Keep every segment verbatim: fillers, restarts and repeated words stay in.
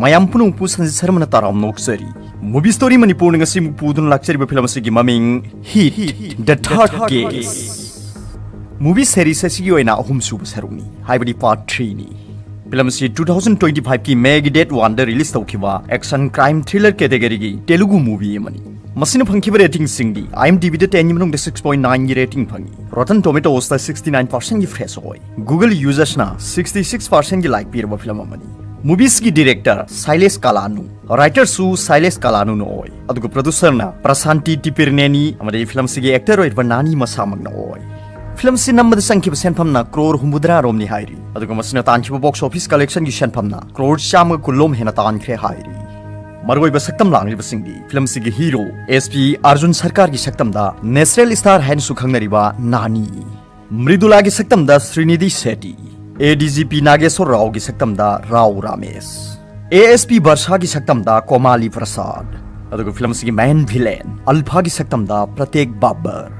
ꯃꯌꯥꯝ ꯄꯨꯝꯅꯃꯛꯄꯨ ꯁꯟꯖꯤꯠ ꯁꯔꯃꯅ ꯇꯔꯥꯝꯅ ꯑꯣꯛꯆꯔꯤ꯫ Movie Story ꯃꯅꯤꯄꯨꯔꯅ ꯉꯁꯤ ꯑꯃꯨꯛ ꯄꯨꯗꯨꯅ ꯂꯥꯛꯆꯔꯤꯕ ꯐꯤꯂꯝ ꯑꯁꯤꯒꯤ ꯃꯃꯤꯡ Hit, The Third Case꯫ Movie series ꯑꯁꯤꯒꯤ ꯑꯣꯏꯅ ꯑꯍꯨꯝꯁꯨꯕ ꯁꯔꯨꯛꯅꯤ, ꯍꯥꯏꯕꯗꯤ part three ꯅꯤ꯫ ꯐꯤꯂꯝ ꯑꯁꯤ two thousand twenty five ꯀꯤ May ꯒꯤ date one ꯗ release ꯇꯧꯈꯤꯕ action crime thriller category ꯒꯤ Telugu movie ꯑꯃꯅꯤ꯫ ꯃꯁꯤꯅ ꯐꯪꯈꯤꯕ rating ꯁꯤꯡꯗꯤ IMDb ꯗ ten ꯒꯤ ꯃꯅꯨꯡꯗ six point nine ꯒꯤ rating ꯐꯪꯉꯤ, Rotten Tomatoes ꯇ sixty nine percent ꯒꯤ fresh ꯑꯣꯏ, Google users ꯅ sixty six percent ꯒꯤ like ꯄꯤꯔꯕ ꯐꯤꯂꯝ ꯑꯃꯅꯤ꯫ Movie ꯁꯤꯒꯤ director ꯁꯥꯏꯂꯦꯁ ꯀꯂꯥꯅꯨ, writer ꯁꯨ ꯁꯥꯏꯂꯦꯁ ꯀꯂꯥꯅꯨꯅ ꯑꯣꯏ, ꯑꯗꯨꯒ producer ꯅ ꯄ꯭ꯔꯁꯥꯟꯇꯤ ꯇꯤꯄꯤꯔꯅꯦꯅꯤ, ꯑꯃꯗꯤ ꯐꯤꯂꯝ ꯑꯁꯤꯒꯤ actor ꯑꯣꯏꯔꯤꯕ ꯅꯥꯅꯤ ꯃꯁꯥꯃꯛꯅ ꯑꯣꯏ꯫ ꯐꯤꯂꯝ ꯑꯁꯤ ꯅꯝꯕꯗ ꯆꯪꯈꯤꯕ ꯁꯦꯟꯐꯝꯅ crore ꯍꯨꯝꯐꯨꯇꯔꯥ ꯔꯣꯝꯅꯤ ꯍꯥꯏꯔꯤ, ꯑꯗꯨꯒ ꯃꯁꯤꯅ ꯇꯥꯟꯈꯤꯕ box office collection ꯒꯤ ꯁꯦꯟꯐꯝꯅ crore ꯆꯥꯝꯃꯒ ꯀꯨꯟ ꯂꯣꯝ ꯍꯦꯟꯅ ꯇꯥꯟꯈ꯭ꯔꯦ ꯍꯥꯏꯔꯤ꯫ ꯃꯔꯨꯑꯣꯏꯕ ꯁꯛꯇꯝ ꯂꯥꯡꯂꯤꯕꯁꯤꯡꯗꯤ ꯐꯤꯂꯝ ꯑꯁꯤꯒꯤ hero SP ꯑꯔꯖꯨꯟ ꯁꯔꯀꯥꯔꯒꯤ ꯁꯛꯇꯝꯗ natural star ꯍꯥꯏꯅꯁꯨ ꯈꯪꯅꯔꯤꯕ ꯅꯥꯅꯤ, ꯃ꯭ꯔꯤꯗꯨꯂꯥꯒꯤ ꯁꯛꯇꯝꯗ ꯁ꯭ꯔꯤꯅꯤꯙꯤ ꯁꯦꯇꯤ, ADGP ꯅꯥꯒꯦꯁꯣꯔ ꯔꯥꯎꯒꯤ ꯁꯛꯇꯝꯗ ꯔꯥꯎ ꯔꯥꯃꯦꯁ, ASP ꯕꯔꯁꯥꯒꯤ ꯁꯛꯇꯝꯗ ꯀꯣꯃꯥꯂꯤ ꯄ꯭ꯔꯁꯥꯗ, ꯑꯗꯨꯒ ꯐꯤꯂꯝ ꯑꯁꯤꯒꯤ main villain ꯑꯜꯐꯥꯒꯤ ꯁꯛꯇꯝꯗ ꯄ꯭ꯔꯇꯦꯛ ꯕꯥꯕꯔ꯫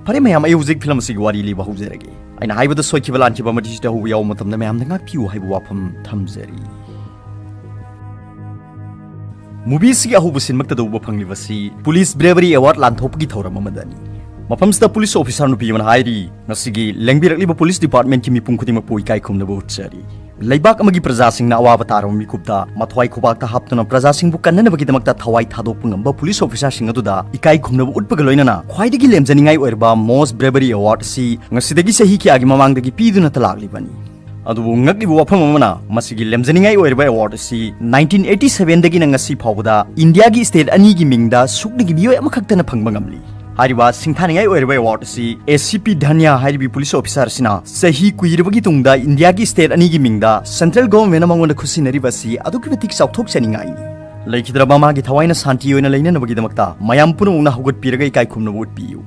ꯐꯔꯦ ꯃꯌꯥꯝ, ꯑꯩ ꯍꯧꯖꯤꯛ ꯐꯤꯂꯝ ꯑꯁꯤꯒꯤ ꯋꯥꯔꯤ ꯂꯤꯕ ꯍꯧꯖꯔꯒꯦ꯫ ꯑꯩꯅ ꯍꯥꯏꯕꯗ ꯁꯣꯏꯈꯤꯕ ꯂꯥꯟꯈꯤꯕ ꯑꯃꯗꯤ ꯁꯤꯗ ꯍꯧꯕ ꯌꯥꯎꯕ ꯃꯇꯝꯗ ꯃꯌꯥꯝꯅ ꯉꯥꯛꯄꯤꯌꯨ ꯍꯥꯏꯕ ꯋꯥꯐꯝ ꯊꯝꯖꯔꯤ꯫ Movie ꯑꯁꯤꯒꯤ ꯑꯍꯧꯕ ꯁꯤꯟꯃꯛꯇꯗ ꯎꯕ ꯐꯪꯂꯤꯕꯁꯤ Police Bravery Award ꯂꯥꯟꯊꯣꯛꯄꯒꯤ ꯊꯧꯔꯝ ꯑꯃꯗꯅꯤ꯫ ꯃꯐꯝꯁꯤꯗ police officer ꯅꯨꯄꯤ ꯑꯃꯅ ꯍꯥꯏꯔꯤ, "ꯉꯁꯤꯒꯤ ꯂꯦꯡꯕꯤꯔꯛꯂꯤꯕ police department ꯀꯤ ꯃꯤꯄꯨꯝ ꯈꯨꯗꯤꯡꯃꯛꯄꯨ ꯏꯀꯥꯏ ꯈꯨꯝꯅꯕ ꯎꯠꯆꯔꯤ꯫ ꯂꯩꯕꯥꯛ ꯑꯃꯒꯤ ꯄ꯭ꯔꯖꯥꯁꯤꯡꯅ ꯑꯋꯥꯕ ꯇꯥꯔꯕ ꯃꯤꯀꯨꯞꯇ ꯃꯊ꯭ꯋꯥꯏ ꯈꯨꯕꯥꯛꯇ ꯍꯥꯞꯇꯨꯅ ꯄ꯭ꯔꯖꯥꯁꯤꯡꯕꯨ ꯀꯟꯅꯅꯕꯒꯤꯗꯃꯛꯇ ꯊꯋꯥꯏ ꯊꯥꯗꯣꯛꯄ ꯉꯝꯕ police officer ꯁꯤꯡ ꯑꯗꯨꯗ ꯏꯀꯥꯏ ꯈꯨꯝꯅꯕ ꯎꯠꯄꯒ ꯂꯣꯏꯅꯅ ꯈ꯭ꯋꯥꯏꯗꯒꯤ ꯂꯦꯝꯖꯅꯤꯡꯉꯥꯏ ꯑꯣꯏꯔꯕ Most Bravery Award ꯑꯁꯤ ꯉꯁꯤꯗꯒꯤ ꯆꯍꯤ ꯀꯌꯥꯒꯤ ꯃꯃꯥꯡꯗꯒꯤ ꯄꯤꯗꯨꯅ ꯂꯥꯛꯂꯤꯕꯅꯤ꯫ ꯑꯗꯨꯕꯨ ꯉꯛꯂꯤꯕ ꯋꯥꯐꯝ ꯑꯃꯅ, ꯃꯁꯤꯒꯤ ꯂꯦꯝꯖꯅꯤꯡꯉꯥꯏ ꯑꯣꯏꯔꯕ award ꯑꯁꯤ nineteen eighty seven ꯗꯒꯤꯅ ꯉꯁꯤ ꯐꯥꯎꯕꯗ ꯏꯟꯗꯤꯌꯥꯒꯤ state ꯑꯅꯤꯒꯤ ꯃꯤꯡꯗ ꯁꯨꯞꯅꯒꯤ ꯃꯤꯑꯣꯏ ꯑꯃꯈꯛꯇꯅ ꯐꯪꯕ ꯉꯝꯂꯤ꯫ ꯍꯥꯏꯔꯤꯕ ꯁꯤꯡꯊꯥꯅꯤꯡꯉꯥꯏ ꯑꯣꯏꯔꯕ award ꯑꯁꯤ ACP ꯙꯟꯌꯥ ꯍꯥꯏꯔꯤꯕ police officer ꯑꯁꯤꯅ ꯆꯍꯤ ꯀꯨꯏꯔꯕꯒꯤ ꯇꯨꯡꯗ ꯏꯟꯗꯤꯌꯥꯒꯤ state ꯑꯅꯤꯒꯤ ꯃꯤꯡꯗ central government ꯅ ꯃꯉꯣꯟꯗ ꯈꯨꯠꯁꯤꯟꯅꯔꯤꯕ ꯑꯁꯤ ꯑꯗꯨꯛꯀꯤ ꯃꯇꯤꯛ ꯆꯥꯎꯊꯣꯛꯆꯅꯤꯡꯉꯥꯏꯅꯤ꯫ ꯂꯩꯈꯤꯗ꯭ꯔꯕ ꯃꯥꯒꯤ ꯊꯋꯥꯏꯅ ꯁꯥꯟꯇꯤ ꯑꯣꯏꯅ ꯂꯩꯅꯅꯕꯒꯤꯗꯃꯛꯇ ꯃꯌꯥꯝ ꯄꯨꯝꯅꯃꯛꯅ ꯍꯧꯒꯠꯄꯤꯔꯒ ꯏꯀꯥꯏ ꯈꯨꯝꯅꯕ ꯎꯠꯄꯤꯌꯨ꯫"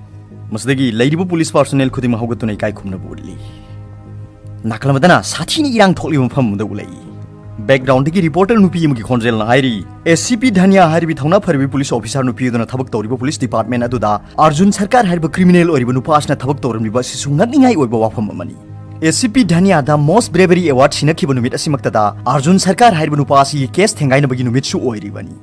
ꯃꯁꯤꯗꯒꯤ ꯂꯩꯔꯤꯕ police personnel ꯈꯨꯗꯤꯡꯃꯛ ꯍꯧꯒꯠꯇꯨꯅ ꯏꯀꯥꯏ ꯈꯨꯝꯅꯕ ꯎꯠꯂꯤ꯫ ꯅꯥꯀꯜ ꯑꯃꯗꯅ ꯁꯥꯊꯤꯅ ꯏꯔꯥꯡ ꯊꯣꯛꯂꯤꯕ ꯃꯐꯝ ꯑꯃꯗ ꯎꯠꯂꯛꯏ꯫ Background ꯗꯒꯤ reporter ꯅꯨꯄꯤ ꯑꯃꯒꯤ ꯈꯣꯟꯖꯦꯜꯅ ꯍꯥꯏꯔꯤ, "ACP ꯙꯟꯌꯥ ꯍꯥꯏꯔꯤꯕꯤ ꯊꯧꯅꯥ ꯐꯔꯕꯤ police officer ꯅꯨꯄꯤ ꯑꯗꯨꯅ ꯊꯕꯛ ꯇꯧꯔꯤꯕ police department ꯑꯗꯨꯗ ꯑꯔꯖꯨꯟ ꯁꯔꯀꯥꯔ ꯍꯥꯏꯔꯤꯕ criminal ꯑꯣꯏꯔꯤꯕ ꯅꯨꯄꯥ ꯑꯁꯤꯅ ꯊꯕꯛ ꯇꯧꯔꯝꯂꯤꯕ ꯑꯁꯤꯁꯨ ꯉꯛꯅꯤꯡꯉꯥꯏ ꯑꯣꯏꯕ ꯋꯥꯐꯝ ꯑꯃꯅꯤ꯫" ꯑꯦ ꯁꯤ ꯄꯤ ꯙꯅꯤꯌꯥꯗ ꯃꯣꯁ ꯕ꯭ꯔꯦꯕꯔꯤ ꯑꯦꯋꯥꯔꯗ ꯁꯤꯟꯅꯈꯤꯕ ꯅꯨꯃꯤꯠ ꯑꯁꯤꯃꯛꯇꯗ ꯑꯥꯔꯖꯨꯟ ꯁꯔꯀꯥꯔ ꯍꯥꯏꯔꯤꯕ ꯅꯨꯄꯥ ꯑꯁꯤꯒꯤ ꯀꯦꯁ ꯊꯦꯡꯒꯥꯏꯅꯕꯒꯤ ꯅꯨꯃꯤꯠꯁꯨ ꯑꯣꯏꯔꯤꯕꯅꯤ꯫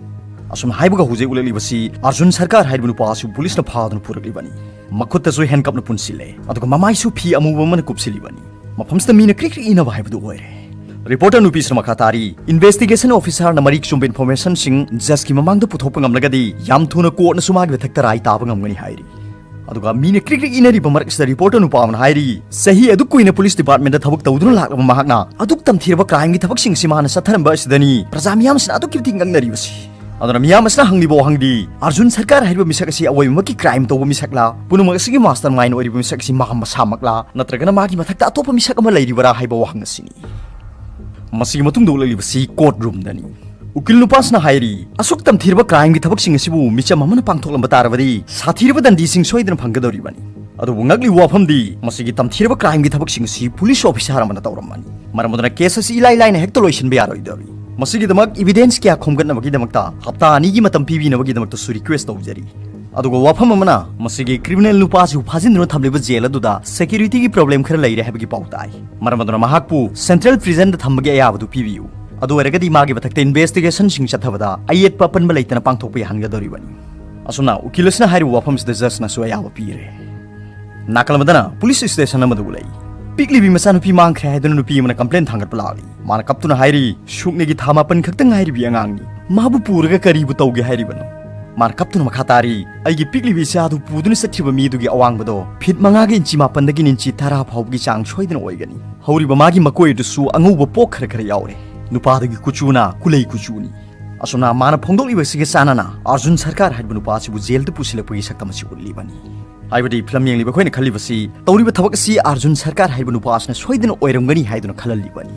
ꯑꯁꯨꯝꯅ ꯍꯥꯏꯕꯒ ꯍꯧꯖꯤꯛ ꯎꯠꯂꯛꯂꯤꯕꯁꯤ ꯑꯥꯔꯖꯨꯟ ꯁꯔꯀꯥꯔ ꯍꯥꯏꯔꯤꯕ ꯅꯨꯄꯥ ꯑꯁꯤꯕꯨ ꯄꯨꯂꯤꯁꯅ ꯐꯥꯗꯨꯅ ꯄꯨꯔꯛꯂꯤꯕꯅꯤ꯫ ꯃꯈꯨꯠꯇꯁꯨ ꯍꯦꯟꯀꯞꯅ ꯄꯨꯟꯁꯤꯜꯂꯦ, ꯑꯗꯨꯒ ꯃꯃꯥꯏꯁꯨ ꯐꯤ ꯑꯃꯨꯕ ꯑꯃꯅ ꯀꯨꯞꯁꯤꯜꯂꯤꯕꯅꯤ꯫ ꯃꯐꯝꯁꯤꯗ ꯃꯤꯅ ꯀ꯭ꯔꯤꯛ ꯀ꯭ꯔꯤꯛ ꯏꯅꯕ ꯍꯥꯏꯕꯗꯨ ꯑꯣꯏꯔꯦ꯫ ꯔꯤꯄꯣꯔꯇꯔ ꯅꯨꯄꯤꯁꯤꯅ ꯃꯈꯥ ꯇꯥꯔꯤ, ꯏꯟꯚꯦꯁꯇꯤꯒꯦꯁꯟ ꯑꯣꯐꯤꯁꯥꯔꯅ ꯃꯔꯤꯛ ꯆꯨꯝꯕ ꯏꯟꯐꯣꯔꯃꯦꯁꯟꯁꯤꯡ ꯖꯖꯀꯤ ꯃꯃꯥꯡꯗ ꯄꯨꯊꯣꯛꯄ ꯉꯝꯂꯒꯗꯤ ꯌꯥꯝ ꯊꯨꯅ ꯀꯣꯔꯠꯅꯁꯨ ꯃꯥꯒꯤ ꯃꯊꯛꯇ ꯔꯥꯏ ꯇꯥꯕ ꯉꯝꯒꯅꯤ ꯍꯥꯏꯔꯤ꯫ ꯑꯗꯨꯒ ꯃꯤꯅ ꯀ꯭ꯔꯤꯛ ꯀ꯭ꯔꯤꯛ ꯏꯅꯔꯤꯕ ꯃꯔꯛꯁꯤꯗ ꯔꯤꯄꯣꯔꯇꯔ ꯅꯨꯄꯥ ꯑꯃꯅ ꯍꯥꯏꯔꯤ, ꯆꯍꯤ ꯑꯗꯨꯛ ꯀꯨꯏꯅ ꯄꯨꯂꯤꯁ ꯗꯤꯄꯥꯔꯠꯃꯦꯟꯗ ꯊꯕꯛ ꯇꯧꯗꯨꯅ ꯂꯥꯛꯂꯕ ꯃꯍꯥꯛꯅ ꯑꯗꯨꯛ ꯇꯝꯊꯤꯔꯕ ꯀ꯭ꯔꯥꯏꯝꯒꯤ ꯊꯕꯛꯁꯤꯡ ꯑꯁꯤ ꯃꯥꯅ ꯆꯠꯊꯔꯝꯕ ꯑꯁꯤꯗꯅꯤ ꯄ꯭ꯔꯖꯥ ꯃꯤꯌꯥꯝꯁꯤꯅ ꯑꯗꯨꯛꯀꯤ ꯃꯇꯤꯛ ꯉꯛꯅꯔꯤꯕꯁꯤ꯫ ꯑꯗꯨꯅ ꯃꯤꯌꯥꯝ ꯑꯁꯤꯅ ꯍꯪꯂꯤꯕ ꯋꯥꯍꯪꯗꯤ, ꯑꯥꯔꯖꯨꯟ ꯁꯔꯀꯥꯔ ꯍꯥꯏꯔꯤꯕ ꯃꯤꯁꯛ ꯑꯁꯤ ꯑꯋꯣꯏꯕꯃꯛꯀꯤ ꯀ꯭ꯔꯥꯏꯝ ꯇꯧꯕ ꯃꯤꯁꯛꯂꯥ? ꯄꯨꯝꯅꯃꯛ ꯑꯁꯤꯒꯤ ꯃꯥꯁꯇꯔ ꯃꯥꯏꯟ ꯑꯣꯏꯔꯤꯕ ꯃꯤꯁꯛ ꯑꯁꯤ ꯃꯥ ꯃꯁꯥꯃꯛꯂꯥ? ꯅꯠꯇ꯭ꯔꯒꯅ ꯃꯥꯒꯤ ꯃꯊꯛꯇ ꯑꯇꯣꯞꯄ ꯃꯤꯁꯛ ꯑꯃ ꯂꯩꯔꯤꯕꯔꯥ ꯍꯥꯏꯕ ꯋꯥꯍꯪ ꯑꯁꯤꯅꯤ꯫ ꯃꯁꯤꯒꯤ ꯃꯇꯨꯡꯗ ꯎꯠꯂꯛꯂꯤꯕꯁꯤ ꯀꯣꯔꯠ ꯔꯨꯝꯗꯅꯤ꯫ ꯎꯀꯤꯜ ꯅꯨꯄꯥꯁꯤꯅ ꯍꯥꯏꯔꯤ, ꯑꯁꯨꯛ ꯇꯝꯊꯤꯔꯕ ꯀ꯭ꯔꯥꯏꯝꯒꯤ ꯊꯕꯛꯁꯤꯡ ꯑꯁꯤꯕꯨ ꯃꯤꯆꯝ ꯑꯃꯅ ꯄꯥꯡꯊꯣꯛꯂꯝꯕ ꯇꯥꯔꯕꯗꯤ ꯁꯥꯊꯤꯔꯕ ꯗꯟꯗꯤꯁꯤꯡ ꯁꯣꯏꯗꯅ ꯐꯪꯒꯗꯧꯔꯤꯕꯅꯤ꯫ ꯑꯗꯨꯕꯨ ꯉꯛꯂꯤꯕ ꯋꯥꯐꯝꯗꯤ, ꯃꯁꯤꯒꯤ ꯇꯝꯊꯤꯔꯕ ꯀ꯭ꯔꯥꯏꯝꯒꯤ ꯊꯕꯛꯁꯤꯡ ꯑꯁꯤ ꯄꯨꯂꯤꯁ ꯑꯣꯐꯤꯁꯥꯔ ꯑꯃꯅ ꯇꯧꯔꯝꯕꯅꯤ꯫ ꯃꯔꯝ ꯑꯗꯨꯅ ꯀꯦꯁ ꯑꯁꯤ ꯏꯂꯥꯏ ꯂꯥꯏꯅ ꯍꯦꯛꯇ ꯂꯣꯏꯁꯤꯟꯕ ꯌꯥꯔꯣꯏꯗꯧꯔꯤ꯫ ꯃꯁꯤꯒꯤꯗꯃꯛ ꯏꯕꯤꯗꯦꯟꯁ ꯀꯌꯥ ꯈꯣꯝꯒꯠꯅꯕꯒꯤꯗꯃꯛꯇ ꯍꯞꯇꯥ ꯑꯅꯤꯒꯤ ꯃꯇꯝ ꯄꯤꯕꯤꯅꯕꯒꯤꯗꯃꯛꯇꯁꯨ ꯔꯤꯀ꯭ꯋꯦꯁ ꯇꯧꯖꯔꯤ꯫ ꯑꯗꯨꯒ ꯋꯥꯐꯝ ꯑꯃꯅ, ꯃꯁꯤꯒꯤ ꯀ꯭ꯔꯤꯃꯤꯅꯦꯜ ꯅꯨꯄꯥꯁꯤꯕꯨ ꯐꯥꯖꯤꯟꯗꯨꯅ ꯊꯝꯂꯤꯕ ꯖꯦꯜ ꯑꯗꯨꯗ ꯁꯦꯀ꯭ꯌꯨꯔꯤꯇꯤꯒꯤ ꯄ꯭ꯔꯣꯕ꯭ꯂꯦꯝ ꯈꯔ ꯂꯩꯔꯦ ꯍꯥꯏꯕꯒꯤ ꯄꯥꯎ ꯇꯥꯏ꯫ ꯃꯔꯝ ꯑꯗꯨꯅ ꯃꯍꯥꯛꯄꯨ ꯁꯦꯟꯇ꯭ꯔꯦꯜ ꯄ꯭ꯔꯤꯖꯟꯗ ꯊꯝꯕꯒꯤ ꯑꯌꯥꯕꯗꯨ ꯄꯤꯕꯤꯌꯨ꯫ ꯑꯗꯨ ꯑꯣꯏꯔꯒꯗꯤ ꯃꯥꯒꯤ ꯃꯊꯛꯇ ꯏꯟꯚꯦꯁꯇꯤꯒꯦꯁꯟꯁꯤꯡ ꯆꯠꯊꯕꯗ ꯑꯌꯦꯠꯄ ꯑꯄꯟꯕ ꯂꯩꯇꯅ ꯄꯥꯡꯊꯣꯛꯄ ꯌꯥꯍꯟꯒꯗꯧꯔꯤꯕꯅꯤ꯫ ꯑꯁꯨꯝꯅ ꯎꯀꯤꯜ ꯑꯁꯤꯅ ꯍꯥꯏꯔꯤꯕ ꯋꯥꯐꯝꯁꯤꯗ ꯖꯖꯅꯁꯨ ꯑꯌꯥꯕ ꯄꯤꯔꯦ꯫ ꯅꯥꯀꯜ ꯑꯃꯗꯅ ꯄꯨꯂꯤꯁ ꯁ꯭ꯇꯦꯁꯟ ꯑꯃꯗ ꯎꯠꯂꯛꯏ꯫ ꯄꯤꯛꯂꯤꯕꯤ ꯃꯆꯥꯅꯨꯄꯤ ꯃꯥꯡꯈ꯭ꯔꯦ ꯍꯥꯏꯗꯨꯅ ꯅꯨꯄꯤ ꯑꯃꯅ ꯀꯝꯄ꯭ꯂꯦꯟ ꯊꯥꯡꯒꯠꯄ ꯂꯥꯛꯂꯤ꯫ ꯃꯥꯅ ꯀꯞꯇꯨꯅ ꯍꯥꯏꯔꯤ, "ꯁꯨꯛꯅꯒꯤ ꯊꯥ ꯃꯥꯄꯟ ꯈꯛꯇ ꯉꯥꯏꯔꯤꯕꯤ ꯑꯉꯥꯡꯅꯤ꯫ ꯃꯥꯕꯨ ꯄꯨꯔꯒ ꯀꯔꯤꯕꯨ ꯇꯧꯒꯦ ꯍꯥꯏꯔꯤꯕꯅꯣ?" ꯃꯥꯅ ꯀꯞꯇꯨꯅ ꯃꯈꯥ ꯇꯥꯔꯤ, "ꯑꯩꯒꯤ ꯄꯤꯛꯂꯤꯕꯤ ꯏꯆꯥꯗꯨ ꯄꯨꯗꯨꯅ ꯆꯠꯈꯤꯕ ꯃꯤꯗꯨꯒꯤ ꯑꯋꯥꯡꯕꯗꯣ ꯐꯤꯠ ꯃꯉꯥꯒꯤ ꯏꯟꯆꯤ ꯃꯥꯄꯟꯗꯒꯤ ꯏꯟꯆꯤ ꯇꯔꯥ ꯐꯥꯎꯕꯒꯤ ꯆꯥꯡ ꯁꯣꯏꯗꯅ ꯑꯣꯏꯒꯅꯤ꯫ ꯍꯧꯔꯤꯕ ꯃꯥꯒꯤ ꯃꯀꯣꯏ ꯑꯗꯨꯁꯨ ꯑꯉꯧꯕ ꯄꯣꯛ ꯈꯔ ꯈꯔ ꯌꯥꯎꯔꯦ꯫ ꯅꯨꯄꯥꯗꯨꯒꯤ ꯀꯨꯆꯨꯅ ꯀꯨꯂꯩ ꯀꯨꯆꯨꯅꯤ꯫" ꯑꯁꯨꯝꯅ ꯃꯥꯅ ꯐꯣꯡꯗꯣꯛꯂꯤꯕꯁꯤꯒ ꯆꯥꯟꯅꯅ ꯑꯥꯔꯖꯨꯟ ꯁꯔꯀꯥꯔ ꯍꯥꯏꯔꯤꯕ ꯅꯨꯄꯥ ꯑꯁꯤꯕꯨ ꯖꯦꯜꯗ ꯄꯨꯁꯤꯜꯂꯛꯄꯒꯤ ꯁꯛꯇꯝ ꯑꯁꯤ ꯎꯠꯂꯤꯕꯅꯤ꯫ ꯍꯥꯏꯕꯗꯤ ꯐꯤꯂꯝ ꯌꯦꯡꯂꯤꯕ ꯑꯩꯈꯣꯏꯅ ꯈꯜꯂꯤꯕꯁꯤ, ꯇꯧꯔꯤꯕ ꯊꯕꯛ ꯑꯁꯤ ꯑꯥꯔꯖꯨꯟ ꯁꯔꯀꯥꯔ ꯍꯥꯏꯔꯤꯕ ꯅꯨꯄꯥ ꯑꯁꯤꯅ ꯁꯣꯏꯗꯅ ꯑꯣꯏꯔꯝꯒꯅꯤ ꯍꯥꯏꯗꯨꯅ ꯈꯜꯍꯜꯂꯤꯕꯅꯤ꯫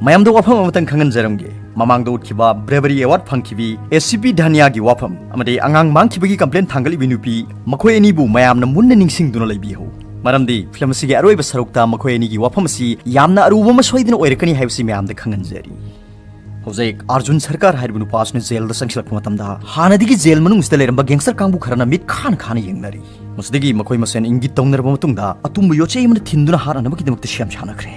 ꯃꯌꯥꯝꯗ ꯋꯥꯐꯝ ꯑꯃꯇꯪ ꯈꯪꯍꯟꯖꯔꯝꯒꯦ, ꯃꯃꯥꯡꯗ ꯎꯠꯈꯤꯕ ꯕ꯭ꯔꯦꯕꯔꯤ ꯑꯦꯋꯥꯔꯗ ꯐꯪꯈꯤꯕꯤ ꯑꯦ ꯁꯤ ꯄꯤ ꯙꯅꯤꯌꯥꯒꯤ ꯋꯥꯐꯝ ꯑꯃꯗꯤ ꯑꯉꯥꯡ ꯃꯥꯡꯈꯤꯕꯒꯤ ꯀꯝꯄ꯭ꯂꯦꯟ ꯊꯥꯡꯒꯠꯂꯤꯕꯤ ꯅꯨꯄꯤ, ꯃꯈꯣꯏ ꯑꯅꯤꯕꯨ ꯃꯌꯥꯝꯅ ꯃꯨꯟꯅ ꯅꯤꯡꯁꯤꯡꯗꯨꯅ ꯂꯩꯕꯤꯍꯧ꯫ ꯃꯔꯝꯗꯤ ꯐꯤꯂꯝ ꯑꯁꯤꯒꯤ ꯑꯔꯣꯏꯕ ꯁꯔꯨꯛꯇ ꯃꯈꯣꯏ ꯑꯅꯤꯒꯤ ꯋꯥꯐꯝ ꯑꯁꯤ ꯌꯥꯝꯅ ꯑꯔꯨꯕ ꯑꯃ ꯁꯣꯏꯗꯅ ꯑꯣꯏꯔꯛꯀꯅꯤ ꯍꯥꯏꯕꯁꯤ ꯃꯌꯥꯝꯗ ꯈꯪꯍꯟꯖꯔꯤ꯫ ꯍꯧꯖꯤꯛ ꯑꯥꯔꯖꯨꯟ ꯁꯔꯀꯥꯔ ꯍꯥꯏꯔꯤꯕ ꯅꯨꯄꯥ ꯑꯁꯤꯅ ꯖꯦꯜꯗ ꯆꯪꯁꯤꯜꯂꯛꯄ ꯃꯇꯝꯗ, ꯍꯥꯟꯅꯗꯒꯤ ꯖꯦꯜ ꯃꯅꯨꯡꯁꯤꯗ ꯂꯩꯔꯝꯕ ꯒꯦꯡꯁꯇꯔ ꯀꯥꯡꯕꯨ ꯈꯔꯅ ꯃꯤꯠ ꯈꯥꯅ ꯈꯥꯅ ꯌꯦꯡꯅꯔꯤ꯫ ꯃꯁꯤꯗꯒꯤ ꯃꯈꯣꯏ ꯃꯁꯦꯟ ꯏꯪꯒꯤꯠ ꯇꯧꯅꯔꯕ ꯃꯇꯨꯡꯗ, ꯑꯇꯨꯝꯕ ꯌꯣꯠꯆꯩ ꯑꯃꯅ ꯊꯤꯟꯗꯨꯅ ꯍꯥꯠꯅꯅꯕꯒꯤꯗꯃꯛꯇ ꯁꯦꯝ ꯁꯥꯅꯈ꯭ꯔꯦ꯫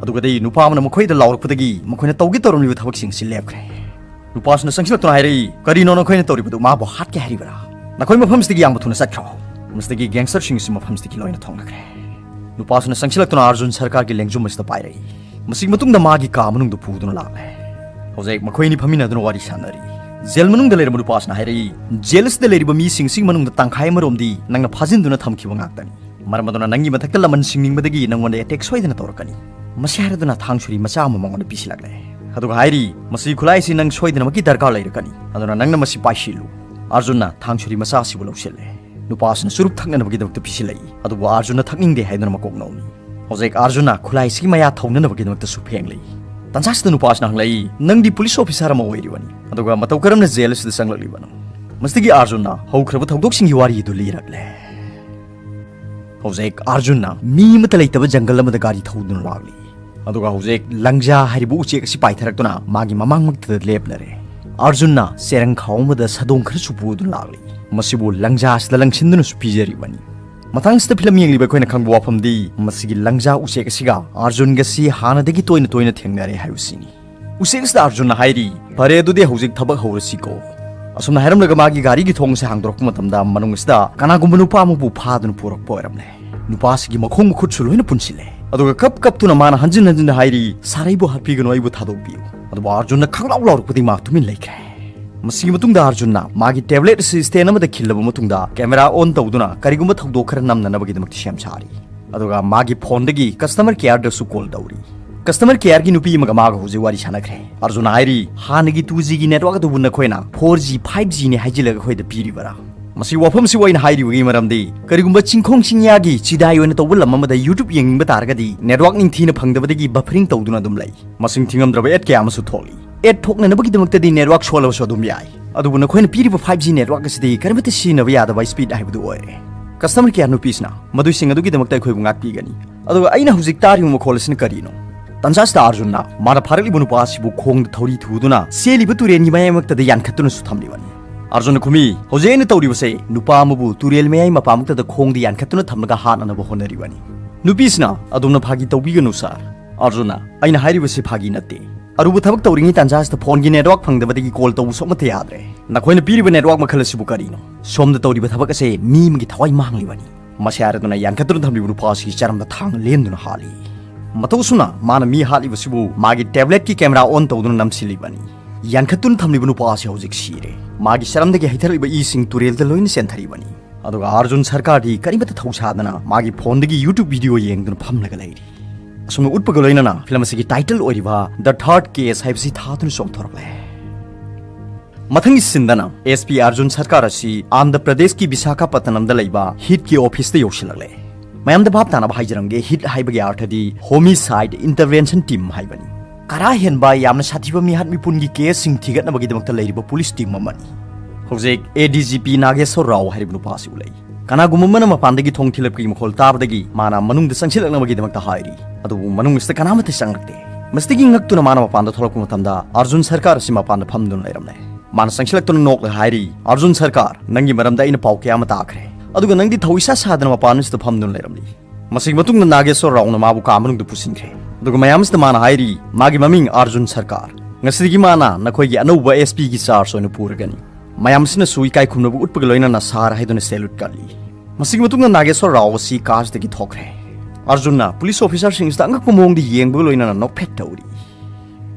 ꯑꯗꯨꯒꯗꯤ ꯅꯨꯄꯥ ꯑꯃꯅ ꯃꯈꯣꯏꯗ ꯂꯥꯎꯔꯛꯄꯗꯒꯤ, ꯃꯈꯣꯏꯅ ꯇꯧꯒꯦ ꯇꯧꯔꯝꯂꯤꯕ ꯊꯕꯛꯁꯤꯡ ꯑꯁꯤ ꯂꯦꯞꯈ꯭ꯔꯦ꯫ ꯅꯨꯄꯥꯁꯤꯅ ꯆꯪꯁꯤꯜꯂꯛꯇꯨꯅ ꯍꯥꯏꯔꯛꯏ, "ꯀꯔꯤꯅꯣ ꯅꯈꯣꯏꯅ ꯇꯧꯔꯤꯕꯗꯨ? ꯃꯥꯕꯨ ꯍꯥꯠꯀꯦ ꯍꯥꯏꯔꯤꯕꯔꯥ? ꯅꯈꯣꯏ ꯃꯐꯝꯁꯤꯗꯒꯤ ꯌꯥꯝꯅ ꯊꯨꯅ ꯆꯠꯈ꯭ꯔꯣ!" ꯃꯁꯤꯗꯒꯤ ꯒꯦꯡꯁꯇꯔꯁꯤꯡ ꯑꯁꯤ ꯃꯐꯝꯁꯤꯗꯒꯤ ꯂꯣꯏꯅ ꯊꯣꯛꯅꯈ꯭ꯔꯦ꯫ ꯅꯨꯄꯥꯁꯤꯅ ꯆꯪꯁꯤꯜꯂꯛꯇꯨꯅ ꯑꯥꯔꯖꯨꯟ ꯁꯔꯀꯥꯔꯒꯤ ꯂꯦꯡꯖꯨꯝ ꯑꯁꯤꯗ ꯄꯥꯏꯔꯛꯏ꯫ ꯃꯁꯤꯒꯤ ꯃꯇꯨꯡꯗ ꯃꯥꯒꯤ ꯀꯥ ꯃꯅꯨꯡꯗ ꯄꯨꯗꯨꯅ ꯂꯥꯛꯂꯦ꯫ ꯍꯧꯖꯤꯛ ꯃꯈꯣꯏ ꯑꯅꯤ ꯐꯝꯃꯤꯟꯅꯗꯨꯅ ꯋꯥꯔꯤ ꯁꯥꯟꯅꯔꯤ꯫ ꯖꯦꯜ ꯃꯅꯨꯡꯗ ꯂꯩꯔꯝꯕ ꯅꯨꯄꯥꯁꯤꯅ ꯍꯥꯏꯔꯛꯏ, "ꯖꯦꯜ ꯑꯁꯤꯗ ꯂꯩꯔꯤꯕ ꯃꯤꯁꯤꯡꯁꯤꯒꯤ ꯃꯅꯨꯡꯗ ꯇꯪꯈꯥꯏ ꯑꯃꯔꯣꯝꯗꯤ ꯅꯪꯅ ꯐꯥꯖꯤꯟꯗꯨꯅ ꯊꯝꯈꯤꯕ ꯉꯥꯛꯇꯅꯤ꯫ ꯃꯔꯝ ꯑꯗꯨꯅ ꯅꯪꯒꯤ ꯃꯊꯛꯇ ꯂꯃꯟ ꯁꯤꯡꯅꯤꯡꯕꯗꯒꯤ ꯅꯪꯉꯣꯟꯗ ꯑꯦꯇꯦꯛ ꯁꯣꯏꯗꯅ ꯇꯧꯔꯛꯀꯅꯤ꯫" ꯃꯁꯤ ꯍꯥꯏꯔꯗꯨꯅ ꯊꯥꯡ ꯁꯨꯔꯤ ꯃꯆꯥ ꯑꯃ ꯃꯉꯣꯟꯗ ꯄꯤꯁꯤꯜꯂꯛꯂꯦ꯫ ꯑꯗꯨꯒ ꯍꯥꯏꯔꯤ, "ꯃꯁꯤ ꯈꯨꯠꯂꯥꯏꯁꯤ ꯅꯪ ꯁꯣꯏꯗꯅꯃꯛꯀꯤ ꯗꯔꯀꯥꯔ ꯂꯩꯔꯛꯀꯅꯤ꯫ ꯑꯗꯨꯅ ꯅꯪꯅ ꯃꯁꯤ ꯄꯥꯏꯁꯤꯜꯂꯨ꯫" ꯑꯥꯔꯖꯨꯟꯅ ꯊꯥꯡ ꯁꯨꯔꯤ ꯃꯆꯥ ꯑꯁꯤꯕꯨ ꯂꯧꯁꯤꯜꯂꯦ꯫ ꯅꯨꯄꯥꯁꯤꯅ ꯆꯨꯔꯨꯞ ꯊꯛꯅꯅꯕꯒꯤꯗꯃꯛꯇ ꯄꯤꯁꯤꯜꯂꯛꯏ꯫ ꯑꯗꯨꯕꯨ ꯑꯥꯔꯖꯨꯟꯅ ꯊꯛꯅꯤꯡꯗꯦ ꯍꯥꯏꯗꯨꯅ ꯃꯀꯣꯛ ꯅꯧꯃꯤ꯫ ꯍꯧꯖꯤꯛ ꯑꯥꯔꯖꯨꯟꯅ ꯈꯨꯠꯂꯥꯏꯁꯤꯒꯤ ꯃꯌꯥ ꯊꯧꯅꯅꯕꯒꯤꯗꯃꯛꯇꯁꯨ ꯐꯦꯡꯂꯛꯏ꯫ ꯇꯟꯖꯥꯁꯤꯗ ꯅꯨꯄꯥꯁꯤꯅ ꯍꯪꯂꯛꯏ, "ꯅꯪꯗꯤ ꯄꯨꯂꯤꯁ ꯑꯣꯐꯤꯁꯥꯔ ꯑꯃ ꯑꯣꯏꯔꯤꯕꯅꯤ, ꯑꯗꯨꯒ ꯃꯇꯧ ꯀꯔꯝꯅ ꯖꯦꯜ ꯑꯁꯤꯗ ꯆꯪꯂꯛꯂꯤꯕꯅꯣ?" ꯃꯁꯤꯗꯒꯤ ꯑꯥꯔꯖꯨꯟꯅ ꯍꯧꯈ꯭ꯔꯕ ꯊꯧꯗꯣꯛꯁꯤꯡꯒꯤ ꯋꯥꯔꯤ ꯑꯗꯨ ꯂꯤꯔꯛꯂꯦ꯫ ꯍꯧꯖꯤꯛ ꯑꯥꯔꯖꯨꯟꯅ ꯃꯤ ꯑꯃꯠꯇ ꯂꯩꯇꯕ ꯖꯪꯒꯜ ꯑꯃꯗ ꯒꯥꯔꯤ ꯊꯧꯗꯨꯅ ꯂꯥꯛꯂꯤ꯫ ꯑꯗꯨꯒ ꯍꯧꯖꯤꯛ ꯂꯪꯖꯥ ꯍꯥꯏꯔꯤꯕ ꯎꯆꯦꯛ ꯑꯁꯤ ꯄꯥꯏꯊꯔꯛꯇꯨꯅ ꯃꯥꯒꯤ ꯃꯃꯥꯡꯃꯛꯇꯗ ꯂꯦꯞꯂꯔꯦ꯫ ꯑꯥꯔꯖꯨꯟꯅ ꯆꯦꯔꯪ ꯈꯥꯎ ꯑꯃꯗ ꯁꯥꯗꯣꯡ ꯈꯔꯁꯨ ꯄꯨꯗꯨꯅ ꯂꯥꯛꯂꯤ꯫ ꯃꯁꯤꯕꯨ ꯂꯪꯖꯥ ꯑꯁꯤꯗ ꯂꯪꯁꯤꯟꯗꯨꯅꯁꯨ ꯄꯤꯖꯔꯤꯕꯅꯤ꯫ ꯃꯊꯪꯁꯤꯗ ꯐꯤꯂꯝ ꯌꯦꯡꯂꯤꯕ ꯑꯩꯈꯣꯏꯅ ꯈꯪꯕ ꯋꯥꯐꯝꯗꯤ, ꯃꯁꯤꯒꯤ ꯂꯪꯖꯥ ꯎꯆꯦꯛ ꯑꯁꯤꯒ ꯑꯥꯔꯖꯨꯟꯒꯁꯤ ꯍꯥꯟꯅꯗꯒꯤ ꯇꯣꯏꯅ ꯇꯣꯏꯅ ꯊꯦꯡꯅꯔꯦ ꯍꯥꯏꯕꯁꯤꯅꯤ꯫ ꯎꯆꯦꯛ ꯑꯁꯤꯗ ꯑꯥꯔꯖꯨꯟꯅ ꯍꯥꯏꯔꯤ, "ꯐꯔꯦ, ꯑꯗꯨꯗꯤ ꯍꯧꯖꯤꯛ ꯊꯕꯛ ꯍꯧꯔꯁꯤꯀꯣ꯫" ꯑꯁꯨꯝꯅ ꯍꯥꯏꯔꯝꯂꯒ ꯃꯥꯒꯤ ꯒꯥꯔꯤꯒꯤ ꯊꯣꯡ ꯑꯁꯤ ꯍꯥꯡꯗꯣꯔꯛꯄ ꯃꯇꯝꯗ, ꯃꯅꯨꯡ ꯑꯁꯤꯗ ꯀꯅꯥꯒꯨꯝꯕ ꯅꯨꯄꯥ ꯑꯃꯕꯨ ꯐꯥꯗꯨꯅ ꯄꯨꯔꯛꯄ ꯑꯣꯏꯔꯝꯂꯦ꯫ ꯅꯨꯄꯥ ꯑꯁꯤꯒꯤ ꯃꯈꯣꯡ ꯃꯈꯨꯠꯁꯨ ꯂꯣꯏꯅ ꯄꯨꯟꯁꯤꯜꯂꯦ꯫ ꯑꯗꯨꯒ ꯀꯞ ꯀꯞꯇꯨꯅ ꯃꯥꯅ ꯍꯟꯖꯤꯟ ꯍꯟꯖꯤꯟꯅ ꯍꯥꯏꯔꯤ, "ꯁꯥꯔꯩꯕꯨ ꯍꯥꯠꯄꯤꯒꯅꯨ, ꯑꯩꯕꯨ ꯊꯥꯗꯣꯛꯄꯤꯌꯨ꯫" ꯑꯗꯨꯕꯨ ꯑꯥꯔꯖꯨꯟꯅ ꯈꯪꯂꯥꯎ ꯂꯥꯎꯔꯛꯄꯗꯒꯤ ꯃꯥ ꯇꯨꯃꯤꯟ ꯂꯩꯈ꯭ꯔꯦ꯫ ꯃꯁꯤꯒꯤ ꯃꯇꯨꯡꯗ ꯑꯥꯔꯖꯨꯟꯅ ꯃꯥꯒꯤ ꯇꯦꯕ꯭ꯂꯦꯠ ꯑꯁꯤ ꯁ꯭ꯇꯦꯟ ꯑꯃꯗ ꯈꯤꯜꯂꯕ ꯃꯇꯨꯡꯗ, ꯀꯦꯃꯦꯔꯥ ꯑꯣꯟ ꯇꯧꯗꯨꯅ ꯀꯔꯤꯒꯨꯝꯕ ꯊꯧꯗꯣꯛ ꯈꯔ ꯅꯝꯅꯅꯕꯒꯤꯗꯃꯛꯇ ꯁꯦꯝ ꯁꯥꯔꯤ꯫ ꯑꯗꯨꯒ ꯃꯥꯒꯤ ꯐꯣꯟꯗꯒꯤ ꯀꯁꯇꯃꯔ ꯀꯦꯌꯔꯗꯁꯨ ꯀꯣꯜ ꯇꯧꯔꯤ꯫ ꯀꯁꯇꯃꯔ ꯀꯦꯌꯔꯒꯤ ꯅꯨꯄꯤ ꯑꯃꯒ ꯃꯥꯒ ꯍꯧꯖꯤꯛ ꯋꯥꯔꯤ ꯁꯥꯟꯅꯈ꯭ꯔꯦ꯫ ꯑꯥꯔꯖꯨꯟꯅ ꯍꯥꯏꯔꯤ, "ꯍꯥꯟꯅꯒꯤ ꯇꯨ ꯖꯤꯒꯤ ꯅꯦꯠꯋꯥꯛ ꯑꯗꯨꯕꯨ ꯅꯈꯣꯏꯅ ꯐꯣꯔ ꯖꯤ, ꯐꯥꯏꯚ ꯖꯤꯅꯤ ꯍꯥꯏꯖꯤꯜꯂꯒ ꯑꯩꯈꯣꯏꯗ ꯄꯤꯔꯤꯕꯔꯥ?" ꯃꯁꯤ ꯋꯥꯐꯝꯁꯤꯕꯨ ꯑꯩꯅ ꯍꯥꯏꯔꯤꯕꯒꯤ ꯃꯔꯝꯗꯤ, ꯀꯔꯤꯒꯨꯝꯕ ꯆꯤꯡꯈꯣꯡ ꯆꯤꯡꯌꯥꯒꯤ ꯆꯤꯗꯥꯏ ꯑꯣꯏꯅ ꯇꯧꯕ ꯂꯝ ꯑꯃꯗ YouTube ꯌꯦꯡꯅꯤꯡꯕ ꯇꯥꯔꯒꯗꯤ, ꯅꯦꯠꯋꯥꯛ ꯅꯤꯡꯊꯤꯅ ꯐꯪꯗꯕꯗꯒꯤ buffering ꯇꯧꯗꯨꯅ ꯑꯗꯨꯝ ꯂꯩ꯫ ꯃꯁꯤꯡ ꯊꯤꯉꯝꯗ꯭ꯔꯕ ꯑꯦꯗ ꯀꯌꯥ ꯑꯃꯁꯨ ꯊꯣꯛꯂꯤ꯫ ꯑꯦꯗ ꯊꯣꯛꯅꯅꯕꯒꯤꯗꯃꯛꯇꯗꯤ ꯅꯦꯠꯋꯥꯛ ꯁꯣꯜꯂꯕꯁꯨ ꯑꯗꯨꯝ ꯌꯥꯏ꯫ ꯑꯗꯨꯕꯨ ꯅꯈꯣꯏꯅ ꯄꯤꯔꯤꯕ ꯐꯥꯏꯚ ꯖꯤ ꯅꯦꯠꯋꯥꯛ ꯑꯁꯤꯗꯤ ꯀꯔꯤꯃꯠꯇ ꯁꯤꯖꯤꯟꯅꯕ ꯌꯥꯗꯕ ꯁ꯭ꯄꯤꯗ ꯍꯥꯏꯕꯗꯨ ꯑꯣꯏꯔꯦ꯫ ꯀꯁꯇꯃꯔ ꯀꯦꯌꯔ ꯅꯨꯄꯤꯁꯤꯅ, "ꯃꯗꯨꯁꯤꯡ ꯑꯗꯨꯒꯤꯗꯃꯛꯇ ꯑꯩꯈꯣꯏꯕꯨ ꯉꯥꯛꯄꯤꯒꯅꯤ꯫" ꯑꯗꯨꯒ ꯑꯩꯅ ꯍꯧꯖꯤꯛ ꯇꯥꯔꯤꯕ ꯃꯈꯣꯜ ꯑꯁꯤꯅ ꯀꯔꯤꯅꯣ? ꯇꯟꯖꯥꯁꯤꯗ ꯑꯥꯔꯖꯨꯟꯅ ꯃꯥꯅ ꯐꯥꯔꯛꯂꯤꯕ ꯅꯨꯄꯥ ꯑꯁꯤꯕꯨ ꯈꯣꯡꯗ ꯊꯧꯔꯤ ꯊꯨꯗꯨꯅ ꯆꯦꯜꯂꯤꯕ ꯇꯨꯔꯦꯟꯒꯤ ꯃꯌꯥꯏꯃꯛꯇꯗ ꯌꯥꯟꯈꯠꯇꯨꯅꯁꯨ ꯊꯝꯂꯤꯕꯅꯤ꯫ ꯑꯥꯔꯖꯨꯟꯅ ꯈꯨꯃꯤ, "ꯍꯧꯖꯤꯛ ꯑꯩꯅ ꯇꯧꯔꯤꯕꯁꯦ ꯅꯨꯄꯥ ꯑꯃꯕꯨ ꯇꯨꯔꯦꯜ ꯃꯌꯥꯏ ꯃꯄꯥꯃꯛꯇꯗ ꯈꯣꯡꯗ ꯌꯥꯟꯈꯠꯇꯨꯅ ꯊꯝꯂꯒ ꯍꯥꯠꯅꯅꯕ ꯍꯣꯠꯅꯔꯤꯕꯅꯤ"꯫ ꯅꯨꯄꯤꯁꯤꯅ, "ꯑꯗꯣꯝꯅ ꯐꯥꯒꯤ ꯇꯧꯕꯤꯒꯅꯨ ꯁꯥꯔ꯫ ꯑꯥꯔꯖꯨꯟꯅ, ꯑꯩꯅ ꯍꯥꯏꯔꯤꯕꯁꯤ ꯐꯥꯒꯤ ꯅꯠꯇꯦ꯫ ꯑꯔꯨꯕ ꯊꯕꯛ ꯇꯧꯔꯤꯉꯩ ꯇꯥꯟꯖꯥꯁꯤꯗ ꯐꯣꯟꯒꯤ ꯅꯦꯠꯋꯥꯛ ꯐꯪꯗꯕꯗꯒꯤ ꯀꯣꯜ ꯇꯧꯕꯁꯨ ꯑꯃꯠꯇ ꯌꯥꯗ꯭ꯔꯦ꯫ ꯅꯈꯣꯏꯅ ꯄꯤꯔꯤꯕ ꯅꯦꯠꯋꯥꯛ ꯃꯈꯜ ꯑꯁꯤꯕꯨ ꯀꯔꯤꯅꯣ? ꯁꯣꯝꯗ ꯇꯧꯔꯤꯕ ꯊꯕꯛ ꯑꯁꯦ ꯃꯤ ꯑꯃꯒꯤ ꯊꯋꯥꯏ ꯃꯥꯡꯂꯤꯕꯅꯤ"꯫ ꯃꯁꯤ ꯍꯥꯏꯔꯗꯨꯅ ꯌꯥꯟꯈꯠꯇꯨꯅ ꯊꯝꯂꯤꯕ ꯅꯨꯄꯥ ꯑꯁꯤꯒꯤ ꯆꯔꯝꯗ ꯊꯥꯡꯅ ꯂꯦꯟꯗꯨꯅ ꯍꯥꯠꯂꯤ꯫ ꯃꯇꯧ ꯑꯁꯨꯝꯅ ꯃꯥꯅ ꯃꯤ ꯍꯥꯠꯂꯤꯕꯁꯤꯕꯨ ꯃꯥꯒꯤ ꯇꯦꯕ꯭ꯂꯦꯠꯀꯤ ꯀꯦꯃꯦꯔꯥ ꯑꯣꯟ ꯇꯧꯗꯨꯅ ꯅꯝꯁꯤꯜꯂꯤꯕꯅꯤ꯫ ꯌꯥꯟꯈꯠꯇꯨꯅ ꯊꯝꯂꯤꯕ ꯅꯨꯄꯥ ꯑꯁꯤ ꯍꯧꯖꯤꯛ ꯁꯤꯔꯦ꯫ ꯃꯥꯒꯤ ꯆꯔꯝꯗꯒꯤ ꯍꯩꯊꯔꯛꯂꯤꯕ ꯏꯁꯤꯡ ꯇꯨꯔꯦꯜꯗ ꯂꯣꯏꯅ ꯆꯦꯟꯊꯔꯤꯕꯅꯤ꯫ ꯑꯗꯨꯒ ꯑꯥꯔꯖꯨꯟ ꯁꯔꯀꯥꯔꯗꯤ ꯀꯔꯤꯃꯠꯇ ꯊꯧꯁꯥꯗꯅ ꯃꯥꯒꯤ ꯐꯣꯟꯗꯒꯤ YouTube ꯚꯤꯗꯤꯑꯣ ꯌꯦꯡꯗꯨꯅ ꯐꯝꯂꯒ ꯂꯩꯔꯤ꯫ ꯑꯁꯨꯝꯅ ꯎꯠꯄꯒ ꯂꯣꯏꯅꯅ ꯐꯤꯂꯝ ꯑꯁꯤꯒꯤ ꯇꯥꯏꯇꯜ ꯑꯣꯏꯔꯤꯕ The Third Case ꯍꯥꯏꯕꯁꯤ ꯊꯥꯗꯨꯅ ꯆꯣꯡꯊꯣꯔꯛꯂꯦ꯫ ꯃꯊꯪꯒꯤ ꯁꯤꯟꯗꯅ ꯑꯦꯁ ꯄꯤ ꯑꯥꯔꯖꯨꯟ ꯁꯔꯀꯥꯔ ꯑꯁꯤ ꯑꯟꯙ꯭ꯔ ꯄ꯭ꯔꯗꯦꯁꯀꯤ ꯕꯤꯁꯥꯈꯥꯄꯠꯇꯅꯝꯗ ꯂꯩꯕ ꯍꯤꯠꯀꯤ ꯑꯣꯐꯤꯁꯇ ꯌꯧꯁꯤꯜꯂꯛꯂꯦ꯫ ꯃꯌꯥꯝꯗ ꯚꯥꯞ ꯇꯥꯅꯕ ꯍꯥꯏꯖꯔꯝꯒꯦ, ꯍꯤꯠ ꯍꯥꯏꯕꯒꯤ ꯑꯥꯔꯊꯗꯤ ꯍꯣꯃꯤꯁꯥꯏꯗ ꯏꯟꯇꯔꯚꯦꯟꯁꯟ ꯇꯤꯝ ꯍꯥꯏꯕꯅꯤ꯫ ꯀꯔꯥ ꯍꯦꯟꯕ, ꯌꯥꯝꯅ ꯁꯥꯊꯤꯕ ꯃꯤꯍꯥꯠ ꯃꯤꯄꯨꯟꯒꯤ ꯀꯦꯁꯁꯤꯡ ꯊꯤꯒꯠꯅꯕꯒꯤꯗꯃꯛꯇ ꯂꯩꯔꯤꯕ ꯄꯨꯂꯤꯁ ꯇꯤꯝ ꯑꯃꯅꯤ꯫ ꯍꯧꯖꯤꯛ ꯑꯦ ꯗꯤ ꯖꯤ ꯄꯤ ꯅꯥꯒꯦꯁꯣꯔ ꯔꯥꯎ ꯍꯥꯏꯔꯤꯕ ꯅꯨꯄꯥ ꯑꯁꯤ ꯎꯠꯂꯛꯏ꯫ ꯀꯅꯥꯒꯨꯝꯕ ꯑꯃꯅ ꯃꯄꯥꯟꯗꯒꯤ ꯊꯣꯡ ꯊꯤꯜꯂꯛꯄꯒꯤ ꯃꯈꯣꯜ ꯇꯥꯕꯗꯒꯤ ꯃꯥꯅ ꯃꯅꯨꯡꯗ ꯆꯪꯁꯤꯜꯂꯛꯅꯕꯒꯤꯗꯃꯛꯇ ꯍꯥꯏꯔꯤ꯫ ꯑꯗꯨꯕꯨ ꯃꯅꯨꯡ ꯑꯁꯤꯗ ꯀꯅꯥꯃꯠꯇ ꯆꯪꯂꯛꯇꯦ꯫ ꯃꯁꯤꯗꯒꯤ ꯉꯛꯇꯨꯅ ꯃꯥꯅ ꯃꯄꯥꯟꯗ ꯊꯣꯛꯂꯛꯄ ꯃꯇꯝꯗ ꯑꯥꯔꯖꯨꯟ ꯁꯔꯀꯥꯔ ꯑꯁꯤ ꯃꯄꯥꯟꯗ ꯐꯝꯗꯨꯅ ꯂꯩꯔꯝꯂꯦ꯫ ꯃꯥꯅ ꯆꯪꯁꯤꯜꯂꯛꯇꯨꯅ ꯅꯣꯛꯂꯒ ꯍꯥꯏꯔꯤ, "ꯑꯥꯔꯖꯨꯟ ꯁꯔꯀꯥꯔ, ꯅꯪꯒꯤ ꯃꯔꯝꯗ ꯑꯩꯅ ꯄꯥꯎ ꯀꯌꯥ ꯑꯃ ꯇꯥꯈ꯭ꯔꯦ, ꯑꯗꯨꯒ ꯅꯪꯗꯤ ꯊꯧ ꯏꯁꯥ ꯁꯥꯗꯅ ꯃꯄꯥꯟ ꯑꯁꯤꯗ ꯐꯝꯗꯨꯅ ꯂꯩꯔꯝꯂꯤ"꯫ ꯃꯁꯤꯒꯤ ꯃꯇꯨꯡꯗ ꯅꯥꯒꯦꯁꯣꯔ ꯔꯥꯎꯅ ꯃꯥꯕꯨ ꯀꯥ ꯃꯅꯨꯡꯗ ꯄꯨꯁꯤꯟꯈ꯭ꯔꯦ꯫ ꯑꯗꯨꯒ ꯃꯌꯥꯝ ꯑꯁꯤꯗ ꯃꯥꯅ ꯍꯥꯏꯔꯤ, "ꯃꯥꯒꯤ ꯃꯃꯤꯡ ꯑꯥꯔꯖꯨꯟ ꯁꯔꯀꯥꯔ꯫ ꯉꯁꯤꯗꯒꯤ ꯃꯥꯅ ꯅꯈꯣꯏꯒꯤ ꯑꯅꯧꯕ ꯑꯦꯁ ꯄꯤꯒꯤ ꯆꯥꯔꯖ ꯑꯣꯏꯅ ꯄꯨꯔꯒꯅꯤ"꯫ ꯃꯌꯥꯝ ꯑꯁꯤꯅꯁꯨ ꯏꯀꯥꯏ ꯈꯨꯝꯅꯕ ꯎꯠꯄꯒ ꯂꯣꯏꯅꯅ "ꯁꯥꯔ" ꯍꯥꯏꯗꯨꯅ ꯁꯦꯂꯨꯠ ꯀꯜꯂꯤ꯫ ꯃꯁꯤꯒꯤ ꯃꯇꯨꯡꯗ ꯅꯥꯒꯦꯁꯣꯔ ꯔꯥꯎ ꯑꯁꯤ ꯀꯥꯁꯤꯗꯒꯤ ꯊꯣꯛꯈ꯭ꯔꯦ꯫ ꯑꯥꯔꯖꯨꯟꯅ ꯄꯨꯂꯤꯁ ꯑꯣꯐꯤꯁꯥꯔꯁꯤꯡꯁꯤꯗ ꯑꯉꯛꯄ ꯃꯑꯣꯡꯗ ꯌꯦꯡꯕꯒ ꯂꯣꯏꯅꯅ ꯅꯣꯛꯐꯦꯠ ꯇꯧꯔꯤ꯫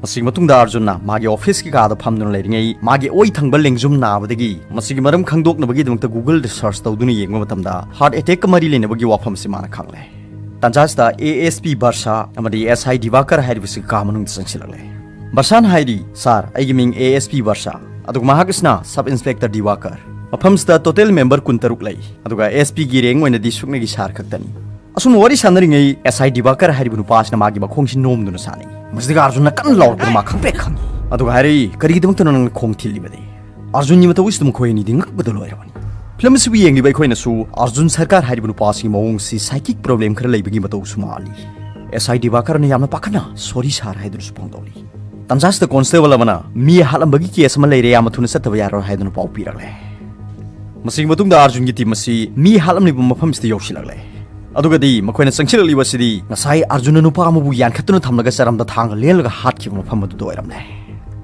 ꯃꯁꯤꯒꯤ ꯃꯇꯨꯡꯗ ꯑꯥꯔꯖꯨꯟꯅ ꯃꯥꯒꯤ ꯑꯣꯐꯤꯁꯀꯤ ꯀꯥꯗ ꯐꯝꯗꯨꯅ ꯂꯩꯔꯤꯉꯩ ꯃꯥꯒꯤ ꯑꯣꯏ ꯊꯪꯕ ꯂꯦꯡꯖꯨꯝ ꯅꯥꯕꯗꯒꯤ ꯃꯁꯤꯒꯤ ꯃꯔꯝ ꯈꯪꯗꯣꯛꯅꯕꯒꯤꯗꯃꯛꯇ Google ꯗ ꯁꯔꯆ ꯇꯧꯗꯨꯅ ꯌꯦꯡꯕ ꯃꯇꯝꯗ ꯍꯥꯔꯠ ꯑꯦꯇꯦꯛꯀ ꯃꯔꯤ ꯂꯩꯅꯕꯒꯤ ꯋꯥꯐꯝ ꯑꯁꯤ ꯃꯥꯅ ꯈꯪꯂꯦ꯫ ꯇꯥꯟꯖꯥꯁꯤꯗ ꯑꯦ ꯑꯦꯁ ꯄꯤ ꯕꯔꯁꯥ ꯑꯃꯗꯤ ꯑꯦꯁ ꯑꯥꯏ ꯗꯤꯕꯥꯀꯔ ꯍꯥꯏꯔꯤꯕꯁꯤ ꯀꯥ ꯃꯅꯨꯡꯗ ꯆꯪꯁꯤꯜꯂꯛꯂꯦ꯫ ꯕꯔꯁꯥꯅ ꯍꯥꯏꯔꯤ, "ꯁꯥꯔ, ꯑꯩꯒꯤ ꯃꯤꯡ ꯑꯦ ꯑꯦꯁ ꯄꯤ ꯕꯔꯁꯥ, ꯑꯗꯨꯒ ꯃꯍꯥꯛ ꯑꯁꯤꯅ ꯁꯕ ꯏꯟꯁꯄꯦꯛꯇꯔ ꯗꯤꯕꯥꯀꯔ꯫ ꯃꯐꯝꯁꯤꯗ ꯇꯣꯇꯦꯜ ꯃꯦꯝꯕꯔ ꯀꯨꯟꯇꯔꯨꯛ ꯂꯩ, ꯑꯗꯨꯒ ꯑꯦꯁ ꯄꯤꯒꯤ ꯔꯦꯡ ꯑꯣꯏꯅꯗꯤ ꯁꯨꯞꯅꯒꯤ ꯁꯥꯔ ꯈꯛꯇꯅꯤ"꯫ ꯑꯁꯨꯝꯅ ꯋꯥꯔꯤ ꯁꯥꯟꯅꯔꯤꯉꯩ ꯑꯦꯁ ꯑꯥꯏ ꯗꯤꯕꯥꯀꯔ ꯍꯥꯏꯔꯤꯕ ꯅꯨꯄꯥ ꯑꯁꯤꯅ ꯃꯥꯒꯤ ꯃꯈꯣꯡꯁꯤ ꯅꯣꯝꯗꯨꯅ ꯁꯥꯟꯅꯩ꯫ ꯃꯁꯤꯗꯒꯤ ꯑꯥꯔꯖꯨꯟꯅ ꯀꯟꯅ ꯂꯥꯎꯔꯛꯇꯨꯅ ꯃꯥ ꯈꯪꯄ꯭ꯔꯦꯛ ꯈꯪꯉꯤ꯫ ꯑꯗꯨꯒ ꯍꯥꯏꯔꯛꯏ, "ꯀꯔꯤꯒꯤꯗꯃꯛꯇꯅꯣ ꯅꯪꯅ ꯈꯣꯡ ꯊꯤꯜꯂꯤꯕꯗꯤ?" ꯑꯥꯔꯖꯨꯟꯒꯤ ꯃꯇꯧ ꯑꯁꯤꯗ ꯃꯈꯣꯏ ꯑꯅꯤꯗꯤ ꯉꯛꯄꯗ ꯂꯣꯏꯔꯕꯅꯤ꯫ ꯐꯤꯂꯝ ꯑꯁꯤꯕꯨ ꯌꯦꯡꯂꯤꯕ ꯑꯩꯈꯣꯏꯅꯁꯨ ꯑꯥꯔꯖꯨꯟ ꯁꯔꯀꯥꯔ ꯍꯥꯏꯔꯤꯕ ꯅꯨꯄꯥ ꯑꯁꯤꯒꯤ ꯃꯑꯣꯡ ꯑꯁꯤ ꯁꯥꯏꯀꯤꯛ ꯄ꯭ꯔꯣꯕ꯭ꯂꯦꯝ ꯈꯔ ꯂꯩꯕꯒꯤ ꯃꯇꯧꯁꯨ ꯃꯥꯜꯂꯤ꯫ ꯑꯦꯁ ꯑꯥꯏ ꯗꯤꯕꯥꯀꯔꯅ ꯌꯥꯝꯅ ꯄꯥꯈꯠꯅ "ꯁꯣꯔꯤ ꯁꯥꯔ" ꯍꯥꯏꯗꯨꯅꯁꯨ ꯐꯣꯡꯗꯣꯛꯂꯤ꯫ ꯇꯟꯖꯥꯁꯤꯗ ꯀꯣꯟꯁꯇꯦꯕꯜ ꯑꯃꯅ "ꯃꯤ ꯍꯥꯠꯂꯝꯕꯒꯤ ꯀꯦꯁ ꯑꯃ ꯂꯩꯔꯦ, ꯌꯥꯝꯅ ꯊꯨꯅ ꯆꯠꯇꯕ ꯌꯥꯔꯣꯏ" ꯍꯥꯏꯗꯨꯅ ꯄꯥꯎ ꯄꯤꯔꯛꯂꯦ꯫ ꯃꯁꯤꯒꯤ ꯃꯇꯨꯡꯗ ꯑꯥꯔꯖꯨꯟꯒꯤ ꯇꯤꯝ ꯑꯁꯤ ꯃꯤ ꯍꯥꯠꯂꯝꯂꯤꯕ ꯃꯐꯝꯁꯤꯗ ꯌꯧꯁꯤꯜꯂꯛꯂꯦ꯫ ꯑꯗꯨꯒꯗꯤ ꯃꯈꯣꯏꯅ ꯆꯪꯁꯤꯜꯂꯛꯂꯤꯕ ꯑꯁꯤꯗꯤ ꯉꯁꯥꯏ ꯑꯥꯔꯖꯨꯟꯅ ꯅꯨꯄꯥ ꯑꯃꯕꯨ ꯌꯥꯟꯈꯠꯇꯨꯅ ꯊꯝꯂꯒ ꯆꯔꯝꯗ ꯊꯥꯡꯒ ꯂꯦꯜꯂꯒ ꯍꯥꯠꯈꯤꯕ ꯃꯐꯝ ꯑꯗꯨꯗ ꯑꯣꯏꯔꯝꯂꯦ꯫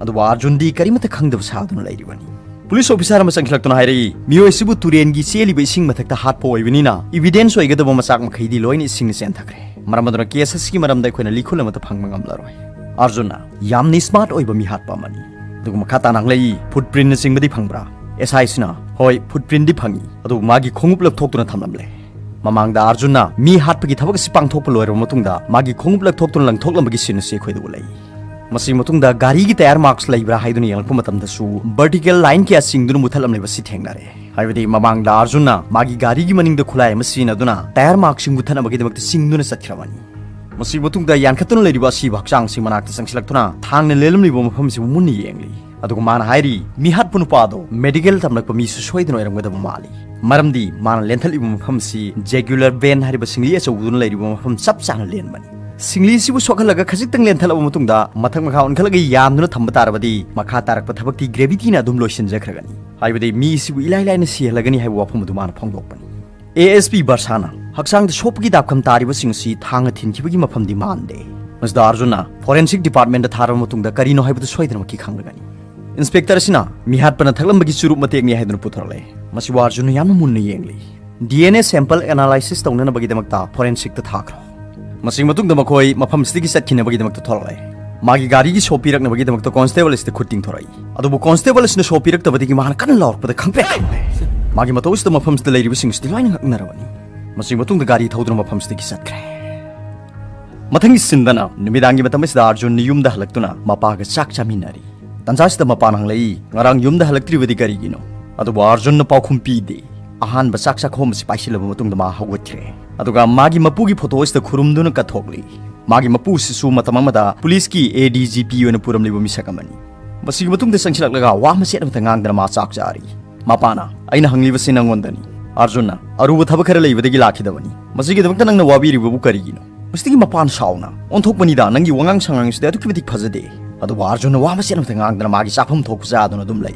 ꯑꯗꯨꯕꯨ ꯑꯥꯔꯖꯨꯟꯗꯤ ꯀꯔꯤꯃꯠꯇ ꯈꯪꯗꯕ ꯁꯥꯗꯨꯅ ꯂꯩꯔꯤꯕꯅꯤ꯫ ꯄꯨꯂꯤꯁ ꯑꯣꯐꯤꯁꯥꯔ ꯑꯃ ꯆꯪꯁꯤꯜꯂꯛꯇꯨꯅ ꯍꯥꯏꯔꯛꯏ, "ꯃꯤꯑꯣꯏ ꯑꯁꯤꯕꯨ ꯇꯨꯔꯦꯟꯒꯤ ꯆꯦꯜꯂꯤꯕ ꯏꯁꯤꯡ ꯃꯊꯛꯇ ꯍꯥꯠꯄ ꯑꯣꯏꯕꯅꯤꯅ, ꯏꯕꯤꯗꯦꯟꯁ ꯑꯣꯏꯒꯗꯕ ꯃꯆꯥꯛ ꯃꯈꯩꯗꯤ ꯂꯣꯏꯅ ꯏꯁꯤꯡꯅ ꯆꯦꯟꯊꯈ꯭ꯔꯦ꯫ ꯃꯔꯝ ꯑꯗꯨꯅ ꯀꯦꯁ ꯑꯁꯤꯒꯤ ꯃꯔꯝꯗ ꯑꯩꯈꯣꯏꯅ ꯂꯤꯈꯨꯜ ꯑꯃꯠꯇ ꯐꯪꯕ ꯉꯝꯂꯔꯣꯏ"꯫ ꯑꯥꯔꯖꯨꯟꯅ ꯌꯥꯝꯅ ꯁ꯭ꯃꯥꯔꯠ ꯑꯣꯏꯕ ꯃꯤꯍꯥꯠꯄ ꯑꯃꯅꯤ꯫ ꯑꯗꯨꯒ ꯃꯈꯥ ꯇꯥꯅ ꯍꯪꯂꯛꯏ, "ꯐꯨꯠ ꯄ꯭ꯔꯤꯟꯅꯆꯤꯡꯕꯗꯤ ꯐꯪꯕ꯭ꯔꯥ?" ꯑꯦꯁ ꯑꯥꯏꯁꯤꯅ, "ꯍꯣꯏ, ꯐꯨꯠ ꯄ꯭ꯔꯤꯟꯗꯤ ꯐꯪꯏ, ꯑꯗꯨꯕꯨ ꯃꯥꯒꯤ ꯈꯣꯡꯎꯞ ꯂꯧꯊꯣꯛꯇꯨꯅ ꯊꯝꯂꯝꯂꯦ"꯫ ꯃꯃꯥꯡꯗ ꯑꯥꯔꯖꯨꯟꯅ ꯃꯤ ꯍꯥꯠꯄꯒꯤ ꯊꯕꯛ ꯑꯁꯤ ꯄꯥꯡꯊꯣꯛꯄ ꯂꯣꯏꯔꯕ ꯃꯇꯨꯡꯗ ꯃꯥꯒꯤ ꯈꯣꯡꯎꯞ ꯂꯧꯊꯣꯛꯇꯨꯅ ꯂꯪꯊꯣꯛꯂꯝꯕꯒꯤ ꯁꯤꯟ ꯑꯁꯤ ꯑꯩꯈꯣꯏꯗ ꯎꯠꯂꯛꯏ꯫ ꯃꯁꯤꯒꯤ ꯃꯇꯨꯡꯗ ꯒꯥꯔꯤꯒꯤ ꯇꯥꯌꯔ ꯃꯥꯔꯛꯁ ꯂꯩꯕ꯭ꯔꯥ ꯍꯥꯏꯗꯨꯅ ꯌꯦꯡꯂꯛꯄ ꯃꯇꯝꯗꯁꯨ ꯚꯔꯇꯤꯀꯦꯜ ꯂꯥꯏꯟ ꯀꯌꯥ ꯆꯤꯡꯗꯨꯅ ꯃꯨꯊꯠꯂꯝꯂꯤꯕ ꯑꯁꯤ ꯊꯦꯡꯅꯔꯦ꯫ ꯍꯥꯏꯕꯗꯤ ꯃꯃꯥꯡꯗ ꯑꯥꯔꯖꯨꯟꯅ ꯃꯥꯒꯤ ꯒꯥꯔꯤꯒꯤ ꯃꯅꯤꯡꯗ ꯈꯨꯠꯂꯥꯏ ꯑꯃ ꯁꯤꯖꯤꯟꯅꯗꯨꯅ ꯇꯥꯌꯔ ꯃꯥꯔꯛꯁꯤꯡ ꯃꯨꯊꯠꯅꯕꯒꯤꯗꯃꯛꯇ ꯆꯤꯡꯗꯨꯅ ꯆꯠꯈ꯭ꯔꯕꯅꯤ꯫ ꯃꯁꯤꯒꯤ ꯃꯇꯨꯡꯗ ꯌꯥꯟꯈꯠꯇꯨꯅ ꯂꯩꯔꯤꯕ ꯑꯁꯤꯕ ꯍꯛꯆꯥꯡꯁꯤ ꯃꯅꯥꯛꯇ ꯆꯪꯁꯤꯜꯂꯛꯇꯨꯅ ꯊꯥꯡꯅ ꯂꯦꯜꯂꯝꯂꯤꯕ ꯃꯐꯝꯁꯤꯕꯨ ꯃꯨꯟꯅ ꯌꯦꯡꯂꯤ꯫ ꯑꯗꯨꯒ ꯃꯥꯅ ꯍꯥꯏꯔꯤ, ꯃꯤꯍꯥꯠꯄ ꯅꯨꯄꯥ ꯑꯗꯣ ꯃꯦꯗꯤꯀꯦꯜ ꯇꯝꯂꯛꯄ ꯃꯤꯁꯨ ꯁꯣꯏꯗꯅ ꯑꯣꯏꯔꯝꯒꯗꯕ ꯃꯥꯜꯂꯤ, ꯃꯔꯝꯗꯤ ꯃꯥꯅ ꯂꯦꯟꯊꯠꯂꯤꯕ ꯃꯐꯝꯁꯤ ꯖꯦꯒꯨꯂꯔ ꯚꯦꯟ ꯍꯥꯏꯔꯤꯕ ꯁꯤꯡꯂꯤ ꯑꯆꯧꯕꯗꯨꯅ ꯂꯩꯔꯤꯕ ꯃꯐꯝ ꯆꯞ ꯆꯥꯅ ꯂꯦꯟꯕꯅꯤ꯫ ꯁꯤꯡꯂꯤꯁꯤꯕꯨ ꯁꯣꯛꯍꯜꯂꯒ ꯈꯖꯤꯛꯇꯪ ꯂꯦꯟꯊꯠꯂꯕ ꯃꯇꯨꯡꯗ ꯃꯊꯛ ꯃꯈꯥ ꯑꯣꯟꯈꯠꯂꯒ ꯌꯥꯟꯗꯨꯅ ꯊꯝꯕ ꯇꯥꯔꯕꯗꯤ ꯃꯈꯥ ꯇꯥꯔꯛꯄ ꯊꯕꯛꯇꯤ ꯒ꯭ꯔꯦꯚꯤꯇꯤꯅ ꯑꯗꯨꯝ ꯂꯣꯏꯁꯤꯟꯖꯈ꯭ꯔꯒꯅꯤ꯫ ꯍꯥꯏꯕꯗꯤ ꯃꯤꯁꯤꯕꯨ ꯏꯂꯥꯏ ꯂꯥꯏꯅ ꯁꯤꯍꯜꯂꯒꯅꯤ ꯍꯥꯏꯕ ꯋꯥꯐꯝ ꯑꯗꯨ ꯃꯥꯅ ꯐꯣꯡꯗꯣꯛꯄꯅꯤ꯫ ꯑꯦ ꯑꯦꯁ ꯄꯤ ꯕꯔꯁꯥꯅ ꯍꯛꯆꯥꯡꯗ ꯁꯣꯛꯄꯒꯤ ꯗꯥꯛꯐꯝ ꯇꯥꯔꯤꯕꯁꯤꯡ ꯑꯁꯤ ꯊꯥꯡꯅ ꯊꯤꯟꯈꯤꯕꯒꯤ ꯃꯐꯝꯗꯤ ꯃꯥꯟꯗꯦ꯫ ꯃꯁꯤꯗ ꯑꯥꯔꯖꯨꯟꯅ ꯐꯣꯔꯦꯟꯁꯤꯛ ꯗꯤꯄꯥꯔꯠꯃꯦꯟꯗ ꯊꯥꯔꯕ ꯃꯇꯨꯡꯗ ꯀꯔꯤꯅꯣ ꯍꯥꯏꯕꯗꯨ ꯁꯣꯏꯗꯅꯃꯛꯀꯤ ꯈꯪꯂꯒꯅꯤ꯫ ꯏꯟꯁꯄꯦꯛꯇꯔ ꯑꯁꯤꯅ ꯃꯤꯍꯥꯠꯄꯅ ꯊꯛꯂꯝꯕꯒꯤ ꯆꯨꯔꯨꯞ ꯃꯇꯦꯛꯅꯤ ꯍꯥꯏꯗꯨꯅ ꯄꯨꯊꯣꯔꯛꯂꯦ꯫ ꯃꯁꯤꯕꯨ ꯑꯥꯔꯖꯨꯟꯅ ꯌꯥꯝꯅ ꯃꯨꯟꯅ ꯌꯦꯡꯂꯤ꯫ D N A sample analysis ꯇꯧꯅꯅꯕꯒꯤꯗꯃꯛꯇ ꯐꯣꯔꯦꯟꯁꯤꯛꯇ ꯊꯥꯈ꯭ꯔꯣ꯫ ꯃꯁꯤꯒꯤ ꯃꯇꯨꯡꯗ ꯃꯈꯣꯏ ꯃꯐꯝꯁꯤꯗꯒꯤ ꯆꯠꯈꯤꯅꯕꯒꯤꯗꯃꯛꯇ ꯊꯣꯛꯂꯛꯂꯦ꯫ ꯃꯥꯒꯤ ꯒꯥꯔꯤꯒꯤ ꯁꯣ ꯄꯤꯔꯛꯅꯕꯒꯤꯗꯃꯛꯇ ꯀꯣꯟꯁꯇꯦꯕꯜ ꯑꯁꯤꯗ ꯈꯨꯠ ꯇꯤꯡꯊꯣꯔꯛꯏ꯫ ꯑꯗꯨꯕꯨ ꯀꯣꯟꯁꯇꯦꯕꯜ ꯑꯁꯤꯅ ꯁꯣ ꯄꯤꯔꯛꯇꯕꯗꯒꯤ ꯃꯍꯥꯛꯅ ꯀꯟꯅ ꯂꯥꯎꯔꯛꯄꯗ ꯈꯪꯄ꯭ꯔꯦꯛ ꯈꯪꯂꯦ꯫ ꯃꯥꯒꯤ ꯃꯇꯧ ꯑꯁꯤꯗ ꯃꯐꯝꯁꯤꯗ ꯂꯩꯔꯤꯕꯁꯤꯡ ꯑꯁꯤꯗꯤ ꯂꯣꯏꯅ ꯉꯛꯅꯔꯕꯅꯤ꯫ ꯃꯁꯤꯒꯤ ꯃꯇꯨꯡꯗ ꯒꯥꯔꯤ ꯊꯧꯗꯨꯅ ꯃꯐꯝꯁꯤꯗꯒꯤ ꯆꯠꯈ꯭ꯔꯦ꯫ ꯃꯊꯪꯒꯤ ꯁꯤꯟꯗꯅ ꯅꯨꯃꯤꯗꯥꯡꯒꯤ ꯃꯇꯝ ꯑꯁꯤꯗ ꯑꯥꯔꯖꯨꯟ ꯌꯨꯝꯗ ꯍꯜꯂꯛꯇꯨꯅ ꯃꯄꯥꯒ ꯆꯥꯛ ꯆꯥꯃꯤꯟꯅꯔꯤ꯫ ꯇꯟꯖꯥꯁꯤꯗ ꯃꯄꯥꯅ ꯍꯪꯂꯛꯏ, "ꯉꯔꯥꯡ ꯌꯨꯝꯗ ꯍꯜꯂꯛꯇ꯭ꯔꯤꯕꯗꯤ ꯀꯔꯤꯒꯤꯅꯣ?" ꯑꯗꯨꯕꯨ ꯑꯥꯔꯖꯨꯟꯅ ꯄꯥꯎꯈꯨꯝ ꯄꯤꯗꯦ꯫ ꯑꯍꯥꯟꯕ ꯆꯥꯛ ꯆꯥꯛꯈꯣꯝ ꯑꯁꯤ ꯄꯥꯏꯁꯤꯜꯂꯕ ꯃꯇꯨꯡꯗ ꯃꯥ ꯍꯧꯒꯠꯈ꯭ꯔꯦ꯫ ꯑꯗꯨꯒ ꯃꯥꯒꯤ ꯃꯄꯨꯒꯤ ꯐꯣꯇꯣ ꯑꯁꯤꯗ ꯈꯨꯔꯨꯝꯗꯨꯅ ꯀꯠꯊꯣꯛꯂꯤ꯫ ꯃꯥꯒꯤ ꯃꯄꯨꯁꯤꯁꯨ ꯃꯇꯝ ꯑꯃꯗ ꯄꯨꯂꯤꯁꯀꯤ ꯑꯦ ꯗꯤ ꯖꯤ ꯄꯤ ꯑꯣꯏꯅ ꯄꯨꯔꯝꯂꯤꯕ ꯃꯤꯁꯛ ꯑꯃꯅꯤ꯫ ꯃꯁꯤꯒꯤ ꯃꯇꯨꯡꯗ ꯆꯪꯁꯤꯜꯂꯛꯂꯒ ꯋꯥ ꯃꯆꯦꯠ ꯑꯃꯠꯇ ꯉꯥꯡꯗꯅ ꯃꯥ ꯆꯥꯛ ꯆꯥꯔꯤ꯫ ꯃꯄꯥꯅ, "ꯑꯩꯅ ꯍꯪꯂꯤꯕꯁꯤ ꯅꯪꯉꯣꯟꯗꯅꯤ, ꯑꯥꯔꯖꯨꯟꯅ꯫ ꯑꯔꯨꯕ ꯊꯕꯛ ꯈꯔ ꯂꯩꯕꯗꯒꯤ ꯂꯥꯛꯈꯤꯗꯕꯅꯤ꯫ ꯃꯁꯤꯒꯤꯗꯃꯛꯇ ꯅꯪꯅ ꯋꯥꯕꯤꯔꯤꯕꯕꯨ ꯀꯔꯤꯒꯤꯅꯣ?" ꯃꯁꯤꯗꯒꯤ ꯃꯄꯥꯟ ꯁꯥꯎꯅ ꯑꯣꯟꯊꯣꯛꯄꯅꯤꯗ, ꯅꯪꯒꯤ ꯋꯥꯉꯥꯡ ꯁꯉꯥꯡꯁꯤꯗꯤ ꯑꯗꯨꯛꯀꯤ ꯃꯇꯤꯛ ꯐꯖꯗꯦ꯫ ꯑꯗꯨꯕꯨ ꯑꯥꯔꯖꯨꯟꯅ ꯋꯥ ꯃꯆꯦꯠ ꯑꯃꯇ ꯉꯥꯡꯗꯅ ꯃꯥꯒꯤ ꯆꯥꯐꯝ ꯊꯣꯛꯄ ꯆꯥꯗꯨꯅ ꯑꯗꯨꯝ ꯂꯩ꯫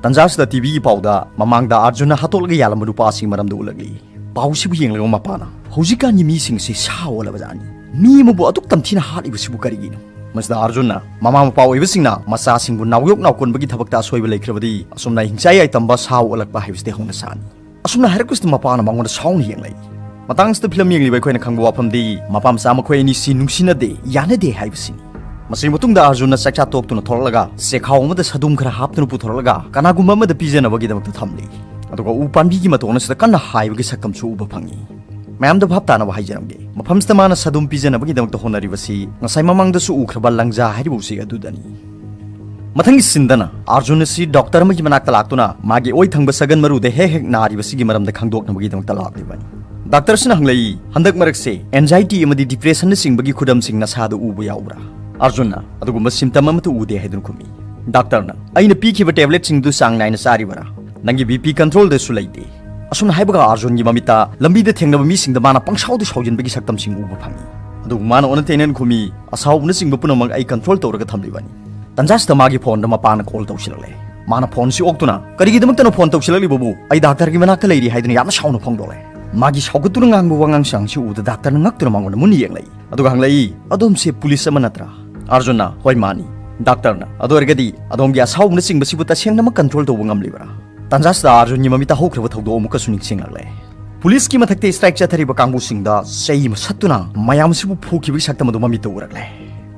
ꯇꯟꯖꯥꯁꯤꯗ ꯇꯤꯚꯤꯒꯤ ꯄꯥꯎꯗ ꯃꯃꯥꯡꯗ ꯑꯥꯔꯖꯨꯟꯅ ꯍꯥꯠꯇꯣꯛꯂꯒ ꯌꯥꯜꯂꯝꯕ ꯅꯨꯄꯥꯁꯤꯒꯤ ꯃꯔꯝꯗ ꯎꯠꯂꯛꯂꯤ꯫ ꯄꯥꯎꯁꯤꯕꯨ ꯌꯦꯡꯂꯒ ꯃꯄꯥꯅ, "ꯍꯧꯖꯤꯛꯀꯥꯟꯒꯤ ꯃꯤꯁꯤꯡꯁꯤ ꯁꯥ ꯑꯣꯜꯂꯕꯖꯥꯠꯅꯤ꯫ ꯃꯤ ꯑꯃꯕꯨ ꯑꯗꯨꯛ ꯇꯝꯊꯤꯅ ꯍꯥꯠꯂꯤꯕꯁꯤꯕꯨ ꯀꯔꯤꯒꯤꯅꯣ?" ꯃꯁꯤꯗ ꯑꯥꯔꯖꯨꯟꯅ, "ꯃꯃꯥ ꯃꯄꯥ ꯑꯣꯏꯕꯁꯤꯡꯅ ꯃꯆꯥꯁꯤꯡꯕꯨ ꯅꯥꯎꯌꯣꯛ ꯅꯥꯎꯀꯣꯟꯕꯒꯤ ꯊꯕꯛꯇ ꯑꯁꯣꯏꯕ ꯂꯩꯈ꯭ꯔꯕꯗꯤ ꯑꯁꯨꯝꯅ ꯍꯤꯡꯆꯥꯏ ꯌꯥꯏꯇꯝꯕ ꯁꯥ ꯑꯣꯜꯂꯛꯄ ꯍꯥꯏꯕꯁꯤꯗꯤ ꯍꯧꯅ ꯁꯥꯅꯤ"꯫ ꯑꯁꯨꯝꯅ ꯍꯥꯏꯔꯛꯄꯁꯤꯗ ꯃꯄꯥꯅ ꯃꯉꯣꯟꯗ ꯁꯥꯎꯅ ꯌꯦꯡꯂꯛꯏ꯫ ꯃꯇꯥꯡꯁꯤꯗ ꯐꯤꯂꯝ ꯌꯦꯡꯂꯤꯕ ꯑꯩꯈꯣꯏꯅ ꯈꯪꯕ ꯋꯥꯐꯝꯗꯤ, ꯃꯄꯥ ꯃꯆꯥ ꯃꯈꯣꯏ ꯑꯅꯤꯁꯤ ꯅꯨꯡꯁꯤꯅꯗꯦ, ꯌꯥꯅꯗꯦ ꯍꯥꯏꯕꯁꯤꯅꯤ꯫ ꯃꯁꯤꯒꯤ ꯃꯇꯨꯡꯗ ꯑꯥꯔꯖꯨꯟꯅ ꯆꯥꯛꯆꯥ ꯇꯣꯛꯇꯨꯅ ꯊꯣꯛꯂꯛꯂꯒ ꯆꯦꯈꯥꯎ ꯑꯃꯗ ꯁꯥꯗꯨꯝ ꯈꯔ ꯍꯥꯞꯇꯨꯅ ꯄꯨꯊꯣꯔꯛꯂꯒ ꯀꯅꯥꯒꯨꯝꯕ ꯑꯃꯗ ꯄꯤꯖꯅꯕꯒꯤꯗꯃꯛꯇ ꯊꯝꯂꯤ꯫ ꯑꯗꯨꯒ ꯎ ꯄꯥꯝꯕꯤꯒꯤ ꯃꯇꯣꯟ ꯑꯁꯤꯗ ꯀꯟꯅ ꯍꯥꯏꯕꯒꯤ ꯁꯛꯇꯝꯁꯨ ꯎꯕ ꯐꯪꯉꯤ꯫ ꯃꯌꯥꯝꯗ ꯚꯥꯞ ꯇꯥꯅꯕ ꯍꯥꯏꯖꯔꯝꯒꯦ, ꯃꯐꯝꯁꯤꯗ ꯃꯥꯅ ꯁꯥꯗꯨꯝ ꯄꯤꯖꯅꯕꯒꯤꯗꯃꯛꯇ ꯍꯣꯠꯅꯔꯤꯕꯁꯤ ꯉꯁꯥꯏ ꯃꯃꯥꯡꯗꯁꯨ ꯎꯈ꯭ꯔꯕ ꯂꯪꯖꯥ ꯍꯥꯏꯔꯤꯕ ꯎꯆꯦꯛ ꯑꯗꯨꯗꯅꯤ꯫ ꯃꯊꯪꯒꯤ ꯁꯤꯟꯗꯅ ꯑꯥꯔꯖꯨꯟ ꯑꯁꯤ ꯗꯣꯛꯇꯔ ꯑꯃꯒꯤ ꯃꯅꯥꯛꯇ ꯂꯥꯛꯇꯨꯅ ꯃꯥꯒꯤ ꯑꯣꯏ ꯊꯪꯕ ꯁꯒꯟ ꯃꯔꯨꯗ ꯍꯦꯛ ꯍꯦꯛ ꯅꯥꯔꯤꯕꯁꯤꯒꯤ ꯃꯔꯝꯗ ꯈꯪꯗꯣꯛꯅꯕꯒꯤꯗꯃꯛꯇ ꯂꯥꯛꯂꯤꯕꯅꯤ꯫ ꯗꯥꯛꯇꯔꯁꯤꯅ ꯍꯪꯂꯛꯏ, "ꯍꯟꯗꯛ ꯃꯔꯛꯁꯦ anxiety ꯑꯃꯗꯤ depressionꯅ ꯆꯤꯡꯕꯒꯤ ꯈꯨꯗꯝꯁꯤꯡ ꯅꯁꯥꯗ ꯎꯕ ꯌꯥꯎꯕ꯭ꯔꯥ?" ꯑꯥꯔꯖꯨꯟꯅ, "ꯑꯗꯨꯒꯨꯝꯕ symptom ꯑꯃꯠꯇ ꯎꯗꯦ" ꯍꯥꯏꯗꯨꯅ ꯈꯨꯝꯃꯤ꯫ ꯗꯥꯛꯇꯔꯅ, "ꯑꯩꯅ ꯄꯤꯈꯤꯕ tabletꯁꯤꯡꯗꯨ ꯆꯥꯡ ꯅꯥꯏꯅ ꯆꯥꯔꯤꯕꯔꯥ? ꯅꯪꯒꯤ BP controlꯗꯁꯨ ꯂꯩꯇꯦ"꯫ ꯑꯁꯨꯝꯅ ꯍꯥꯏꯕꯒ ꯑꯥꯔꯖꯨꯟꯒꯤ ꯃꯃꯤꯠꯇ ꯂꯝꯕꯤꯗ ꯊꯦꯡꯅꯕ ꯃꯤꯁꯤꯡꯗ ꯃꯥꯅ ꯄꯪꯁꯥꯎꯗ ꯁꯥꯎꯖꯤꯟꯕꯒꯤ ꯁꯛꯇꯝꯁꯤꯡ ꯎꯕ ꯐꯪꯉꯤ꯫ ꯑꯗꯨꯕꯨ ꯃꯥꯅ ꯑꯣꯟꯅ ꯇꯩꯅꯅ ꯈꯨꯝꯃꯤ, "ꯑꯁꯥꯎꯕꯅꯆꯤꯡꯕ ꯄꯨꯝꯅꯃꯛ ꯑꯩ control ꯇꯧꯔꯒ ꯊꯝꯂꯤꯕꯅꯤ"꯫ ꯇꯟꯖꯥꯁꯤꯗ ꯃꯥꯒꯤ phoneꯗ ꯃꯄꯥꯅ call ꯇꯧꯁꯤꯜꯂꯛꯂꯦ꯫ ꯃꯥꯅ phoneꯁꯤ ꯑꯣꯛꯇꯨꯅ, "ꯀꯔꯤꯒꯤꯗꯃꯛꯇꯅꯣ phone ꯇꯧꯁꯤꯜꯂꯛꯂꯤꯕꯕꯨ? ꯑꯩ ꯗꯥꯛꯇꯔꯒꯤ ꯃꯅꯥꯛꯇ ꯂꯩꯔꯤ" ꯍꯥꯏꯗꯨꯅ ꯌꯥꯝꯅ ꯁꯥꯎꯅ ꯐꯣꯡꯗꯣꯛꯂꯦ꯫ ꯃꯥꯒꯤ ꯁꯥꯎꯒꯠꯇꯨꯅ ꯉꯥꯡꯕ ꯋꯥꯉꯥꯡ ꯁꯉꯥꯡꯁꯤ ꯎꯕꯗ ꯗꯥꯛꯇꯔꯅ ꯉꯛꯇꯨꯅ ꯃꯉꯣꯟꯗ ꯃꯨꯟꯅ ꯌꯦꯡꯂꯛꯏ꯫ ꯑꯗꯨꯒ ꯍꯪꯂꯛꯏ, "ꯑꯗꯣꯝꯁꯦ ꯄꯨꯂꯤꯁ ꯑꯃ ꯅꯠꯇ꯭ꯔꯥ?" ꯑꯥꯔꯖꯨꯟꯅ, "ꯍꯣꯏ, ꯃꯥꯅꯤ"꯫ ꯗꯥꯛꯇꯔꯅ, "ꯑꯗꯨ ꯑꯣꯏꯔꯒꯗꯤ ꯑꯗꯣꯝꯒꯤ ꯑꯁꯥꯎꯕꯅꯆꯤꯡꯕꯁꯤꯕꯨ ꯇꯁꯦꯡꯅꯃꯛ control ꯇꯧꯕ ꯉꯝꯂꯤꯕ꯭ꯔꯥ?" ꯇꯟꯖꯥꯁꯤꯗ ꯑꯥꯔꯖꯨꯟꯒꯤ ꯃꯃꯤꯠꯇ ꯍꯧꯈ꯭ꯔꯕ ꯊꯧꯗꯣꯛ ꯑꯃꯨꯛꯀꯁꯨ ꯅꯤꯡꯁꯤꯡꯂꯛꯂꯦ꯫ ꯄꯨꯂꯤꯁꯀꯤ ꯃꯊꯛꯇ strike ꯆꯠꯊꯔꯤꯕ ꯀꯥꯡꯕꯨꯁꯤꯡꯗ ꯆꯩ ꯑꯃ ꯁꯠꯇꯨꯅ ꯃꯌꯥꯝꯁꯤꯕꯨ ꯐꯨꯈꯤꯕꯒꯤ ꯁꯛꯇꯝ ꯑꯗꯨ ꯃꯃꯤꯠꯇ ꯎꯔꯛꯂꯦ꯫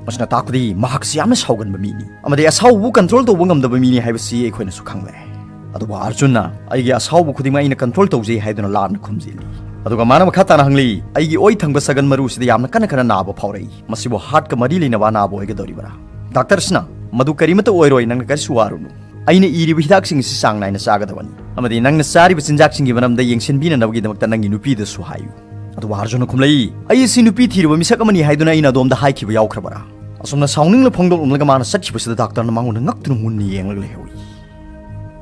ꯃꯁꯤꯅ ꯇꯥꯛꯄꯗꯤ ꯃꯍꯥꯛꯁꯤ ꯌꯥꯝꯅ ꯁꯥꯎꯒꯟꯕ ꯃꯤꯅꯤ ꯑꯃꯗꯤ ꯑꯁꯥꯎꯕꯕꯨ control ꯇꯧꯕ ꯉꯝꯗꯕ ꯃꯤꯅꯤ ꯍꯥꯏꯕꯁꯤ ꯑꯩꯈꯣꯏꯅꯁꯨ ꯈꯪꯂꯦ꯫ ꯑꯗꯨꯕꯨ ꯑꯥꯔꯖꯨꯟꯅ, "ꯑꯩꯒꯤ ꯑꯁꯥꯎꯕ ꯈꯨꯗꯤꯡꯃꯛ ꯑꯩꯅ control ꯇꯧꯖꯩ" ꯍꯥꯏꯗꯨꯅ ꯂꯥꯟꯅ ꯈꯨꯝꯖꯤꯜꯂꯤ꯫ ꯑꯗꯨꯒ ꯃꯥꯅ ꯃꯈꯥ ꯇꯥꯅ ꯍꯪꯂꯤ, "ꯑꯩꯒꯤ ꯑꯣꯏ ꯊꯪꯕ ꯁꯒꯟ ꯃꯔꯨꯁꯤꯗ ꯌꯥꯝꯅ ꯀꯟꯅ ꯀꯟꯅ ꯅꯥꯕ ꯐꯥꯎꯔꯛꯏ꯫ ꯃꯁꯤꯕꯨ heartꯀ ꯃꯔꯤ ꯂꯩꯅꯕ ꯑꯅꯥꯕ ꯑꯣꯏꯒꯗꯧꯔꯤꯕ꯭ꯔꯥ?" ꯗꯥꯛꯇꯔꯁꯤꯅ, "ꯃꯗꯨ ꯀꯔꯤꯃꯠꯇ ꯑꯣꯏꯔꯣꯏ, ꯅꯪꯅ ꯀꯔꯤꯁꯨ ꯋꯥꯔꯨꯅꯨ꯫ ꯑꯩꯅ ꯏꯔꯤꯕ ꯍꯤꯗꯥꯛꯁꯤꯡ ꯑꯁꯤ ꯆꯥꯡ ꯅꯥꯏꯅ ꯆꯥꯒꯗꯕꯅꯤ ꯑꯃꯗꯤ ꯅꯪꯅ ꯆꯥꯔꯤꯕ ꯆꯤꯟꯖꯥꯛꯁꯤꯡꯒꯤ ꯃꯔꯝꯗ ꯌꯦꯡꯁꯤꯟꯕꯤꯅꯅꯕꯒꯤꯗꯃꯛꯇ ꯅꯪꯒꯤ ꯅꯨꯄꯤꯗꯁꯨ ꯍꯥꯏꯌꯨ"꯫ ꯑꯗꯨꯕꯨ ꯑꯥꯔꯖꯨꯟꯅ ꯈꯨꯝꯂꯛꯏ, "ꯑꯩ ꯑꯁꯤ ꯅꯨꯄꯤ ꯊꯤꯔꯕ ꯃꯤꯁꯛ ꯑꯃꯅꯤ ꯍꯥꯏꯗꯨꯅ ꯑꯩꯅ ꯑꯗꯣꯝꯗ ꯍꯥꯏꯈꯤꯕ ꯌꯥꯎꯈ꯭ꯔꯕꯔꯥ?" ꯑꯁꯨꯝꯅ ꯁꯥꯎꯅꯤꯡꯂ ꯐꯣꯡꯗꯣꯛꯂꯝꯂꯒ ꯃꯥꯅ ꯆꯠꯈꯤꯕꯁꯤꯗ ꯗꯥꯛꯇꯔꯅ ꯃꯉꯣꯟꯗ ꯉꯛꯇꯨꯅ ꯃꯨꯟꯅ ꯌꯦꯡꯂꯒ ꯂꯩꯍꯧꯏ꯫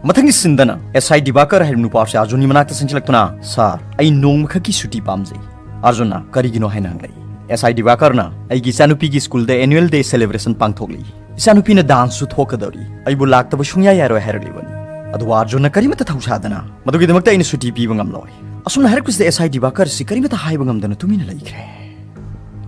ꯃꯊꯪꯒꯤ ꯁꯤꯟꯗꯅ ꯑꯦꯁ ꯑꯥꯏ ꯗꯤꯕꯥꯀꯔ ꯍꯥꯏꯔꯤꯕ ꯅꯨꯄꯥ ꯑꯁꯤ ꯑꯥꯔꯖꯨꯟꯒꯤ ꯃꯅꯥꯛꯇ ꯆꯪꯁꯤꯜꯂꯛꯇꯨꯅ, "ꯁꯥꯔ, ꯑꯩ ꯅꯣꯡꯃꯈꯛꯀꯤ ꯁꯨꯇꯤ ꯄꯥꯝꯖꯩ"꯫ ꯑꯥꯔꯖꯨꯟꯅ, "ꯀꯔꯤꯒꯤꯅꯣ?" ꯍꯥꯏꯅ ꯍꯪꯂꯛꯏ꯫ ꯑꯦꯁ ꯑꯥꯏ ꯗꯤꯕꯥꯀꯔꯅ ꯑꯩꯒꯤ ꯏꯆꯥꯅꯨꯄꯤꯒꯤ ꯁ꯭ꯀꯨꯜꯗ annual day celebration ꯄꯥꯡꯊꯣꯛꯂꯤ꯫ ꯏꯆꯥꯅꯨꯄꯤꯅ ꯗꯥꯟꯁꯁꯨ ꯊꯣꯛꯀꯗꯧꯔꯤ, ꯑꯩꯕꯨ ꯂꯥꯛꯇꯕ ꯁꯨꯡꯌꯥ ꯌꯥꯔꯣꯏ ꯍꯥꯏꯔꯛꯂꯤꯕꯅꯤ꯫ ꯑꯗꯨꯕꯨ ꯑꯥꯔꯖꯨꯟꯅ ꯀꯔꯤꯃꯠꯇ ꯊꯧꯁꯥꯗꯅ ꯃꯗꯨꯒꯤꯗꯃꯛꯇ ꯑꯩꯅ ꯁꯨꯇꯤ ꯄꯤꯕ ꯉꯝꯂꯣꯏ꯫ ꯑꯁꯨꯝꯅ ꯍꯥꯏꯔꯛꯄꯁꯤꯗ ꯑꯦꯁ ꯑꯥꯏ ꯗꯤꯕꯥꯀꯔ ꯑꯁꯤ ꯀꯔꯤꯃꯠꯇ ꯍꯥꯏꯕ ꯉꯝꯗꯅ ꯇꯨꯃꯤꯟꯅ ꯂꯩꯈ꯭ꯔꯦ꯫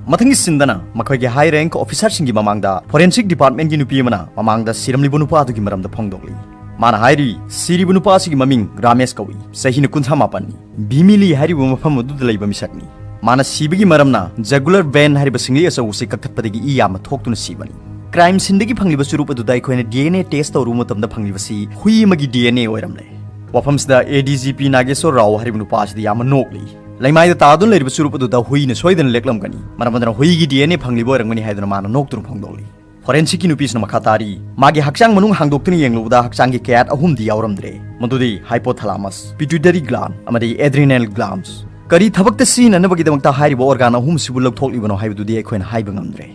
ꯃꯊꯪꯒꯤ ꯁꯤꯟꯗꯅ ꯃꯈꯣꯏꯒꯤ ꯍꯥꯏ ꯔꯦꯡꯛ ꯑꯣꯐꯤꯁꯥꯔꯁꯤꯡꯒꯤ ꯃꯃꯥꯡꯗ ꯐꯣꯔꯦꯟꯁꯤꯛ ꯗꯤꯄꯥꯔꯠꯃꯦꯟꯒꯤ ꯅꯨꯄꯤ ꯑꯃꯅ ꯃꯃꯥꯡꯗ ꯁꯤꯔꯝꯂꯤꯕ ꯅꯨꯄꯥ ꯑꯗꯨꯒꯤ ꯃꯔꯝꯗ ꯐꯣꯡꯗꯣꯛꯂꯤ꯫ ꯃꯥꯅ ꯍꯥꯏꯔꯤ, ꯁꯤꯔꯤꯕ ꯅꯨꯄꯥ ꯑꯁꯤꯒꯤ ꯃꯃꯤꯡ ꯔꯥꯃꯦꯁ ꯀꯧꯏ, ꯆꯍꯤꯅ ꯀꯨꯟꯊ꯭ꯔꯥ ꯃꯥꯄꯟꯅꯤ꯫ ꯚꯤꯃꯤꯂꯤ ꯍꯥꯏꯔꯤꯕ ꯃꯐꯝ ꯑꯗꯨꯗ ꯂꯩꯕ ꯃꯤꯁꯛꯅꯤ꯫ ꯃꯥꯅ ꯁꯤꯕꯒꯤ ꯃꯔꯝꯅ ꯖꯒꯨꯂꯔ ꯚꯦꯟ ꯍꯥꯏꯔꯤꯕ ꯁꯤꯡꯂꯤ ꯑꯆꯧꯕꯁꯤ ꯀꯛꯊꯠꯄꯗꯒꯤ ꯏ ꯌꯥꯝꯅ ꯊꯣꯛꯇꯨꯅ ꯁꯤꯕꯅꯤ꯫ ꯀ꯭ꯔꯥꯏꯝ ꯁꯤꯟꯗꯒꯤ ꯐꯪꯂꯤꯕ ꯆꯨꯔꯨꯞ ꯑꯗꯨꯗ ꯑꯩꯈꯣꯏꯅ ꯗꯤ ꯑꯦꯟ ꯑꯦ ꯇꯦꯁ ꯇꯧꯔꯨꯕ ꯃꯇꯝꯗ ꯐꯪꯂꯤꯕꯁꯤ ꯍꯨꯏ ꯑꯃꯒꯤ ꯗꯤ ꯑꯦꯟ ꯑꯦ ꯑꯣꯏꯔꯝꯂꯦ꯫ ꯋꯥꯐꯝꯁꯤꯗ ꯑꯦ ꯗꯤ ꯖꯤ ꯄꯤ ꯅꯥꯒꯦꯁꯣꯔ ꯔꯥꯎ ꯍꯥꯏꯔꯤꯕ ꯅꯨꯄꯥ ꯑꯁꯤꯗꯤ ꯌꯥꯝꯅ ꯅꯣꯛꯂꯤ꯫ ꯂꯩꯃꯥꯏꯗ ꯇꯥꯗꯨꯅ ꯂꯩꯔꯤꯕ ꯆꯨꯔꯨꯞ ꯑꯗꯨꯗ ꯍꯨꯏꯅ ꯁꯣꯏꯗꯅ ꯂꯦꯛꯂꯝꯒꯅꯤ, ꯃꯔꯝ ꯑꯗꯨꯅ ꯍꯨꯏꯒꯤ ꯗꯤ ꯑꯦꯟ ꯑꯦ ꯐꯪꯂꯤꯕ ꯑꯣꯏꯔꯝꯒꯅꯤ ꯍꯥꯏꯗꯨꯅ ꯃꯥꯅ ꯅꯣꯛꯇꯨꯅ ꯐꯣꯡꯗꯣꯛꯂꯤ꯫ ꯐꯣꯔꯦꯟꯁꯤꯛꯀꯤ ꯅꯨꯄꯤꯁꯤꯅ ꯃꯈꯥ ꯇꯥꯔꯤ, ꯃꯥꯒꯤ ꯍꯛꯆꯥꯡ ꯃꯅꯨꯡ ꯍꯥꯡꯗꯣꯛꯇꯨꯅ ꯌꯦꯡꯂꯨꯕꯗ ꯍꯛꯆꯥꯡꯒꯤ ꯀꯌꯥꯠ ꯑꯍꯨꯝꯗꯤ ꯌꯥꯎꯔꯝꯗ꯭ꯔꯦ, ꯃꯗꯨꯗꯤ ꯍꯥꯏꯄꯣꯊꯥꯂꯥꯃꯁ, ꯄꯤꯇ꯭ꯌꯨꯇꯔꯤ ꯒ꯭ꯂꯥꯟ ꯑꯃꯗꯤ ꯑꯦꯗ꯭ꯔꯤꯅꯦꯜ ꯒ꯭ꯂꯥꯟꯁ꯫ ꯀꯔꯤ ꯊꯕꯛꯇ ꯁꯤꯖꯤꯟꯅꯅꯕꯒꯤꯗꯃꯛꯇ ꯍꯥꯏꯔꯤꯕ ꯑꯣꯔꯒꯥꯟ ꯑꯍꯨꯝꯁꯤꯕꯨ ꯂꯧꯊꯣꯛꯂꯤꯕꯅꯣ ꯍꯥꯏꯕꯗꯨꯗꯤ ꯑꯩꯈꯣꯏꯅ ꯍꯥꯏꯕ ꯉꯝꯗ꯭ꯔꯦ꯫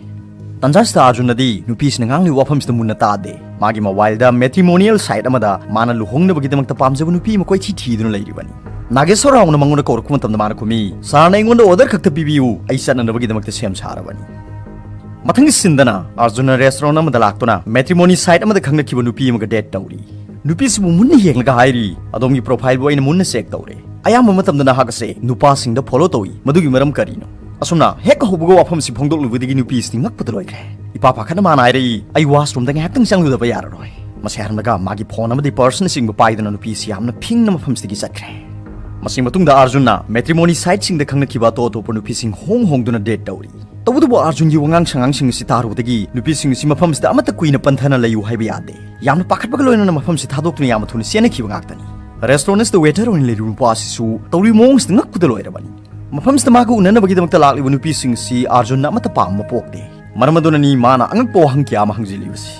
ꯇꯟꯖꯥꯁꯤꯗ ꯑꯥꯔꯖꯨꯟꯅꯗꯤ ꯅꯨꯄꯤꯁꯤꯅ ꯉꯥꯡꯂꯤꯕ ꯋꯥꯐꯝꯁꯤꯗ ꯃꯨꯟꯅ ꯇꯥꯗꯦ꯫ ꯃꯥꯒꯤ ꯃꯣꯕꯥꯏꯜꯗ ꯃꯦꯇ꯭ꯔꯤꯃꯣꯅꯤꯌꯦꯜ ꯁꯥꯏꯠ ꯑꯃꯗ ꯃꯥꯅ ꯂꯨꯍꯣꯡꯅꯕꯒꯤꯗꯃꯛꯇ ꯄꯥꯝꯖꯕ ꯅꯨꯄꯤ ꯑꯃ ꯀꯣꯏꯊꯤ ꯊꯤꯗꯨꯅ ꯂꯩꯔꯤꯕꯅꯤ꯫ ꯅꯥꯒꯦꯁꯣꯔ ꯔꯥꯎꯅ ꯃꯉꯣꯟꯗ ꯀꯧꯔꯛꯄ ꯃꯇꯝꯗ ꯃꯥꯅ ꯈꯨꯝꯃꯤ, "ꯁꯥꯔꯅ ꯑꯩꯉꯣꯟꯗ ꯑꯣꯔꯗꯔ ꯈꯛꯇ ꯄꯤꯕꯤꯌꯨ, ꯑꯩ ꯆꯠꯅꯅꯕꯒꯤꯗꯃꯛꯇ ꯁꯦꯝ ꯁꯥꯔꯕꯅꯤ"꯫ ꯃꯊꯪꯒꯤ ꯁꯤꯟꯗꯅ ꯑꯥꯔꯖꯨꯟꯅ ꯔꯦꯁꯇꯨꯔꯦꯟ ꯑꯃꯗ ꯂꯥꯛꯇꯨꯅ ꯃꯦꯇ꯭ꯔꯤꯃꯣꯅꯤ ꯁꯥꯏꯠ ꯑꯃꯗ ꯈꯪꯅꯈꯤꯕ ꯅꯨꯄꯤ ꯑꯃꯒ ꯗꯦꯠ ꯇꯧꯔꯤ꯫ ꯅꯨꯄꯤꯁꯤꯕꯨ ꯃꯨꯟꯅ ꯌꯦꯡꯂꯒ ꯍꯥꯏꯔꯤ, "ꯑꯗꯣꯝꯒꯤ ꯄ꯭ꯔꯣꯐꯥꯏꯜꯕꯨ ꯑꯩꯅ ꯃꯨꯟꯅ ꯆꯦꯛ ꯇꯧꯔꯦ꯫ ꯑꯌꯥꯝꯕ ꯃꯇꯝꯗ ꯅꯍꯥꯛ ꯑꯁꯦ ꯅꯨꯄꯥꯁꯤꯡꯗ ꯐꯣꯂꯣ ꯇꯧꯏ, ꯃꯗꯨꯒꯤ ꯃꯔꯝ ꯀꯔꯤꯅꯣ?" ꯑꯁꯨꯝꯅ ꯍꯦꯛ ꯍꯧꯕꯒ ꯋꯥꯐꯝꯁꯤ ꯐꯣꯡꯗꯣꯛꯂꯨꯕꯗꯒꯤ ꯅꯨꯄꯤꯁꯤꯗꯤ ꯉꯛꯄꯗ ꯂꯣꯏꯈ꯭ꯔꯦ꯫ ꯏꯄꯥ ꯄꯥꯈꯠꯅ ꯃꯥꯅ ꯍꯥꯏꯔꯛꯏ, "ꯑꯩ ꯋꯥꯁꯔꯨꯝꯗ ꯉꯥꯏꯍꯥꯛꯇꯪ ꯆꯪꯂꯨꯗꯕ ꯌꯥꯔꯔꯣꯏ"꯫ ꯃꯁꯤ ꯍꯥꯏꯔꯝꯂꯒ ꯃꯥꯒꯤ ꯐꯣꯟ ꯑꯃꯗꯤ ꯄꯔꯁꯅꯆꯤꯡꯕ ꯄꯥꯏꯗꯨꯅ ꯅꯨꯄꯤꯁꯤ ꯌꯥꯝꯅ ꯐꯤꯡꯅ ꯃꯐꯝꯁꯤꯗꯒꯤ ꯆꯠꯈ꯭ꯔꯦ꯫ ꯃꯁꯤ ꯃꯇꯨꯡꯗ ꯑꯥꯔꯖꯨꯟꯅ ꯃꯦꯇ꯭ꯔꯤꯃꯣꯅꯤ ꯁꯥꯏꯠꯁꯤꯡꯗ ꯈꯪꯅꯈꯤꯕ ꯑꯇꯣꯞ ꯑꯇꯣꯞꯄ ꯅꯨꯄꯤꯁꯤꯡ ꯍꯣꯡ ꯍꯣꯡꯗꯨꯅ ꯗꯦꯠ ꯇꯧꯔꯤ꯫ ꯇꯧꯕꯇꯕꯨ ꯑꯥꯔꯖꯨꯟꯒꯤ ꯋꯥꯉꯥꯡ ꯁꯉꯥꯡꯁꯤꯡ ꯑꯁꯤ ꯇꯥꯔꯨꯕꯗꯒꯤ ꯅꯨꯄꯤꯁꯤꯡ ꯑꯁꯤ ꯃꯐꯝꯁꯤꯗ ꯑꯃꯠꯇ ꯀꯨꯏꯅ ꯄꯟꯊꯅ ꯂꯩꯌꯨ ꯍꯥꯏꯕ ꯌꯥꯗꯦ꯫ ꯌꯥꯝꯅ ꯄꯥꯈꯠꯄꯒ ꯂꯣꯏꯅꯅ ꯃꯐꯝꯁꯤ ꯊꯥꯗꯣꯛꯇꯨꯅ ꯌꯥꯝꯅ ꯊꯨꯅ ꯆꯦꯟꯅꯈꯤꯕ ꯉꯥꯛꯇꯅꯤ꯫ ꯔꯦꯁꯇꯨꯔꯦꯟ ꯑꯁꯤꯗ ꯋꯦꯇꯔ ꯑꯣꯏꯅ ꯂꯩꯔꯤꯕ ꯅꯨꯄꯥ ꯑꯁꯤꯁꯨ ꯇꯧꯔꯤꯕ ꯃꯑꯣꯡꯁꯤꯗ ꯉꯛꯄꯗ ꯂꯣꯏꯔꯕꯅꯤ꯫ ꯃꯐꯝꯁꯤꯗ ꯃꯥꯒ ꯎꯅꯅꯕꯒꯤꯗꯃꯛꯇ ꯂꯥꯛꯂꯤꯕ ꯅꯨꯄꯤꯁꯤꯡ ꯑꯁꯤ ꯑꯥꯔꯖꯨꯟꯅ ꯑꯃꯠꯇ ꯄꯥꯝꯕ ꯄꯣꯛꯇꯦ꯫ ꯃꯔꯝ ꯑꯗꯨꯅꯅꯤ ꯃꯥꯅ ꯑꯉꯛꯄ ꯋꯥꯍꯪ ꯀꯌꯥ ꯑꯃ ꯍꯪꯖꯤꯜꯂꯤꯕꯁꯤ꯫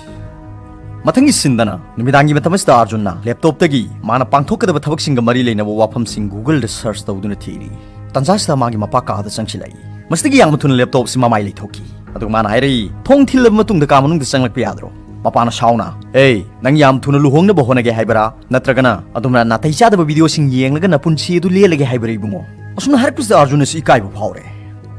ꯃꯊꯪꯒꯤ ꯁꯤꯟꯗꯅ ꯅꯨꯃꯤꯗꯥꯡꯒꯤ ꯃꯇꯝ ꯑꯁꯤꯗ ꯑꯥꯔꯖꯨꯟꯅ ꯂꯦꯞꯇꯣꯞꯇꯒꯤ ꯃꯥꯅ ꯄꯥꯡꯊꯣꯛꯀꯗꯕ ꯊꯕꯛꯁꯤꯡꯒ ꯃꯔꯤ ꯂꯩꯅꯕ ꯋꯥꯐꯝꯁꯤꯡ ꯒꯨꯒꯜꯗ ꯁꯔꯆ ꯇꯧꯗꯨꯅ ꯊꯤꯔꯤ꯫ ꯇꯟꯖꯥꯁꯤꯗ ꯃꯥꯒꯤ ꯃꯄꯥ ꯀꯥꯗ ꯆꯪꯁꯤꯜꯂꯛꯏ꯫ ꯃꯁꯤꯗꯒꯤ ꯌꯥꯝꯅ ꯊꯨꯅ ꯂꯦꯞꯇꯣꯞꯁꯤ ꯃꯃꯥꯏ ꯂꯩꯊꯣꯛꯈꯤ꯫ ꯑꯗꯨꯒ ꯃꯥꯅ ꯍꯥꯏꯔꯛꯏ, "ꯊꯣꯡ ꯊꯤꯜꯂꯕ ꯃꯇꯨꯡꯗ ꯀꯥ ꯃꯅꯨꯡꯗ ꯆꯪꯂꯛꯄ ꯌꯥꯗ꯭ꯔꯣ?" ꯃꯄꯥꯅ ꯁꯥꯎꯅ, "ꯑꯦ, ꯅꯪ ꯌꯥꯝ ꯊꯨꯅ ꯂꯨꯍꯣꯡꯅꯕ ꯍꯣꯠꯅꯒꯦ ꯍꯥꯏꯕꯔꯥ? ꯅꯠꯇ꯭ꯔꯒꯅ ꯑꯗꯨꯝꯅ ꯅꯥꯇꯩ ꯆꯥꯗꯕ ꯚꯤꯗꯤꯑꯣꯁꯤꯡ ꯌꯦꯡꯂꯒ ꯅꯄꯨꯟꯁꯤ ꯑꯗꯨ ꯂꯦꯜꯂꯒꯦ ꯍꯥꯏꯕꯔꯥ ꯏꯕꯨꯡꯉꯣ?" ꯑꯁꯨꯝꯅ ꯍꯥꯏꯔꯛꯄꯁꯤꯗ ꯑꯥꯔꯖꯨꯟ ꯑꯁꯤ ꯏꯀꯥꯏꯕ ꯐꯥꯎꯔꯦ꯫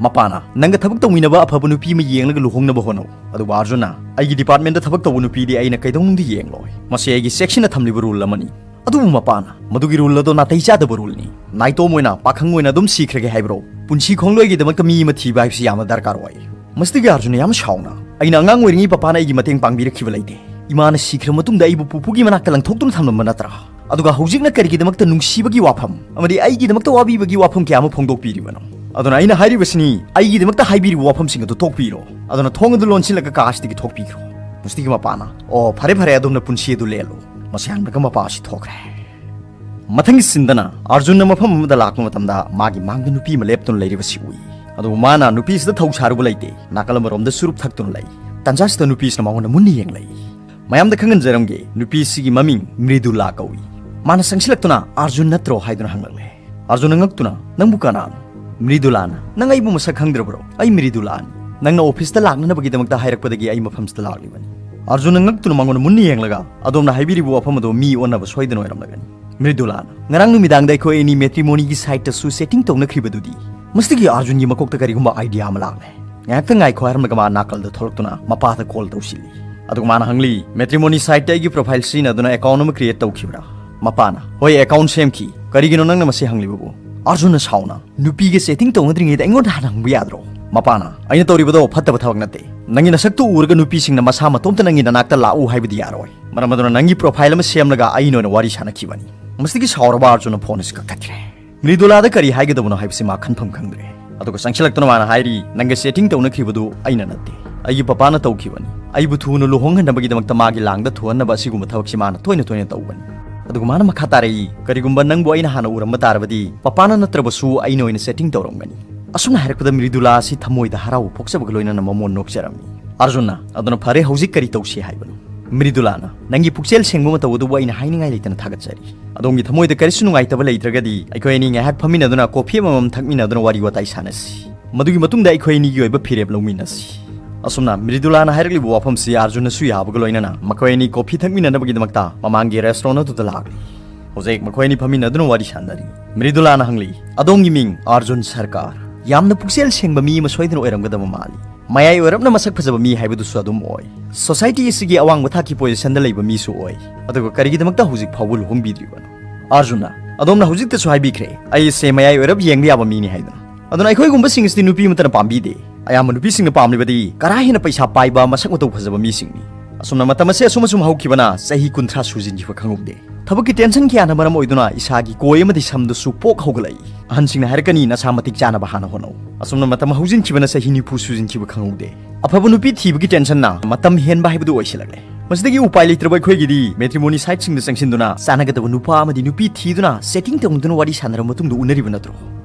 ꯃꯄꯥꯅ, "ꯅꯪꯒ ꯊꯕꯛ ꯇꯧꯃꯤꯟꯅꯕ ꯑꯐꯕ ꯅꯨꯄꯤ ꯑꯃ ꯌꯦꯡꯂꯒ ꯂꯨꯍꯣꯡꯅꯕ ꯍꯣꯠꯅꯧ꯫ ꯑꯗꯨꯕꯨ ꯑꯥꯔꯖꯨꯟꯅ, ꯑꯩꯒꯤ ꯗꯤꯄꯥꯔꯠꯃꯦꯟꯗ ꯊꯕꯛ ꯇꯧꯕ ꯅꯨꯄꯤꯗꯤ ꯑꯩꯅ ꯀꯩꯗꯧꯅꯨꯡꯗ ꯌꯦꯡꯂꯣꯏ꯫ ꯃꯁꯤ ꯑꯩꯒꯤ ꯆꯦꯛꯁꯤꯟꯅ ꯊꯝꯂꯤꯕ ꯔꯨꯜ ꯑꯃꯅꯤ"꯫ ꯑꯗꯨꯕꯨ ꯃꯄꯥꯅ, "ꯃꯗꯨꯒꯤ ꯔꯨꯜ ꯑꯗꯣ ꯅꯥꯇꯩ ꯆꯥꯗꯕ ꯔꯨꯜꯅꯤ꯫ ꯅꯥꯏꯇꯣꯝ ꯑꯣꯏꯅ, ꯄꯥꯈꯪ ꯑꯣꯏꯅ ꯑꯗꯨꯝ ꯁꯤꯈ꯭ꯔꯒꯦ ꯍꯥꯏꯕ꯭ꯔꯣ? ꯄꯨꯟꯁꯤ ꯈꯣꯡꯂꯣꯏꯒꯤꯗꯃꯛꯇ ꯃꯤ ꯑꯃ ꯊꯤꯕ ꯍꯥꯏꯕꯁꯤ ꯌꯥꯝꯅ ꯗꯔꯀꯥꯔ ꯑꯣꯏ"꯫ ꯃꯁꯤꯗꯒꯤ ꯑꯥꯔꯖꯨꯟꯅ ꯌꯥꯝ ꯁꯥꯎꯅ, "ꯑꯩꯅ ꯑꯉꯥꯡ ꯑꯣꯏꯔꯤꯉꯩ ꯄꯄꯥꯅ ꯑꯩꯒꯤ ꯃꯇꯦꯡ ꯄꯥꯡꯕꯤꯔꯛꯈꯤꯕ ꯂꯩꯇꯦ꯫ ꯏꯃꯥꯅ ꯁꯤꯈ꯭ꯔ ꯃꯇꯨꯡꯗ ꯑꯩꯕꯨ ꯄꯨꯄꯨꯒꯤ ꯃꯅꯥꯛꯇ ꯂꯪꯊꯣꯛꯇꯨꯅ ꯊꯝꯂꯝꯕ ꯅꯠꯇ꯭ꯔꯥ? ꯑꯗꯨꯒ ꯍꯧꯖꯤꯛꯅ ꯀꯔꯤꯒꯤꯗꯃꯛꯇ ꯅꯨꯡꯁꯤꯕꯒꯤ ꯋꯥꯐꯝ ꯑꯃꯗꯤ ꯑꯩꯒꯤꯗꯃꯛꯇ ꯋꯥꯕꯤꯕꯒꯤ ꯋꯥꯐꯝ ꯀꯌꯥ ꯑꯃ ꯐꯣꯡꯗꯣꯛꯄꯤꯔꯤꯕꯅꯣ? ꯑꯗꯨꯅ ꯑꯩꯅ ꯍꯥꯏꯔꯤꯕꯁꯤꯅꯤ, ꯑꯩꯒꯤꯗꯃꯛꯇ ꯍꯥꯏꯕꯤꯔꯤꯕ ꯋꯥꯐꯝꯁꯤꯡ ꯑꯗꯨ ꯇꯣꯛꯄꯤꯔꯣ꯫ ꯑꯗꯨꯅ ꯊꯣꯡ ꯑꯗꯨ ꯂꯣꯟꯁꯤꯜꯂꯒ ꯀꯥ ꯑꯁꯤꯗꯒꯤ ꯊꯣꯛꯄꯤꯈ꯭ꯔꯣ"꯫ ꯃꯁꯤꯗꯒꯤ ꯃꯄꯥꯅ, "ꯑꯣ, ꯐꯔꯦ ꯐꯔꯦ, ꯑꯗꯣꯝꯅ ꯄꯨꯟꯁꯤ ꯑꯗꯨ ꯂꯦꯜꯂꯨ"꯫ ꯃꯁꯤ ꯍꯥꯏꯔꯝꯂꯒ ꯃꯄꯥ ꯑꯁꯤ ꯊꯣꯛꯈ꯭ꯔꯦ꯫ ꯃꯊꯪꯒꯤ ꯁꯤꯟꯗꯅ ꯑꯥꯔꯖꯨꯟꯅ ꯃꯐꯝ ꯑꯃꯗ ꯂꯥꯛꯄ ꯃꯇꯝꯗ ꯃꯥꯒꯤ ꯃꯥꯡꯗ ꯅꯨꯄꯤ ꯑꯃ ꯂꯦꯞꯇꯨꯅ ꯂꯩꯔꯤꯕꯁꯤ ꯎꯏ꯫ ꯑꯗꯨꯕꯨ ꯃꯥꯅ ꯅꯨꯄꯤꯁꯤꯗ ꯊꯧ ꯁꯥꯔꯨꯕ ꯂꯩꯇꯦ꯫ ꯅꯥꯀꯜ ꯑꯃꯔꯣꯝꯗ ꯆꯨꯔꯨꯞ ꯊꯛꯇꯨꯅ ꯂꯩ꯫ ꯇꯟꯖꯥꯁꯤꯗ ꯅꯨꯄꯤꯁꯤꯅ ꯃꯉꯣꯟꯗ ꯃꯨꯟꯅ ꯌꯦꯡꯂꯛꯏ꯫ ꯃꯌꯥꯝꯗ ꯈꯪꯍꯟꯖꯔꯝꯒꯦ, ꯅꯨꯄꯤꯁꯤꯒꯤ ꯃꯃꯤꯡ ꯃ꯭ꯔꯤꯗꯨꯂꯥ ꯀꯧꯏ꯫ ꯃꯥꯅ ꯆꯪꯁꯤꯜꯂꯛꯇꯨꯅ, "ꯑꯥꯔꯖꯨꯟ ꯅꯠꯇ꯭ꯔꯣ?" ꯍꯥꯏꯗꯨꯅ ꯍꯪꯂꯛꯂꯦ꯫ ꯑꯥꯔꯖꯨꯟꯅ ꯉꯛꯇꯨꯅ, "ꯅꯪꯕꯨ ꯀꯅꯥꯅꯣ?" ꯃ꯭ꯔꯤꯗꯨꯂꯥꯅ, "ꯅꯪ ꯑꯩꯕꯨ ꯃꯁꯛ ꯈꯪꯗ꯭ꯔꯕ꯭ꯔꯣ? ꯑꯩ ꯃ꯭ꯔꯤꯗꯨꯂꯥꯅꯤ꯫ ꯅꯪꯅ ꯑꯣꯐꯤꯁꯇ ꯂꯥꯛꯅꯅꯕꯒꯤꯗꯃꯛꯇ ꯍꯥꯏꯔꯛꯄꯗꯒꯤ ꯑꯩ ꯃꯐꯝꯁꯤꯗ ꯂꯥꯛꯂꯤꯕꯅꯤ"꯫ ꯑꯥꯔꯖꯨꯟꯅ ꯉꯛꯇꯨꯅ ꯃꯉꯣꯟꯗ ꯃꯨꯟꯅ ꯌꯦꯡꯂꯒ, "ꯑꯗꯣꯝꯅ ꯍꯥꯏꯕꯤꯔꯤꯕ ꯋꯥꯐꯝ ꯑꯗꯨ ꯃꯤ ꯑꯣꯟꯅꯕ ꯁꯣꯏꯗꯅ ꯑꯣꯏꯔꯝꯂꯒꯅꯤ"꯫ ꯃ꯭ꯔꯤꯗꯨꯂꯥꯅ, "ꯉꯔꯥꯡ ꯅꯨꯃꯤꯗꯥꯡꯗ ꯑꯩꯈꯣꯏ ꯑꯅꯤ ꯃꯦꯇ꯭ꯔꯤꯃꯣꯅꯤꯒꯤ ꯁꯥꯏꯠꯇꯁꯨ ꯁꯦꯇꯤꯡ ꯇꯧꯅꯈ꯭ꯔꯤꯕꯗꯨꯗꯤ"꯫ ꯃꯁꯤꯗꯒꯤ ꯑꯥꯔꯖꯨꯟꯒꯤ ꯃꯀꯣꯛꯇ ꯀꯔꯤꯒꯨꯝꯕ ꯑꯥꯏꯗꯤꯌꯥ ꯑꯃ ꯂꯥꯛꯂꯦ꯫ ꯉꯥꯏꯍꯥꯛꯇꯪ ꯉꯥꯏꯈꯣ ꯍꯥꯏꯔꯝꯂꯒ ꯃꯥ ꯅꯥꯀꯜꯗ ꯊꯣꯛꯂꯛꯇꯨꯅ ꯃꯄꯥꯗ ꯀꯣꯜ ꯇꯧꯁꯤꯜꯂꯤ꯫ ꯑꯗꯨꯒ ꯃꯥꯅ ꯍꯪꯂꯤ, "ꯃꯦꯇ꯭ꯔꯤꯃꯣꯅꯤ ꯁꯥꯏꯠꯇ ꯑꯩꯒꯤ ꯄ꯭ꯔꯣꯐꯥꯏꯜ ꯁꯤꯖꯤꯟꯅꯗꯨꯅ ꯑꯦꯀꯥꯎꯟ ꯑꯃ ꯀ꯭ꯔꯤꯌꯦꯠ ꯇꯧꯈꯤꯕ꯭ꯔꯥ?" ꯃꯄꯥꯅ, "ꯍꯣꯏ, ꯑꯦꯀꯥꯎꯟ ꯁꯦꯝꯈꯤ꯫ ꯀꯔꯤꯒꯤꯅꯣ ꯅꯪꯅ ꯃꯁꯤ ꯍꯪꯂꯤꯕꯕꯨ?" ꯑꯥꯔꯖꯨꯟꯅ ꯁꯥꯎꯅ, "ꯅꯨꯄꯤꯒ ꯁꯦꯇꯤꯡ ꯇꯧꯅꯗ꯭ꯔꯤꯉꯩꯗ ꯑꯩꯉꯣꯟꯗ ꯍꯥꯟꯅ ꯍꯪꯕ ꯌꯥꯗ꯭ꯔꯣ?" ꯃꯄꯥꯅ, "ꯑꯩꯅ ꯇꯧꯔꯤꯕꯗꯣ ꯐꯠꯇꯕ ꯊꯕꯛ ꯅꯠꯇꯦ꯫ ꯅꯪꯒꯤ ꯅꯁꯛꯇꯨ ꯎꯔꯒ ꯅꯨꯄꯤꯁꯤꯡꯅ ꯃꯁꯥ ꯃꯇꯣꯝꯇ ꯅꯪꯒꯤ ꯅꯅꯥꯛꯇ ꯂꯥꯛꯎ ꯍꯥꯏꯕꯗꯤ ꯌꯥꯔꯣꯏ꯫ ꯃꯔꯝ ꯑꯗꯨꯅ ꯅꯪꯒꯤ ꯄ꯭ꯔꯣꯐꯥꯏꯜ ꯑꯃ ꯁꯦꯝꯂꯒ ꯑꯩꯅ ꯑꯣꯏꯅ ꯋꯥꯔꯤ ꯁꯥꯟꯅꯈꯤꯕꯅꯤ"꯫ ꯃꯁꯤꯗꯒꯤ ꯁꯥꯎꯔꯕ ꯑꯥꯔꯖꯨꯟꯅ ꯐꯣꯟ ꯑꯁꯤ ꯀꯛꯊꯠꯈ꯭ꯔꯦ꯫ ꯃ꯭ꯔꯤꯗꯨꯂꯥꯗ ꯀꯔꯤ ꯍꯥꯏꯒꯗꯕꯅꯣ ꯍꯥꯏꯕꯁꯤ ꯃꯥ ꯈꯟꯐꯝ ꯈꯪꯗ꯭ꯔꯦ꯫ ꯑꯗꯨꯒ ꯆꯪꯁꯤꯜꯂꯛꯇꯨꯅ ꯃꯥꯅ ꯍꯥꯏꯔꯤ, "ꯅꯪꯒ ꯁꯦꯇꯤꯡ ꯇꯧꯅꯈꯤꯕꯗꯨ ꯑꯩꯅ ꯅꯠꯇꯦ, ꯑꯩꯒꯤ ꯄꯄꯥꯅ ꯇꯧꯈꯤꯕꯅꯤ꯫ ꯑꯩꯕꯨ ꯊꯨꯅ ꯂꯨꯍꯣꯡꯍꯟꯅꯕꯒꯤꯗꯃꯛꯇ ꯃꯥꯒꯤ ꯂꯥꯡꯗ ꯊꯨꯍꯟꯅꯕ ꯑꯁꯤꯒꯨꯝꯕ ꯊꯕꯛꯁꯤ ꯃꯥꯅ ꯇꯣꯏꯅ ꯇꯣꯏꯅ ꯇꯧꯕꯅꯤ"꯫ ꯑꯗꯨꯒ ꯃꯥꯅ ꯃꯈꯥ ꯇꯥꯔꯛꯏ, "ꯀꯔꯤꯒꯨꯝꯕ ꯅꯪꯕꯨ ꯑꯩꯅ ꯍꯥꯟꯅ ꯎꯔꯝꯕ ꯇꯥꯔꯕꯗꯤ ꯄꯄꯥꯅ ꯅꯠꯇ꯭ꯔꯕꯁꯨ ꯑꯩꯅ ꯑꯣꯏꯅ ꯁꯦꯇꯤꯡ ꯇꯧꯔꯝꯒꯅꯤ"꯫ ꯑꯁꯨꯝꯅ ꯍꯥꯏꯔꯛꯄꯗ ꯃ꯭ꯔꯤꯗꯨꯂꯥ ꯑꯁꯤ ꯊꯃꯣꯏꯗ ꯍꯔꯥꯎꯕ ꯄꯣꯛꯆꯕꯒ ꯂꯣꯏꯅꯅ ꯃꯃꯣꯟ ꯅꯣꯛꯆꯔꯝꯃꯤ꯫ ꯑꯥꯔꯖꯨꯟꯅ, "ꯑꯗꯨꯅ ꯐꯔꯦ, ꯍꯧꯖꯤꯛ ꯀꯔꯤ ꯇꯧꯁꯤ ꯍꯥꯏꯕꯅꯣ?" ꯃ꯭ꯔꯤꯗꯨꯂꯥꯅ, "ꯅꯪꯒꯤ ꯄꯨꯛꯆꯦꯜ ꯁꯦꯡꯕ ꯃꯇꯧ ꯑꯗꯨꯕꯨ ꯑꯩꯅ ꯍꯥꯏꯅꯤꯡꯉꯥꯏ ꯂꯩꯇꯅ ꯊꯥꯒꯠꯆꯔꯤ꯫ ꯑꯗꯣꯝꯒꯤ ꯊꯃꯣꯏꯗ ꯀꯔꯤꯁꯨ ꯅꯨꯡꯉꯥꯏꯇꯕ ꯂꯩꯇ꯭ꯔꯒꯗꯤ ꯑꯩꯈꯣꯏ ꯑꯅꯤ ꯉꯥꯏꯍꯥꯛ ꯐꯝꯃꯤꯟꯅꯗꯨꯅ ꯀꯣꯐꯤ ꯑꯃꯃꯝ ꯊꯛꯃꯤꯟꯅꯗꯨꯅ ꯋꯥꯔꯤ ꯋꯥꯇꯥꯏ ꯁꯥꯟꯅꯁꯤ꯫ ꯃꯗꯨꯒꯤ ꯃꯇꯨꯡꯗ ꯑꯩꯈꯣꯏ ꯑꯅꯤꯒꯤ ꯑꯣꯏꯕ ꯐꯤꯔꯦꯞ ꯂꯧꯃꯤꯟꯅꯁꯤ"꯫ ꯑꯁꯨꯝꯅ ꯃ꯭ꯔꯤꯗꯨꯂꯥꯅ ꯍꯥꯏꯔꯛꯂꯤꯕ ꯋꯥꯐꯝꯁꯤ ꯑꯥꯔꯖꯨꯟꯅꯁꯨ ꯌꯥꯕꯒ ꯂꯣꯏꯅꯅ ꯃꯈꯣꯏ ꯑꯅꯤ ꯀꯣꯐꯤ ꯊꯛꯃꯤꯟꯅꯅꯕꯒꯤꯗꯃꯛꯇ ꯃꯃꯥꯡꯒꯤ ꯔꯦꯁꯇꯨꯔꯦꯟ ꯑꯗꯨꯗ ꯂꯥꯛꯂꯤ꯫ ꯍꯧꯖꯤꯛ ꯃꯈꯣꯏ ꯑꯅꯤ ꯐꯝꯃꯤꯟꯅꯗꯨꯅ ꯋꯥꯔꯤ ꯁꯥꯟꯅꯔꯤ꯫ ꯃ꯭ꯔꯤꯗꯨꯂꯥꯅ ꯍꯪꯂꯤ, "ꯑꯗꯣꯝꯒꯤ ꯃꯤꯡ?" "ꯑꯥꯔꯖꯨꯟ ꯁꯔꯀꯥꯔ"꯫ ꯌꯥꯝꯅ ꯄꯨꯛꯆꯦꯜ ꯁꯦꯡꯕ ꯃꯤ ꯑꯃ ꯁꯣꯏꯗꯅ ꯑꯣꯏꯔꯝꯒꯗꯕ ꯃꯥꯜꯂꯤ꯫ ꯃꯌꯥꯏ ꯑꯣꯏꯔꯞꯅ ꯃꯁꯛ ꯐꯖꯕ ꯃꯤ ꯍꯥꯏꯕꯗꯨꯁꯨ ꯑꯗꯨꯝ ꯑꯣꯏ꯫ ꯁꯣꯁꯥꯏꯇꯤ ꯑꯁꯤꯒꯤ ꯑꯋꯥꯡꯕ ꯊꯥꯛꯀꯤ ꯄꯣꯖꯤꯁꯟꯗ ꯂꯩꯕ ꯃꯤꯁꯨ ꯑꯣꯏ꯫ ꯑꯗꯨꯒ ꯀꯔꯤꯒꯤꯗꯃꯛꯇ ꯍꯧꯖꯤꯛ ꯐꯥꯎꯕ ꯂꯨꯍꯣꯡꯕꯤꯗ꯭ꯔꯤꯕꯅꯣ? ꯑꯥꯔꯖꯨꯟꯅ, "ꯑꯗꯣꯝꯅ ꯍꯧꯖꯤꯛꯇꯁꯨ ꯍꯥꯏꯕꯤꯈ꯭ꯔꯦ, ꯑꯩ ꯑꯁꯦ ꯃꯌꯥꯏ ꯑꯣꯏꯔꯞ ꯌꯦꯡꯕ ꯌꯥꯕ ꯃꯤꯅꯤ ꯍꯥꯏꯗꯨꯅ꯫ ꯑꯗꯨꯅ ꯑꯩꯈꯣꯏꯒꯨꯝꯕꯁꯤꯡ ꯑꯁꯤꯗꯤ ꯅꯨꯄꯤ ꯑꯃꯠꯇꯅ ꯄꯥꯝꯕꯤꯗꯦ꯫ ꯑꯌꯥꯝꯕ ꯅꯨꯄꯤꯁꯤꯡꯅ ꯄꯥꯝꯂꯤꯕꯗꯤ ꯀꯔꯥ ꯍꯦꯟꯅ ꯄꯩꯁꯥ ꯄꯥꯏꯕ, ꯃꯁꯛ ꯃꯇꯧ ꯐꯖꯕ ꯃꯤꯁꯤꯡꯅꯤ꯫ ꯑꯁꯨꯝꯅ ꯃꯇꯝ ꯑꯁꯦ ꯑꯁꯨꯝ ꯑꯁꯨꯝ ꯍꯧꯈꯤꯕꯅ ꯆꯍꯤ ꯀꯨꯟꯊ꯭ꯔꯥ ꯁꯨꯖꯤꯟꯈꯤꯕ ꯈꯪꯍꯧꯗꯦ꯫ ꯊꯕꯛꯀꯤ ꯇꯦꯟꯁꯟ ꯀꯌꯥꯅ ꯃꯔꯝ ꯑꯣꯏꯗꯨꯅ ꯏꯁꯥꯒꯤ ꯀꯣꯏ ꯑꯃꯗꯤ ꯁꯝꯗꯁꯨ ꯄꯣꯛ ꯍꯧꯒꯠꯂꯛꯏ꯫ ꯑꯍꯟꯁꯤꯡꯅ ꯍꯥꯏꯔꯛꯀꯅꯤ, 'ꯅꯁꯥ ꯃꯇꯤꯛ ꯆꯥꯅꯕ ꯍꯥꯟꯅ ꯍꯣꯠꯅꯧ꯫ ꯑꯁꯨꯝꯅ ꯃꯇꯝ ꯍꯧꯖꯤꯟꯈꯤꯕꯅ ꯆꯍꯤ ꯅꯤꯐꯨ ꯁꯨꯖꯤꯟꯈꯤꯕ ꯈꯪꯍꯧꯗꯦ꯫ ꯑꯐꯕ ꯅꯨꯄꯤ ꯊꯤꯕꯒꯤ ꯇꯦꯟꯁꯟꯅ ꯃꯇꯝ ꯍꯦꯟꯕ ꯍꯥꯏꯕꯗꯨ ꯑꯣꯏꯁꯤꯜꯂꯛꯂꯦ꯫ ꯃꯁꯤꯗꯒꯤ ꯎꯄꯥꯏ ꯂꯩꯇ꯭ꯔꯕ ꯑꯩꯈꯣꯏꯒꯤꯗꯤ ꯃꯦꯇ꯭ꯔꯤꯃꯣꯅꯤ ꯁꯥꯏꯠꯁꯤꯡꯗ ꯆꯪꯁꯤꯟꯗꯨꯅ ꯆꯥꯟꯅꯒꯗꯕ ꯅꯨꯄꯥ ꯑꯃꯗꯤ ꯅꯨꯄꯤ ꯊꯤꯗꯨꯅ ꯁꯦꯇꯤꯡ ꯇꯧꯅꯗꯨꯅ ꯋꯥꯔꯤ ꯁꯥꯟꯅꯔꯕ ꯃꯇꯨꯡꯗ ꯎꯅꯔꯤꯕ ꯅꯠꯇ꯭ꯔꯣ?"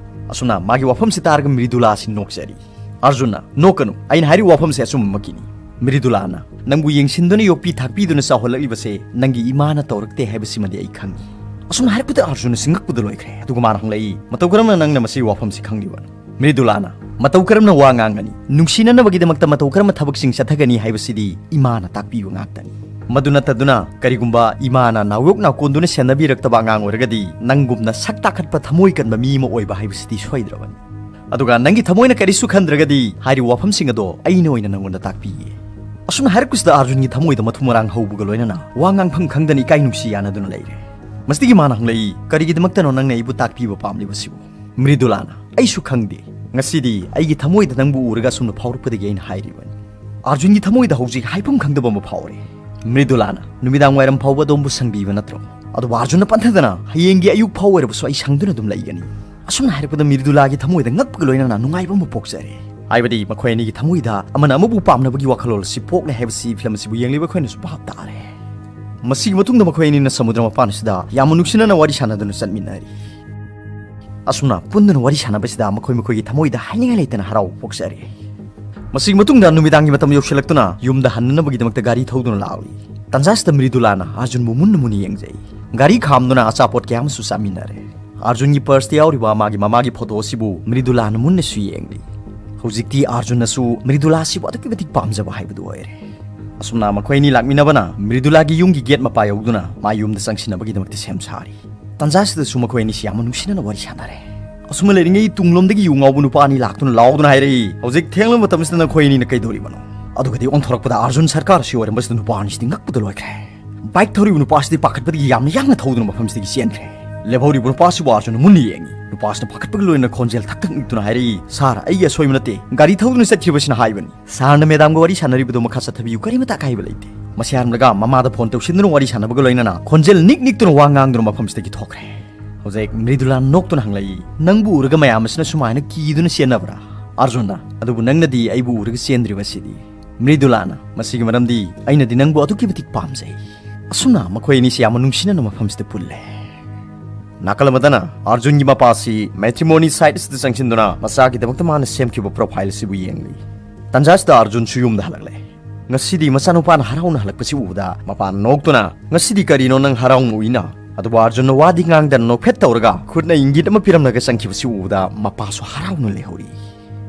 ꯑꯁꯨꯝꯅ ꯃꯥꯒꯤ ꯋꯥꯐꯝꯁꯤ ꯇꯥꯔꯒ ꯃ꯭ꯔꯤꯗꯨꯂꯥ ꯑꯁꯤ ꯅꯣꯛꯆꯔꯤ꯫ ꯑꯥꯔꯖꯨꯟꯅ, "ꯅꯣꯛꯀꯅꯨ, ꯑꯩꯅ ꯍꯥꯏꯔꯤꯕ ꯋꯥꯐꯝꯁꯦ ꯑꯆꯨꯝꯕꯃꯛꯀꯤꯅꯤ꯫" ꯃ꯭ꯔꯤꯗꯨꯂꯥꯅ, "ꯅꯪꯕꯨ ꯌꯦꯡꯁꯤꯟꯗꯨꯅ ꯌꯣꯛꯄꯤ ꯊꯥꯛꯄꯤꯗꯨꯅ ꯆꯥꯎꯍꯜꯂꯛꯂꯤꯕꯁꯦ ꯅꯪꯒꯤ ꯏꯃꯥꯅ ꯇꯧꯔꯛꯇꯦ ꯍꯥꯏꯕꯁꯤꯃꯗꯤ ꯑꯩ ꯈꯪꯏ꯫" ꯑꯁꯨꯝꯅ ꯍꯥꯏꯔꯛꯄꯗ ꯑꯥꯔꯖꯨꯟꯅ ꯁꯤꯡꯉꯛꯄꯗ ꯂꯣꯏꯈ꯭ꯔꯦ꯫ ꯑꯗꯨꯒ ꯃꯥꯅ ꯍꯪꯂꯛꯏ, "ꯃꯇꯧ ꯀꯔꯝꯅ ꯅꯪꯅ ꯃꯁꯤꯒꯤ ꯋꯥꯐꯝꯁꯤ ꯈꯪꯂꯤꯕꯅꯣ?" ꯃ꯭ꯔꯤꯗꯨꯂꯥꯅ, "ꯃꯇꯧ ꯀꯔꯝꯅ ꯋꯥ ꯉꯥꯡꯒꯅꯤ? ꯅꯨꯡꯁꯤꯅꯅꯕꯒꯤꯗꯃꯛꯇ ꯃꯇꯧ ꯀꯔꯝꯅ ꯊꯕꯛꯁꯤꯡ ꯆꯠꯊꯒꯅꯤ ꯍꯥꯏꯕꯁꯤꯗꯤ ꯏꯃꯥꯅ ꯇꯥꯛꯄꯤꯕ ꯉꯥꯛꯇꯅꯤ꯫ ꯃꯗꯨ ꯅꯠꯇꯗꯨꯅ ꯀꯔꯤꯒꯨꯝꯕ ꯏꯃꯥꯅ ꯅꯥꯎꯌꯣꯛ ꯅꯥꯎꯀꯣꯟꯗꯨꯅ ꯁꯦꯟꯅꯕꯤꯔꯛꯇꯕ ꯑꯉꯥꯡ ꯑꯣꯏꯔꯒꯗꯤ ꯅꯪꯒꯨꯝꯅ ꯁꯛ ꯇꯥꯈꯠꯄ ꯊꯃꯣꯏ ꯀꯟꯕ ꯃꯤ ꯑꯃ ꯑꯣꯏꯕ ꯍꯥꯏꯕꯁꯤꯗꯤ ꯁꯣꯏꯗ꯭ꯔꯕꯅꯤ꯫ ꯑꯗꯨꯒ ꯅꯪꯒꯤ ꯊꯃꯣꯏꯅ ꯀꯔꯤꯁꯨ ꯈꯟꯗ꯭ꯔꯒꯗꯤ ꯍꯥꯏꯔꯤꯕ ꯋꯥꯐꯝꯁꯤꯡ ꯑꯗꯣ ꯑꯩꯅ ꯑꯣꯏꯅ ꯅꯪꯉꯣꯟꯗ ꯇꯥꯛꯄꯤꯒꯦ꯫" ꯑꯁꯨꯝꯅ ꯍꯥꯏꯔꯛꯄꯁꯤꯗ ꯑꯥꯔꯖꯨꯟꯒꯤ ꯊꯃꯣꯏꯗ ꯃꯊꯨ ꯃꯔꯥꯡ ꯍꯧꯕꯒ ꯂꯣꯏꯅꯅ ꯋꯥ ꯉꯥꯡꯐꯝ ꯈꯪꯗꯅ ꯏꯀꯥꯏ ꯅꯨꯡꯁꯤ ꯌꯥꯅꯗꯨꯅ ꯂꯩꯔꯦ꯫ ꯃꯁꯤꯗꯒꯤ ꯃꯥꯅ ꯍꯪꯂꯛꯏ, "ꯀꯔꯤꯒꯤꯗꯃꯛꯇꯅꯣ ꯅꯪꯅ ꯑꯩꯕꯨ ꯇꯥꯛꯄꯤꯕ ꯄꯥꯝꯂꯤꯕꯁꯤꯕꯨ?" ꯃ꯭ꯔꯤꯗꯨꯂꯥꯅ, "ꯑꯩꯁꯨ ꯈꯪꯗꯦ꯫ ꯉꯁꯤꯗꯤ ꯑꯩꯒꯤ ꯊꯃꯣꯏꯗ ꯅꯪꯕꯨ ꯎꯔꯒ ꯑꯁꯨꯝꯅ ꯐꯥꯎꯔꯛꯄꯗꯒꯤ ꯑꯩꯅ ꯍꯥꯏꯔꯤꯕꯅꯤ꯫" ꯑꯥꯔꯖꯨꯟꯒꯤ ꯊꯃꯣꯏꯗ ꯍꯧꯖꯤꯛ ꯍꯥꯏꯐꯝ ꯈꯪꯗꯕ ꯑꯃ ꯐꯥꯎꯔꯦ꯫ ꯃ꯭ꯔꯤꯗꯨꯂꯥꯅ, "ꯅꯨꯃꯤꯗꯥꯡ ꯋꯥꯏꯔꯝ ꯐꯥꯎꯕ ꯑꯗꯣꯝꯕꯨ ꯁꯪꯕꯤꯕ ꯅꯠꯇ꯭ꯔꯣ?" ꯑꯗꯨꯕꯨ ꯑꯥꯔꯖꯨꯟꯅ ꯄꯟꯊꯗꯅ, "ꯍꯌꯦꯡꯒꯤ ꯑꯌꯨꯛ ꯐꯥꯎ ꯑꯣꯏꯔꯕꯁꯨ ꯑꯩ ꯁꯪꯗꯨꯅ ꯑꯗꯨꯝ ꯂꯩꯒꯅꯤ꯫" ꯑꯁꯨꯝꯅ ꯍꯥꯏꯔꯛꯄꯗ ꯃ꯭ꯔꯤꯗꯨꯂꯥꯒꯤ ꯊꯃꯣꯏꯗ ꯉꯛꯄꯒ ꯂꯣꯏꯅꯅ ꯅꯨꯡꯉꯥꯏꯕ ꯑꯃ ꯄꯣꯛꯆꯔꯦ꯫ ꯍꯥꯏꯕꯗꯤ ꯃꯈꯣꯏ ꯑꯅꯤꯒꯤ ꯊꯃꯣꯏꯗ ꯑꯃꯅ ꯑꯃꯕꯨ ꯄꯥꯝꯅꯕꯒꯤ ꯋꯥꯈꯜꯂꯣꯟ ꯑꯁꯤ ꯄꯣꯛꯂꯦ ꯍꯥꯏꯕꯁꯤ ꯐꯤꯂꯝ ꯑꯁꯤꯕꯨ ꯌꯦꯡꯂꯤꯕ ꯑꯩꯈꯣꯏꯅꯁꯨ ꯚꯥꯞ ꯇꯥꯔꯦ꯫ ꯃꯁꯤꯒꯤ ꯃꯇꯨꯡꯗ ꯃꯈꯣꯏ ꯑꯅꯤꯅ ꯁꯃꯨꯗ꯭ꯔ ꯃꯄꯥꯟ ꯑꯁꯤꯗ ꯌꯥꯝꯅ ꯅꯨꯡꯁꯤꯅꯅ ꯋꯥꯔꯤ ꯁꯥꯟꯅꯗꯨꯅ ꯆꯠꯃꯤꯟꯅꯔꯤ꯫ ꯑꯁꯨꯝꯅ ꯄꯨꯟꯗꯨꯅ ꯋꯥꯔꯤ ꯁꯥꯟꯅꯕꯁꯤꯗ ꯃꯈꯣꯏ ꯃꯈꯣꯏꯒꯤ ꯊꯃꯣꯏꯗ ꯍꯥꯏꯅꯤꯡꯉꯥꯏ ꯂꯩꯇꯅ ꯍꯔꯥꯎꯕ ꯄꯣꯛꯆꯔꯦ꯫ ꯃꯁꯤꯒꯤ ꯃꯇꯨꯡꯗ ꯅꯨꯃꯤꯗꯥꯡꯒꯤ ꯃꯇꯝ ꯌꯧꯁꯤꯜꯂꯛꯇꯨꯅ ꯌꯨꯝꯗ ꯍꯟꯅꯅꯕꯒꯤꯗꯃꯛꯇ ꯒꯥꯔꯤ ꯊꯧꯗꯨꯅ ꯂꯥꯛꯂꯤ꯫ ꯇꯟꯖꯥꯁꯤꯗ ꯃ꯭ꯔꯤꯗꯨꯂꯥꯅ ꯑꯥꯔꯖꯨꯟꯕꯨ ꯃꯨꯟꯅ ꯃꯨꯟꯅ ꯌꯦꯡꯖꯩ꯫ ꯒꯥꯔꯤ ꯈꯥꯝꯗꯨꯅ ꯑꯆꯥꯄꯣꯠ ꯀꯌꯥ ꯑꯃꯁꯨ ꯆꯥꯃꯤꯟꯅꯔꯦ꯫ ꯑꯥꯔꯖꯨꯟꯒꯤ ꯄꯔꯁꯇ ꯌꯥꯎꯔꯤꯕ ꯃꯥꯒꯤ ꯃꯃꯥꯒꯤ ꯐꯣꯇꯣ ꯑꯁꯤꯕꯨ ꯃ꯭ꯔꯤꯗꯨꯂꯥꯅ ꯃꯨꯟꯅꯁꯨ ꯌꯦꯡꯂꯤ꯫ ꯍꯧꯖꯤꯛꯇꯤ ꯑꯥꯔꯖꯨꯟꯅꯁꯨ ꯃ꯭ꯔꯤꯗꯨꯂꯥ ꯑꯁꯤꯕꯨ ꯑꯗꯨꯛꯀꯤ ꯃꯇꯤꯛ ꯄꯥꯝꯖꯕ ꯍꯥꯏꯕꯗꯨ ꯑꯣꯏꯔꯦ꯫ ꯑꯁꯨꯝꯅ ꯃꯈꯣꯏ ꯑꯅꯤ ꯂꯥꯛꯃꯤꯟꯅꯕꯅ ꯃ꯭ꯔꯤꯗꯨꯂꯥꯒꯤ ꯌꯨꯝꯒꯤ ꯒꯦꯠ ꯃꯄꯥ ꯌꯧꯗꯨꯅ ꯃꯥ ꯌꯨꯝꯗ ꯆꯪꯁꯤꯟꯅꯕꯒꯤꯗꯃꯛꯇ ꯁꯦꯝ ꯁꯥꯔꯤ꯫ ꯇꯟꯖꯥꯁꯤꯗꯁꯨ ꯃꯈꯣꯏ ꯑꯅꯤꯁꯤ ꯌꯥꯝꯅ ꯅꯨꯡꯁꯤꯅꯅ ꯋꯥꯔꯤ ꯁꯥꯟꯅꯔꯦ꯫ ꯑꯁꯨꯝꯅ ꯂꯩꯔꯤꯉꯩ ꯇꯨꯡꯂꯣꯝꯗꯒꯤ ꯌꯨ ꯉꯥꯎꯕ ꯅꯨꯄꯥ ꯑꯅꯤ ꯂꯥꯛꯇꯨꯅ ꯂꯥꯎꯗꯨꯅ ꯍꯥꯏꯔꯛꯏ, "ꯍꯧꯖꯤꯛ ꯊꯦꯡꯂꯕ ꯃꯇꯝꯁꯤꯗ ꯅꯈꯣꯏ ꯑꯅꯤꯅ ꯀꯩꯗꯧꯔꯤꯕꯅꯣ?" ꯑꯗꯨꯒꯗꯤ ꯑꯣꯟꯊꯣꯔꯛꯄꯗ ꯑꯥꯔꯖꯨꯟ ꯁꯔꯀꯥꯔ ꯑꯁꯤ ꯑꯣꯏꯔꯝꯕꯁꯤꯗ ꯅꯨꯄꯥ ꯑꯅꯤꯁꯤꯗꯤ ꯉꯛꯄꯗ ꯂꯣꯏꯈ꯭ꯔꯦ꯫ ꯕꯥꯏꯛ ꯊꯧꯔꯤꯕ ꯅꯨꯄꯥꯁꯤꯗꯤ ꯄꯥꯈꯠꯄꯗꯒꯤ ꯌꯥꯝꯅ ꯌꯥꯡꯅ ꯊꯧꯗꯨꯅ ꯃꯐꯝꯁꯤꯗꯒꯤ ꯆꯦꯟꯈ꯭ꯔꯦ꯫ ꯂꯦꯝꯍꯧꯔꯤꯕ ꯅꯨꯄꯥꯁꯤꯕꯨ ꯑꯥꯔꯖꯨꯟꯅ ꯃꯨꯟꯅ ꯌꯦꯡꯉꯤ꯫ ꯅꯨꯄꯥꯁꯤꯅ ꯄꯥꯈꯠꯄꯒ ꯂꯣꯏꯅꯅ ꯈꯣꯟꯖꯦꯜ ꯊꯛ ꯊꯛ ꯅꯤꯛꯇꯨꯅ ꯍꯥꯏꯔꯛꯏ, "ꯁꯥꯔ, ꯑꯩꯒꯤ ꯑꯁꯣꯏꯕ ꯅꯠꯇꯦ, ꯒꯥꯔꯤ ꯊꯧꯗꯨꯅ ꯆꯠꯈꯤꯕꯁꯤꯅ ꯍꯥꯏꯕꯅꯤ꯫ ꯁꯥꯔꯅ ꯃꯦꯗꯥꯝꯒ ꯋꯥꯔꯤ ꯁꯥꯟꯅꯔꯤꯕꯗꯨ ꯃꯈꯥ ꯆꯠꯊꯕꯤꯌꯨ, ꯀꯔꯤꯃꯇ ꯑꯀꯥꯏꯕ ꯂꯩꯇꯦ"꯫ ꯃꯁꯤ ꯍꯥꯏꯔꯝꯂꯒ ꯃꯃꯥꯗ ꯐꯣꯟ ꯇꯧꯁꯤꯟꯗꯨꯅ ꯋꯥꯔꯤ ꯁꯥꯟꯅꯕꯒ ꯂꯣꯏꯅꯅ ꯈꯣꯟꯖꯦꯜ ꯅꯤꯛ ꯅꯤꯛꯇꯨꯅ ꯋꯥ ꯉꯥꯡꯗꯨꯅ ꯃꯐꯝꯁꯤꯗꯒꯤ ꯊꯣꯛꯈ꯭ꯔꯦ꯫ ꯍꯧꯖꯤꯛ ꯃ꯭ꯔꯤꯗꯨꯂꯥ ꯅꯣꯛꯇꯨꯅ ꯍꯪꯂꯛꯏ, "ꯅꯪꯕꯨ ꯎꯔꯒ ꯃꯌꯥꯝ ꯑꯁꯤꯅ ꯁꯨꯃꯥꯏꯅ ꯀꯤꯗꯨꯅ ꯆꯦꯟꯅꯕ꯭ꯔꯥ?" ꯑꯥꯔꯖꯨꯟꯅ, "ꯑꯗꯨꯕꯨ ꯅꯪꯅꯗꯤ ꯑꯩꯕꯨ ꯎꯔꯒ ꯆꯦꯟꯗ꯭ꯔꯤꯕ ꯑꯁꯤꯗꯤ?" ꯃ꯭ꯔꯤꯗꯨꯂꯥꯅ, "ꯃꯁꯤꯒꯤ ꯃꯔꯝꯗꯤ ꯑꯩꯅꯗꯤ ꯅꯪꯕꯨ ꯑꯗꯨꯛꯀꯤ ꯃꯇꯤꯛ ꯄꯥꯝꯖꯩ"꯫ ꯑꯁꯨꯝꯅ ꯃꯈꯣꯏ ꯑꯅꯤꯁꯤ ꯌꯥꯝꯅ ꯅꯨꯡꯁꯤꯅꯅ ꯃꯐꯝꯁꯤꯗ ꯄꯨꯜꯂꯦ꯫ ꯅꯥꯀꯜ ꯑꯃꯗꯅ ꯑꯥꯔꯖꯨꯟꯒꯤ ꯃꯄꯥꯁꯤ ꯃꯦꯇ꯭ꯔꯤꯃꯣꯅꯤ ꯁꯥꯏꯠ ꯑꯁꯤꯗ ꯆꯪꯁꯤꯟꯗꯨꯅ ꯃꯆꯥꯒꯤꯗꯃꯛꯇ ꯃꯥꯅ ꯁꯦꯝꯈꯤꯕ ꯄ꯭ꯔꯣꯐꯥꯏꯜ ꯑꯁꯤꯕꯨ ꯌꯦꯡꯂꯤ꯫ ꯇꯟꯖꯥꯁꯤꯗ ꯑꯥꯔꯖꯨꯟꯁꯨ ꯌꯨꯝꯗ ꯍꯜꯂꯛꯂꯦ꯫ ꯉꯁꯤꯗꯤ ꯃꯆꯥꯅꯨꯄꯥꯅ ꯍꯔꯥꯎꯅ ꯍꯜꯂꯛꯄꯁꯤ ꯎꯕꯗ ꯃꯄꯥꯅ ꯅꯣꯛꯇꯨꯅ, "ꯉꯁꯤꯗꯤ ꯀꯔꯤꯅꯣ ꯅꯪ ꯍꯔꯥꯎ ꯅꯣꯛꯏꯅ?" ꯑꯗꯨꯕꯨ ꯑꯥꯔꯖꯨꯟꯅ ꯋꯥꯗꯤ ꯉꯥꯡꯗꯅ ꯅꯣꯛꯐꯦꯠ ꯇꯧꯔꯒ ꯈꯨꯠꯅ ꯏꯪꯒꯤꯠ ꯑꯃ ꯄꯤꯔꯝꯂꯒ ꯆꯪꯈꯤꯕꯁꯤ ꯎꯕꯗ ꯃꯄꯥꯁꯨ ꯍꯔꯥꯎꯅ ꯂꯩꯍꯧꯔꯤ꯫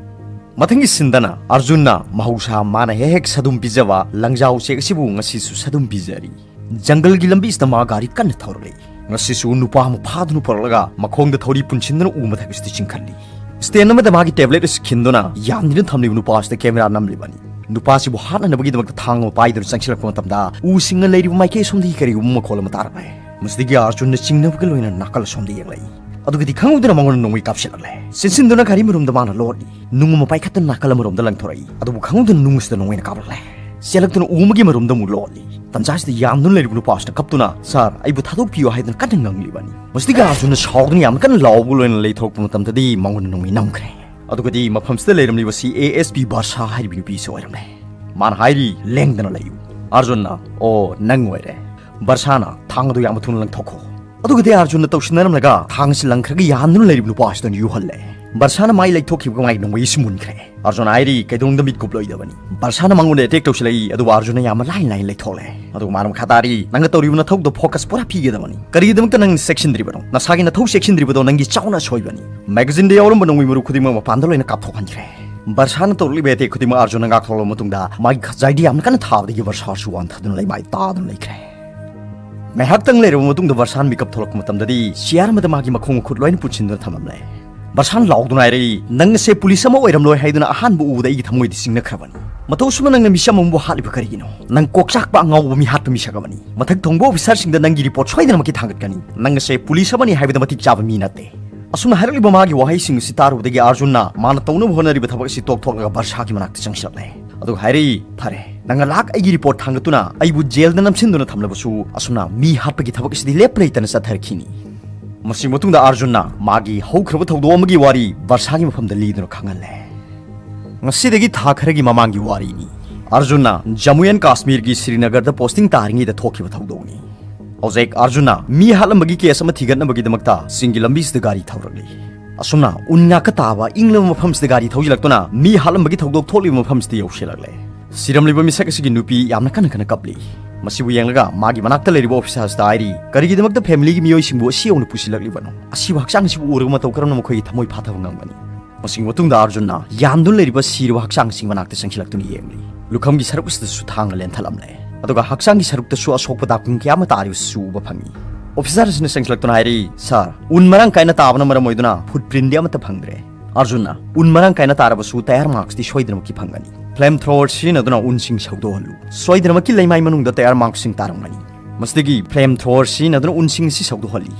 ꯃꯊꯪꯒꯤ ꯁꯤꯟꯗꯅ ꯑꯥꯔꯖꯨꯟꯅ ꯃꯍꯧꯁꯥ ꯃꯥꯅ ꯍꯦꯛ ꯍꯦꯛ ꯁꯥꯗꯨꯝ ꯄꯤꯖꯕ ꯂꯪꯖꯥ ꯎꯆꯦꯛ ꯑꯁꯤꯕꯨ ꯉꯁꯤꯁꯨ ꯁꯥꯗꯨꯝ ꯄꯤꯖꯔꯤ꯫ ꯖꯪꯒꯜꯒꯤ ꯂꯝꯕꯤꯁꯤꯗ ꯃꯥ ꯒꯥꯔꯤ ꯀꯟꯅ ꯊꯧꯔꯛꯂꯤ꯫ ꯉꯁꯤꯁꯨ ꯅꯨꯄꯥ ꯑꯃ ꯐꯥꯗꯨꯅ ꯄꯨꯔꯛꯂꯒ ꯃꯈꯣꯡꯗ ꯊꯧꯔꯤ ꯄꯨꯟꯁꯤꯟꯗꯨꯅ ꯎ ꯃꯊꯛ ꯑꯁꯤꯗ ꯆꯤꯡꯈꯠꯂꯤ꯫ ꯁ꯭ꯇꯦꯟ ꯑꯃꯗ ꯃꯥꯒꯤ ꯇꯦꯕ꯭ꯂꯦꯠ ꯑꯁꯤ ꯈꯤꯟꯗꯨꯅ ꯌꯥꯟꯗꯨꯅ ꯊꯝꯂꯤꯕ ꯅꯨꯄꯥ ꯑꯁꯤꯗ ꯀꯦꯃꯦꯔꯥ ꯅꯝꯂꯤꯕꯅꯤ꯫ ꯅꯨꯄꯥꯁꯤꯕꯨ ꯍꯥꯠꯅꯅꯕꯒꯤꯗꯃꯛꯇ ꯊꯥꯡ ꯑꯃ ꯄꯥꯏꯗꯨꯅ ꯆꯪꯁꯤꯜꯂꯛꯄ ꯃꯇꯝꯗ ꯎꯁꯤꯡꯅ ꯂꯩꯔꯤꯕ ꯃꯥꯏꯀꯩ ꯑꯁꯣꯝꯗꯒꯤ ꯀꯔꯤꯒꯨꯝꯕ ꯃꯈꯣꯜ ꯑꯃ ꯇꯥꯔꯛꯂꯦ꯫ ꯃꯁꯤꯗꯒꯤ ꯑꯥꯔꯖꯨꯟꯅ ꯆꯤꯡꯅꯕꯒ ꯂꯣꯏꯅꯅ ꯅꯥꯀꯜ ꯑꯁꯣꯝꯗ ꯌꯦꯡꯂꯛꯏ꯫ ꯑꯗꯨꯒꯗꯤ ꯈꯪꯍꯧꯗꯅ ꯃꯉꯣꯟꯗ ꯅꯣꯡꯃꯩ ꯀꯥꯞꯁꯤꯜꯂꯛꯂꯦ꯫ ꯆꯦꯟꯁꯤꯟꯗꯨꯅ ꯒꯥꯔꯤ ꯃꯔꯨꯝꯗ ꯃꯥꯅ ꯂꯣꯠꯂꯤ꯫ ꯅꯨꯡ ꯑꯃ ꯄꯥꯏꯈꯠꯇꯨꯅ ꯅꯥꯀꯜ ꯑꯃꯔꯣꯝꯗ ꯂꯪꯊꯣꯔꯛꯏ꯫ ꯑꯗꯨꯕꯨ ꯈꯪꯍꯧꯗꯅ ꯅꯨꯡ ꯑꯁꯤꯗ ꯅꯣꯡꯃꯩꯅ ꯀꯥꯞꯂꯛꯂꯦ꯫ ꯆꯦꯜꯂꯛꯇꯨꯅ ꯎ ꯑꯃꯒꯤ ꯃꯔꯨꯝꯗ ꯑꯃꯨꯛ ꯂꯣꯠꯂꯤ꯫ ꯇꯟꯖꯥꯁꯤꯗ ꯌꯥꯝꯗꯨꯅ ꯂꯩꯔꯤꯕ ꯅꯨꯄꯥ ꯑꯁꯤꯅ ꯀꯞꯇꯨꯅ, "ꯁꯥꯔ, ꯑꯩꯕꯨ ꯊꯥꯗꯣꯛꯄꯤꯌꯨ" ꯍꯥꯏꯗꯨꯅ ꯀꯟꯅ ꯉꯥꯡꯂꯤꯕꯅꯤ꯫ ꯃꯁꯤꯗꯒꯤ ꯑꯥꯔꯖꯨꯟꯅ ꯁꯥꯎꯗꯨꯅ ꯌꯥꯝꯅ ꯀꯟꯅ ꯂꯥꯎꯕꯒ ꯂꯣꯏꯅꯅ ꯂꯩꯊꯣꯔꯛꯄ ꯃꯇꯝꯗꯗꯤ ꯃꯉꯣꯟꯗ ꯅꯣꯡꯃꯩ ꯅꯝꯈ꯭ꯔꯦ꯫ ꯑꯗꯨꯒꯗꯤ ꯃꯐꯝꯁꯤꯗ ꯂꯩꯔꯝꯂꯤꯕꯁꯤ ꯑꯦ ꯑꯦꯁ ꯄꯤ ꯕꯔꯁꯥ ꯍꯥꯏꯔꯤꯕ ꯅꯨꯄꯤ ꯑꯁꯤ ꯑꯣꯏꯔꯝꯂꯦ꯫ ꯃꯥꯅ ꯍꯥꯏꯔꯤ, "ꯂꯦꯡꯗꯅ ꯂꯩꯌꯨ"꯫ ꯑꯥꯔꯖꯨꯟꯅ, "ꯑꯣ, ꯅꯪ ꯑꯣꯏꯔꯦ"꯫ ꯕꯔꯁꯥꯅ, "ꯊꯥꯡ ꯑꯗꯨ ꯌꯥꯝꯅ ꯊꯨꯅ ꯂꯪꯊꯣꯛꯈꯣ"꯫ ꯑꯗꯨꯒꯗꯤ ꯑꯥꯔꯖꯨꯟꯅ ꯇꯧꯁꯤꯟꯅꯔꯝꯂꯒ ꯊꯥꯡ ꯑꯁꯤ ꯂꯪꯈ꯭ꯔꯒ ꯌꯥꯟꯗꯨꯅ ꯂꯩꯔꯤꯕ ꯅꯨꯄꯥ ꯑꯁꯤꯗ ꯑꯣꯏꯅ ꯌꯨꯍꯜꯂꯦ꯫ ꯕꯔꯁꯥꯅ ꯃꯥꯏ ꯂꯩꯊꯣꯛꯈꯤꯕꯒ ꯃꯥꯒꯤ ꯅꯣꯡꯃꯩ ꯑꯁꯤ ꯃꯨꯟꯈ꯭ꯔꯦ꯫ ꯑꯥꯔꯖꯨꯟꯅ ꯍꯥꯏꯔꯤ, "ꯀꯩꯗꯧꯅꯨꯡꯗ ꯃꯤꯠ ꯀꯨꯞꯂꯣꯏꯗꯕꯅꯤ"꯫ ꯕꯔꯁꯥꯅ ꯃꯉꯣꯟꯗ ꯑꯦꯇꯦꯛ ꯇꯧꯁꯤꯜꯂꯛꯏ, ꯑꯗꯨꯕꯨ ꯑꯥꯔꯖꯨꯟꯅ ꯌꯥꯝꯅ ꯂꯥꯏꯅ ꯂꯥꯏꯅ ꯂꯩꯊꯣꯛꯂꯦ꯫ ꯑꯗꯨꯒ ꯃꯥꯅ ꯃꯈꯥ ꯇꯥꯔꯤ, "ꯅꯪꯅ ꯇꯧꯔꯤꯕ ꯅꯊꯧꯗꯣ ꯐꯣꯀꯁ ꯄꯨꯔꯥ ꯄꯤꯒꯗꯕꯅꯤ꯫ ꯀꯔꯤꯒꯤꯗꯃꯛꯇ ꯅꯪ ꯆꯦꯛꯁꯤꯟꯗ꯭ꯔꯤꯕꯅꯣ? ꯅꯁꯥꯒꯤ ꯅꯊꯧ ꯆꯦꯛꯁꯤꯟꯗ꯭ꯔꯤꯕꯗꯣ ꯅꯪꯒꯤ ꯆꯥꯎꯅ ꯑꯁꯣꯏꯕꯅꯤ"꯫ ꯃꯦꯒꯥꯖꯤꯟꯗ ꯌꯥꯎꯔꯝꯕ ꯅꯣꯡꯃꯩ ꯃꯔꯨ ꯈꯨꯗꯤꯡꯃꯛ ꯃꯄꯥꯟꯗ ꯂꯣꯏꯅ ꯀꯥꯞꯊꯣꯛꯍꯟꯈ꯭ꯔꯦ꯫ ꯕꯔꯁꯥꯅ ꯇꯧꯔꯛꯂꯤꯕ ꯑꯦꯇꯦꯛ ꯈꯨꯗꯤꯡꯃꯛ ꯑꯥꯔꯖꯨꯟꯅ ꯉꯥꯛꯊꯣꯛꯂꯕ ꯃꯇꯨꯡꯗ ꯃꯥꯒꯤ ꯈꯖꯥꯏꯗ ꯌꯥꯝꯅ ꯀꯟꯅ ꯊꯥꯕꯗꯒꯤ ꯕꯔꯁꯥꯁꯨ ꯋꯥꯟꯊꯗꯨꯅ ꯂꯩꯃꯥꯏ ꯇꯥꯗꯨꯅ ꯂꯩꯈ꯭ꯔꯦ꯫ ꯉꯥꯏꯍꯥꯛꯇꯪ ꯂꯩꯔꯕ ꯃꯇꯨꯡꯗ ꯕꯔꯁꯥꯟ ꯃꯤꯀꯞ ꯊꯣꯛꯂꯛꯄ ꯃꯇꯝꯗꯗꯤ ꯆꯤꯌꯥꯔ ꯑꯃꯗ ꯃꯥꯒꯤ ꯃꯈꯣꯡ ꯃꯈꯨꯠ ꯂꯣꯏꯅ ꯄꯨꯟꯁꯤꯟꯗꯨꯅ ꯊꯝꯂꯝꯂꯦ꯫ ꯕꯔꯁꯥꯅ ꯂꯥꯎꯗꯨꯅ ꯍꯥꯏꯔꯛꯏ, "ꯅꯪ ꯑꯁꯦ ꯄꯨꯂꯤꯁ ꯑꯃ ꯑꯣꯏꯔꯝꯂꯣꯏ ꯍꯥꯏꯗꯨꯅ ꯑꯍꯥꯟꯕ ꯎꯕꯗ ꯑꯩꯒꯤ ꯊꯃꯣꯏꯗꯤ ꯆꯤꯡꯅꯈ꯭ꯔꯕꯅꯤ꯫ ꯃꯇꯧ ꯑꯁꯨꯝꯅ ꯅꯪꯅ ꯃꯤꯆꯝ ꯑꯃꯕꯨ ꯍꯥꯠꯂꯤꯕ ꯀꯔꯤꯒꯤꯅꯣ? ꯅꯪ ꯀꯣꯛꯆꯥꯛꯄ ꯑꯉꯥꯎꯕ ꯃꯤ ꯍꯥꯠꯄ ꯃꯤꯁꯛ ꯑꯃꯅꯤ꯫ ꯃꯊꯛ ꯊꯣꯡꯕ ꯑꯣꯐꯤꯁꯥꯔꯁꯤꯡꯗ ꯅꯪꯒꯤ ꯔꯤꯄꯣꯔꯠ ꯁꯣꯏꯗꯅꯃꯛꯀꯤ ꯊꯥꯡꯒꯠꯀꯅꯤ꯫ ꯅꯪ ꯑꯁꯦ ꯄꯨꯂꯤꯁ ꯑꯃꯅꯤ ꯍꯥꯏꯕꯗ ꯃꯇꯤꯛ ꯆꯥꯕ ꯃꯤ ꯅꯠꯇꯦ"꯫ ꯑꯁꯨꯝꯅ ꯍꯥꯏꯔꯛꯂꯤꯕ ꯃꯥꯒꯤ ꯋꯥꯍꯩꯁꯤꯡ ꯑꯁꯤ ꯇꯥꯔꯨꯕꯗꯒꯤ ꯑꯥꯔꯖꯨꯟꯅ ꯃꯥꯅ ꯇꯧꯅꯕ ꯍꯣꯠꯅꯔꯤꯕ ꯊꯕꯛ ꯑꯁꯤ ꯇꯣꯛꯊꯣꯛꯂꯒ ꯕꯔꯁꯥꯒꯤ ꯃꯅꯥꯛꯇ ꯆꯪꯁꯤꯜꯂꯛꯂꯦ꯫ ꯑꯗꯨꯒ ꯍꯥꯏꯔꯛꯏ, "ꯐꯔꯦ, ꯅꯪꯅ ꯂꯥꯛ ꯑꯩꯒꯤ ꯔꯤꯄꯣꯔꯠ ꯊꯥꯡꯒꯠꯇꯨꯅ ꯑꯩꯕꯨ ꯖꯦꯜꯗ ꯅꯝꯁꯤꯟꯗꯨꯅ ꯊꯝꯂꯕꯁꯨ, ꯑꯁꯨꯝꯅ ꯃꯤ ꯍꯥꯠꯄꯒꯤ ꯊꯕꯛ ꯑꯁꯤꯗꯤ ꯂꯦꯞꯄ ꯂꯩꯇꯅ ꯆꯠꯊꯔꯛꯈꯤꯅꯤ"꯫ ꯃꯁꯤꯒꯤ ꯃꯇꯨꯡꯗ ꯑꯥꯔꯖꯨꯟꯅ ꯃꯥꯒꯤ ꯍꯧꯈ꯭ꯔꯕ ꯊꯧꯗꯣꯛ ꯑꯃꯒꯤ ꯋꯥꯔꯤ ꯕꯔꯁꯥꯒꯤ ꯃꯐꯝꯗ ꯂꯤꯗꯨꯅ ꯈꯪꯍꯜꯂꯦ꯫ ꯉꯁꯤꯗꯒꯤ ꯊꯥ ꯈꯔꯒꯤ ꯃꯃꯥꯡꯒꯤ ꯋꯥꯔꯤꯅꯤ꯫ ꯑꯥꯔꯖꯨꯟꯅ ꯖꯝꯃꯨ ꯑꯦꯟ ꯀꯥꯁꯃꯤꯔꯒꯤ ꯁ꯭ꯔꯤꯅꯒꯔꯗ ꯄꯣꯁꯇꯤꯡ ꯇꯥꯔꯤꯉꯩꯗ ꯊꯣꯛꯈꯤꯕ ꯊꯧꯗꯣꯛꯅꯤ꯫ ꯍꯧꯖꯤꯛ ꯑꯥꯔꯖꯨꯟꯅ ꯃꯤ ꯍꯥꯠꯂꯝꯕꯒꯤ ꯀꯦꯁ ꯑꯃ ꯊꯤꯒꯠꯅꯕꯒꯤꯗꯃꯛꯇ ꯆꯤꯡꯒꯤ ꯂꯝꯕꯤꯁꯤꯗ ꯒꯥꯔꯤ ꯊꯧꯔꯛꯂꯤ꯫ ꯑꯁꯨꯝꯅ ꯎꯟ ꯉꯥꯛꯀ ꯇꯥꯕ ꯏꯪꯂꯕ ꯃꯐꯝꯁꯤꯗ ꯒꯥꯔꯤ ꯊꯧꯖꯤꯜꯂꯛꯇꯨꯅ ꯃꯤ ꯍꯥꯠꯂꯝꯕꯒꯤ ꯊꯧꯗꯣꯛ ꯊꯣꯛꯂꯤꯕ ꯃꯐꯝꯁꯤꯗ ꯌꯧꯁꯤꯜꯂꯛꯂꯦ꯫ ꯁꯤꯔꯝꯂꯤꯕ ꯃꯤꯁꯛ ꯑꯁꯤꯒꯤ ꯅꯨꯄꯤ ꯌꯥꯝꯅ ꯀꯟꯅ ꯀꯟꯅ ꯀꯞꯂꯤ꯫ ꯃꯁꯤꯕꯨ ꯌꯦꯡꯂꯒ ꯃꯥꯒꯤ ꯃꯅꯥꯛꯇ ꯂꯩꯔꯤꯕ ꯑꯣꯐꯤꯁꯥꯔꯁꯤꯗ ꯍꯥꯏꯔꯤ, "ꯀꯔꯤꯒꯤꯗꯃꯛꯇ ꯐꯦꯃꯤꯂꯤꯒꯤ ꯃꯤꯑꯣꯏꯁꯤꯡꯕꯨ ꯑꯁꯤ ꯌꯧꯅ ꯄꯨꯁꯤꯜꯂꯛꯂꯤꯕꯅꯣ? ꯑꯁꯤꯕ ꯍꯛꯆꯥꯡ ꯑꯁꯤꯕꯨ ꯎꯔꯒ ꯃꯇꯧ ꯀꯔꯝꯅ ꯃꯈꯣꯏꯒꯤ ꯊꯃꯣꯏ ꯐꯥꯊꯕ ꯉꯝꯒꯅꯤ?" ꯃꯁꯤꯒꯤ ꯃꯇꯨꯡꯗ ꯑꯥꯔꯖꯨꯟꯅ ꯌꯥꯟꯗꯨꯅ ꯂꯩꯔꯤꯕ ꯁꯤꯔꯕ ꯍꯛꯆꯥꯡꯁꯤꯡ ꯃꯅꯥꯛꯇ ꯆꯪꯁꯤꯜꯂꯛꯇꯨꯅ ꯌꯦꯡꯂꯤ꯫ ꯂꯨꯈꯝꯒꯤ ꯁꯔꯨꯛ ꯑꯁꯤꯗꯁꯨ ꯊꯥꯡꯅ ꯂꯦꯟꯊꯠꯂꯝꯂꯦ꯫ ꯑꯗꯨꯒ ꯍꯛꯆꯥꯡꯒꯤ ꯁꯔꯨꯛꯇꯁꯨ ꯑꯁꯣꯛꯄ ꯗꯥꯛꯐꯝ ꯀꯌꯥ ꯑꯃ ꯇꯥꯔꯤꯕꯁꯨ ꯎꯕ ꯐꯪꯏ꯫ ꯑꯣꯐꯤꯁꯥꯔ ꯑꯁꯤꯅ ꯆꯪꯁꯤꯜꯂꯛꯇꯨꯅ ꯍꯥꯏꯔꯛꯏ, "ꯁꯥꯔ, ꯎꯟ ꯃꯔꯥꯡ ꯀꯥꯏꯅ ꯇꯥꯕꯅ ꯃꯔꯝ ꯑꯣꯏꯗꯨꯅ ꯐꯨꯠ ꯄ꯭ꯔꯤꯟꯗꯤ ꯑꯃꯠꯇ ꯐꯪꯗ꯭ꯔꯦ"꯫ ꯑꯥꯔꯖꯨꯟꯅ, "ꯎꯟ ꯃꯔꯥꯡ ꯀꯥꯏꯅ ꯇꯥꯔꯕꯁꯨ ꯇꯌꯥꯔ ꯃꯥꯔꯛꯁꯇꯤ ꯁꯣꯏꯗꯅꯃꯛꯀꯤ ꯐꯪꯒꯅꯤ꯫ ꯐ꯭ꯂꯦꯝ ꯊ꯭ꯔꯣꯋꯔ ꯁꯤꯖꯤꯟꯅꯗꯨꯅ ꯎꯟꯁꯤꯡ ꯁꯧꯗꯣꯛꯍꯜꯂꯨ꯫ ꯁꯣꯏꯗꯅꯃꯛꯀꯤ ꯂꯩꯃꯥꯏ ꯃꯅꯨꯡꯗ ꯇꯌꯥꯔ ꯃꯥꯔꯛꯁꯤꯡ ꯇꯥꯔꯝꯒꯅꯤ"꯫ ꯃꯁꯤꯗꯒꯤ ꯐ꯭ꯂꯦꯝ ꯊ꯭ꯔꯣꯋꯔ ꯁꯤꯖꯤꯟꯅꯗꯨꯅ ꯎꯟꯁꯤꯡ ꯑꯁꯤ ꯁꯧꯗꯣꯛꯍꯜꯂꯤ꯫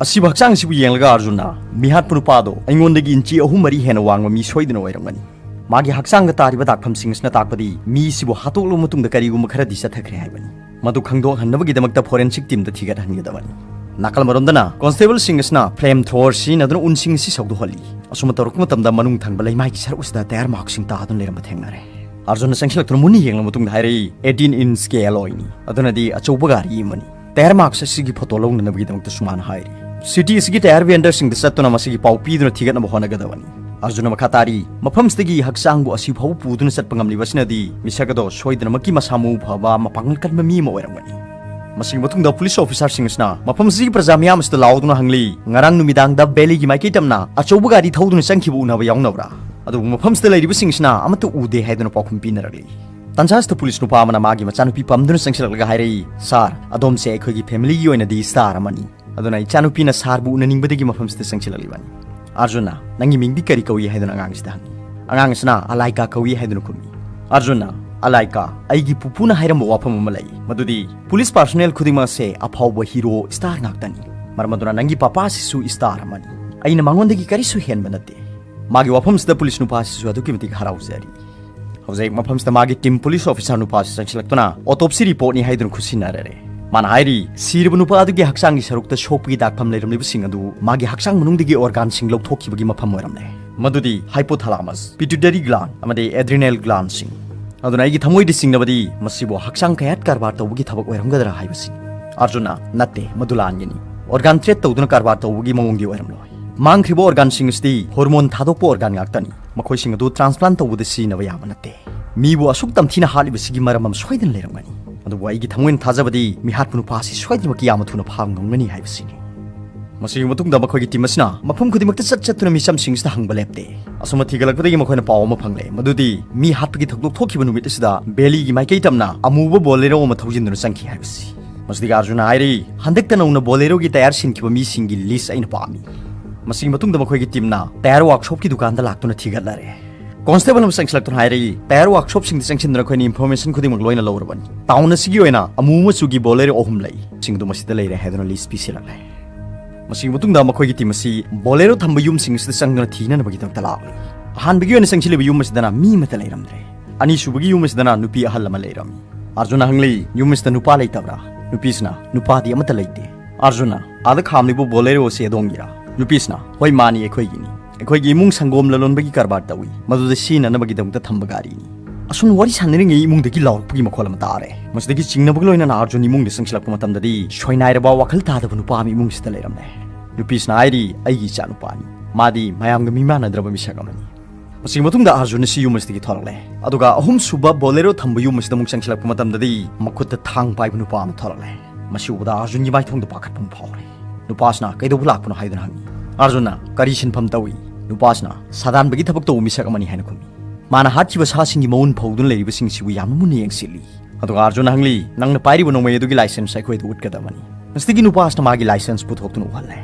ꯑꯁꯤꯕ ꯍꯛꯆꯥꯡ ꯑꯁꯤꯕꯨ ꯌꯦꯡꯂꯒ ꯑꯥꯔꯖꯨꯟꯅ, "ꯃꯤꯍꯥꯠꯄ ꯅꯨꯄꯥꯗꯣ ꯑꯩꯉꯣꯟꯗꯒꯤ ꯏꯟꯆꯤ ꯑꯍꯨꯝ ꯃꯔꯤ ꯍꯦꯟꯅ ꯋꯥꯡꯕ ꯃꯤ ꯁꯣꯏꯗꯅ ꯑꯣꯏꯔꯝꯒꯅꯤ꯫ ꯃꯥꯒꯤ ꯍꯛꯆꯥꯡꯗ ꯇꯥꯔꯤꯕ ꯗꯥꯛꯐꯝꯁꯤꯡ ꯑꯁꯤꯅ ꯇꯥꯛꯄꯗꯤ ꯃꯤ ꯑꯁꯤꯕꯨ ꯍꯥꯠꯇꯣꯛꯂꯕ ꯃꯇꯨꯡꯗ ꯀꯔꯤꯒꯨꯝꯕ ꯈꯔꯗꯤ ꯆꯠꯊꯈ꯭ꯔꯦ ꯍꯥꯏꯕꯅꯤ꯫ ꯃꯗꯨ ꯈꯪꯗꯣꯛꯍꯟꯅꯕꯒꯤꯗꯃꯛꯇ ꯐꯣꯔꯦꯟꯁꯤꯛ ꯇꯤꯝꯗ ꯊꯤꯒꯠꯍꯟꯒꯗꯕꯅꯤ"꯫ ꯅꯥꯀꯜ ꯑꯃꯔꯣꯝꯗꯅ ꯀꯣꯟꯁꯇꯦꯕꯜꯁꯤꯡ ꯑꯁꯤꯅ ꯐ꯭ꯂꯦꯝ ꯊ꯭ꯔꯣꯋꯔ ꯁꯤꯖꯤꯟꯅꯗꯨꯅ ꯎꯟꯁꯤꯡ ꯑꯁꯤ ꯁꯧꯗꯣꯛꯍꯜꯂꯤ꯫ ꯑꯁꯨꯝꯅ ꯇꯧꯔꯛꯄ ꯃꯇꯝꯗ ꯃꯅꯨꯡ ꯊꯪꯕ ꯂꯩꯃꯥꯏꯒꯤ ꯁꯔꯨꯛ ꯑꯁꯤꯗ ꯇꯌꯥꯔ ꯃꯥꯔꯛꯁꯤꯡ ꯇꯥꯗꯨꯅ ꯂꯩꯔꯝꯕ ꯊꯦꯡꯅꯔꯦ꯫ ꯑꯥꯔꯖꯨꯟꯅ ꯆꯪꯁꯤꯜꯂꯛꯇꯨꯅ ꯃꯨꯟꯅ ꯌꯦꯡꯂꯕ ꯃꯇꯨꯡꯗ ꯍꯥꯏꯔꯛꯏ, "ꯑꯩꯠꯇꯤꯟ ꯏꯟꯆꯀꯤ ꯑꯦꯂꯣꯏꯅꯤ꯫ ꯑꯗꯨꯅꯗꯤ ꯑꯆꯧꯕ ꯒꯥꯔꯤ ꯑꯃꯅꯤ"꯫ ꯇꯌꯥꯔ ꯃꯥꯔꯛꯁ ꯑꯁꯤꯒꯤ ꯐꯣꯇꯣ ꯂꯧꯅꯅꯕꯒꯤꯗꯃꯛꯇꯁꯨ ꯃꯥꯅ ꯍꯥꯏꯔꯤ꯫ ꯁꯤꯇꯤ ꯑꯁꯤꯒꯤ ꯇꯌꯥꯔ ꯚꯦꯟꯗꯔꯁꯤꯡꯗ ꯆꯠꯇꯨꯅ ꯃꯁꯤꯒꯤ ꯄꯥꯎ ꯄꯤꯗꯨꯅ ꯊꯤꯒꯠꯅꯕ ꯍꯣꯠꯅꯒꯗꯕꯅꯤ꯫ ꯑꯥꯔꯖꯨꯟꯅ ꯃꯈꯥ ꯇꯥꯔꯤ, "ꯃꯐꯝꯁꯤꯗꯒꯤ ꯍꯛꯆꯥꯡꯕꯨ ꯑꯁꯤ ꯐꯥꯎꯕ ꯄꯨꯗꯨꯅ ꯆꯠꯄ ꯉꯝꯂꯤꯕꯁꯤꯅꯗꯤ ꯃꯤꯁꯛ ꯑꯗꯣ ꯁꯣꯏꯗꯅꯃꯛꯀꯤ ꯃꯁꯥ ꯃꯎ ꯐꯕ, ꯃꯄꯥꯡꯒꯜ ꯀꯟꯕ ꯃꯤ ꯑꯃ ꯑꯣꯏꯔꯝꯒꯅꯤ"꯫ ꯃꯁꯤꯒꯤ ꯃꯇꯨꯡꯗ ꯄꯨꯂꯤꯁ ꯑꯣꯐꯤꯁꯥꯔꯁꯤꯡ ꯑꯁꯤꯅ ꯃꯐꯝ ꯑꯁꯤꯒꯤ ꯄ꯭ꯔꯖꯥ ꯃꯤꯌꯥꯝ ꯑꯁꯤꯗ ꯂꯥꯎꯗꯨꯅ ꯍꯪꯂꯤ, "ꯉꯔꯥꯡ ꯅꯨꯃꯤꯗꯥꯡꯗ ꯚꯦꯂꯤꯒꯤ ꯃꯥꯏꯀꯩ ꯇꯝꯅ ꯑꯆꯧꯕ ꯒꯥꯔꯤ ꯊꯧꯗꯨꯅ ꯆꯪꯈꯤꯕ ꯎꯅꯕ ꯌꯥꯎꯅꯕ꯭ꯔꯥ?" ꯑꯗꯨꯕꯨ ꯃꯐꯝꯁꯤꯗ ꯂꯩꯔꯤꯕꯁꯤꯡ ꯑꯁꯤꯅ ꯑꯃꯠꯇ ꯎꯗꯦ ꯍꯥꯏꯗꯨꯅ ꯄꯥꯎꯈꯨꯝ ꯄꯤꯅꯔꯛꯂꯤ꯫ ꯇꯥꯟꯖꯥ ꯑꯁꯤꯗ ꯄꯨꯂꯤꯁ ꯅꯨꯄꯥ ꯑꯃꯅ ꯃꯥꯒꯤ ꯃꯆꯥꯅꯨꯄꯤ ꯄꯝꯗꯨꯅ ꯆꯪꯁꯤꯜꯂꯛꯂꯒ ꯍꯥꯏꯔꯛꯏ, "ꯁꯥꯔ, ꯑꯗꯣꯝꯁꯦ ꯑꯩꯈꯣꯏꯒꯤ ꯐꯦꯃꯤꯂꯤꯒꯤ ꯑꯣꯏꯅꯗꯤ ꯁ꯭ꯇꯥꯔ ꯑꯃꯅꯤ꯫ ꯑꯗꯨꯅ ꯏꯆꯥꯅꯨꯄꯤꯅ ꯁꯥꯔꯕꯨ ꯎꯅꯅꯤꯡꯕꯗꯒꯤ ꯃꯐꯝꯁꯤꯗ ꯆꯪꯁꯤꯜꯂꯛꯂꯤꯕꯅꯤ"꯫ ꯑꯥꯔꯖꯨꯟꯅ, "ꯅꯪꯒꯤ ꯃꯤꯡꯗꯤ ꯀꯔꯤ ꯀꯧꯏ?" ꯍꯥꯏꯗꯨꯅ ꯑꯉꯥꯡꯁꯤꯗ ꯍꯪꯉꯤ꯫ ꯑꯉꯥꯡ ꯑꯁꯤꯅ, "ꯑꯂꯥꯏꯀꯥ ꯀꯧꯏ" ꯍꯥꯏꯗꯨꯅ ꯈꯨꯝꯃꯤ꯫ ꯑꯥꯔꯖꯨꯟꯅ, "ꯑꯂꯥꯏꯀꯥ, ꯑꯩꯒꯤ ꯄꯨꯄꯨꯅ ꯍꯥꯏꯔꯝꯕ ꯋꯥꯐꯝ ꯑꯃ ꯂꯩ, ꯃꯗꯨꯗꯤ ꯄꯨꯂꯤꯁ ꯄꯥꯔꯁꯣꯅꯦꯜ ꯈꯨꯗꯤꯡꯃꯛ ꯑꯁꯦ ꯑꯐꯥꯎꯕ ꯍꯤꯔꯣ ꯁ꯭ꯇꯥꯔ ꯉꯥꯛꯇꯅꯤ꯫ ꯃꯔꯝ ꯑꯗꯨꯅ ꯅꯪꯒꯤ ꯄꯄꯥꯁꯤꯁꯨ ꯁ꯭ꯇꯥꯔ ꯑꯃꯅꯤ꯫ ꯑꯩꯅ ꯃꯉꯣꯟꯗꯒꯤ ꯀꯔꯤꯁꯨ ꯍꯦꯟꯕ ꯅꯠꯇꯦ꯫" ꯃꯥꯒꯤ ꯋꯥꯐꯝꯁꯤꯗ ꯄꯨꯂꯤꯁ ꯅꯨꯄꯥꯁꯤꯁꯨ ꯑꯗꯨꯛꯀꯤ ꯃꯇꯤꯛ ꯍꯔꯥꯎꯖꯔꯤ꯫ ꯍꯧꯖꯤꯛ ꯃꯐꯝꯁꯤꯗ ꯃꯥꯒꯤ ꯇꯤꯝ ꯄꯨꯂꯤꯁ ꯑꯣꯐꯤꯁꯥꯔ ꯅꯨꯄꯥꯁꯤ ꯆꯪꯁꯤꯜꯂꯛꯇꯨꯅ ꯑꯣꯇꯣꯞꯁꯤ ꯔꯤꯄꯣꯔꯠꯅꯤ ꯍꯥꯏꯗꯨꯅ ꯈꯨꯠꯁꯤꯟꯅꯔꯦ꯫ ꯃꯥꯅ ꯍꯥꯏꯔꯤ, ꯁꯤꯔꯕ ꯅꯨꯄꯥ ꯑꯗꯨꯒꯤ ꯍꯛꯆꯥꯡꯒꯤ ꯁꯔꯨꯛꯇ ꯁꯣꯛꯄꯒꯤ ꯗꯥꯛꯐꯝ ꯂꯩꯔꯝꯂꯤꯕꯁꯤꯡ ꯑꯗꯨ ꯃꯥꯒꯤ ꯍꯛꯆꯥꯡ ꯃꯅꯨꯡꯗꯒꯤ ꯑꯣꯔꯒꯥꯟꯁꯤꯡ ꯂꯧꯊꯣꯛꯈꯤꯕꯒꯤ ꯃꯐꯝ ꯑꯣꯏꯔꯝꯂꯦ, ꯃꯗꯨꯗꯤ ꯍꯥꯏꯄꯣꯊꯥꯂꯥꯃꯁ, ꯄꯤꯇꯨꯇꯔꯤ ꯒ꯭ꯂꯥꯟ ꯑꯃꯗꯤ ꯑꯦꯗ꯭ꯔꯤꯅꯦꯜ ꯒ꯭ꯂꯥꯟꯁꯤꯡ꯫ ꯑꯗꯨꯅ ꯑꯩꯒꯤ ꯊꯃꯣꯏꯗ ꯆꯤꯡꯅꯕꯗꯤ ꯃꯁꯤꯕꯨ ꯍꯛꯆꯥꯡ ꯀꯌꯥꯠ ꯀꯔꯕꯥꯔ ꯇꯧꯕꯒꯤ ꯊꯕꯛ ꯑꯣꯏꯔꯝꯒꯗ꯭ꯔꯥ ꯍꯥꯏꯕꯁꯤ꯫ ꯑꯥꯔꯖꯨꯟꯅ, "ꯅꯠꯇꯦ, ꯃꯗꯨ ꯂꯥꯟꯒꯅꯤ꯫ ꯑꯣꯔꯒꯥꯟ ꯇ꯭ꯔꯦꯠ ꯇꯧꯗꯨꯅ ꯀꯔꯕꯥꯔ ꯇꯧꯕꯒꯤ ꯃꯑꯣꯡꯗꯤ ꯑꯣꯏꯔꯝꯂꯣꯏ꯫ ꯃꯥꯡꯈ꯭ꯔꯤꯕ ꯑꯣꯔꯒꯥꯟꯁꯤꯡ ꯑꯁꯤꯗꯤ ꯍꯣꯔꯃꯣꯟ ꯊꯥꯗꯣꯛꯄ ꯑꯣꯔꯒꯥꯟ ꯉꯥꯛꯇꯅꯤ꯫ ꯃꯈꯣꯏꯁꯤꯡ ꯑꯗꯨ ꯇ꯭ꯔꯥꯟꯁꯄ꯭ꯂꯥꯟ ꯇꯧꯕꯗ ꯁꯤꯖꯤꯟꯅꯕ ꯌꯥꯕ ꯅꯠꯇꯦ꯫ ꯃꯤꯕꯨ ꯑꯁꯨꯛ ꯇꯝꯊꯤꯅ ꯍꯥꯠꯂꯤꯕꯁꯤꯒꯤ ꯃꯔꯝ ꯑꯃ ꯁꯣꯏꯗꯅ ꯂꯩꯔꯝꯒꯅꯤ꯫ ꯑꯗꯨꯕꯨ ꯑꯩꯒꯤ ꯊꯃꯣꯏꯅ ꯊꯥꯖꯕꯗꯤ ꯃꯤꯍꯥꯠꯄ ꯅꯨꯄꯥ ꯑꯁꯤ ꯁꯣꯏꯗꯅꯃꯛꯀꯤ ꯌꯥꯝꯅ ꯊꯨꯅ ꯐꯥꯕ ꯉꯝꯒꯅꯤ ꯍꯥꯏꯕꯁꯤꯅꯤ꯫" ꯃꯁꯤꯒꯤ ꯃꯇꯨꯡꯗ ꯃꯈꯣꯏꯒꯤ ꯇꯤꯝ ꯑꯁꯤꯅ ꯃꯐꯝ ꯈꯨꯗꯤꯡꯃꯛꯇ ꯆꯠ ꯆꯠꯇꯨꯅ ꯃꯤꯆꯝꯁꯤꯡꯁꯤꯗ ꯍꯪꯕ ꯂꯦꯞꯇꯦ꯫ ꯑꯁꯨꯝꯅ ꯊꯤꯒꯠꯂꯛꯄꯗꯒꯤ ꯃꯈꯣꯏꯅ ꯄꯥꯎ ꯑꯃ ꯐꯪꯂꯦ, ꯃꯗꯨꯗꯤ ꯃꯤ ꯍꯥꯠꯄꯒꯤ ꯊꯧꯗꯣꯛ ꯊꯣꯛꯈꯤꯕ ꯅꯨꯃꯤꯠ ꯑꯁꯤꯗ ꯕꯦꯂꯤꯒꯤ ꯃꯥꯏꯀꯩ ꯇꯝꯅ ꯑꯃꯨꯕ ꯕꯣꯂꯦꯔꯣ ꯑꯃ ꯊꯧꯖꯤꯟꯗꯨꯅ ꯆꯪꯈꯤ ꯍꯥꯏꯕꯁꯤ꯫ ꯃꯁꯤꯗꯒꯤ ꯑꯥꯔꯖꯨꯟꯅ ꯍꯥꯏꯔꯤ, "ꯍꯟꯗꯛꯇ ꯅꯧꯅ ꯕꯣꯂꯦꯔꯣꯒꯤ ꯇꯌꯥꯔ ꯁꯤꯟꯈꯤꯕ ꯃꯤꯁꯤꯡꯒꯤ ꯂꯤꯁ ꯑꯩꯅ ꯄꯥꯝꯃꯤ꯫" ꯃꯁꯤꯒꯤ ꯃꯇꯨꯡꯗ ꯃꯈꯣꯏꯒꯤ ꯇꯤꯝꯅ ꯇꯌꯥꯔ ꯋꯥꯔꯛꯁꯣꯞꯀꯤ ꯗꯨꯀꯥꯟꯗ ꯂꯥꯛꯇꯨꯅ ꯊꯤꯒꯠꯂꯔꯦ꯫ ꯀꯣꯟꯁꯇꯦꯕꯜ ꯑꯃ ꯆꯪꯁꯤꯜꯂꯛꯇꯨꯅ ꯍꯥꯏꯔꯛꯏ, "ꯇꯌꯥꯔ ꯋꯥꯔꯛꯁꯣꯞꯁꯤꯡꯗ ꯆꯪꯁꯤꯟꯗꯨꯅ ꯑꯩꯈꯣꯏꯅ ꯏꯟꯐꯣꯔꯃꯦꯁꯟ ꯈꯨꯗꯤꯡꯃꯛ ꯂꯣꯏꯅ ꯂꯧꯔꯕꯅꯤ꯫ ꯇꯥꯎꯟ ꯑꯁꯤꯒꯤ ꯑꯣꯏꯅ ꯑꯃꯨ ꯃꯆꯨꯒꯤ ꯕꯣꯂꯦꯔꯣ ꯑꯍꯨꯝ ꯂꯩ꯫ ꯁꯤꯡ ꯑꯗꯨ ꯃꯁꯤꯗ ꯂꯩꯔꯦ" ꯍꯥꯏꯗꯨꯅ ꯂꯤꯁ ꯄꯤꯁꯤꯜꯂꯛꯂꯦ꯫ ꯃꯁꯤꯒꯤ ꯃꯇꯨꯡꯗ ꯃꯈꯣꯏꯒꯤ ꯇꯤꯝ ꯑꯁꯤ ꯕꯣꯂꯦꯔꯣ ꯊꯝꯕ ꯌꯨꯝꯁꯤꯡ ꯑꯁꯤꯗ ꯆꯪꯗꯨꯅ ꯊꯤꯅꯅꯕꯒꯤꯗꯃꯛꯇ ꯂꯥꯛꯂꯤ꯫ ꯑꯍꯥꯟꯕꯒꯤ ꯑꯣꯏꯅ ꯆꯪꯁꯤꯜꯂꯤꯕ ꯌꯨꯝ ꯑꯁꯤꯗꯅ ꯃꯤ ꯑꯃꯠꯇ ꯂꯩꯔꯝꯗ꯭ꯔꯦ꯫ ꯑꯅꯤꯁꯨꯕꯒꯤ ꯌꯨꯝ ꯑꯁꯤꯗꯅ ꯅꯨꯄꯤ ꯑꯍꯜ ꯑꯃ ꯂꯩꯔꯝꯃꯤ꯫ ꯑꯥꯔꯖꯨꯟꯅ ꯍꯪꯂꯤ, "ꯌꯨꯝ ꯑꯁꯤꯗ ꯅꯨꯄꯥ ꯂꯩꯇꯕ꯭ꯔꯥ?" ꯅꯨꯄꯤꯁꯤꯅ, "ꯅꯨꯄꯥꯗꯤ ꯑꯃꯠꯇ ꯂꯩꯇꯦ꯫" ꯑꯥꯔꯖꯨꯟꯅ, "ꯑꯥꯗ ꯈꯥꯝꯂꯤꯕ ꯕꯣꯂꯦꯔꯣ ꯑꯁꯤ ꯑꯗꯣꯝꯒꯤꯔꯥ?" ꯅꯨꯄꯤꯁꯤꯅ, "ꯍꯣꯏ, ꯃꯥꯅꯤ, ꯑꯩꯈꯣꯏꯒꯤꯅꯤ꯫ ꯑꯩꯈꯣꯏꯒꯤ ꯏꯃꯨꯡ ꯁꯪꯒꯣꯝ ꯂꯂꯣꯟꯕꯒꯤ ꯀꯔꯕꯥꯔ ꯇꯧꯏ, ꯃꯗꯨꯗ ꯁꯤꯖꯤꯟꯅꯅꯕꯒꯤꯗꯃꯛꯇ ꯊꯝꯕ ꯒꯥꯔꯤꯅꯤ꯫" ꯑꯁꯨꯝꯅ ꯋꯥꯔꯤ ꯁꯥꯟꯅꯔꯤꯉꯩ ꯏꯃꯨꯡꯗꯒꯤ ꯂꯥꯎꯔꯛꯄꯒꯤ ꯃꯈꯣꯜ ꯑꯃ ꯇꯥꯔꯦ꯫ ꯃꯁꯤꯗꯒꯤ ꯆꯤꯡꯅꯕꯒ ꯂꯣꯏꯅꯅ ꯑꯥꯔꯖꯨꯟ ꯏꯃꯨꯡꯗ ꯆꯪꯁꯤꯜꯂꯛꯄ ꯃꯇꯝꯗꯗꯤ ꯁꯣꯏꯅꯥꯏꯔꯕ, ꯋꯥꯈꯜ ꯇꯥꯗꯕ ꯅꯨꯄꯥ ꯑꯃ ꯏꯃꯨꯡꯁꯤꯗ ꯂꯩꯔꯝꯂꯦ꯫ ꯅꯨꯄꯤꯁꯤꯅ ꯍꯥꯏꯔꯤ, "ꯑꯩꯒꯤ ꯏꯆꯥꯅꯨꯄꯥꯅꯤ꯫ ꯃꯥꯗꯤ ꯃꯌꯥꯝꯒ ꯃꯤꯃꯥꯟꯅꯗ꯭ꯔꯕ ꯃꯤꯁꯛ ꯑꯃꯅꯤ꯫" ꯃꯁꯤꯒꯤ ꯃꯇꯨꯡꯗ ꯑꯥꯔꯖꯨꯟ ꯑꯁꯤ ꯌꯨꯝ ꯑꯁꯤꯗꯒꯤ ꯊꯣꯔꯛꯂꯦ꯫ ꯑꯗꯨꯒ ꯑꯍꯨꯝꯁꯨꯕ ꯕꯣꯂꯦꯔꯣ ꯊꯝꯕ ꯌꯨꯝ ꯑꯁꯤꯗ ꯑꯃꯨꯛ ꯆꯪꯁꯤꯜꯂꯛꯄ ꯃꯇꯝꯗꯗꯤ ꯃꯈꯨꯠꯇ ꯊꯥꯡ ꯄꯥꯏꯕ ꯅꯨꯄꯥ ꯑꯃ ꯊꯣꯔꯛꯂꯦ꯫ ꯃꯁꯤ ꯎꯕꯗ ꯑꯥꯔꯖꯨꯟꯒꯤ ꯃꯥꯏꯊꯣꯡꯗ ꯄꯥꯈꯠꯄ ꯑꯃ ꯐꯥꯎꯔꯦ꯫ ꯅꯨꯄꯥꯁꯤꯅ, "ꯀꯩꯗꯧꯕ ꯂꯥꯛꯄꯅꯣ?" ꯍꯥꯏꯗꯨꯅ ꯍꯪꯉꯤ꯫ ꯑꯥꯔꯖꯨꯟꯅ, "ꯀꯔꯤ ꯁꯤꯟꯐꯝ ꯇꯧꯏ?" ꯅꯨꯄꯥꯁꯤꯅ, "ꯁꯥꯗꯥꯟꯕꯒꯤ ꯊꯕꯛ ꯇꯧꯕ ꯃꯤꯁꯛ ꯑꯃꯅꯤ" ꯍꯥꯏꯅ ꯈꯨꯝꯃꯤ꯫ "ꯃꯥꯅ ꯍꯥꯠꯈꯤꯕ ꯁꯥꯁꯤꯡꯒꯤ ꯃꯎꯟ ꯐꯧꯗꯨꯅ ꯂꯩꯔꯤꯕꯁꯤꯡꯁꯤꯕꯨ ꯌꯥꯝꯅ ꯃꯨꯟꯅ ꯌꯦꯡꯁꯤꯜꯂꯤ꯫" ꯑꯗꯨꯒ ꯑꯥꯔꯖꯨꯟꯅ ꯍꯪꯂꯤ, "ꯅꯪꯅ ꯄꯥꯏꯔꯤꯕ ꯅꯣꯡꯃꯩ ꯑꯗꯨꯒꯤ ꯂꯥꯏꯁꯦꯟꯁ ꯑꯩꯈꯣꯏꯗ ꯎꯠꯀꯗꯕꯅꯤ꯫" ꯃꯁꯤꯗꯒꯤ ꯅꯨꯄꯥꯁꯤꯅ ꯃꯥꯒꯤ ꯂꯥꯏꯁꯦꯟꯁ ꯄꯨꯊꯣꯛꯇꯨꯅ ꯎꯍꯜꯂꯦ꯫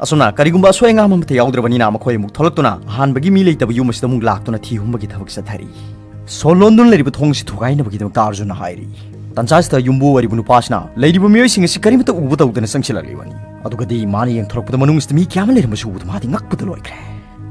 ꯑꯁꯨꯝꯅ ꯀꯔꯤꯒꯨꯝꯕ ꯑꯁꯣꯏ ꯑꯉꯥꯝ ꯑꯃꯠꯇ ꯌꯥꯎꯗ꯭ꯔꯕꯅꯤꯅ ꯃꯈꯣꯏ ꯑꯃꯨꯛ ꯊꯣꯛꯂꯛꯇꯨꯅ ꯑꯍꯥꯟꯕꯒꯤ ꯃꯤ ꯂꯩꯇꯕ ꯌꯨꯝ ꯑꯁꯤꯗ ꯑꯃꯨꯛ ꯂꯥꯛꯇꯨꯅ ꯊꯤ ꯍꯨꯝꯕꯒꯤ ꯊꯕꯛ ꯆꯠꯊꯔꯤ꯫ ꯁꯣ ꯂꯣꯟꯗꯨꯅ ꯂꯩꯔꯤꯕ ꯊꯣꯡ ꯑꯁꯤ ꯊꯨꯒꯥꯏꯅꯕꯒꯤꯗꯃꯛꯇ ꯑꯥꯔꯖꯨꯟꯅ ꯍꯥꯏꯔꯤ꯫ ꯇꯥꯟꯖꯥꯁꯤꯗ ꯌꯨꯝꯕꯨ ꯑꯣꯏꯔꯤꯕ ꯅꯨꯄꯥꯁꯤꯅ ꯂꯩꯔꯤꯕ ꯃꯤꯑꯣꯏꯁꯤꯡ ꯑꯁꯤ ꯀꯔꯤꯃꯠꯇ ꯎꯕ ꯇꯧꯗꯅ ꯆꯪꯁꯤꯜꯂꯛꯂꯤꯕꯅꯤ꯫ ꯑꯗꯨꯒꯗꯤ ꯃꯥꯅ ꯌꯦꯡꯊꯣꯔꯛꯄꯗ ꯃꯅꯨꯡ ꯑꯁꯤꯗ ꯃꯤ ꯀꯌꯥ ꯑꯃ ꯂꯩꯔꯝꯕꯁꯤ ꯎꯕꯗ ꯃꯥꯗꯤ ꯉꯛꯄꯗ ꯂꯣꯏꯈ꯭ꯔꯦ꯫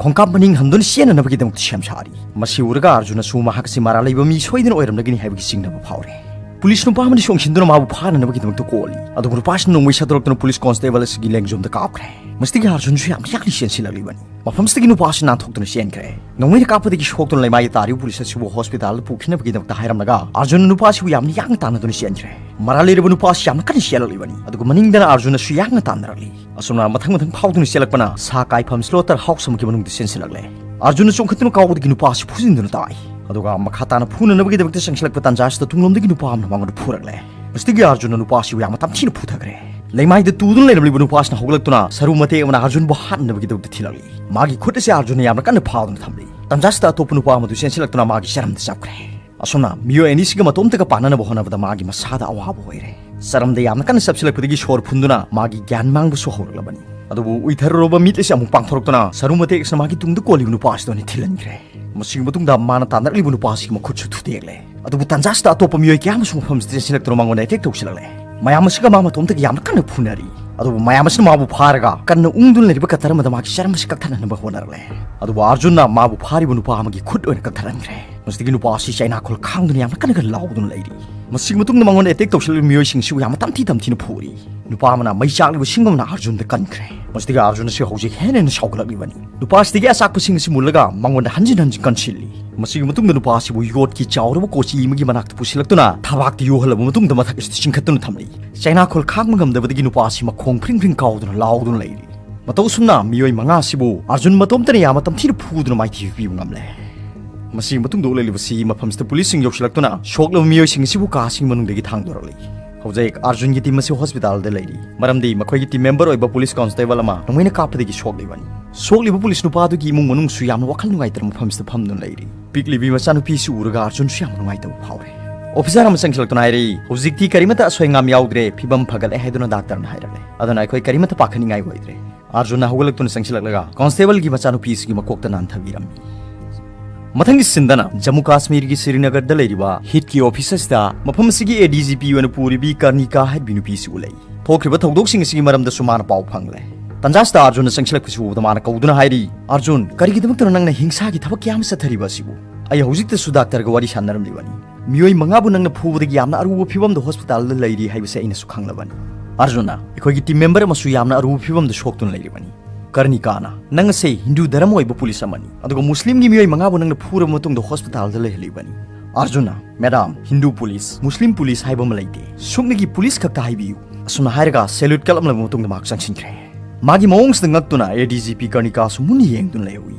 ꯈꯣꯡꯀꯥꯞ ꯃꯅꯤꯡ ꯍꯟꯗꯨꯅ ꯆꯦꯟꯅꯅꯕꯒꯤꯗꯃꯛꯇ ꯁꯦꯝ ꯁꯥꯔꯤ꯫ ꯃꯁꯤ ꯎꯔꯒ ꯑꯥꯔꯖꯨꯟꯅꯁꯨ ꯃꯍꯥꯛ ꯑꯁꯤ ꯃꯔꯥꯜ ꯂꯩꯕ ꯃꯤ ꯁꯣꯏꯗꯅ ꯑꯣꯏꯔꯝꯂꯒꯅꯤ ꯍꯥꯏꯕꯒꯤ ꯆꯤꯡꯅꯕ ꯐꯥꯎꯔꯦ꯫ ꯄꯨꯂꯤꯁ ꯅꯨꯄꯥ ꯑꯃꯅ ꯆꯣꯡꯁꯤꯟꯗꯨꯅ ꯃꯥꯕꯨ ꯐꯥꯅꯅꯕꯒꯤꯗꯃꯛꯇ ꯀꯣꯜꯂꯤ꯫ ꯑꯗꯨꯕꯨ ꯅꯨꯄꯥꯁꯤꯅ ꯅꯣꯡꯃꯩ ꯁꯠꯇꯣꯔꯛꯇꯨꯅ ꯄꯨꯂꯤꯁ ꯀꯣꯟꯁꯇꯦꯕꯜ ꯑꯁꯤꯒꯤ ꯂꯦꯡꯖꯨꯝꯗ ꯀꯥꯞꯈ꯭ꯔꯦ꯫ ꯃꯁꯤꯗꯒꯤ ꯑꯥꯔꯖꯨꯟꯁꯨ ꯌꯥꯝꯅ ꯌꯥꯡꯅ ꯆꯦꯟꯁꯤꯜꯂꯛꯂꯤꯕꯅꯤ꯫ ꯃꯐꯝꯁꯤꯗꯒꯤ ꯅꯨꯄꯥ ꯑꯁꯤ ꯅꯥꯟꯊꯣꯛꯇꯨꯅ ꯆꯦꯟꯈ꯭ꯔꯦ꯫ ꯅꯣꯡꯃꯩꯅ ꯀꯥꯞꯄꯗꯒꯤ ꯁꯣꯛꯇꯨꯅ ꯂꯩꯃꯥꯏꯗ ꯇꯥꯔꯤꯕ ꯄꯨꯂꯤꯁ ꯑꯁꯤꯕꯨ ꯍꯣꯁꯄꯤꯇꯥꯜꯗ ꯄꯨꯈꯤꯅꯕꯒꯤꯗꯃꯛꯇ ꯍꯥꯏꯔꯝꯂꯒ ꯑꯥꯔꯖꯨꯟꯅ ꯅꯨꯄꯥ ꯑꯁꯤꯕꯨ ꯌꯥꯝꯅ ꯌꯥꯡꯅ ꯇꯥꯟꯅꯗꯨꯅ ꯆꯦꯟꯈ꯭ꯔꯦ꯫ ꯃꯔꯥꯜ ꯂꯩꯔꯕ ꯅꯨꯄꯥ ꯑꯁꯤ ꯌꯥꯝꯅ ꯀꯟꯅ ꯆꯦꯜꯂꯛꯂꯤꯕꯅꯤ꯫ ꯑꯗꯨꯒ ꯃꯅꯤꯡꯗꯅ ꯑꯥꯔꯖꯨꯟꯅꯁꯨ ꯌꯥꯡꯅ ꯇꯥꯟꯅꯔꯛꯂꯤ꯫ ꯑꯁꯨꯝꯅ ꯃꯊꯪ ꯃꯊꯪ ꯐꯥꯎꯗꯨꯅ ꯆꯦꯜꯂꯛꯄꯅ ꯁꯥ ꯀꯥꯏꯐꯝ ꯁ꯭ꯂꯣꯇꯔ ꯍꯥꯎꯁ ꯑꯃꯒꯤ ꯃꯅꯨꯡꯗ ꯆꯦꯟꯁꯤꯜꯂꯛꯂꯦ꯫ ꯑꯥꯔꯖꯨꯟꯅ ꯆꯣꯡꯈꯠꯇꯨꯅ ꯀꯥꯎꯕꯗꯒꯤ ꯅꯨꯄꯥ ꯑꯁꯤ ꯐꯨꯖꯤꯟꯗꯨꯅ ꯇꯥꯏ꯫ ꯑꯗꯨꯒ ꯃꯈꯥ ꯇꯥꯅ ꯐꯨꯅꯅꯕꯒꯤꯗꯃꯛꯇ ꯆꯪꯁꯤꯜꯂꯛꯄ ꯇꯥꯟꯖꯥ ꯑꯁꯤꯗ ꯇꯨꯡꯂꯣꯝꯗꯒꯤ ꯅꯨꯄꯥ ꯑꯃꯅ ꯃꯉꯣꯟꯗ ꯐꯨꯔꯛꯂꯦ꯫ ꯃꯁꯤꯗꯒꯤ ꯑꯥꯔꯖꯨꯟꯅ ꯅꯨꯄꯥ ꯑꯁꯤꯕꯨ ꯌꯥꯝꯅ ꯇꯝꯊꯤꯅ ꯐꯨꯊꯈ꯭ꯔꯦ꯫ ꯂꯩꯃꯥꯏꯗ ꯇꯨꯗꯨꯅ ꯂꯩꯔꯝꯂꯤꯕ ꯅꯨꯄꯥ ꯑꯁꯤꯅ ꯍꯧꯒꯠꯂꯛꯇꯨꯅ ꯁꯔꯨ ꯃꯇꯦꯛ ꯑꯃꯅ ꯑꯥꯔꯖꯨꯟꯕꯨ ꯍꯥꯠꯅꯅꯕꯒꯤꯗꯃꯛꯇ ꯊꯤꯜꯂꯛꯂꯤ꯫ ꯃꯥꯒꯤ ꯈꯨꯠ ꯑꯁꯤ ꯑꯥꯔꯖꯨꯟꯅ ꯌꯥꯝꯅ ꯀꯟꯅ ꯐꯥꯗꯨꯅ ꯊꯝꯂꯤ꯫ ꯇꯥꯟꯖꯥꯁꯤꯗ ꯑꯇꯣꯞꯄ ꯅꯨꯄꯥ ꯑꯃꯗꯨ ꯆꯦꯟꯁꯤꯜꯂꯛꯇꯨꯅ ꯃꯥꯒꯤ ꯆꯔꯝꯗ ꯆꯞꯈ꯭ꯔꯦ꯫ ꯑꯁꯨꯝꯅ ꯃꯤꯑꯣꯏ ꯑꯅꯤꯁꯤꯒ ꯃꯇꯣꯝꯇꯒ ꯄꯥꯟꯅꯅꯕ ꯍꯣꯠꯅꯕꯗ ꯃꯥꯒꯤ ꯃꯁꯥꯗ ꯑꯋꯥꯕ ꯑꯣꯏꯔꯦ꯫ ꯆꯔꯝꯗ ꯌꯥꯝꯅ ꯀꯟꯅ ꯆꯞꯁꯤꯜꯂꯛꯄꯗꯒꯤ ꯁꯣꯔ ꯐꯨꯟꯗꯨꯅ ꯃꯥꯒꯤ ꯒ꯭ꯌꯥꯟ ꯃꯥꯡꯕꯁꯨ ꯍꯧꯔꯛꯂꯕꯅꯤ꯫ ꯑꯗꯨꯕꯨ ꯎꯏꯊꯔꯨꯔꯕ ꯃꯤꯠ ꯑꯁꯤ ꯑꯃꯨꯛ ꯄꯥꯡꯊꯣꯔꯛꯇꯨꯅ ꯁꯔꯨ ꯃꯇꯦꯛ ꯑꯁꯤꯅ ꯃꯥꯒꯤ ꯇꯨꯡꯗ ꯀꯣꯜꯂꯤꯕ ꯅꯨꯄꯥ ꯑꯁꯤꯗ ꯑꯣꯏꯅ ꯊꯤꯜꯍꯟꯈ꯭ꯔꯦ꯫ ꯃꯁꯤꯒꯤ ꯃꯇꯨꯡꯗ ꯃꯥꯅ ꯇꯥꯟꯅꯔꯛꯂꯤꯕ ꯅꯨꯄꯥ ꯑꯁꯤꯒꯤ ꯃꯈꯨꯠꯁꯨ ꯊꯨꯗꯦꯛꯂꯦ꯫ ꯑꯗꯨꯕꯨ ꯇꯥꯟꯖꯥꯁꯤꯗ ꯑꯇꯣꯞꯄ ꯃꯤꯑꯣꯏ ꯀꯌꯥ ꯑꯃꯁꯨ ꯃꯐꯝꯁꯤꯗ ꯆꯦꯟꯁꯤꯜꯂꯛꯇꯨꯅ ꯃꯉꯣꯟꯗ ꯑꯦꯇꯦꯛ ꯇꯧꯁꯤꯜꯂꯛꯂꯦ꯫ ꯃꯌꯥꯝ ꯑꯁꯤꯒ ꯃꯥ ꯃꯇꯣꯝꯇꯒꯤ ꯌꯥꯝꯅ ꯀꯟꯅ ꯐꯨꯅꯔꯤ꯫ ꯑꯗꯨꯕꯨ ꯃꯌꯥꯝ ꯑꯁꯤꯅ ꯃꯥꯕꯨ ꯐꯥꯔꯒ ꯀꯟꯅ ꯎꯪꯗꯨꯅ ꯂꯩꯔꯤꯕ ꯀꯇꯔ ꯑꯃꯗ ꯃꯥꯒꯤ ꯆꯔꯝ ꯑꯁꯤ ꯀꯛꯊꯠꯅꯅꯕ ꯍꯣꯠꯅꯔꯛꯂꯦ꯫ ꯑꯗꯨꯕꯨ ꯑꯥꯔꯖꯨꯟꯅ ꯃꯥꯕꯨ ꯐꯥꯔꯤꯕ ꯅꯨꯄꯥ ꯑꯃꯒꯤ ꯈꯨꯠ ꯑꯣꯏꯅ ꯀꯛꯊꯠꯍꯟꯈ꯭ꯔꯦ꯫ ꯃꯁꯤꯗꯒꯤ ꯅꯨꯄꯥ ꯑꯁꯤ ꯆꯩꯅꯥꯈꯣꯜ ꯈꯥꯡꯗꯨꯅ ꯌꯥꯝꯅ ꯀꯟꯅ ꯀꯟꯅ ꯂꯥꯎꯗꯨꯅ ꯂꯩꯔꯤ꯫ ꯃꯁꯤꯒꯤ ꯃꯇꯨꯡꯗ ꯃꯉꯣꯟꯗ ꯑꯦꯇꯦꯛ ꯇꯧꯁꯤꯜꯂꯤꯕ ꯃꯤꯑꯣꯏꯁꯤꯡꯁꯤꯕꯨ ꯌꯥꯝꯅ ꯇꯝꯊꯤ ꯇꯝꯊꯤꯅ ꯐꯨꯔꯤ꯫ ꯅꯨꯄꯥ ꯑꯃꯅ ꯃꯩ ꯆꯥꯛꯂꯤꯕ ꯁꯤꯡ ꯑꯃꯅ ꯑꯥꯔꯖꯨꯟꯗ ꯀꯟꯈ꯭ꯔꯦ꯫ ꯃꯁꯤꯗꯒꯤ ꯑꯥꯔꯖꯨꯟ ꯑꯁꯤ ꯍꯧꯖꯤꯛ ꯍꯦꯟꯅ ꯍꯦꯟꯅ ꯁꯥꯎꯒꯠꯂꯛꯂꯤꯕꯅꯤ꯫ ꯅꯨꯄꯥ ꯑꯁꯤꯗꯒꯤ ꯑꯆꯥꯛꯄꯁꯤꯡ ꯑꯁꯤ ꯃꯨꯜꯂꯒ ꯃꯉꯣꯟꯗ ꯍꯟꯖꯤꯟ ꯍꯟꯖꯤꯟ ꯀꯟꯁꯤꯜꯂꯤ꯫ ꯃꯁꯤꯒꯤ ꯃꯇꯨꯡꯗ ꯅꯨꯄꯥ ꯑꯁꯤꯕꯨ ꯌꯣꯠꯀꯤ ꯆꯥꯎꯔꯕ ꯀꯣꯆꯤ ꯑꯃꯒꯤ ꯃꯅꯥꯛꯇ ꯄꯨꯁꯤꯜꯂꯛꯇꯨꯅ ꯊꯕꯥꯛꯇ ꯌꯣꯍꯜꯂꯕ ꯃꯇꯨꯡꯗ ꯃꯊꯛ ꯑꯁꯤꯗ ꯆꯤꯡꯈꯠꯇꯨꯅ ꯊꯝꯂꯤ꯫ ꯆꯩꯅꯥꯈꯣꯜ ꯈꯥꯡꯕ ꯉꯝꯗꯕꯗꯒꯤ ꯅꯨꯄꯥ ꯑꯁꯤ ꯃꯈꯣꯡ ꯐ꯭ꯔꯤꯡ ꯐ꯭ꯔꯤꯡ ꯀꯥꯎꯗꯨꯅ ꯂꯥꯎꯗꯨꯅ ꯂꯩꯔꯤ꯫ ꯃꯇꯧ ꯑꯁꯨꯝꯅ ꯃꯤꯑꯣꯏ ꯃꯉꯥ ꯑꯁꯤꯕꯨ ꯑꯥꯔꯖꯨꯟ ꯃꯇꯣꯝꯇꯅ ꯌꯥꯝꯅ ꯇꯝꯊꯤꯅ ꯐꯨꯗꯨꯅ ꯃꯥꯏꯊꯤꯕ ꯄꯤꯕ ꯉꯝꯂꯦ꯫ ꯃꯁꯤꯒꯤ ꯃꯇꯨꯡꯗ ꯎꯠꯂꯛꯂꯤꯕꯁꯤ ꯃꯐꯝꯁꯤꯗ ꯄꯨꯂꯤꯁꯁꯤꯡ ꯌꯧꯁꯤꯜꯂꯛꯇꯨꯅ ꯁꯣꯛꯂꯕ ꯃꯤꯑꯣꯏꯁꯤꯡ ꯑꯁꯤꯕꯨ ꯀꯥꯁꯤꯡ ꯃꯅꯨꯡꯗꯒꯤ ꯊꯥꯡꯗꯣꯔꯛꯂꯤ꯫ ꯍꯧꯖꯤꯛ ꯑꯥꯔꯖꯨꯟꯒꯤ ꯇꯤꯝ ꯑꯁꯤ ꯍꯣꯁꯄꯤꯇꯥꯜꯗ ꯂꯩꯔꯤ, ꯃꯔꯝꯗꯤ ꯃꯈꯣꯏꯒꯤ ꯇꯤꯝ ꯃꯦꯝꯕꯔ ꯑꯣꯏꯕ ꯄꯨꯂꯤꯁ ꯀꯣꯟꯁꯇꯦꯕꯜ ꯑꯃ ꯅꯣꯡꯃꯩꯅ ꯀꯥꯞꯄꯗꯒꯤ ꯁꯣꯛꯂꯤꯕꯅꯤ꯫ ꯁꯣꯛꯂꯤꯕ ꯄꯨꯂꯤꯁ ꯅꯨꯄꯥꯗꯨꯒꯤ ꯏꯃꯨꯡ ꯃꯅꯨꯡꯁꯨ ꯌꯥꯝꯅ ꯋꯥꯈꯜ ꯅꯨꯡꯉꯥꯏꯇꯅ ꯃꯐꯝꯁꯤꯗ ꯐꯝꯗꯨꯅ ꯂꯩꯔꯤ꯫ ꯄꯤꯛꯂꯤꯕꯤ ꯃꯆꯥꯅꯨꯄꯤꯁꯨ ꯎꯔꯒ ꯑꯥꯔꯖꯨꯟꯁꯨ ꯌꯥꯝꯅ ꯅꯨꯡꯉꯥꯏꯇꯕ ꯐꯥꯎꯔꯦ꯫ ꯑꯣꯐꯤꯁꯥꯔ ꯑꯃ ꯆꯪꯁꯤꯜꯂꯛꯇꯨꯅ ꯍꯥꯏꯔꯛꯏ, "ꯍꯧꯖꯤꯛꯇꯤ ꯀꯔꯤꯃꯠꯇ ꯑꯁꯣꯏ ꯑꯉꯥꯝ ꯌꯥꯎꯗ꯭ꯔꯦ, ꯐꯤꯕꯝ ꯐꯒꯠꯂꯦ" ꯍꯥꯏꯗꯨꯅ ꯗꯥꯛꯇꯔꯅ ꯍꯥꯏꯔꯛꯂꯦ꯫ ꯑꯗꯨꯅ ꯑꯩꯈꯣꯏ ꯀꯔꯤꯃꯠꯇ ꯄꯥꯈꯠꯅꯤꯡꯉꯥꯏ ꯑꯣꯏꯗ꯭ꯔꯦ꯫ ꯑꯥꯔꯖꯨꯟꯅ ꯍꯧꯒꯠꯂꯛꯇꯨꯅ ꯆꯪꯁꯤꯜꯂꯛꯂꯒ ꯀꯣꯟꯁꯇꯦꯕꯜꯒꯤ ꯃꯆꯥꯅꯨꯄꯤ ꯑꯁꯤꯒꯤ ꯃꯀꯣꯛꯇ ꯅꯥꯟꯊꯕꯤꯔꯝꯃꯤ꯫ ꯃꯊꯪꯒꯤ ꯁꯤꯟꯗꯅ ꯖꯝꯃꯨ ꯀꯥꯁꯃꯤꯔꯒꯤ ꯁ꯭ꯔꯤꯅꯒꯔꯗ ꯂꯩꯔꯤꯕ ꯍꯤꯠꯀꯤ ꯑꯣꯐꯤꯁ ꯑꯁꯤꯗ ꯃꯐꯝ ꯑꯁꯤꯒꯤ ꯑꯦ ꯗꯤ ꯖꯤ ꯄꯤ ꯑꯣꯏꯅ ꯄꯨꯔꯤꯕꯤ ꯀꯔꯅꯤꯀꯥ ꯍꯥꯏꯕꯤ ꯅꯨꯄꯤ ꯑꯁꯤ ꯎꯠꯂꯛꯏ꯫ ꯊꯣꯛꯈ꯭ꯔꯤꯕ ꯊꯧꯗꯣꯛꯁꯤꯡ ꯑꯁꯤꯒꯤ ꯃꯔꯝꯗꯁꯨ ꯃꯥꯅ ꯄꯥꯎ ꯐꯪꯂꯦ꯫ ꯇꯟꯖꯥꯁꯤꯗ ꯑꯥꯔꯖꯨꯟꯅ ꯆꯪꯁꯤꯜꯂꯛꯄꯁꯤ ꯎꯕꯗ ꯃꯥꯅ ꯀꯧꯗꯨꯅ ꯍꯥꯏꯔꯤ, "ꯑꯥꯔꯖꯨꯟ, ꯀꯔꯤꯒꯤꯗꯃꯛꯇꯅꯣ ꯅꯪꯅ ꯍꯤꯡꯁꯥꯒꯤ ꯊꯕꯛ ꯀꯌꯥ ꯑꯃ ꯆꯠꯊꯔꯤꯕ ꯑꯁꯤꯕꯨ? ꯑꯩ ꯍꯧꯖꯤꯛꯇꯁꯨ ꯗꯥꯛꯇꯔꯒ ꯋꯥꯔꯤ ꯁꯥꯟꯅꯔꯝꯂꯤꯕꯅꯤ꯫ ꯃꯤꯑꯣꯏ ꯃꯉꯥꯕꯨ ꯅꯪꯅ ꯐꯨꯕꯗꯒꯤ ꯌꯥꯝꯅ ꯑꯔꯨꯕ ꯐꯤꯕꯝꯗ ꯍꯣꯁꯄꯤꯇꯥꯜꯗ ꯂꯩꯔꯤ ꯍꯥꯏꯕꯁꯦ ꯑꯩꯅꯁꯨ ꯈꯪꯂꯕꯅꯤ꯫ ꯑꯥꯔꯖꯨꯟꯅ, ꯑꯩꯈꯣꯏꯒꯤ ꯇꯤꯝ ꯃꯦꯝꯕꯔ ꯑꯃꯁꯨ ꯌꯥꯝꯅ ꯑꯔꯨꯕ ꯐꯤꯕꯝꯗ ꯁꯣꯛꯇꯨꯅ ꯂꯩꯔꯤꯕꯅꯤ꯫ ꯀꯔꯅꯤꯀꯥꯅ, ꯅꯪ ꯑꯁꯦ ꯍꯤꯟꯗꯨ ꯙꯔꯃ ꯑꯣꯏꯕ ꯄꯨꯂꯤꯁ ꯑꯃꯅꯤ, ꯑꯗꯨꯒ ꯃꯨꯁꯂꯤꯝꯒꯤ ꯃꯤꯑꯣꯏ ꯃꯉꯥꯕꯨ ꯅꯪꯅ ꯐꯨꯔꯕ ꯃꯇꯨꯡꯗ ꯍꯣꯁꯄꯤꯇꯥꯜꯗ ꯂꯩꯍꯜꯂꯤꯕꯅꯤ꯫" ꯑꯥꯔꯖꯨꯟꯅ, "ꯃꯦꯗꯥꯝ, ꯍꯤꯟꯗꯨ ꯄꯨꯂꯤꯁ, ꯃꯨꯁꯂꯤꯝ ꯄꯨꯂꯤꯁ ꯍꯥꯏꯕ ꯑꯃ ꯂꯩꯇꯦ꯫ ꯁꯨꯞꯅꯒꯤ ꯄꯨꯂꯤꯁ ꯈꯛꯇ ꯍꯥꯏꯕꯤꯌꯨ꯫" ꯑꯁꯨꯝꯅ ꯍꯥꯏꯔꯒ ꯁꯦꯂ꯭ꯌꯨꯠ ꯀꯠꯂꯝꯂꯕ ꯃꯇꯨꯡꯗ ꯃꯍꯥꯛ ꯆꯪꯁꯤꯟꯈ꯭ꯔꯦ꯫ ꯃꯥꯒꯤ ꯃꯑꯣꯡꯁꯤꯗ ꯉꯛꯇꯨꯅ ꯑꯦ ꯗꯤ ꯖꯤ ꯄꯤ ꯀꯔꯅꯤꯀꯥꯁꯨ ꯃꯨꯟꯅ ꯌꯦꯡꯗꯨꯅ ꯂꯩꯍꯧꯏ꯫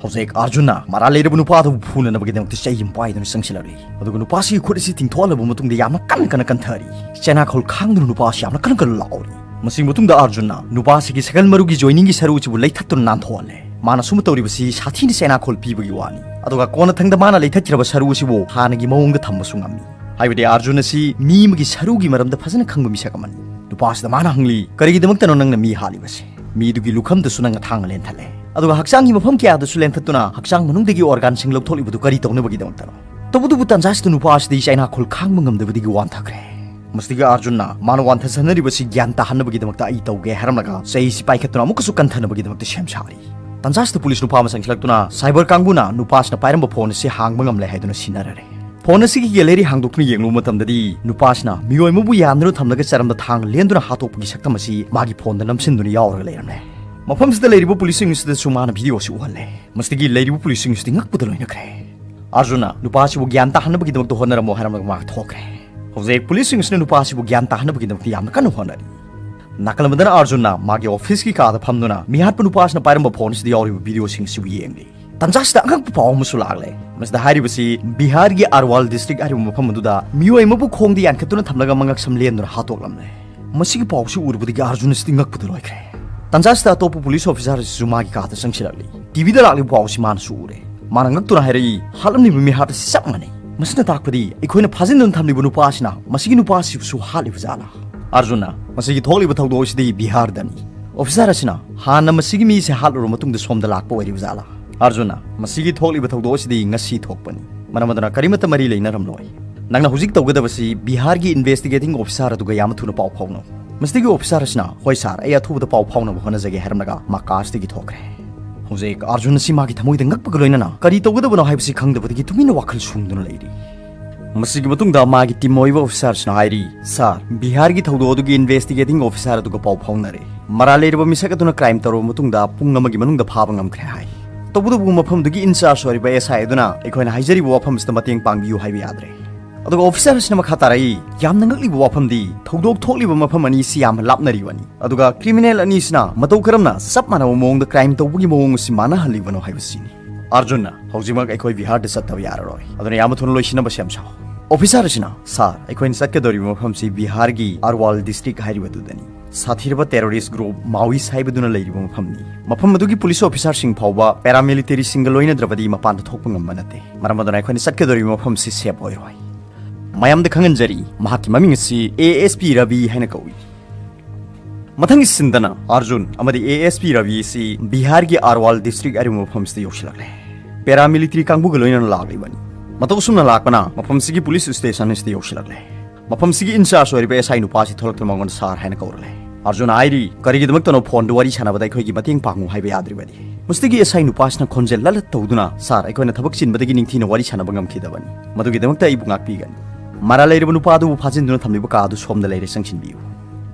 ꯍꯧꯖꯤꯛ ꯑꯥꯔꯖꯨꯟꯅ ꯃꯔꯥꯜ ꯂꯩꯔꯕ ꯅꯨꯄꯥ ꯑꯗꯨꯕꯨ ꯐꯨꯅꯅꯕꯒꯤꯗꯃꯛꯇ ꯆꯩ ꯑꯃ ꯄꯥꯏꯗꯨꯅ ꯆꯪꯁꯤꯜꯂꯛꯂꯤ꯫ ꯑꯗꯨꯒ ꯅꯨꯄꯥꯁꯤꯒꯤ ꯈꯨꯠ ꯑꯁꯤ ꯇꯤꯡꯊꯣꯛꯍꯜꯂꯕ ꯃꯇꯨꯡꯗ ꯌꯥꯝꯅ ꯀꯟꯅ ꯀꯟꯅ ꯀꯟꯊꯔꯤ꯫ ꯆꯩꯅꯥꯈꯣꯜ ꯈꯥꯡꯗꯨꯅ ꯅꯨꯄꯥ ꯑꯁꯤ ꯌꯥꯝꯅ ꯀꯟꯅ ꯀꯟꯅ ꯂꯥꯎꯔꯤ꯫ ꯃꯁꯤꯒꯤ ꯃꯇꯨꯡꯗ ꯑꯥꯔꯖꯨꯟꯅ ꯅꯨꯄꯥꯁꯤꯒꯤ ꯁꯒꯜ ꯃꯔꯨꯒꯤ ꯖꯣꯏꯅꯤꯡꯒꯤ ꯁꯔꯨ ꯑꯁꯤꯕꯨ ꯂꯩꯊꯠꯇꯨꯅ ꯅꯥꯟꯊꯣꯛꯍꯜꯂꯦ꯫ ꯃꯥꯅ ꯁꯨꯝꯕ ꯇꯧꯔꯤꯕꯁꯤ ꯁꯥꯊꯤꯅ ꯆꯩꯅꯥꯈꯣꯜ ꯄꯤꯕꯒꯤ ꯋꯥꯅꯤ꯫ ꯑꯗꯨꯒ ꯀꯣꯟꯅꯊꯪꯗ ꯃꯥꯅ ꯂꯩꯊꯠꯈ꯭ꯔꯕ ꯁꯔꯨ ꯑꯁꯤꯕꯨ ꯍꯥꯟꯅꯒꯤ ꯃꯑꯣꯡꯗ ꯊꯝꯕꯁꯨ ꯉꯝꯃꯤ꯫ ꯍꯥꯏꯕꯗꯤ ꯑꯥꯔꯖꯨꯟ ꯑꯁꯤ ꯃꯤ ꯑꯃꯒꯤ ꯁꯔꯨꯒꯤ ꯃꯔꯝꯗ ꯐꯖꯅ ꯈꯪꯕ ꯃꯤꯁꯛ ꯑꯃꯅꯤ꯫ ꯅꯨꯄꯥꯁꯤꯗ ꯃꯥꯅ ꯍꯪꯂꯤ, "ꯀꯔꯤꯒꯤꯗꯃꯛꯇꯅꯣ ꯅꯪꯅ ꯃꯤ ꯍꯥꯠꯂꯤꯕꯁꯦ?" ꯃꯤꯗꯨꯒꯤ ꯂꯨꯈꯝꯗꯁꯨ ꯅꯪꯅ ꯊꯥꯡꯅ ꯂꯦꯟꯊꯠꯂꯦ꯫ ꯑꯗꯨꯒ ꯍꯛꯆꯥꯡꯒꯤ ꯃꯐꯝ ꯀꯌꯥꯗꯁꯨ ꯂꯦꯟꯊꯠꯇꯨꯅ ꯍꯛꯆꯥꯡ ꯃꯅꯨꯡꯗꯒꯤ ꯑꯣꯔꯒꯥꯟꯁꯤꯡ ꯂꯧꯊꯣꯛꯂꯤꯕꯗꯨ ꯀꯔꯤ ꯇꯧꯅꯕꯒꯤꯗꯃꯛꯇꯅꯣ? ꯇꯧꯕꯇꯕꯨ ꯇꯥꯟꯖꯥꯁꯤꯗ ꯅꯨꯄꯥ ꯑꯁꯤꯗꯤ ꯆꯩꯅꯥꯈꯣꯜ ꯈꯥꯡꯕ ꯉꯝꯗꯕꯗꯒꯤ ꯋꯥꯟꯊꯈ꯭ꯔꯦ꯫ ꯃꯁꯤꯗꯒꯤ ꯑꯥꯔꯖꯨꯟꯅ ꯃꯥꯅ ꯋꯥꯟꯊꯁꯅꯔꯤꯕꯁꯤ ꯒ꯭ꯌꯥꯟ ꯇꯥꯍꯟꯅꯕꯒꯤꯗꯃꯛꯇ ꯑꯩ ꯇꯧꯒꯦ ꯍꯥꯏꯔꯝꯂꯒ ꯆꯩꯁꯤ ꯄꯥꯏꯈꯠꯇꯨꯅ ꯑꯃꯨꯛꯀꯁꯨ ꯀꯟꯊꯅꯕꯒꯤꯗꯃꯛꯇ ꯁꯦꯝ ꯁꯥꯔꯤ꯫ ꯇꯥꯟꯖꯥꯁꯤꯗ ꯄꯨꯂꯤꯁ ꯅꯨꯄꯥ ꯑꯃ ꯆꯪꯁꯤꯜꯂꯛꯇꯨꯅ ꯁꯥꯏꯕꯔ ꯀꯥꯡꯕꯨꯅ ꯅꯨꯄꯥꯁꯤꯅ ꯄꯥꯏꯔꯝꯕ ꯐꯣꯟ ꯑꯁꯤ ꯍꯥꯡꯕ ꯉꯝꯂꯦ ꯍꯥꯏꯗꯨꯅ ꯁꯤꯟꯅꯔꯔꯦ꯫ ꯐꯣꯟ ꯑꯁꯤꯒꯤ ꯒꯦꯂꯔꯤ ꯍꯥꯡꯗꯣꯛꯇꯨꯅ ꯌꯦꯡꯂꯨꯕ ꯃꯇꯝꯗꯗꯤ ꯅꯨꯄꯥꯁꯤꯅ ꯃꯤꯑꯣꯏ ꯑꯃꯕꯨ ꯌꯥꯟꯗꯨꯅ ꯊꯝꯂꯒ ꯆꯔꯝꯗ ꯊꯥꯡ ꯂꯦꯟꯗꯨꯅ ꯍꯥꯠꯇꯣꯛꯄꯒꯤ ꯁꯛꯇꯝ ꯑꯁꯤ ꯃꯥꯒꯤ ꯐꯣꯟꯗ ꯅꯝꯁꯤꯟꯗꯨꯅ ꯌꯥꯎꯔꯒ ꯂꯩꯔꯝꯂꯦ꯫ ꯃꯐꯝꯁꯤꯗ ꯂꯩꯔꯤꯕ ꯄꯨꯂꯤꯁꯁꯤꯡ ꯑꯁꯤꯗꯁꯨ ꯃꯥꯅ ꯚꯤꯗꯤꯑꯣ ꯑꯁꯤ ꯎꯍꯜꯂꯦ꯫ ꯃꯁꯤꯗꯒꯤ ꯂꯩꯔꯤꯕ ꯄꯨꯂꯤꯁꯁꯤꯡ ꯑꯁꯤꯗꯤ ꯉꯛꯄꯗ ꯂꯣꯏꯅꯈ꯭ꯔꯦ꯫ ꯑꯥꯔꯖꯨꯟꯅ ꯅꯨꯄꯥꯁꯤꯕꯨ ꯒ꯭ꯌꯥꯟ ꯇꯥꯍꯟꯅꯕꯒꯤꯗꯃꯛꯇ ꯍꯣꯠꯅꯔꯝꯃꯣ ꯍꯥꯏꯔꯝꯂꯒ ꯃꯥ ꯊꯣꯛꯈ꯭ꯔꯦ꯫ ꯍꯧꯖꯤꯛ ꯄꯨꯂꯤꯁꯁꯤꯡ ꯑꯁꯤꯅ ꯅꯨꯄꯥꯁꯤꯕꯨ ꯒ꯭ꯌꯥꯟ ꯇꯥꯍꯟꯅꯕꯒꯤꯗꯃꯛꯇ ꯌꯥꯝꯅ ꯀꯟꯅ ꯍꯣꯠꯅꯔꯤ꯫ ꯅꯥꯀꯜ ꯑꯃꯗꯅ ꯑꯥꯔꯖꯨꯟꯅ ꯃꯥꯒꯤ ꯑꯣꯐꯤꯁꯀꯤ ꯀꯥꯗ ꯐꯝꯗꯨꯅ ꯃꯤꯍꯥꯠꯄ ꯅꯨꯄꯥꯁꯤꯅ ꯄꯥꯏꯔꯝꯕ ꯐꯣꯟ ꯑꯁꯤꯗ ꯌꯥꯎꯔꯤꯕ ꯚꯤꯗꯤꯑꯣꯁꯤꯡ ꯑꯁꯤꯕꯨ ꯌꯦꯡꯂꯤ꯫ ꯇꯟꯖꯥꯁꯤꯗ ꯑꯉꯛꯄ ꯄꯥꯎ ꯑꯃꯁꯨ ꯂꯥꯛꯂꯦ꯫ ꯃꯁꯤꯗ ꯍꯥꯏꯔꯤꯕꯁꯤ ꯕꯤꯍꯥꯔꯒꯤ ꯑꯔꯋꯥꯜ ꯗꯤꯁꯇ꯭ꯔꯤꯛ ꯍꯥꯏꯔꯤꯕ ꯃꯐꯝ ꯑꯗꯨꯗ ꯃꯤꯑꯣꯏ ꯑꯃꯕꯨ ꯈꯣꯡꯗ ꯌꯥꯟꯈꯠꯇꯨꯅ ꯊꯝꯂꯒ ꯃꯉꯛꯁꯝ ꯂꯦꯟꯗꯨꯅ ꯍꯥꯠꯇꯣꯛꯂꯝꯂꯦ꯫ ꯃꯁꯤꯒꯤ ꯄꯥꯎꯁꯤ ꯎꯔꯨꯕꯗꯒꯤ ꯑꯥꯔꯖꯨꯟ ꯑꯁꯤꯗꯤ ꯉꯛꯄꯗ ꯂꯣꯏꯈ꯭ꯔꯦ꯫ ꯇꯟꯖꯥꯁꯤꯗ ꯑꯇꯣꯞꯄ ꯄꯨꯂꯤꯁ ꯑꯣꯐꯤꯁꯥꯔ ꯑꯁꯤꯁꯨ ꯃꯥꯒꯤ ꯀꯥꯗ ꯆꯪꯁꯤꯜꯂꯛꯂꯤ꯫ ꯇꯤꯚꯤꯗ ꯂꯥꯛꯂꯤꯕ ꯄꯥꯎ ꯑꯁꯤ ꯃꯥꯅꯁꯨ ꯎꯔꯦ꯫ ꯃꯥꯅ ꯉꯛꯇꯨꯅ ꯍꯥꯏꯔꯛꯏ, "ꯍꯥꯠꯂꯝꯂꯤꯕ ꯃꯤꯍꯥꯠ ꯑꯁꯤ ꯆꯞ ꯃꯥꯟꯅꯩ꯫ ꯃꯁꯤꯅ ꯇꯥꯛꯄꯗꯤ ꯑꯩꯈꯣꯏꯅ ꯐꯥꯖꯤꯟꯗꯨꯅ ꯊꯝꯂꯤꯕ ꯅꯨꯄꯥ ꯑꯁꯤꯅ ꯃꯁꯤꯒꯤ ꯅꯨꯄꯥ ꯑꯁꯤꯕꯨꯁꯨ ꯍꯥꯠꯂꯤꯕ ꯖꯥꯠꯂꯥ?" ꯑꯥꯔꯖꯨꯟꯅ, "ꯃꯁꯤꯒꯤ ꯊꯣꯛꯂꯤꯕ ꯊꯧꯗꯣꯛ ꯑꯁꯤꯗꯤ ꯕꯤꯍꯥꯔꯗꯅꯤ꯫ ꯑꯣꯐꯤꯁꯥꯔ ꯑꯁꯤꯅ ꯍꯥꯟꯅ ꯃꯁꯤꯒꯤ ꯃꯤꯁꯦ ꯍꯥꯠꯂꯨꯔꯕ ꯃꯇꯨꯡꯗ ꯁꯣꯝꯗ ꯂꯥꯛꯄ ꯑꯣꯏꯔꯤꯕ ꯖꯥꯠꯂꯥ? ꯑꯥꯔꯖꯨꯟꯅ, ꯃꯁꯤꯒꯤ ꯊꯣꯛꯂꯤꯕ ꯊꯧꯗꯣꯛ ꯑꯁꯤꯗꯤ ꯉꯁꯤ ꯊꯣꯛꯄꯅꯤ, ꯃꯔꯝ ꯑꯗꯨꯅ ꯀꯔꯤꯃꯠꯇ ꯃꯔꯤ ꯂꯩꯅꯔꯝꯂꯣꯏ꯫ ꯅꯪꯅ ꯍꯧꯖꯤꯛ ꯇꯧꯒꯗꯕꯁꯤ ꯕꯤꯍꯥꯔꯒꯤ ꯏꯟꯚꯦꯁꯇꯤꯒꯦꯇꯤꯡ ꯑꯣꯐꯤꯁꯥꯔ ꯑꯗꯨꯒ ꯌꯥꯝꯅ ꯊꯨꯅ ꯄꯥꯎ ꯐꯥꯎꯅꯧ꯫ ꯃꯁꯤꯗꯒꯤ ꯑꯣꯐꯤꯁꯥꯔ ꯑꯁꯤꯅ, "ꯍꯣꯏ ꯁꯥꯔ, ꯑꯩ ꯑꯊꯨꯕꯗ ꯄꯥꯎ ꯐꯥꯎꯅꯕ ꯍꯣꯠꯅꯖꯒꯦ" ꯍꯥꯏꯔꯝꯂꯒ ꯃꯥ ꯀꯥꯔꯁꯇꯒꯤ ꯊꯣꯛꯈ꯭ꯔꯦ꯫ ꯍꯧꯖꯤꯛ ꯑꯥꯔꯖꯨꯟ ꯑꯁꯤ ꯃꯥꯒꯤ ꯊꯃꯣꯏꯗ ꯉꯛꯄꯒ ꯂꯣꯏꯅꯅ ꯀꯔꯤ ꯇꯧꯒꯗꯕꯅꯣ ꯍꯥꯏꯕꯁꯤ ꯈꯪꯗꯕꯗꯒꯤ ꯇꯨꯃꯤꯟꯅ ꯋꯥꯈꯜ ꯁꯨꯡꯗꯨꯅ ꯂꯩꯔꯤ꯫ ꯃꯁꯤꯒꯤ ꯃꯇꯨꯡꯗ ꯃꯥꯒꯤ ꯇꯤꯝ ꯑꯣꯏꯕ ꯑꯣꯐꯤꯁꯥꯔꯁꯤꯅ ꯍꯥꯏꯔꯤ, "ꯁꯥꯔ, ꯕꯤꯍꯥꯔꯒꯤ ꯊꯧꯗꯣꯛ ꯑꯗꯨꯒꯤ ꯏꯟꯚꯦꯁꯇꯤꯒꯦꯇꯤꯡ ꯑꯣꯐꯤꯁꯥꯔ ꯑꯗꯨꯒ ꯄꯥꯎ ꯐꯥꯎꯅꯔꯦ꯫ ꯃꯔꯥꯜ ꯂꯩꯔꯕ ꯃꯤꯁꯛ ꯑꯗꯨꯅ ꯀ꯭ꯔꯥꯏꯝ ꯇꯧꯔꯕ ꯃꯇꯨꯡꯗ ꯄꯨꯡ ꯑꯃꯒꯤ ꯃꯅꯨꯡꯗ ꯐꯥꯕ ꯉꯝꯈ꯭ꯔꯦ" ꯍꯥꯏ꯫ ꯇꯧꯕꯇꯕꯨ ꯃꯐꯝꯗꯨꯒꯤ ꯏꯟꯆꯥꯔꯖ ꯑꯣꯏꯔꯤꯕ ꯑꯦꯁ ꯑꯥꯏ ꯑꯗꯨꯅ ꯑꯩꯈꯣꯏꯅ ꯍꯥꯏꯖꯔꯤꯕ ꯋꯥꯐꯝꯁꯤꯗ ꯃꯇꯦꯡ ꯄꯥꯡꯕꯤꯌꯨ ꯍꯥꯏꯕ ꯌꯥꯗ꯭ꯔꯦ꯫ ꯑꯗꯨꯒ ꯑꯣꯐꯤꯁꯥꯔ ꯑꯁꯤꯅ ꯃꯈꯥ ꯇꯥꯔꯛꯏ, "ꯌꯥꯝꯅ ꯉꯛꯂꯤꯕ ꯋꯥꯐꯝꯗꯤ ꯊꯧꯗꯣꯛ ꯊꯣꯛꯂꯤꯕ ꯃꯐꯝ ꯑꯅꯤ ꯑꯁꯤ ꯌꯥꯝꯅ ꯂꯥꯞꯅꯔꯤꯕꯅꯤ, ꯑꯗꯨꯒ ꯀ꯭ꯔꯤꯃꯤꯅꯦꯜ ꯑꯅꯤꯁꯤꯅ ꯃꯇꯧ ꯀꯔꯝꯅ ꯆꯞ ꯃꯥꯟꯅꯕ ꯃꯑꯣꯡꯗ ꯀ꯭ꯔꯥꯏꯝ ꯇꯧꯕꯒꯤ ꯃꯑꯣꯡ ꯑꯁꯤ ꯃꯥꯟꯅꯍꯜꯂꯤꯕꯅꯣ ꯍꯥꯏꯕꯁꯤꯅꯤ"꯫ ꯑꯥꯔꯖꯨꯟꯅ, "ꯍꯧꯖꯤꯛꯃꯛ ꯑꯩꯈꯣꯏ ꯕꯤꯍꯥꯔꯗ ꯆꯠꯇꯕ ꯌꯥꯔꯔꯣꯏ, ꯑꯗꯨꯅ ꯌꯥꯝꯅ ꯊꯨꯅ ꯂꯣꯏꯁꯤꯟꯅꯕ ꯁꯦꯝ ꯁꯥꯎ"꯫ ꯑꯣꯐꯤꯁꯥꯔ ꯑꯁꯤꯅ, "ꯁꯥꯔ, ꯑꯩꯈꯣꯏꯅ ꯆꯠꯀꯗꯧꯔꯤꯕ ꯃꯐꯝꯁꯤ ꯕꯤꯍꯥꯔꯒꯤ ꯑꯔꯋꯥꯜ ꯗꯤꯁꯇ꯭ꯔꯤꯛ ꯍꯥꯏꯔꯤꯕꯗꯨꯗꯅꯤ꯫ ꯁꯥꯊꯤꯔꯕ ꯇꯦꯔꯣꯔꯤꯁ ꯒ꯭ꯔꯨꯞ ꯃꯥꯋꯤꯁ ꯍꯥꯏꯕꯗꯨꯅ ꯂꯩꯔꯤꯕ ꯃꯐꯝꯅꯤ꯫ ꯃꯐꯝ ꯑꯗꯨꯒꯤ ꯄꯨꯂꯤꯁ ꯑꯣꯐꯤꯁꯥꯔꯁꯤꯡ ꯐꯥꯎꯕ ꯄꯦꯔꯥꯃꯤꯂꯤꯇꯦꯔꯤꯁꯤꯡꯒ ꯂꯣꯏꯅꯗ꯭ꯔꯕꯗꯤ ꯃꯄꯥꯟꯗ ꯊꯣꯛꯄ ꯉꯝꯕ ꯅꯠꯇꯦ꯫ ꯃꯔꯝ ꯑꯗꯨꯅ ꯑꯩꯈꯣꯏꯅ ꯆꯠꯀꯗꯧꯔꯤꯕ ꯃꯐꯝꯁꯤ ꯁꯦꯐ ꯑꯣꯏꯔꯣꯏ꯫ ꯃꯌꯥꯝꯗ ꯈꯪꯍꯟꯖꯔꯤ, ꯃꯍꯥꯛꯀꯤ ꯃꯃꯤꯡ ꯑꯁꯤ ꯑꯦ ꯑꯦꯁ ꯄꯤ ꯔꯕꯤ ꯍꯥꯏꯅ ꯀꯧꯏ"꯫ ꯃꯊꯪꯒꯤ ꯁꯤꯟꯗꯅ ꯑꯥꯔꯖꯨꯟ ꯑꯃꯗꯤ ꯑꯦ ꯑꯦꯁ ꯄꯤ ꯔꯕꯤ ꯑꯁꯤ ꯕꯤꯍꯥꯔꯒꯤ ꯑꯥꯔꯋꯥꯜ ꯗꯤꯁꯇ꯭ꯔꯤꯛ ꯍꯥꯏꯔꯤꯕ ꯃꯐꯝꯁꯤꯗ ꯌꯧꯁꯤꯜꯂꯛꯂꯦ꯫ ꯄꯦꯔꯥꯃꯤꯂꯤꯇꯔꯤ ꯀꯥꯡꯕꯨꯒ ꯂꯣꯏꯅꯅ ꯂꯥꯛꯂꯤꯕꯅꯤ꯫ ꯃꯇꯧ ꯑꯁꯨꯝꯅ ꯂꯥꯛꯄꯅ ꯃꯐꯝꯁꯤꯒꯤ ꯄꯨꯂꯤꯁ ꯁ꯭ꯇꯦꯁꯟ ꯑꯁꯤꯗ ꯌꯧꯁꯤꯜꯂꯛꯂꯦ꯫ ꯃꯐꯝꯁꯤꯒꯤ ꯏꯟꯆꯥꯔꯖ ꯑꯣꯏꯔꯤꯕ ꯑꯦꯁ ꯑꯥꯏ ꯅꯨꯄꯥ ꯑꯁꯤ ꯊꯣꯛꯂꯛꯇꯨꯅ ꯃꯉꯣꯟꯗ "ꯁꯥꯔ" ꯍꯥꯏꯅ ꯀꯧꯔꯛꯂꯦ꯫ ꯑꯥꯔꯖꯨꯟꯅ ꯍꯥꯏꯔꯤ, "ꯀꯔꯤꯒꯤꯗꯃꯛꯇꯅꯣ ꯐꯣꯟꯗ ꯋꯥꯔꯤ ꯁꯥꯟꯅꯕꯗ ꯑꯩꯈꯣꯏꯒꯤ ꯃꯇꯦꯡ ꯄꯥꯡꯉꯨ ꯍꯥꯏꯕ ꯌꯥꯗ꯭ꯔꯤꯕꯗꯤ?" ꯃꯁꯤꯗꯒꯤ ꯑꯦꯁ ꯑꯥꯏ ꯅꯨꯄꯥꯁꯤꯅ ꯈꯣꯟꯖꯦꯜ ꯂꯜꯂ ꯇꯧꯗꯨꯅ, "ꯁꯥꯔ, ꯑꯩꯈꯣꯏꯅ ꯊꯕꯛ ꯆꯤꯟꯕꯗꯒꯤ ꯅꯤꯡꯊꯤꯅ ꯋꯥꯔꯤ ꯁꯥꯟꯅꯕ ꯉꯝꯈꯤꯗꯕꯅꯤ꯫ ꯃꯗꯨꯒꯤꯗꯃꯛꯇ ꯑꯩꯕꯨ ꯉꯥꯛꯄꯤꯒꯅꯤ꯫ ꯃꯔꯥꯜ ꯂꯩꯔꯕ ꯅꯨꯄꯥ ꯑꯗꯨꯕꯨ ꯐꯥꯖꯤꯟꯗꯨꯅ ꯊꯝꯂꯤꯕ ꯀꯥ ꯑꯗꯨ ꯁꯣꯝꯗ ꯂꯩꯔꯦ, ꯆꯪꯁꯤꯟꯕꯤꯌꯨ"꯫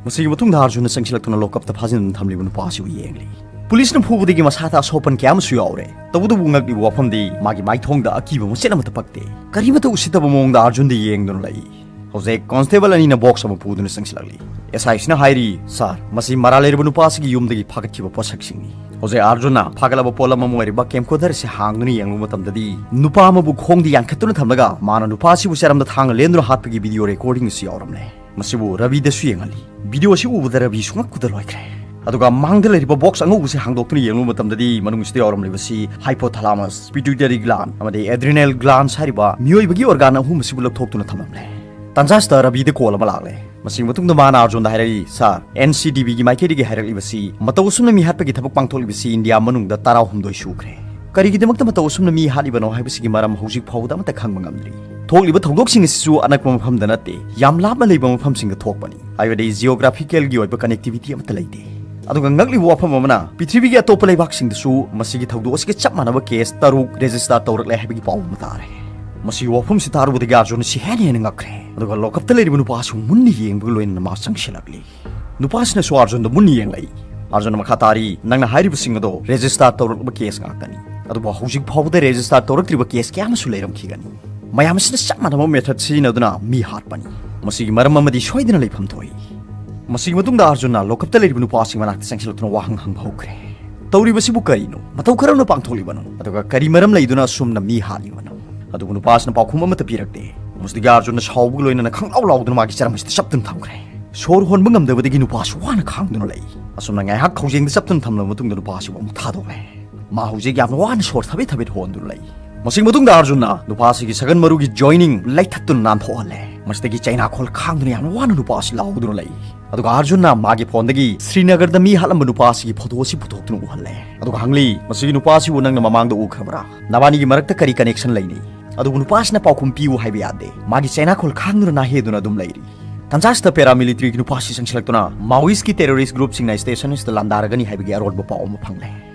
ꯃꯁꯤꯒꯤ ꯃꯇꯨꯡꯗ ꯑꯥꯔꯖꯨꯟꯅ ꯆꯪꯁꯤꯜꯂꯛꯇꯨꯅ ꯂꯣꯀꯞꯇ ꯐꯥꯖꯤꯟꯗꯨꯅ ꯊꯝꯂꯤꯕ ꯅꯨꯄꯥ ꯑꯁꯤꯕꯨ ꯌꯦꯡꯂꯤ꯫ ꯄꯨꯂꯤꯁꯅ ꯐꯨꯕꯗꯒꯤ ꯃꯁꯥꯗ ꯑꯁꯣꯛꯄꯟ ꯀꯌꯥ ꯑꯃꯁꯨ ꯌꯥꯎꯔꯦ꯫ ꯇꯧꯕꯇꯕꯨ ꯉꯛꯂꯤꯕ ꯋꯥꯐꯝꯗꯤ ꯃꯥꯒꯤ ꯃꯥꯏꯊꯣꯡꯗ ꯑꯀꯤꯕ ꯃꯆꯦꯠ ꯑꯃꯠꯇ ꯄꯛꯇꯦ꯫ ꯀꯔꯤꯃꯠꯇ ꯎꯁꯤꯠꯇꯕ ꯃꯑꯣꯡꯗ ꯑꯥꯔꯖꯨꯟꯗ ꯌꯦꯡꯗꯨꯅ ꯂꯩ꯫ ꯍꯧꯖꯤꯛ ꯀꯣꯟꯁꯇꯦꯕꯜ ꯑꯅꯤꯅ ꯕꯣꯛꯁ ꯑꯃ ꯄꯨꯗꯨꯅ ꯆꯪꯁꯤꯜꯂꯛꯂꯤ꯫ ꯑꯦꯁ ꯑꯥꯏ ꯁꯤꯅ ꯍꯥꯏꯔꯤ, "ꯁꯥꯔ, ꯃꯁꯤ ꯃꯔꯥꯜ ꯂꯩꯔꯕ ꯅꯨꯄꯥ ꯑꯁꯤꯒꯤ ꯌꯨꯝꯗꯒꯤ ꯐꯥꯒꯠꯈꯤꯕ ꯄꯣꯠꯁꯛꯁꯤꯡꯅꯤ"꯫ ꯍꯧꯖꯤꯛ ꯑꯥꯔꯖꯨꯟꯅ ꯐꯥꯒꯠꯂꯕ ꯄꯣꯠꯂꯝ ꯑꯃ ꯑꯣꯏꯔꯤꯕ ꯀꯦꯝꯀꯣꯗꯔ ꯑꯁꯤ ꯍꯥꯡꯗꯨꯅ ꯌꯦꯡꯂꯨꯕ ꯃꯇꯝꯗꯗꯤ, ꯅꯨꯄꯥ ꯑꯃꯕꯨ ꯈꯣꯡꯗ ꯌꯥꯟꯈꯠꯇꯨꯅ ꯊꯝꯂꯒ ꯃꯥꯅ ꯅꯨꯄꯥ ꯑꯁꯤꯕꯨ ꯆꯔꯝꯗ ꯊꯥꯡꯅ ꯂꯦꯟꯗꯨꯅ ꯍꯥꯠꯄꯒꯤ ꯚꯤꯗꯤꯑꯣ ꯔꯦꯀꯣꯔꯗꯤꯡ ꯑꯁꯤ ꯌꯥꯎꯔꯝꯂꯦ꯫ ꯃꯁꯤꯕꯨ ꯔꯕꯤꯗꯁꯨ ꯌꯦꯡꯍꯜꯂꯤ꯫ ꯚꯤꯗꯤꯑꯣ ꯑꯁꯤ ꯎꯕꯗ ꯔꯕꯤ ꯁꯨꯡꯉꯛꯄꯗ ꯂꯣꯏꯈ꯭ꯔꯦ꯫ ꯑꯗꯨꯒ ꯃꯥꯡꯗ ꯂꯩꯔꯤꯕ ꯕꯣꯛꯁ ꯑꯉꯧꯕꯁꯤ ꯍꯥꯡꯗꯣꯛꯇꯨꯅ ꯌꯦꯡꯂꯨꯕ ꯃꯇꯝꯗꯗꯤ, ꯃꯅꯨꯡꯁꯤꯗ ꯌꯥꯎꯔꯝꯂꯤꯕꯁꯤ hypothalamus, pituitary gland ꯑꯃꯗꯤ adrenal glands ꯍꯥꯏꯔꯤꯕ ꯃꯤꯑꯣꯏꯕꯒꯤ organ ꯑꯍꯨꯝ ꯑꯁꯤꯕꯨ ꯂꯧꯊꯣꯛꯇꯨꯅ ꯊꯝꯂꯝꯂꯦ꯫ ꯇꯥꯟꯖꯥꯁꯤꯗ ꯔꯕꯤꯗ ꯀꯣꯜ ꯑꯃ ꯂꯥꯛꯂꯦ꯫ ꯃꯁꯤꯒꯤ ꯃꯇꯨꯡꯗ ꯃꯥꯅ ꯑꯥꯔꯖꯨꯟꯗ ꯍꯥꯏꯔꯛꯏ, "ꯁꯥꯔ, ꯑꯦꯟ ꯁꯤ ꯗꯤ ꯕꯤꯒꯤ ꯃꯥꯏꯀꯩꯗꯒꯤ ꯍꯥꯏꯔꯛꯂꯤꯕꯁꯤ, ꯃꯇꯧ ꯑꯁꯨꯝꯅ ꯃꯤ ꯍꯥꯠꯄꯒꯤ ꯊꯕꯛ ꯄꯥꯡꯊꯣꯛꯂꯤꯕꯁꯤ ꯏꯟꯗꯤꯌꯥ ꯃꯅꯨꯡꯗ ꯇꯔꯥꯍꯨꯝꯗꯣꯏ ꯁꯨꯈ꯭ꯔꯦ꯫ ꯀꯔꯤꯒꯤꯗꯃꯛꯇ ꯃꯇꯧ ꯑꯁꯨꯝꯅ ꯃꯤ ꯍꯥꯠꯂꯤꯕꯅꯣ ꯍꯥꯏꯕꯁꯤꯒꯤ ꯃꯔꯝ ꯍꯧꯖꯤꯛ ꯐꯥꯎꯕꯗ ꯑꯃꯠꯇ ꯈꯪꯕ ꯉꯝꯗ꯭ꯔꯤ꯫ ꯊꯣꯛꯂꯤꯕ ꯊꯧꯗꯣꯛꯁꯤꯡ ꯑꯁꯤꯁꯨ ꯑꯅꯛꯄ ꯃꯐꯝꯗ ꯅꯠꯇꯦ, ꯌꯥꯝ ꯂꯥꯞꯅ ꯂꯩꯕ ꯃꯐꯝꯁꯤꯡꯗ ꯊꯣꯛꯄꯅꯤ꯫ ꯍꯥꯏꯕꯗꯤ geographical ꯒꯤ ꯑꯣꯏꯕ connectivity ꯑꯃꯠꯇ ꯂꯩꯇꯦ꯫ ꯑꯗꯨꯒ ꯉꯛꯂꯤꯕ ꯋꯥꯐꯝ ꯑꯃꯅ, ꯄ꯭ꯔꯤꯊꯤꯕꯤꯒꯤ ꯑꯇꯣꯞꯄ ꯂꯩꯕꯥꯛꯁꯤꯡꯗꯁꯨ ꯃꯁꯤꯒꯤ ꯊꯧꯗꯣꯛ ꯑꯁꯤꯒ ꯆꯞ ꯃꯥꯟꯅꯕ ꯀꯦꯁ ꯇꯔꯨꯛ ꯔꯦꯖꯤꯁꯇꯥꯔ ꯇꯧꯔꯛꯂꯦ ꯍꯥꯏꯕꯒꯤ ꯄꯥꯎ ꯑꯃ ꯇꯥꯔꯦ꯫ ꯃꯁꯤꯒꯤ ꯋꯥꯐꯝꯁꯤ ꯇꯥꯔꯨꯕꯗꯒꯤ ꯑꯥꯔꯖꯨꯟ ꯑꯁꯤ ꯍꯦꯟꯅ ꯍꯦꯟꯅ ꯉꯛꯈ꯭ꯔꯦ꯫ ꯑꯗꯨꯒ ꯂꯣꯀꯞꯇ ꯂꯩꯔꯤꯕ ꯅꯨꯄꯥ ꯑꯁꯤꯕꯨ ꯃꯨꯟꯅ ꯌꯦꯡꯕꯒ ꯂꯣꯏꯅꯅ ꯃꯥ ꯆꯪꯁꯤꯜꯂꯛꯂꯤ꯫ ꯅꯨꯄꯥꯁꯤꯅꯁꯨ ꯑꯥꯔꯖꯨꯟꯗ ꯃꯨꯟꯅ ꯌꯦꯡꯂꯛꯏ꯫ ꯑꯥꯔꯖꯨꯟꯅ ꯃꯈꯥ ꯇꯥꯔꯤ, "ꯅꯪꯅ ꯍꯥꯏꯔꯤꯕꯁꯤꯡ ꯑꯗꯣ ꯔꯦꯖꯤꯁꯇꯥꯔ ꯇꯧꯔꯛꯂꯕ ꯀꯦꯁ ꯉꯥꯛꯇꯅꯤ꯫ ꯑꯗꯨꯕꯨ ꯍꯧꯖꯤꯛ ꯐꯥꯎꯕꯗ ꯔꯦꯖꯤꯁꯇꯥꯔ ꯇꯧꯔꯛꯇ꯭ꯔꯤꯕ ꯀꯦꯁ ꯀꯌꯥ ꯑꯃꯁꯨ ꯂꯩꯔꯝꯈꯤꯒꯅꯤ꯫ ꯃꯌꯥꯝ ꯑꯁꯤꯅ ꯆꯞ ꯃꯥꯟꯅꯕ ꯃꯦꯊꯗ ꯁꯤꯖꯤꯟꯅꯗꯨꯅ ꯃꯤ ꯍꯥꯠꯄꯅꯤ꯫ ꯃꯁꯤꯒꯤ ꯃꯔꯝ ꯑꯃꯗꯤ ꯁꯣꯏꯗꯅ ꯂꯩꯐꯝ ꯊꯣꯛꯏ"꯫ ꯃꯁꯤꯒꯤ ꯃꯇꯨꯡꯗ ꯑꯥꯔꯖꯨꯟꯅ ꯂꯣꯀꯞꯇ ꯂꯩꯔꯤꯕ ꯅꯨꯄꯥꯁꯤꯡ ꯃꯅꯥꯛꯇ ꯆꯪꯁꯤꯜꯂꯛꯇꯨꯅ ꯋꯥꯍꯪ ꯍꯪꯕ ꯍꯧꯈ꯭ꯔꯦ꯫ "ꯇꯧꯔꯤꯕꯁꯤꯕꯨ ꯀꯔꯤꯅꯣ? ꯃꯇꯧ ꯀꯔꯝꯅ ꯄꯥꯡꯊꯣꯛꯂꯤꯕꯅꯣ? ꯑꯗꯨꯒ ꯀꯔꯤ ꯃꯔꯝ ꯂꯩꯗꯨꯅ ꯑꯁꯨꯝꯅ ꯃꯤ ꯍꯥꯠꯂꯤꯕꯅꯣ?" ꯑꯗꯨꯕꯨ ꯅꯨꯄꯥꯁꯤꯅ ꯄꯥꯎꯈꯨꯝ ꯑꯃꯠꯇ ꯄꯤꯔꯛꯇꯦ꯫ ꯃꯁꯤꯗꯒꯤ ꯑꯥꯔꯖꯨꯟꯅ ꯁꯥꯎꯕꯒ ꯂꯣꯏꯅꯅ ꯈꯪꯂꯥꯎ ꯂꯥꯎꯗꯨꯅ ꯃꯥꯒꯤ ꯆꯔꯝ ꯑꯁꯤꯗ ꯆꯞꯇꯨꯅ ꯊꯝꯈ꯭ꯔꯦ꯫ ꯁꯣꯔ ꯍꯣꯟꯕ ꯉꯝꯗꯕꯗꯒꯤ ꯅꯨꯄꯥꯁꯤ ꯋꯥꯅ ꯈꯥꯡꯗꯨꯅ ꯂꯩ꯫ ꯑꯁꯨꯝꯅ ꯉꯥꯏꯍꯥꯛ ꯈꯧꯖꯦꯡꯗ ꯆꯞꯇꯨꯅ ꯊꯝꯂꯕ ꯃꯇꯨꯡꯗ ꯅꯨꯄꯥꯁꯤꯕꯨ ꯑꯃꯨꯛ ꯊꯥꯗꯣꯛꯂꯦ꯫ ꯃꯥ ꯍꯧꯖꯤꯛ ꯌꯥꯝꯅ ꯋꯥꯅ ꯁꯣꯔ ꯊꯕꯦꯠ ꯊꯕꯦꯠ ꯍꯣꯟꯗꯨꯅ ꯂꯩ꯫ ꯃꯁꯤꯒꯤ ꯃꯇꯨꯡꯗ ꯑꯥꯔꯖꯨꯟꯅ ꯅꯨꯄꯥꯁꯤꯒꯤ ꯁꯒꯟ ꯃꯔꯨꯒꯤ ꯖꯣꯏꯅꯤꯡ ꯂꯩꯊꯠꯇꯨꯅ ꯅꯥꯟꯊꯣꯛꯍꯜꯂꯦ꯫ ꯃꯁꯤꯗꯒꯤ ꯆꯩꯅꯥꯈꯣꯜ ꯈꯥꯡꯗꯨꯅ ꯌꯥꯝꯅ ꯋꯥꯅ ꯅꯨꯄꯥ ꯑꯁꯤ ꯂꯥꯎꯗꯨꯅ ꯂꯩ꯫ ꯑꯗꯨꯒ ꯑꯥꯔꯖꯨꯟꯅ ꯃꯥꯒꯤ ꯐꯣꯟꯗꯒꯤ ꯁ꯭ꯔꯤꯅꯒꯔꯗ ꯃꯤ ꯍꯥꯠꯂꯝꯕ ꯅꯨꯄꯥ ꯑꯁꯤꯒꯤ ꯐꯣꯇꯣ ꯑꯁꯤ ꯄꯨꯊꯣꯛꯇꯨꯅ ꯎꯍꯜꯂꯦ꯫ ꯑꯗꯨꯒ ꯍꯪꯂꯤ, "ꯃꯁꯤꯒꯤ ꯅꯨꯄꯥ ꯑꯁꯤꯕꯨ ꯅꯪꯅ ꯃꯃꯥꯡꯗ ꯎꯈ꯭ꯔꯕ꯭ꯔꯥ? ꯅꯕꯥꯅꯤꯒꯤ ꯃꯔꯛꯇ ꯀꯔꯤ ꯀꯅꯦꯛꯁꯟ ꯂꯩꯅꯩ?" ꯑꯗꯨꯕꯨ ꯅꯨꯄꯥ ꯑꯁꯤꯅ ꯄꯥꯎꯈꯨꯝ ꯄꯤꯌꯨ ꯍꯥꯏꯕ ꯌꯥꯗꯦ꯫ ꯃꯥꯒꯤ ꯆꯩꯅꯥꯈꯣꯜ ꯈꯥꯡꯗꯨꯅ ꯅꯥꯍꯦꯗꯨꯅ ꯑꯗꯨꯝ ꯂꯩꯔꯤ꯫ ꯇꯟꯖꯥꯁꯤꯗ ꯄꯦꯔꯥꯃꯤꯂꯤꯇꯔꯤꯒꯤ ꯅꯨꯄꯥꯁꯤ ꯆꯪꯁꯤꯜꯂꯛꯇꯨꯅ ꯃꯥꯋꯤꯁꯀꯤ ꯇꯦꯔꯣꯔꯤꯁ ꯒ꯭ꯔꯨꯞꯁꯤꯡꯅ ꯁ꯭ꯇꯦꯁꯟ ꯑꯁꯤꯗ ꯂꯥꯟꯗꯥꯔꯒꯅꯤ ꯍꯥꯏꯕꯒꯤ ꯑꯔꯣꯟꯕ ꯄꯥꯎ ꯑꯃ ꯐꯪꯂꯦ꯫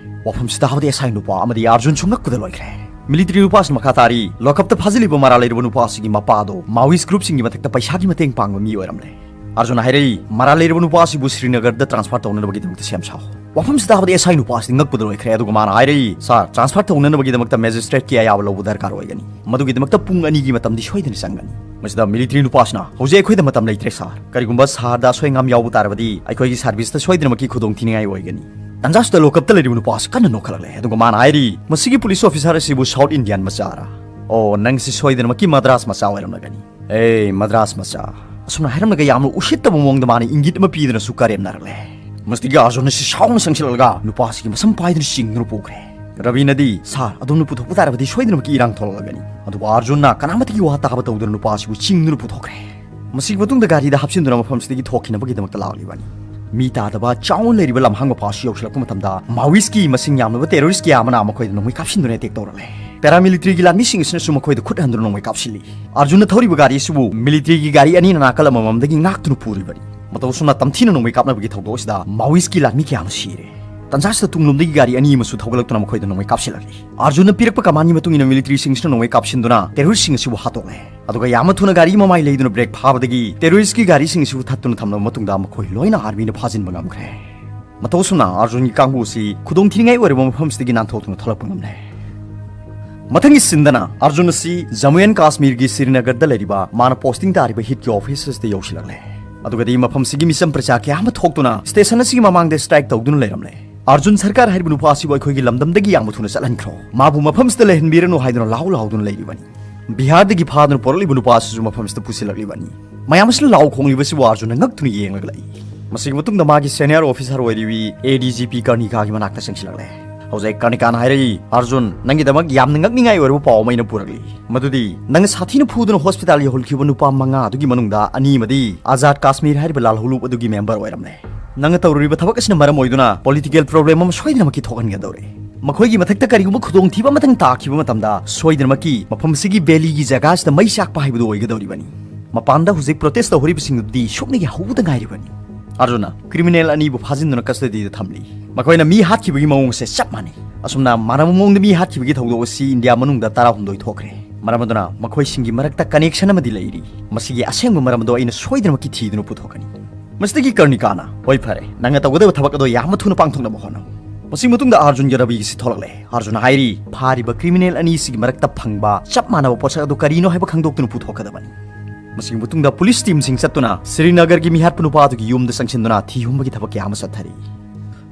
ꯋꯥꯐꯝꯁꯤ ꯇꯥꯕꯗ ꯑꯦꯁ ꯑꯥꯏ ꯅꯨꯄꯥ ꯑꯃꯗꯤ ꯑꯥꯔꯖꯨꯟꯁꯨ ꯉꯛꯄꯗ ꯂꯣꯏꯈ꯭ꯔꯦ꯫ ꯃꯤꯂꯤꯇꯔꯤ ꯅꯨꯄꯥꯁꯤꯅ ꯃꯈꯥ ꯇꯥꯔꯤ, "ꯂꯣꯀꯞꯇ ꯐꯥꯖꯤꯜꯂꯤꯕ ꯃꯔꯥꯜ ꯂꯩꯔꯕ ꯅꯨꯄꯥ ꯑꯁꯤꯒꯤ ꯃꯄꯥꯗꯣ ꯃꯥꯋꯤꯁ ꯒ꯭ꯔꯨꯞꯁꯤꯡꯒꯤ ꯃꯊꯛꯇ ꯄꯩꯁꯥꯒꯤ ꯃꯇꯦꯡ ꯄꯥꯡꯕ ꯃꯤ ꯑꯣꯏꯔꯝꯂꯦ"꯫ ꯑꯥꯔꯖꯨꯟꯅ ꯍꯥꯏꯔꯛꯏ, "ꯃꯔꯥꯜ ꯂꯩꯔꯕ ꯅꯨꯄꯥ ꯑꯁꯤꯕꯨ ꯁ꯭ꯔꯤꯅꯒꯔꯗ ꯇ꯭ꯔꯥꯟꯁꯐꯔ ꯇꯧꯅꯅꯕꯒꯤꯗꯃꯛꯇ ꯁꯦꯝ ꯁꯥꯎ"꯫ ꯋꯥꯐꯝꯁꯤ ꯇꯥꯕꯗ ꯑꯦꯁ ꯑꯥꯏ ꯅꯨꯄꯥ ꯑꯁꯤꯗꯤ ꯉꯛꯄꯗ ꯂꯣꯏꯈ꯭ꯔꯦ꯫ ꯑꯗꯨꯒ ꯃꯥꯅ ꯍꯥꯏꯔꯛꯏ, "ꯁꯥꯔ, ꯇ꯭ꯔꯥꯟꯁꯐꯔ ꯇꯧꯅꯅꯕꯒꯤꯗꯃꯛꯇ ꯃꯦꯖꯤꯁꯇ꯭ꯔꯦꯠꯀꯤ ꯑꯌꯥꯕ ꯂꯧꯕ ꯗꯔꯀꯥꯔ ꯑꯣꯏꯒꯅꯤ꯫ ꯃꯗꯨꯒꯤꯗꯃꯛꯇ ꯄꯨꯡ ꯑꯅꯤꯒꯤ ꯃꯇꯝꯗꯤ ꯁꯣꯏꯗꯅ ꯆꯪꯒꯅꯤ"꯫ ꯃꯁꯤꯗ ꯃꯤꯂꯤꯇꯔꯤ ꯅꯨꯄꯥꯁꯤꯅ, "ꯍꯧꯖꯤꯛ ꯑꯩꯈꯣꯏꯗ ꯃꯇꯝ ꯂꯩꯇ꯭ꯔꯦ ꯁꯥꯔ꯫ ꯀꯔꯤꯒꯨꯝꯕ ꯁꯍꯔꯗ ꯑꯁꯣꯏ ꯑꯉꯥꯝ ꯌꯥꯎꯕ ꯇꯥꯔꯕꯗꯤ ꯑꯩꯈꯣꯏꯒꯤ ꯁꯥꯔꯚꯤꯁꯇ ꯁꯣꯏꯗꯅꯃꯛꯀꯤ ꯈꯨꯗꯣꯡꯊꯤꯅꯤꯡꯉꯥꯏ ꯑꯣꯏꯒꯅꯤ"꯫ ꯇꯟꯖꯥꯁꯤꯗ ꯂꯣꯀꯞꯇ ꯂꯩꯔꯤꯕ ꯅꯨꯄꯥ ꯑꯁꯤ ꯀꯟꯅ ꯅꯣꯛꯈꯠꯂꯛꯂꯦ꯫ ꯑꯗꯨꯒ ꯃꯥꯅ ꯍꯥꯏꯔꯤ, "ꯃꯁꯤꯒꯤ ꯄꯨꯂꯤꯁ ꯑꯣꯐꯤꯁꯥꯔ ꯑꯁꯤꯕꯨ ꯁꯥꯎꯠ ꯏꯟꯗꯤꯌꯥꯟ ꯃꯆꯥꯔꯥ? ꯑꯣ, ꯅꯪꯁꯤ ꯁꯣꯏꯗꯅꯃꯛꯀꯤ ꯃꯗ꯭ꯔꯥꯁ ꯃꯆꯥ ꯑꯣꯏꯔꯝꯂꯒꯅꯤ꯫ ꯑꯦ, ꯃꯗ꯭ꯔꯥꯁ ꯃꯆꯥ"꯫ ꯑꯁꯨꯝꯅ ꯍꯥꯏꯔꯝꯂꯒ ꯌꯥꯝꯅ ꯎꯁꯤꯠꯇꯕ ꯃꯑꯣꯡꯗ ꯃꯥꯅ ꯏꯪꯒꯤꯠ ꯑꯃ ꯄꯤꯗꯨꯅꯁꯨ ꯀꯔꯦꯝꯅꯔꯛꯂꯦ꯫ ꯃꯁꯤꯗꯒꯤ ꯑꯥꯔꯖꯨꯟ ꯑꯁꯤ ꯁꯥꯎꯅ ꯆꯪꯁꯤꯜꯂꯛꯂꯒ ꯅꯨꯄꯥ ꯑꯁꯤꯒꯤ ꯃꯁꯝ ꯄꯥꯏꯗꯨꯅ ꯆꯤꯡꯗꯨꯅ ꯄꯨꯈ꯭ꯔꯦ꯫ ꯔꯕꯤꯅꯗꯤ, "ꯁꯥꯔ, ꯑꯗꯣꯝꯅ ꯄꯨꯊꯣꯛꯄ ꯇꯥꯔꯕꯗꯤ ꯁꯣꯏꯗꯅꯃꯛꯀꯤ ꯏꯔꯥꯡ ꯊꯣꯛꯂꯛꯂꯒꯅꯤ"꯫ ꯑꯗꯨꯕꯨ ꯑꯥꯔꯖꯨꯟꯅ ꯀꯅꯥꯃꯠꯇꯒꯤ ꯋꯥ ꯇꯥꯕ ꯇꯧꯗꯨꯅ ꯅꯨꯄꯥ ꯑꯁꯤꯕꯨ ꯆꯤꯡꯗꯨꯅ ꯄꯨꯊꯣꯛꯈ꯭ꯔꯦ꯫ ꯃꯁꯤꯒꯤ ꯃꯇꯨꯡꯗ ꯒꯥꯔꯤꯗ ꯍꯥꯞꯆꯤꯟꯗꯨꯅ ꯃꯐꯝꯁꯤꯗꯒꯤ ꯊꯣꯛꯈꯤꯅꯕꯒꯤꯗꯃꯛꯇ ꯂꯥꯛꯂꯤꯕꯅꯤ꯫ ꯃꯤ ꯇꯥꯗꯕ ꯆꯥꯎꯅ ꯂꯩꯔꯤꯕ ꯂꯝꯍꯥꯡ ꯃꯄꯥꯁꯨ ꯌꯧꯁꯤꯜꯂꯛꯄ ꯃꯇꯝꯗ ꯃꯥꯋꯤꯁꯀꯤ ꯃꯁꯤꯡ ꯌꯥꯝꯂꯕ ꯇꯦꯔꯣꯔꯤꯁ ꯀꯌꯥ ꯑꯃꯅ ꯃꯈꯣꯏꯗ ꯅꯣꯡꯃꯩ ꯀꯥꯞꯁꯤꯟꯗꯨꯅ ꯑꯦꯇꯦꯛ ꯇꯧꯔꯛꯂꯦ꯫ ꯄꯦꯔꯥꯃꯤꯂꯤꯇꯔꯤꯒꯤ ꯂꯥꯟꯃꯤꯁꯤꯡ ꯑꯁꯤꯅꯁꯨ ꯃꯈꯣꯏꯗ ꯈꯨꯠ ꯍꯟꯗꯨꯅ ꯅꯣꯡꯃꯩ ꯀꯥꯞꯁꯤꯜꯂꯤ꯫ ꯑꯥꯔꯖꯨꯟꯅ ꯊꯧꯔꯤꯕ ꯒꯥꯔꯤ ꯑꯁꯤꯕꯨ ꯃꯤꯂꯤꯇꯔꯤꯒꯤ ꯒꯥꯔꯤ ꯑꯅꯤꯅ ꯅꯥꯀꯜ ꯑꯃꯃꯝꯗꯒꯤ ꯉꯥꯛꯇꯨꯅ ꯄꯨꯔꯤꯕꯅꯤ꯫ ꯃꯇꯧ ꯑꯁꯨꯝꯅ ꯇꯝꯊꯤꯅ ꯅꯣꯡꯃꯩ ꯀꯥꯞꯅꯕꯒꯤ ꯊꯧꯗꯣꯛ ꯑꯁꯤꯗ ꯃꯥꯋꯤꯁꯀꯤ ꯂꯥꯟꯃꯤ ꯀꯌꯥ ꯑꯃ ꯁꯤꯔꯦ꯫ ꯇꯟꯖꯥꯁꯤꯗ ꯇꯨꯡꯂꯣꯝꯗꯒꯤ ꯒꯥꯔꯤ ꯑꯅꯤ ꯑꯃꯁꯨ ꯊꯧꯒꯠꯂꯛꯇꯨꯅ ꯃꯈꯣꯏꯗ ꯅꯣꯡꯃꯩ ꯀꯥꯞꯁꯤꯜꯂꯛꯂꯤ꯫ ꯑꯥꯔꯖꯨꯟꯅ ꯄꯤꯔꯛꯄ ꯀꯃꯥꯟꯒꯤ ꯃꯇꯨꯡ ꯏꯟꯅ ꯃꯤꯂꯤꯇꯔꯤꯁꯤꯡꯁꯤꯅ ꯅꯣꯡꯃꯩ ꯀꯥꯞꯁꯤꯟꯗꯨꯅ ꯇꯦꯔꯣꯔꯤꯁꯁꯤꯡ ꯑꯁꯤꯕꯨ ꯍꯥꯠꯇꯣꯛꯂꯦ꯫ ꯑꯗꯨꯒ ꯌꯥꯝꯅ ꯊꯨꯅ ꯒꯥꯔꯤ ꯃꯃꯥꯏ ꯂꯩꯗꯨꯅ ꯕ꯭ꯔꯦꯛ ꯐꯥꯕꯗꯒꯤ ꯇꯦꯔꯣꯔꯤꯁꯀꯤ ꯒꯥꯔꯤꯁꯤꯡ ꯑꯁꯤꯕꯨ ꯊꯠꯇꯨꯅ ꯊꯝꯂꯕ ꯃꯇꯨꯡꯗ ꯃꯈꯣꯏ ꯂꯣꯏꯅ ꯑꯥꯔꯃꯤꯅ ꯐꯥꯖꯤꯟꯕ ꯉꯝꯈ꯭ꯔꯦ꯫ ꯃꯇꯧ ꯑꯁꯨꯝꯅ ꯑꯥꯔꯖꯨꯟꯒꯤ ꯀꯥꯡꯕꯨ ꯑꯁꯤ ꯈꯨꯗꯣꯡꯊꯤꯅꯤꯡꯉꯥꯏ ꯑꯣꯏꯔꯕ ꯃꯐꯝꯁꯤꯗꯒꯤ ꯅꯥꯟꯊꯣꯛꯇꯨꯅ ꯊꯣꯛꯂꯛꯄ ꯉꯝꯂꯦ꯫ ꯃꯊꯪꯒꯤ ꯁꯤꯟꯗꯅ ꯑꯥꯔꯖꯨꯟ ꯑꯁꯤ ꯖꯝꯃꯨ ꯑꯦꯟ ꯀꯥꯁꯃꯤꯔꯒꯤ ꯁ꯭ꯔꯤꯅꯒꯔꯗ ꯂꯩꯔꯤꯕ ꯃꯥꯅ ꯄꯣꯁꯇꯤꯡ ꯇꯥꯔꯤꯕ ꯍꯤꯠꯀꯤ ꯑꯣꯐꯤꯁ ꯑꯁꯤꯗ ꯌꯧꯁꯤꯜꯂꯛꯂꯦ꯫ ꯑꯗꯨꯒꯗꯤ ꯃꯐꯝꯁꯤꯒꯤ ꯃꯤꯆꯝ ꯄ꯭ꯔꯖꯥ ꯀꯌꯥ ꯑꯃ ꯊꯣꯛꯇꯨꯅ ꯁ꯭ꯇꯦꯁꯟ ꯑꯁꯤꯒꯤ ꯃꯃꯥꯡꯗ ꯁ꯭ꯇ꯭ꯔꯥꯏꯛ ꯇꯧꯗꯨꯅ ꯂꯩꯔꯝꯂꯦ꯫ ꯑꯥꯔꯖꯨꯟ ꯁꯔꯀꯥꯔ ꯍꯥꯏꯔꯤꯕ ꯅꯨꯄꯥ ꯑꯁꯤꯕꯨ ꯑꯩꯈꯣꯏꯒꯤ ꯂꯝꯗꯝꯗꯒꯤ ꯌꯥꯝꯅ ꯊꯨꯅ ꯆꯠꯍꯟꯈ꯭ꯔꯣ, ꯃꯥꯕꯨ ꯃꯐꯝꯁꯤꯗ ꯂꯩꯍꯟꯕꯤꯔꯅꯨ ꯍꯥꯏꯗꯨꯅ ꯂꯥꯎ ꯂꯥꯎꯗꯨꯅ ꯂꯩꯔꯤꯕꯅꯤ꯫ ꯕꯤꯍꯥꯔꯗꯒꯤ ꯐꯥꯗꯨꯅ ꯄꯨꯔꯛꯂꯤꯕ ꯅꯨꯄꯥ ꯑꯁꯤꯁꯨ ꯃꯐꯝꯁꯤꯗ ꯄꯨꯁꯤꯜꯂꯛꯂꯤꯕꯅꯤ꯫ ꯃꯌꯥꯝ ꯑꯁꯤꯅ ꯂꯥꯎ ꯈꯣꯡꯂꯤꯕꯁꯤꯕꯨ ꯑꯥꯔꯖꯨꯟꯅ ꯉꯛꯇꯨꯅ ꯌꯦꯡꯂꯒ ꯂꯩ꯫ ꯃꯁꯤꯒꯤ ꯃꯇꯨꯡꯗ ꯃꯥꯒꯤ ꯁꯦꯅꯤꯌꯔ ꯑꯣꯐꯤꯁꯥꯔ ꯑꯣꯏꯔꯤꯕꯤ ꯑꯦ ꯗꯤ ꯖꯤ ꯄꯤ ꯀꯔꯅꯤꯀꯥꯒꯤ ꯃꯅꯥꯛꯇ ꯆꯪꯁꯤꯜꯂꯛꯂꯦ꯫ ꯍꯧꯖꯤꯛ ꯀꯔꯅꯤꯀꯥꯅ ꯍꯥꯏꯔꯛꯏ, "ꯑꯥꯔꯖꯨꯟ, ꯅꯪꯒꯤꯗꯃꯛ ꯌꯥꯝꯅ ꯉꯛꯅꯤꯡꯉꯥꯏ ꯑꯣꯏꯔꯕ ꯄꯥꯎ ꯑꯃ ꯑꯩꯅ ꯄꯨꯔꯛꯂꯤ꯫ ꯃꯗꯨꯗꯤ ꯅꯪꯅ ꯁꯥꯊꯤꯅ ꯐꯨꯗꯨꯅ ꯍꯣꯁꯄꯤꯇꯥꯜ ꯌꯧꯍꯜꯈꯤꯕ ꯅꯨꯄꯥ ꯃꯉꯥ ꯑꯗꯨꯒꯤ ꯃꯅꯨꯡꯗ ꯑꯅꯤ ꯑꯃꯗꯤ ꯑꯖꯥꯗ ꯀꯥꯁꯃꯤꯔ ꯍꯥꯏꯔꯤꯕ ꯂꯥꯜꯍꯧꯂꯨꯞ ꯑꯗꯨꯒꯤ ꯃꯦꯝꯕꯔ ꯑꯣꯏꯔꯝꯂꯦ꯫ ꯅꯪꯅ ꯇꯧꯔꯨꯔꯤꯕ ꯊꯕꯛ ꯑꯁꯤꯅ ꯃꯔꯝ ꯑꯣꯏꯗꯨꯅ ꯄꯣꯂꯤꯇꯤꯀꯦꯜ ꯄ꯭ꯔꯣꯕ꯭ꯂꯦꯝ ꯑꯃ ꯁꯣꯏꯗꯅꯃꯛꯀꯤ ꯊꯣꯛꯍꯟꯒꯗꯧꯔꯦ꯫ ꯃꯈꯣꯏꯒꯤ ꯃꯊꯛꯇ ꯀꯔꯤꯒꯨꯝꯕ ꯈꯨꯗꯣꯡꯊꯤꯕ ꯑꯃꯇꯪ ꯇꯥꯈꯤꯕ ꯃꯇꯝꯗ ꯁꯣꯏꯗꯅꯃꯛꯀꯤ ꯃꯐꯝꯁꯤꯒꯤ ꯕꯦꯂꯤꯒꯤ ꯖꯒꯥꯁꯤꯗ ꯃꯩ ꯆꯥꯛꯄ ꯍꯥꯏꯕꯗꯨ ꯑꯣꯏꯒꯗꯧꯔꯤꯕꯅꯤ꯫ ꯃꯄꯥꯟꯗ ꯍꯧꯖꯤꯛ ꯄ꯭ꯔꯣꯇꯦꯁ ꯇꯧꯍꯧꯔꯤꯕꯁꯤꯡꯗꯨꯗꯤ ꯁꯣꯛꯅꯒꯤ ꯍꯧꯕꯗ ꯉꯥꯏꯔꯤꯕꯅꯤ꯫" ꯑꯥꯔꯖꯨꯟꯅ ꯀ꯭ꯔꯤꯃꯤꯅꯦꯜ ꯑꯅꯤꯕꯨ ꯐꯥꯖꯤꯟꯗꯨꯅ ꯀꯁꯇꯗꯤꯗ ꯊꯝꯂꯤ꯫ ꯃꯈꯣꯏꯅ ꯃꯤ ꯍꯥꯠꯈꯤꯕꯒꯤ ꯃꯑꯣꯡ ꯑꯁꯦ ꯆꯞ ꯃꯥꯟꯅꯩ꯫ ꯑꯁꯨꯝꯅ ꯃꯥꯟꯅꯕ ꯃꯑꯣꯡꯗ ꯃꯤ ꯍꯥꯠꯈꯤꯕꯒꯤ ꯊꯧꯗꯣꯛ ꯑꯁꯤ ꯏꯟꯗꯤꯌꯥ ꯃꯅꯨꯡꯗ ꯇꯔꯥꯍꯨꯝꯗꯣꯏ ꯊꯣꯛꯈ꯭ꯔꯦ꯫ ꯃꯔꯝ ꯑꯗꯨꯅ ꯃꯈꯣꯏꯁꯤꯡꯒꯤ ꯃꯔꯛꯇ ꯀꯅꯦꯛꯁꯟ ꯑꯃꯗꯤ ꯂꯩꯔꯤ꯫ ꯃꯁꯤꯒꯤ ꯑꯁꯦꯡꯕ ꯃꯔꯝ ꯑꯗꯨ ꯑꯩꯅ ꯁꯣꯏꯗꯅꯃꯛꯀꯤ ꯊꯤꯗꯨꯅ ꯄꯨꯊꯣꯛꯀꯅꯤ꯫ ꯃꯁꯤꯗꯒꯤ ꯀꯔꯅꯤꯀꯥꯅ, "ꯍꯣꯏ, ꯐꯔꯦ, ꯅꯪꯅ ꯇꯧꯒꯗꯕ ꯊꯕꯛ ꯑꯗꯨ ꯌꯥꯝꯅ ꯊꯨꯅ ꯄꯥꯡꯊꯣꯛꯅꯕ ꯍꯣꯠꯅꯧ꯫" ꯃꯁꯤꯒꯤ ꯃꯇꯨꯡꯗ ꯑꯥꯔꯖꯨꯟꯒꯤ ꯔꯕꯤꯒꯤ ꯁꯤ ꯊꯣꯛꯂꯛꯂꯦ꯫ ꯑꯥꯔꯖꯨꯟꯅ ꯍꯥꯏꯔꯤ, ꯐꯥꯔꯤꯕ ꯀ꯭ꯔꯤꯃꯤꯅꯦꯜ ꯑꯅꯤꯁꯤꯒꯤ ꯃꯔꯛꯇ ꯐꯪꯕ ꯆꯞ ꯃꯥꯟꯅꯕ ꯄꯣꯠꯁꯛ ꯑꯗꯨ ꯀꯔꯤꯅꯣ ꯍꯥꯏꯕ ꯈꯪꯗꯣꯛꯇꯨꯅ ꯄꯨꯊꯣꯛꯀꯗꯕꯅꯤ꯫ ꯃꯁꯤꯒꯤ ꯃꯇꯨꯡꯗ ꯄꯨꯂꯤꯁ ꯇꯤꯝꯁꯤꯡ ꯆꯠꯇꯨꯅ ꯁ꯭ꯔꯤꯅꯒꯔꯒꯤ ꯃꯤꯍꯥꯠꯄ ꯅꯨꯄꯥ ꯑꯗꯨꯒꯤ ꯌꯨꯝꯗ ꯆꯪꯁꯤꯟꯗꯨꯅ ꯊꯤ ꯍꯨꯝꯕꯒꯤ ꯊꯕꯛ ꯀꯌꯥ ꯑꯃ ꯆꯠꯊꯔꯤ꯫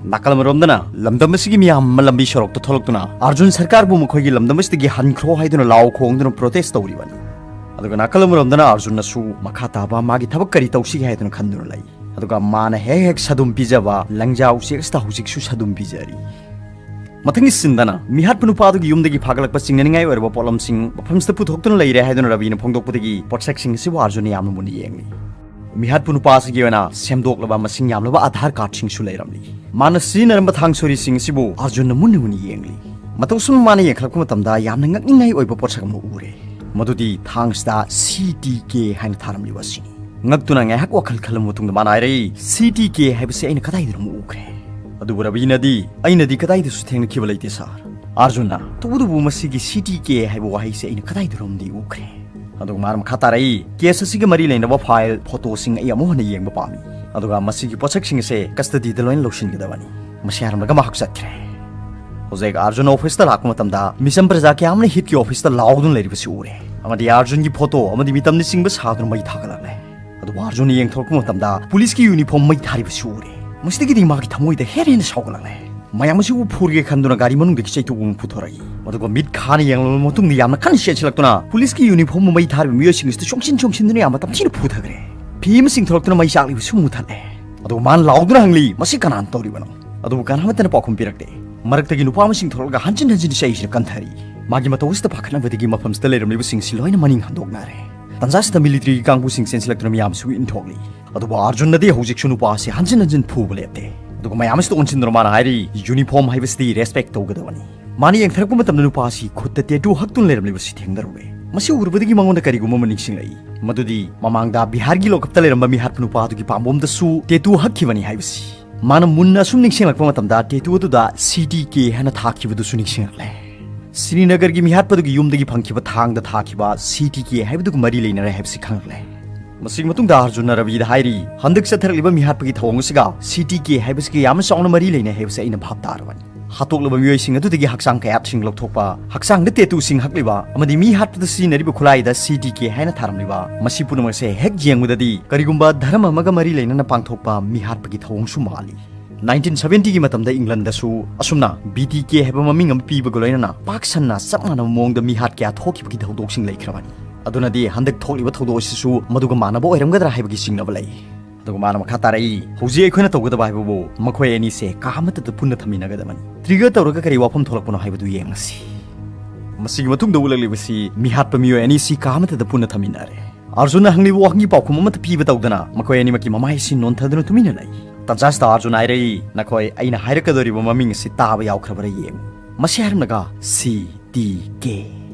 ꯅꯥꯀꯜ ꯑꯃꯔꯣꯝꯗꯅ ꯂꯝꯗꯝ ꯑꯁꯤꯒꯤ ꯃꯤꯌꯥꯝ ꯑꯃ ꯂꯝꯕꯤ ꯁꯣꯔꯣꯛꯇ ꯊꯣꯛꯂꯛꯇꯨꯅ ꯑꯥꯔꯖꯨꯟ ꯁꯔꯀꯥꯔꯕꯨ ꯃꯈꯣꯏꯒꯤ ꯂꯝꯗꯝ ꯑꯁꯤꯗꯒꯤ ꯍꯟꯈ꯭ꯔꯣ ꯍꯥꯏꯗꯨꯅ ꯂꯥꯎ ꯈꯣꯡꯗꯨꯅ ꯄ꯭ꯔꯣꯇꯦꯁ ꯇꯧꯔꯤꯕꯅꯤ꯫ ꯑꯗꯨꯒ ꯅꯥꯀꯜ ꯑꯃꯔꯣꯝꯗꯅ ꯑꯥꯔꯖꯨꯟꯅꯁꯨ ꯃꯈꯥ ꯇꯥꯕ ꯃꯥꯒꯤ ꯊꯕꯛ ꯀꯔꯤ ꯇꯧꯁꯤꯒꯦ ꯍꯥꯏꯗꯨꯅ ꯈꯟꯗꯨꯅ ꯂꯩ꯫ ꯑꯗꯨꯒ ꯃꯥꯅ ꯍꯦꯛ ꯍꯦꯛ ꯁꯗꯨꯝ ꯄꯤꯖꯕ ꯂꯪꯖꯥ ꯎꯆꯦꯛ ꯑꯁꯤꯗ ꯍꯧꯖꯤꯛꯁꯨ ꯁꯗꯨꯝ ꯄꯤꯖꯔꯤ꯫ ꯃꯊꯪꯒꯤ ꯁꯤꯟꯗꯅ ꯃꯤꯍꯥꯠꯄ ꯅꯨꯄꯥꯗꯨꯒꯤ ꯌꯨꯝꯗꯒꯤ ꯐꯥꯒꯠꯂꯛꯄ ꯆꯤꯡꯅꯅꯤꯡꯉꯥꯏ ꯑꯣꯏꯔꯕ ꯄꯣꯠꯂꯝꯁꯤꯡ ꯃꯐꯝꯁꯤꯗ ꯄꯨꯊꯣꯛꯇꯨꯅ ꯂꯩꯔꯦ ꯍꯥꯏꯗꯨꯅ ꯔꯕꯤꯅ ꯐꯣꯡꯗꯣꯛꯄꯗꯒꯤ ꯄꯣꯠꯁꯛꯁꯤꯡ ꯑꯁꯤꯕꯨ ꯑꯥꯔꯖꯨꯟꯅ ꯌꯥꯝꯅ ꯃꯨꯟꯅ ꯌꯦꯡꯂꯤ꯫ ꯃꯤꯍꯥꯠꯄ ꯅꯨꯄꯥ ꯑꯁꯤꯒꯤ ꯑꯣꯏꯅ ꯁꯦꯝꯗꯣꯛꯂꯕ ꯃꯁꯤꯡ ꯌꯥꯝꯂꯕ ꯑꯥꯙꯥꯔ ꯀꯥꯔꯗꯁꯤꯡꯁꯨ ꯂꯩꯔꯝꯂꯤ꯫ ꯃꯥꯅ ꯁꯤꯖꯤꯟꯅꯔꯝꯕ ꯊꯥꯡ ꯁꯣꯔꯤꯁꯤꯡ ꯑꯁꯤꯕꯨ ꯑꯥꯔꯖꯨꯟꯅ ꯃꯨꯟꯅ ꯃꯨꯟꯅ ꯌꯦꯡꯂꯤ꯫ ꯃꯇꯧꯁꯨꯝ ꯃꯥꯅ ꯌꯦꯡꯈꯠꯂꯛꯄ ꯃꯇꯝꯗ ꯌꯥꯝꯅ ꯉꯛꯅꯤꯡꯉꯥꯏ ꯑꯣꯏꯕ ꯄꯣꯠꯁꯛ ꯑꯃ ꯎꯔꯦ꯫ ꯃꯗꯨꯗꯤ ꯊꯥꯡꯁꯤꯗ ꯁꯤ ꯇꯤ ꯀꯦ ꯍꯥꯏꯅ ꯊꯥꯔꯝꯂꯤꯕ ꯑꯁꯤꯅꯤ꯫ ꯉꯛꯇꯨꯅ ꯉꯥꯏꯍꯥꯛ ꯋꯥꯈꯜ ꯈꯜꯂꯕ ꯃꯇꯨꯡꯗ ꯃꯥꯅ ꯍꯥꯏꯔꯛꯏ, "ꯁꯤ ꯇꯤ ꯀꯦ ꯍꯥꯏꯕꯁꯤ ꯑꯩꯅ ꯀꯗꯥꯏꯗꯅꯣ ꯎꯈ꯭ꯔꯦ?" ꯑꯗꯨꯕꯨ ꯔꯕꯤꯅꯗꯤ, "ꯑꯩꯅꯗꯤ ꯀꯗꯥꯏꯗꯁꯨ ꯊꯦꯡꯅꯈꯤꯕ ꯂꯩꯇꯦ, ꯁꯥꯔ꯫" ꯑꯥꯔꯖꯨꯟꯅ, "ꯇꯧꯕꯇꯕꯨ ꯃꯁꯤꯒꯤ ꯁꯤ ꯇꯤ ꯀꯦ ꯍꯥꯏꯕ ꯋꯥꯍꯩꯁꯤ ꯑꯩꯅ ꯀꯗꯥꯏꯗꯅꯣꯝꯗꯤ ꯎꯈ꯭ꯔꯦ꯫" ꯑꯗꯨꯒ ꯃꯥꯅ ꯃꯈꯥ ꯇꯥꯔꯛꯏ, "ꯀꯦꯁ ꯑꯁꯤꯒ ꯃꯔꯤ ꯂꯩꯅꯕ ꯐꯥꯏꯜ, ꯐꯣꯇꯣꯁꯤꯡ ꯑꯩ ꯑꯃꯨꯛ ꯍꯟꯅ ꯌꯦꯡꯕ ꯄꯥꯝꯃꯤ꯫ ꯑꯗꯨꯒ ꯃꯁꯤꯒꯤ ꯄꯣꯠꯁꯛꯁꯤꯡ ꯑꯁꯦ ꯀꯁꯇꯗꯤꯗ ꯂꯣꯏꯅ ꯂꯧꯁꯤꯟꯒꯗꯕꯅꯤ꯫" ꯃꯁꯤ ꯍꯥꯏꯔꯝꯂꯒ ꯃꯍꯥꯛ ꯆꯠꯈ꯭ꯔꯦ꯫ ꯍꯧꯖꯤꯛ ꯑꯥꯔꯖꯨꯟ ꯑꯣꯐꯤꯁꯇ ꯂꯥꯛꯄ ꯃꯇꯝꯗ ꯃꯤꯆꯝ ꯄ꯭ꯔꯖꯥ ꯀꯌꯥ ꯑꯃꯅ ꯍꯤꯠꯀꯤ ꯑꯣꯐꯤꯁꯇ ꯂꯥꯎꯗꯨꯅ ꯂꯩꯔꯤꯕꯁꯤ ꯎꯔꯦ꯫ ꯑꯃꯗꯤ ꯑꯥꯔꯖꯨꯟꯒꯤ ꯐꯣꯇꯣ ꯑꯃꯗꯤ ꯃꯤꯇꯝꯅꯆꯤꯡꯕ ꯁꯥꯗꯨꯅ ꯃꯩ ꯊꯥꯒꯠꯂꯛꯂꯦ꯫ ꯑꯗꯨꯕꯨ ꯑꯥꯔꯖꯨꯟꯅ ꯌꯦꯡꯊꯣꯔꯛꯄ ꯃꯇꯝꯗ ꯄꯨꯂꯤꯁꯀꯤ ꯌꯨꯅꯤꯐꯣꯔꯝ ꯃꯩ ꯊꯥꯔꯤꯕꯁꯤ ꯎꯔꯦ꯫ ꯃꯁꯤꯗꯒꯤꯗꯤ ꯃꯥꯒꯤ ꯊꯃꯣꯏꯗ ꯍꯦꯟꯅ ꯍꯦꯟꯅ ꯁꯥꯎꯒꯠꯂꯛꯂꯦ꯫ ꯃꯌꯥꯝ ꯑꯁꯤꯕꯨ ꯐꯨꯔꯒꯦ ꯈꯟꯗꯨꯅ ꯒꯥꯔꯤ ꯃꯅꯨꯡꯗꯒꯤ ꯆꯩꯇꯨꯞ ꯑꯃ ꯄꯨꯊꯣꯔꯛꯏ꯫ ꯑꯗꯨꯒ ꯃꯤꯠ ꯈꯥꯅ ꯌꯦꯡꯂꯕ ꯃꯇꯨꯡꯗ ꯌꯥꯝꯅ ꯀꯟꯅ ꯆꯦꯟꯁꯤꯜꯂꯛꯇꯨꯅ ꯄꯨꯂꯤꯁꯀꯤ ꯌꯨꯅꯤꯐꯣꯔꯝ ꯃꯩ ꯊꯥꯔꯤꯕ ꯃꯤꯑꯣꯏꯁꯤꯡ ꯑꯁꯤꯗ ꯆꯣꯡꯁꯤꯟ ꯆꯣꯡꯁꯤꯟꯗꯨꯅ ꯌꯥꯝꯅ ꯇꯝꯊꯤꯅ ꯐꯨꯊꯈ꯭ꯔꯦ꯫ ꯐꯤ ꯑꯃ ꯆꯤꯡꯊꯣꯔꯛꯇꯨꯅ ꯃꯩ ꯆꯥꯛꯂꯤꯕꯁꯨ ꯃꯨꯊꯠꯂꯦ꯫ ꯑꯗꯨꯒ ꯃꯥꯅ ꯂꯥꯎꯗꯨꯅ ꯍꯪꯂꯤ, "ꯃꯁꯤ ꯀꯅꯥꯅ ꯇꯧꯔꯤꯕꯅꯣ?" ꯑꯗꯨꯕꯨ ꯀꯅꯥꯃꯠꯇꯅ ꯄꯥꯎꯈꯨꯝ ꯄꯤꯔꯛꯇꯦ꯫ ꯃꯔꯛꯇꯒꯤ ꯅꯨꯄꯥ ꯑꯃ ꯆꯤꯡꯊꯣꯔꯛꯂꯒ ꯍꯟꯖꯤꯟ ꯍꯟꯖꯤꯟ ꯆꯩꯁꯤꯅ ꯀꯟꯊꯔꯤ꯫ ꯃꯥꯒꯤ ꯃꯇꯧ ꯑꯁꯤꯗ ꯄꯥꯈꯠꯅꯕꯗꯒꯤ ꯃꯐꯝꯁꯤꯗ ꯂꯩꯔꯝꯂꯤꯕꯁꯤꯡꯁꯤ ꯂꯣꯏꯅ ꯃꯅꯤꯡ ꯍꯟꯗꯣꯛꯅꯔꯦ꯫ ꯇꯟꯖꯥꯁꯤꯗ ꯃꯤꯂꯤꯇꯔꯤꯒꯤ ꯀꯥꯡꯕꯨꯁꯤꯡ ꯆꯦꯟꯁꯤꯜꯂꯛꯇꯨꯅ ꯃꯤꯌꯥꯝꯁꯤꯕꯨ ꯏꯟꯊꯣꯛꯂꯤ꯫ ꯑꯗꯨꯕꯨ ꯑꯥꯔꯖꯨꯟꯅꯗꯤ ꯍꯧꯖꯤꯛꯁꯨ ꯅꯨꯄꯥ ꯑꯁꯤ ꯍꯟꯖꯤꯟ ꯍꯟꯖꯤꯟ ꯐꯨꯕ ꯂꯦꯞꯇꯦ꯫ ꯑꯗꯨꯒ ꯃꯌꯥꯝ ꯑꯁꯤꯗ ꯑꯣꯟꯁꯤꯟꯗꯨꯅ ꯃꯥꯅ ꯍꯥꯏꯔꯤ, "ꯌꯨꯅꯤꯐꯣꯔꯝ ꯍꯥꯏꯕꯁꯤꯗꯤ ꯔꯦꯁꯄꯦꯛ ꯇꯧꯒꯗꯕꯅꯤ꯫" ꯃꯥꯅ ꯌꯦꯡꯊꯔꯛꯄ ꯃꯇꯝꯗ ꯅꯨꯄꯥ ꯑꯁꯤ ꯈꯨꯠꯇ ꯇꯦꯇꯨ ꯍꯛꯇꯨꯅ ꯂꯩꯔꯝꯂꯤꯕꯁꯤ ꯊꯦꯡꯅꯔꯨꯔꯦ꯫ ꯃꯁꯤ ꯎꯔꯨꯕꯗꯒꯤ ꯃꯉꯣꯟꯗ ꯀꯔꯤꯒꯨꯝꯕ ꯑꯃ ꯅꯤꯡꯁꯤꯡꯂꯛꯏ꯫ ꯃꯗꯨꯗꯤ ꯃꯃꯥꯡꯗ ꯕꯤꯍꯥꯔꯒꯤ ꯂꯣꯀꯞꯇ ꯂꯩꯔꯝꯕ ꯃꯤꯍꯥꯠꯄ ꯅꯨꯄꯥ ꯑꯗꯨꯒꯤ ꯄꯥꯝꯕꯣꯝꯗꯁꯨ ꯇꯦꯇꯨ ꯍꯛꯈꯤꯕꯅꯤ ꯍꯥꯏꯕꯁꯤ꯫ ꯃꯥꯅ ꯃꯨꯟꯅ ꯑꯁꯨꯝ ꯅꯤꯡꯁꯤꯡꯂꯛꯄ ꯃꯇꯝꯗ ꯇꯦꯇꯨ ꯑꯗꯨꯗ ꯁꯤ ꯇꯤ ꯀꯦ ꯍꯥꯏꯅ ꯊꯥꯈꯤꯕꯗꯨꯁꯨ ꯅꯤꯡꯁꯤꯡꯂꯛꯂꯦ꯫ ꯁ꯭ꯔꯤꯅꯒꯔꯒꯤ ꯃꯤꯍꯥꯠꯄꯗꯨꯒꯤ ꯌꯨꯝꯗꯒꯤ ꯐꯪꯈꯤꯕ ꯊꯥꯡꯗ ꯊꯥꯈꯤꯕ ꯁꯤ ꯇꯤ ꯀꯦ ꯍꯥꯏꯕꯗꯨꯒ ꯃꯔꯤ ꯂꯩꯅꯔꯦ ꯍꯥꯏꯕꯁꯤ ꯈꯪꯂꯛꯂꯦ꯫ ꯃꯁꯤꯒꯤ ꯃꯇꯨꯡꯗ ꯑꯥꯔꯖꯨꯟꯅ ꯔꯕꯤꯗ ꯍꯥꯏꯔꯤ, "ꯍꯟꯗꯛ ꯆꯠꯊꯔꯛꯂꯤꯕ ꯃꯤꯍꯥꯠꯄꯒꯤ ꯊꯧꯑꯣꯡ ꯑꯁꯤꯒ ꯁꯤ ꯇꯤ ꯀꯦ ꯍꯥꯏꯕꯁꯤꯒ ꯌꯥꯝꯅ ꯆꯥꯎꯅ ꯃꯔꯤ ꯂꯩꯅꯩ ꯍꯥꯏꯕꯁꯤ ꯑꯩꯅ ꯚꯥꯞ ꯇꯥꯔꯕꯅꯤ꯫ ꯍꯥꯠꯇꯣꯛꯂꯕ ꯃꯤꯑꯣꯏꯁꯤꯡ ꯑꯗꯨꯗꯒꯤ ꯍꯛꯆꯥꯡ ꯀꯌꯥꯠꯁꯤꯡ ꯂꯧꯊꯣꯛꯄ, ꯍꯛꯆꯥꯡꯗ ꯇꯦꯇꯨꯁꯤꯡ ꯍꯛꯂꯤꯕ ꯑꯃꯗꯤ ꯃꯤ ꯍꯥꯠꯄꯗ ꯁꯤꯖꯤꯟꯅꯔꯤꯕ ꯈꯨꯠꯂꯥꯏꯗ ꯁꯤ ꯇꯤ ꯀꯦ ꯍꯥꯏꯅ ꯊꯥꯔꯝꯂꯤꯕ, ꯃꯁꯤ ꯄꯨꯝꯅꯃꯛꯁꯦ ꯍꯦꯛ ꯌꯦꯡꯕꯗꯗꯤ ꯀꯔꯤꯒꯨꯝꯕ ꯙꯔꯃ ꯑꯃꯒ ꯃꯔꯤ ꯂꯩꯅꯅ ꯄꯥꯡꯊꯣꯛꯄ ꯃꯤꯍꯥꯠꯄꯒꯤ ꯊꯧꯑꯣꯡꯁꯨ ꯃꯥꯜꯂꯤ꯫" ꯅꯥꯏꯟꯇꯤꯟ ꯁꯚꯦꯟꯇꯤꯒꯤ ꯃꯇꯝꯗ ꯏꯪꯂꯟꯗꯁꯨ ꯑꯁꯨꯝꯅ ꯕꯤ ꯇꯤ ꯀꯦ ꯍꯥꯏꯕ ꯃꯃꯤꯡ ꯑꯃ ꯄꯤꯕꯒ ꯂꯣꯏꯅꯅ ꯄꯥꯛ ꯁꯟꯅ ꯆꯞ ꯃꯥꯟꯅꯕ ꯃꯑꯣꯡꯗ ꯃꯤꯍꯥꯠ ꯀꯌꯥ ꯊꯣꯛꯈꯤꯕꯒꯤ ꯊꯧꯗꯣꯛꯁꯤꯡ ꯂꯩꯈ꯭ꯔꯕꯅꯤ꯫ ꯑꯗꯨꯅꯗꯤ ꯍꯟꯗꯛ ꯊꯣꯛꯂꯤꯕ ꯊꯧꯗꯣꯛ ꯑꯁꯤꯁꯨ ꯃꯗꯨꯒ ꯃꯥꯟꯅꯕ ꯑꯣꯏꯔꯝꯒꯗ꯭ꯔꯥ ꯍꯥꯏꯕꯒꯤ ꯆꯤꯡꯅꯕ ꯂꯩ꯫ ꯑꯗꯨꯒ ꯃꯥꯅ ꯃꯈꯥ ꯇꯥꯔꯛꯏ, "ꯍꯧꯖꯤꯛ ꯑꯩꯈꯣꯏꯅ ꯇꯧꯒꯗꯕ ꯍꯥꯏꯕꯕꯨ ꯃꯈꯣꯏ ꯑꯅꯤꯁꯦ ꯀꯥ ꯑꯃꯠꯇꯗ ꯄꯨꯟꯅ ꯊꯝꯃꯤꯟꯅꯒꯗꯕꯅꯤ꯫ trigger ꯇꯧꯔꯒ ꯀꯔꯤ ꯋꯥꯐꯝ ꯊꯣꯛꯂꯛꯄꯅꯣ ꯍꯥꯏꯕꯗꯨ ꯌꯦꯡꯂꯁꯤ꯫ ꯃꯁꯤꯒꯤ ꯃꯇꯨꯡꯗ ꯎꯠꯂꯛꯂꯤꯕꯁꯤ ꯃꯤꯍꯥꯠꯄ ꯃꯤꯑꯣꯏ ꯑꯅꯤꯁꯤ ꯀꯥ ꯑꯃꯠꯇꯗ ꯄꯨꯟꯅ ꯊꯝꯃꯤꯟꯅꯔꯦ꯫ ꯑꯥꯔꯖꯨꯟꯅ ꯍꯪꯂꯤꯕ ꯋꯥꯍꯪꯒꯤ ꯄꯥꯎꯈꯨꯝ ꯑꯃꯠꯇ ꯄꯤꯕ ꯇꯧꯗꯅ ꯃꯈꯣꯏ ꯑꯅꯤꯃꯛꯀꯤ ꯃꯃꯥꯏꯁꯤ ꯅꯣꯟꯊꯗꯨꯅ ꯇꯨꯃꯤꯟꯅ ꯂꯩ꯫ ꯇꯟꯖꯥꯁꯤꯗ ꯑꯥꯔꯖꯨꯟꯅ ꯍꯥꯏꯔꯛꯏ, "ꯅꯈꯣꯏ ꯑꯩꯅ ꯍꯥꯏꯔꯛꯀꯗꯧꯔꯤꯕ ꯃꯃꯤꯡ ꯑꯁꯤ ꯇꯥꯕ ꯌꯥꯎꯈ꯭ꯔꯕꯔꯥ ꯌꯦꯡꯉꯨ꯫" ꯃꯁꯤ ꯍꯥꯏꯔꯝꯂꯒ "ꯁꯤ ꯇꯤ ꯀꯦ"꯫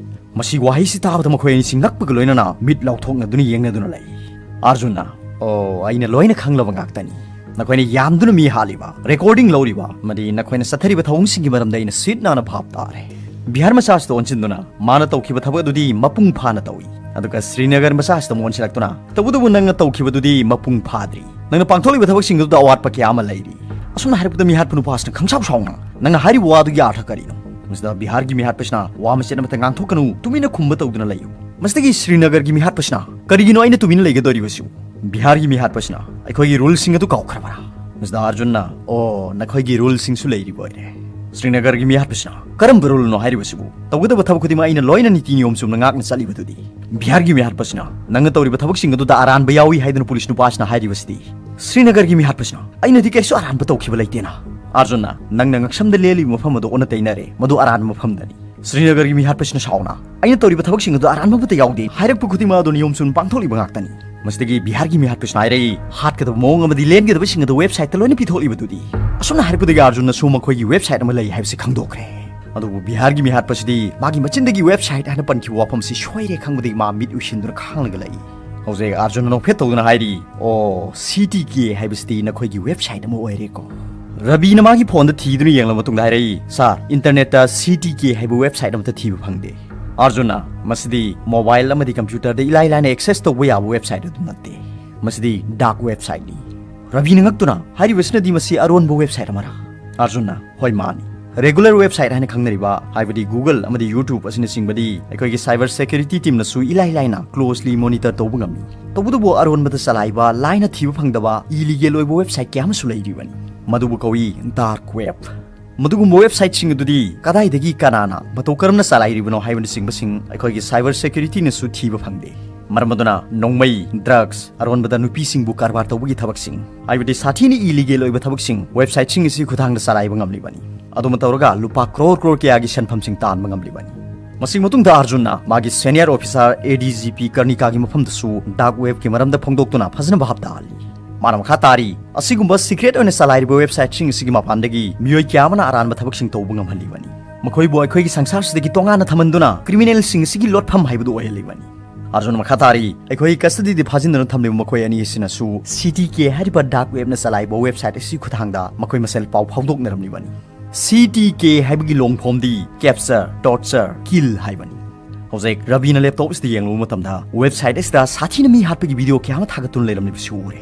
ꯃꯁꯤ ꯋꯥꯍꯩꯁꯤ ꯇꯥꯕꯗ ꯃꯈꯣꯏ ꯑꯅꯤꯁꯤ ꯉꯛꯄꯒ ꯂꯣꯏꯅꯅ ꯃꯤꯠ ꯂꯥꯎꯊꯣꯛꯅꯗꯨꯅ ꯌꯦꯡꯅꯗꯨꯅ ꯂꯩ꯫ ꯑꯥꯔꯖꯨꯟꯅ, "ꯑꯣ, ꯑꯩꯅ ꯂꯣꯏꯅ ꯈꯪꯂꯕ ꯉꯥꯛꯇꯅꯤ꯫ ꯅꯈꯣꯏꯅ ꯌꯥꯝꯗꯨꯅ ꯃꯤ ꯍꯥꯠꯂꯤꯕ, recording ꯂꯧꯔꯤꯕ, ꯑꯃꯗꯤ ꯅꯈꯣꯏꯅ ꯆꯠꯊꯔꯤꯕ ꯊꯧꯑꯣꯡꯁꯤꯡꯒꯤ ꯃꯔꯝꯗ ꯑꯩꯅ ꯁꯤꯠ ꯅꯥꯟꯅ ꯚꯥꯞ ꯇꯥꯔꯦ꯫" ꯕꯤꯍꯥꯔ ꯃꯆꯥꯁꯤꯗ ꯑꯣꯟꯁꯤꯟꯗꯨꯅ ꯃꯥꯅ ꯇꯧꯈꯤꯕ ꯊꯕꯛ ꯑꯗꯨꯗꯤ ꯃꯄꯨꯡ ꯐꯥꯅ ꯇꯧꯏ, ꯑꯗꯨꯒ ꯁ꯭ꯔꯤꯅꯒꯔ ꯃꯆꯥꯁꯤꯗ ꯑꯃꯨꯛ ꯑꯣꯟꯁꯤꯜꯂꯛꯇꯨꯅ, "ꯇꯧꯕꯇꯕꯨ ꯅꯪꯅ ꯇꯧꯈꯤꯕꯗꯨꯗꯤ ꯃꯄꯨꯡ ꯐꯥꯗ꯭ꯔꯤ꯫ ꯅꯪꯅ ꯄꯥꯡꯊꯣꯛꯂꯤꯕ ꯊꯕꯛꯁꯤꯡ ꯑꯗꯨꯗ ꯑꯋꯥꯠꯄ ꯀꯌꯥ ꯑꯃ ꯂꯩꯔꯤ꯫" ꯑꯁꯨꯝꯅ ꯍꯥꯏꯔꯛꯄꯗ ꯃꯤꯍꯥꯠꯄ ꯅꯨꯄꯥꯁꯤꯅ ꯈꯪꯁꯥꯎ ꯁꯥꯎꯅ, "ꯅꯪꯅ ꯍꯥꯏꯔꯤꯕ ꯋꯥꯗꯨꯒꯤ ꯑꯥꯔꯊ ꯀꯔꯤꯅꯣ?" ꯃꯁꯤꯗ ꯕꯤꯍꯥꯔꯒꯤ ꯃꯤꯍꯥꯠꯄꯁꯤꯅ, "ꯋꯥ ꯃꯆꯦꯠ ꯑꯃꯠꯇ ꯉꯥꯡꯊꯣꯛꯀꯅꯨ, ꯇꯨꯃꯤꯟꯅ ꯈꯨꯝꯕ ꯇꯧꯗꯨꯅ ꯂꯩꯌꯨ꯫" ꯃꯁꯤꯗꯒꯤ ꯁ꯭ꯔꯤꯅꯒꯔꯒꯤ ꯃꯤꯍꯥꯠꯄꯁꯤꯅ, "ꯀꯔꯤꯒꯤꯅꯣ ꯑꯩꯅ ꯇꯨꯃꯤꯟꯅ ꯂꯩꯒꯗꯧꯔꯤꯕꯁꯤꯕꯨ?" ꯕꯤꯍꯥꯔꯒꯤ ꯃꯤꯍꯥꯠꯄꯁꯤꯅ, "ꯑꯩꯈꯣꯏꯒꯤ ꯔꯨꯜꯁꯤꯡ ꯑꯗꯨ ꯀꯥꯎꯈ꯭ꯔꯕꯔꯥ?" ꯃꯁꯤꯗ ꯑꯥꯔꯖꯨꯟꯅ, "ꯑꯣ, ꯅꯈꯣꯏꯒꯤ ꯔꯨꯜꯁꯤꯡꯁꯨ ꯂꯩꯔꯤꯕ ꯑꯣꯏꯔꯦ꯫" ꯁ꯭ꯔꯤꯅꯒꯔꯒꯤ ꯃꯤꯍꯥꯠꯄꯁꯤꯅ, "ꯀꯔꯝꯕ ꯔꯨꯜꯅꯣ ꯍꯥꯏꯔꯤꯕꯁꯤꯕꯨ? ꯇꯧꯒꯗꯕ ꯊꯕꯛ ꯈꯨꯗꯤꯡꯃꯛ ꯑꯩꯅ ꯂꯣꯏꯅ ꯅꯤꯇꯤ ꯅꯤꯌꯣꯝ ꯆꯨꯝꯅ ꯉꯥꯛꯅ ꯆꯠꯂꯤꯕꯗꯨꯗꯤ꯫" ꯕꯤꯍꯥꯔꯒꯤ ꯃꯤꯍꯥꯠꯄꯁꯤꯅ, "ꯅꯪꯅ ꯇꯧꯔꯤꯕ ꯊꯕꯛꯁꯤꯡ ꯑꯗꯨꯗ ꯑꯔꯥꯟꯕ ꯌꯥꯎꯏ ꯍꯥꯏꯗꯨꯅ ꯄꯨꯂꯤꯁ ꯅꯨꯄꯥꯁꯤꯅ ꯍꯥꯏꯔꯤꯕꯁꯤꯗꯤ꯫" ꯁ꯭ꯔꯤꯅꯒꯔꯒꯤ ꯃꯤꯍꯥꯠꯄꯁꯤꯅ, "ꯑꯩꯅꯗꯤ ꯀꯩꯁꯨ ꯑꯔꯥꯟꯕ ꯇꯧꯈꯤꯕ ꯂꯩꯇꯦꯅ꯫" ꯑꯥꯔꯖꯨꯟꯅ, "ꯅꯪꯅ ꯉꯛꯁꯝꯗ ꯂꯦꯜꯂꯤꯕ ꯃꯐꯝ ꯑꯗꯨ ꯑꯣꯟꯅ ꯇꯩꯅꯔꯦ, ꯃꯗꯨ ꯑꯔꯥꯟꯕ ꯃꯐꯝꯗꯅꯤ꯫" ꯁ꯭ꯔꯤꯅꯒꯔꯒꯤ ꯃꯤꯍꯥꯠꯄꯁꯤꯅ ꯁꯥꯎꯅ, "ꯑꯩꯅ ꯇꯧꯔꯤꯕ ꯊꯕꯛꯁꯤꯡ ꯑꯗꯨ ꯑꯔꯥꯟꯕ ꯑꯃꯠꯇ ꯌꯥꯎꯗꯦ, ꯍꯥꯏꯔꯛꯄ ꯈꯨꯗꯤꯡꯃꯛ ꯑꯗꯨ ꯅꯤꯌꯣꯝ ꯆꯨꯝꯅ ꯄꯥꯡꯊꯣꯛꯂꯤꯕ ꯉꯥꯛꯇꯅꯤ꯫" ꯃꯁꯤꯗꯒꯤ ꯕꯤꯍꯥꯔꯒꯤ ꯃꯤꯍꯥꯠꯄꯁꯤꯅ ꯍꯥꯏꯔꯛꯏ, "ꯍꯥꯠꯀꯗꯕ ꯃꯑꯣꯡ ꯑꯃꯗꯤ ꯂꯦꯟꯒꯗꯕꯁꯤꯡ ꯑꯗꯨ ꯋꯦꯕꯁꯥꯏꯠꯇ ꯂꯣꯏꯅ ꯄꯤꯊꯣꯛꯂꯤꯕꯗꯨꯗꯤ꯫" ꯑꯁꯨꯝꯅ ꯍꯥꯏꯔꯛꯄꯗꯒꯤ ꯑꯥꯔꯖꯨꯟꯅꯁꯨ ꯃꯈꯣꯏꯒꯤ ꯋꯦꯕꯁꯥꯏꯠ ꯑꯃ ꯂꯩ ꯍꯥꯏꯕꯁꯤ ꯈꯪꯗꯣꯛꯈ꯭ꯔꯦ꯫ ꯑꯗꯨꯕꯨ ꯕꯤꯍꯥꯔꯒꯤ ꯃꯤꯍꯥꯠꯄꯁꯤꯗꯤ ꯃꯥꯒꯤ ꯃꯆꯤꯟꯗꯒꯤ ꯋꯦꯕꯁꯥꯏꯠ ꯍꯥꯏꯅ ꯄꯟꯈꯤꯕ ꯋꯥꯐꯝꯁꯤ ꯁꯣꯏꯔꯦ ꯈꯪꯕꯗꯒꯤ ꯃꯥ ꯃꯤꯠ ꯎꯏꯁꯤꯟꯗꯨꯅ ꯈꯥꯡꯂꯒ ꯂꯩ꯫ ꯍꯧꯖꯤꯛ ꯑꯥꯔꯖꯨꯟꯅ ꯅꯣꯛꯐꯦꯠ ꯇꯧꯗꯨꯅ ꯍꯥꯏꯔꯤ, "ꯑꯣ, ꯁꯤ ꯇꯤ ꯀꯦ ꯍꯥꯏꯕꯁꯤꯗꯤ ꯅꯈꯣꯏꯒꯤ ꯋꯦꯕꯁꯥꯏꯠ ꯑꯃ ꯑꯣꯏꯔꯦꯀꯣ?" ꯔꯕꯤꯅ ꯃꯥꯒꯤ ꯐꯣꯟꯗ ꯊꯤꯗꯨꯅ ꯌꯦꯡꯂꯕ ꯃꯇꯨꯡꯗ ꯍꯥꯏꯔꯛꯏ, "ꯁꯥꯔ, ꯏꯟꯇꯔꯅꯦꯠꯇ ꯁꯤ ꯇꯤ ꯀꯦ ꯍꯥꯏꯕ ꯋꯦꯕꯁꯥꯏꯠ ꯑꯃꯠꯇ ꯊꯤꯕ ꯐꯪꯗꯦ꯫" ꯑꯥꯔꯖꯨꯟꯅ, "ꯃꯁꯤꯗꯤ ꯃꯣꯕꯥꯏꯜ ꯑꯃꯗꯤ ꯀꯝꯄ꯭ꯌꯨꯇꯔꯗ ꯏꯂꯥꯏ ꯂꯥꯏꯅ ꯑꯦꯛꯁꯦꯁ ꯇꯧꯕ ꯌꯥꯕ ꯋꯦꯕꯁꯥꯏꯠ ꯑꯗꯨ ꯅꯠꯇꯦ꯫ ꯃꯁꯤꯗꯤ ꯗꯥꯔꯛ ꯋꯦꯕꯁꯥꯏꯠꯅꯤ꯫" ꯔꯕꯤꯅ ꯉꯛꯇꯨꯅ, "ꯍꯥꯏꯔꯤꯕꯁꯤꯅꯗꯤ ꯃꯁꯤ ꯑꯔꯣꯟꯕ ꯋꯦꯕꯁꯥꯏꯠ ꯑꯃꯔꯥ?" ꯑꯥꯔꯖꯨꯟꯅ, "ꯍꯣꯏ, ꯃꯥꯅꯤ꯫ ꯔꯦꯒꯨꯂꯔ ꯋꯦꯕꯁꯥꯏꯠ ꯍꯥꯏꯅ ꯈꯪꯅꯔꯤꯕ, ꯍꯥꯏꯕꯗꯤ Google ꯑꯃꯗꯤ YouTube ꯑꯁꯤꯅꯆꯤꯡꯕꯗꯤ ꯑꯩꯈꯣꯏꯒꯤ cyber security teamꯅꯁꯨ ꯏꯂꯥꯏ ꯂꯥꯏꯅ closely monitor ꯇꯧꯕ ꯉꯝꯃꯤ꯫ ꯇꯧꯕꯇꯕꯨ ꯑꯔꯣꯟꯕꯗ ꯆꯂꯥꯏꯕ, ꯂꯥꯏꯅ ꯊꯤꯕ ꯐꯪꯗꯕ, illegal ꯑꯣꯏꯕ ꯋꯦꯕꯁꯥꯏꯠ ꯀꯌꯥ ꯑꯃꯁꯨ ꯂꯩꯔꯤꯕꯅꯤ꯫ ꯃꯗꯨꯕꯨ ꯀꯧꯏ dark web꯫ ꯃꯗꯨꯒꯨꯝꯕ ꯋꯦꯕꯁꯥꯏꯠꯁꯤꯡ ꯑꯗꯨꯗꯤ ꯀꯗꯥꯏꯗꯒꯤ ꯀꯅꯥꯅ ꯃꯇꯧ ꯀꯔꯝꯅ ꯆꯂꯥꯏꯔꯤꯕꯅꯣ ꯍꯥꯏꯕꯅꯆꯤꯡꯕꯁꯤꯡ ꯑꯩꯈꯣꯏꯒꯤ cyber securityꯅꯁꯨ ꯊꯤꯕ ꯐꯪꯗꯦ꯫ ꯃꯔꯝ ꯑꯗꯨꯅ ꯅꯣꯡꯃꯩ, ꯗ꯭ꯔꯒꯁ, ꯑꯔꯣꯟꯕꯗ ꯅꯨꯄꯤꯁꯤꯡꯕꯨ ꯀꯔꯕꯥꯔ ꯇꯧꯕꯒꯤ ꯊꯕꯛꯁꯤꯡ, ꯍꯥꯏꯕꯗꯤ ꯁꯥꯊꯤꯅ ꯏꯂꯤꯒꯦꯜ ꯑꯣꯏꯕ ꯊꯕꯛꯁꯤꯡ ꯋꯦꯕꯁꯥꯏꯠꯁꯤꯡ ꯑꯁꯤ ꯈꯨꯊꯥꯡꯗ ꯆꯂꯥꯏꯕ ꯉꯝꯂꯤꯕꯅꯤ꯫ ꯑꯗꯨꯃ ꯇꯧꯔꯒ ꯂꯨꯄꯥ ꯀ꯭ꯔꯣꯔ ꯀ꯭ꯔꯣꯔ ꯀꯌꯥꯒꯤ ꯁꯦꯟꯐꯝꯁꯤꯡ ꯇꯥꯟꯕ ꯉꯝꯂꯤꯕꯅꯤ꯫ ꯃꯁꯤꯒꯤ ꯃꯇꯨꯡꯗ ꯑꯔꯖꯨꯟꯅ ꯃꯥꯒꯤ ꯁꯦꯅꯤꯌꯔ ꯑꯣꯐꯤꯁꯥꯔ ꯑꯦ ꯗꯤ ꯖꯤ ꯄꯤ ꯀꯔꯅꯤꯀꯥꯒꯤ ꯃꯐꯝꯗꯁꯨ ꯗꯥꯔꯛ ꯋꯦꯕꯀꯤ ꯃꯔꯝꯗ ꯐꯣꯡꯗꯣꯛꯇꯨꯅ ꯐꯖꯅ ꯚꯥꯞ ꯇꯥꯍꯜꯂꯤ꯫ ꯃꯥꯅ ꯃꯈꯥ ꯇꯥꯔꯤ, ꯑꯁꯤꯒꯨꯝꯕ ꯁꯤꯀ꯭ꯔꯦꯠ ꯑꯣꯏꯅ ꯆꯂꯥꯏꯔꯤꯕ ꯋꯦꯕꯁꯥꯏꯠꯁꯤꯡ ꯑꯁꯤꯒꯤ ꯃꯄꯥꯟꯗꯒꯤ ꯃꯤꯑꯣꯏ ꯀꯌꯥ ꯑꯃꯅ ꯑꯔꯥꯟꯕ ꯊꯕꯛꯁꯤꯡ ꯇꯧꯕ ꯉꯝꯍꯜꯂꯤꯕꯅꯤ꯫ ꯃꯈꯣꯏꯕꯨ ꯑꯩꯈꯣꯏꯒꯤ ꯁꯪꯁꯥꯔꯁꯤꯗꯒꯤ ꯇꯣꯉꯥꯟꯅ ꯊꯝꯍꯟꯗꯨꯅ ꯀ꯭ꯔꯤꯃꯤꯅꯦꯜꯁꯤꯡ ꯑꯁꯤꯒꯤ ꯂꯣꯠꯐꯝ ꯍꯥꯏꯕꯗꯨ ꯑꯣꯏꯍꯜꯂꯤꯕꯅꯤ꯫ ꯑꯔꯖꯨꯟ ꯃꯈꯥ ꯇꯥꯔꯤ, ꯑꯩꯈꯣꯏ ꯀꯁꯇꯗꯤꯗ ꯐꯥꯖꯤꯟꯗꯨꯅ ꯊꯝꯂꯤꯕ ꯃꯈꯣꯏ ꯑꯅꯤ ꯑꯁꯤꯅꯁꯨ ꯁꯤ ꯇꯤ ꯀꯦ ꯍꯥꯏꯔꯤꯕ ꯗꯥꯔꯛ ꯋꯦꯕꯅ ꯆꯂꯥꯏꯕ ꯋꯦꯕꯁꯥꯏꯠ ꯑꯁꯤ ꯈꯨꯊꯥꯡꯗ ꯃꯈꯣꯏ ꯃꯁꯦꯜ ꯄꯥꯎ ꯐꯥꯎꯗꯣꯛꯅꯔꯝꯂꯤꯕꯅꯤ꯫ ꯁꯤ ꯇꯤ ꯀꯦ ꯍꯥꯏꯕꯒꯤ ꯂꯣꯡ ꯐꯣꯝꯗꯤ ꯀꯦꯞꯆꯔ, ꯇꯣꯔꯆꯔ, ꯀꯤꯜ ꯍꯥꯏꯕꯅꯤ꯫ ꯍꯧꯖꯤꯛ ꯔꯕꯤꯅ ꯂꯦꯞꯇꯣꯞ ꯑꯁꯤꯗ ꯌꯦꯡꯂꯨꯕ ꯃꯇꯝꯗ ꯋꯦꯕꯁꯥꯏꯠ ꯑꯁꯤꯗ ꯁꯥꯊꯤꯅ ꯃꯤ ꯍꯥꯠꯄꯒꯤ ꯚꯤꯗꯤꯑꯣ ꯀꯌꯥ ꯑꯃ ꯊꯥꯒꯠꯇꯨꯅ ꯂꯩꯔꯝꯂꯤꯕꯁꯤ ꯎꯔꯦ꯫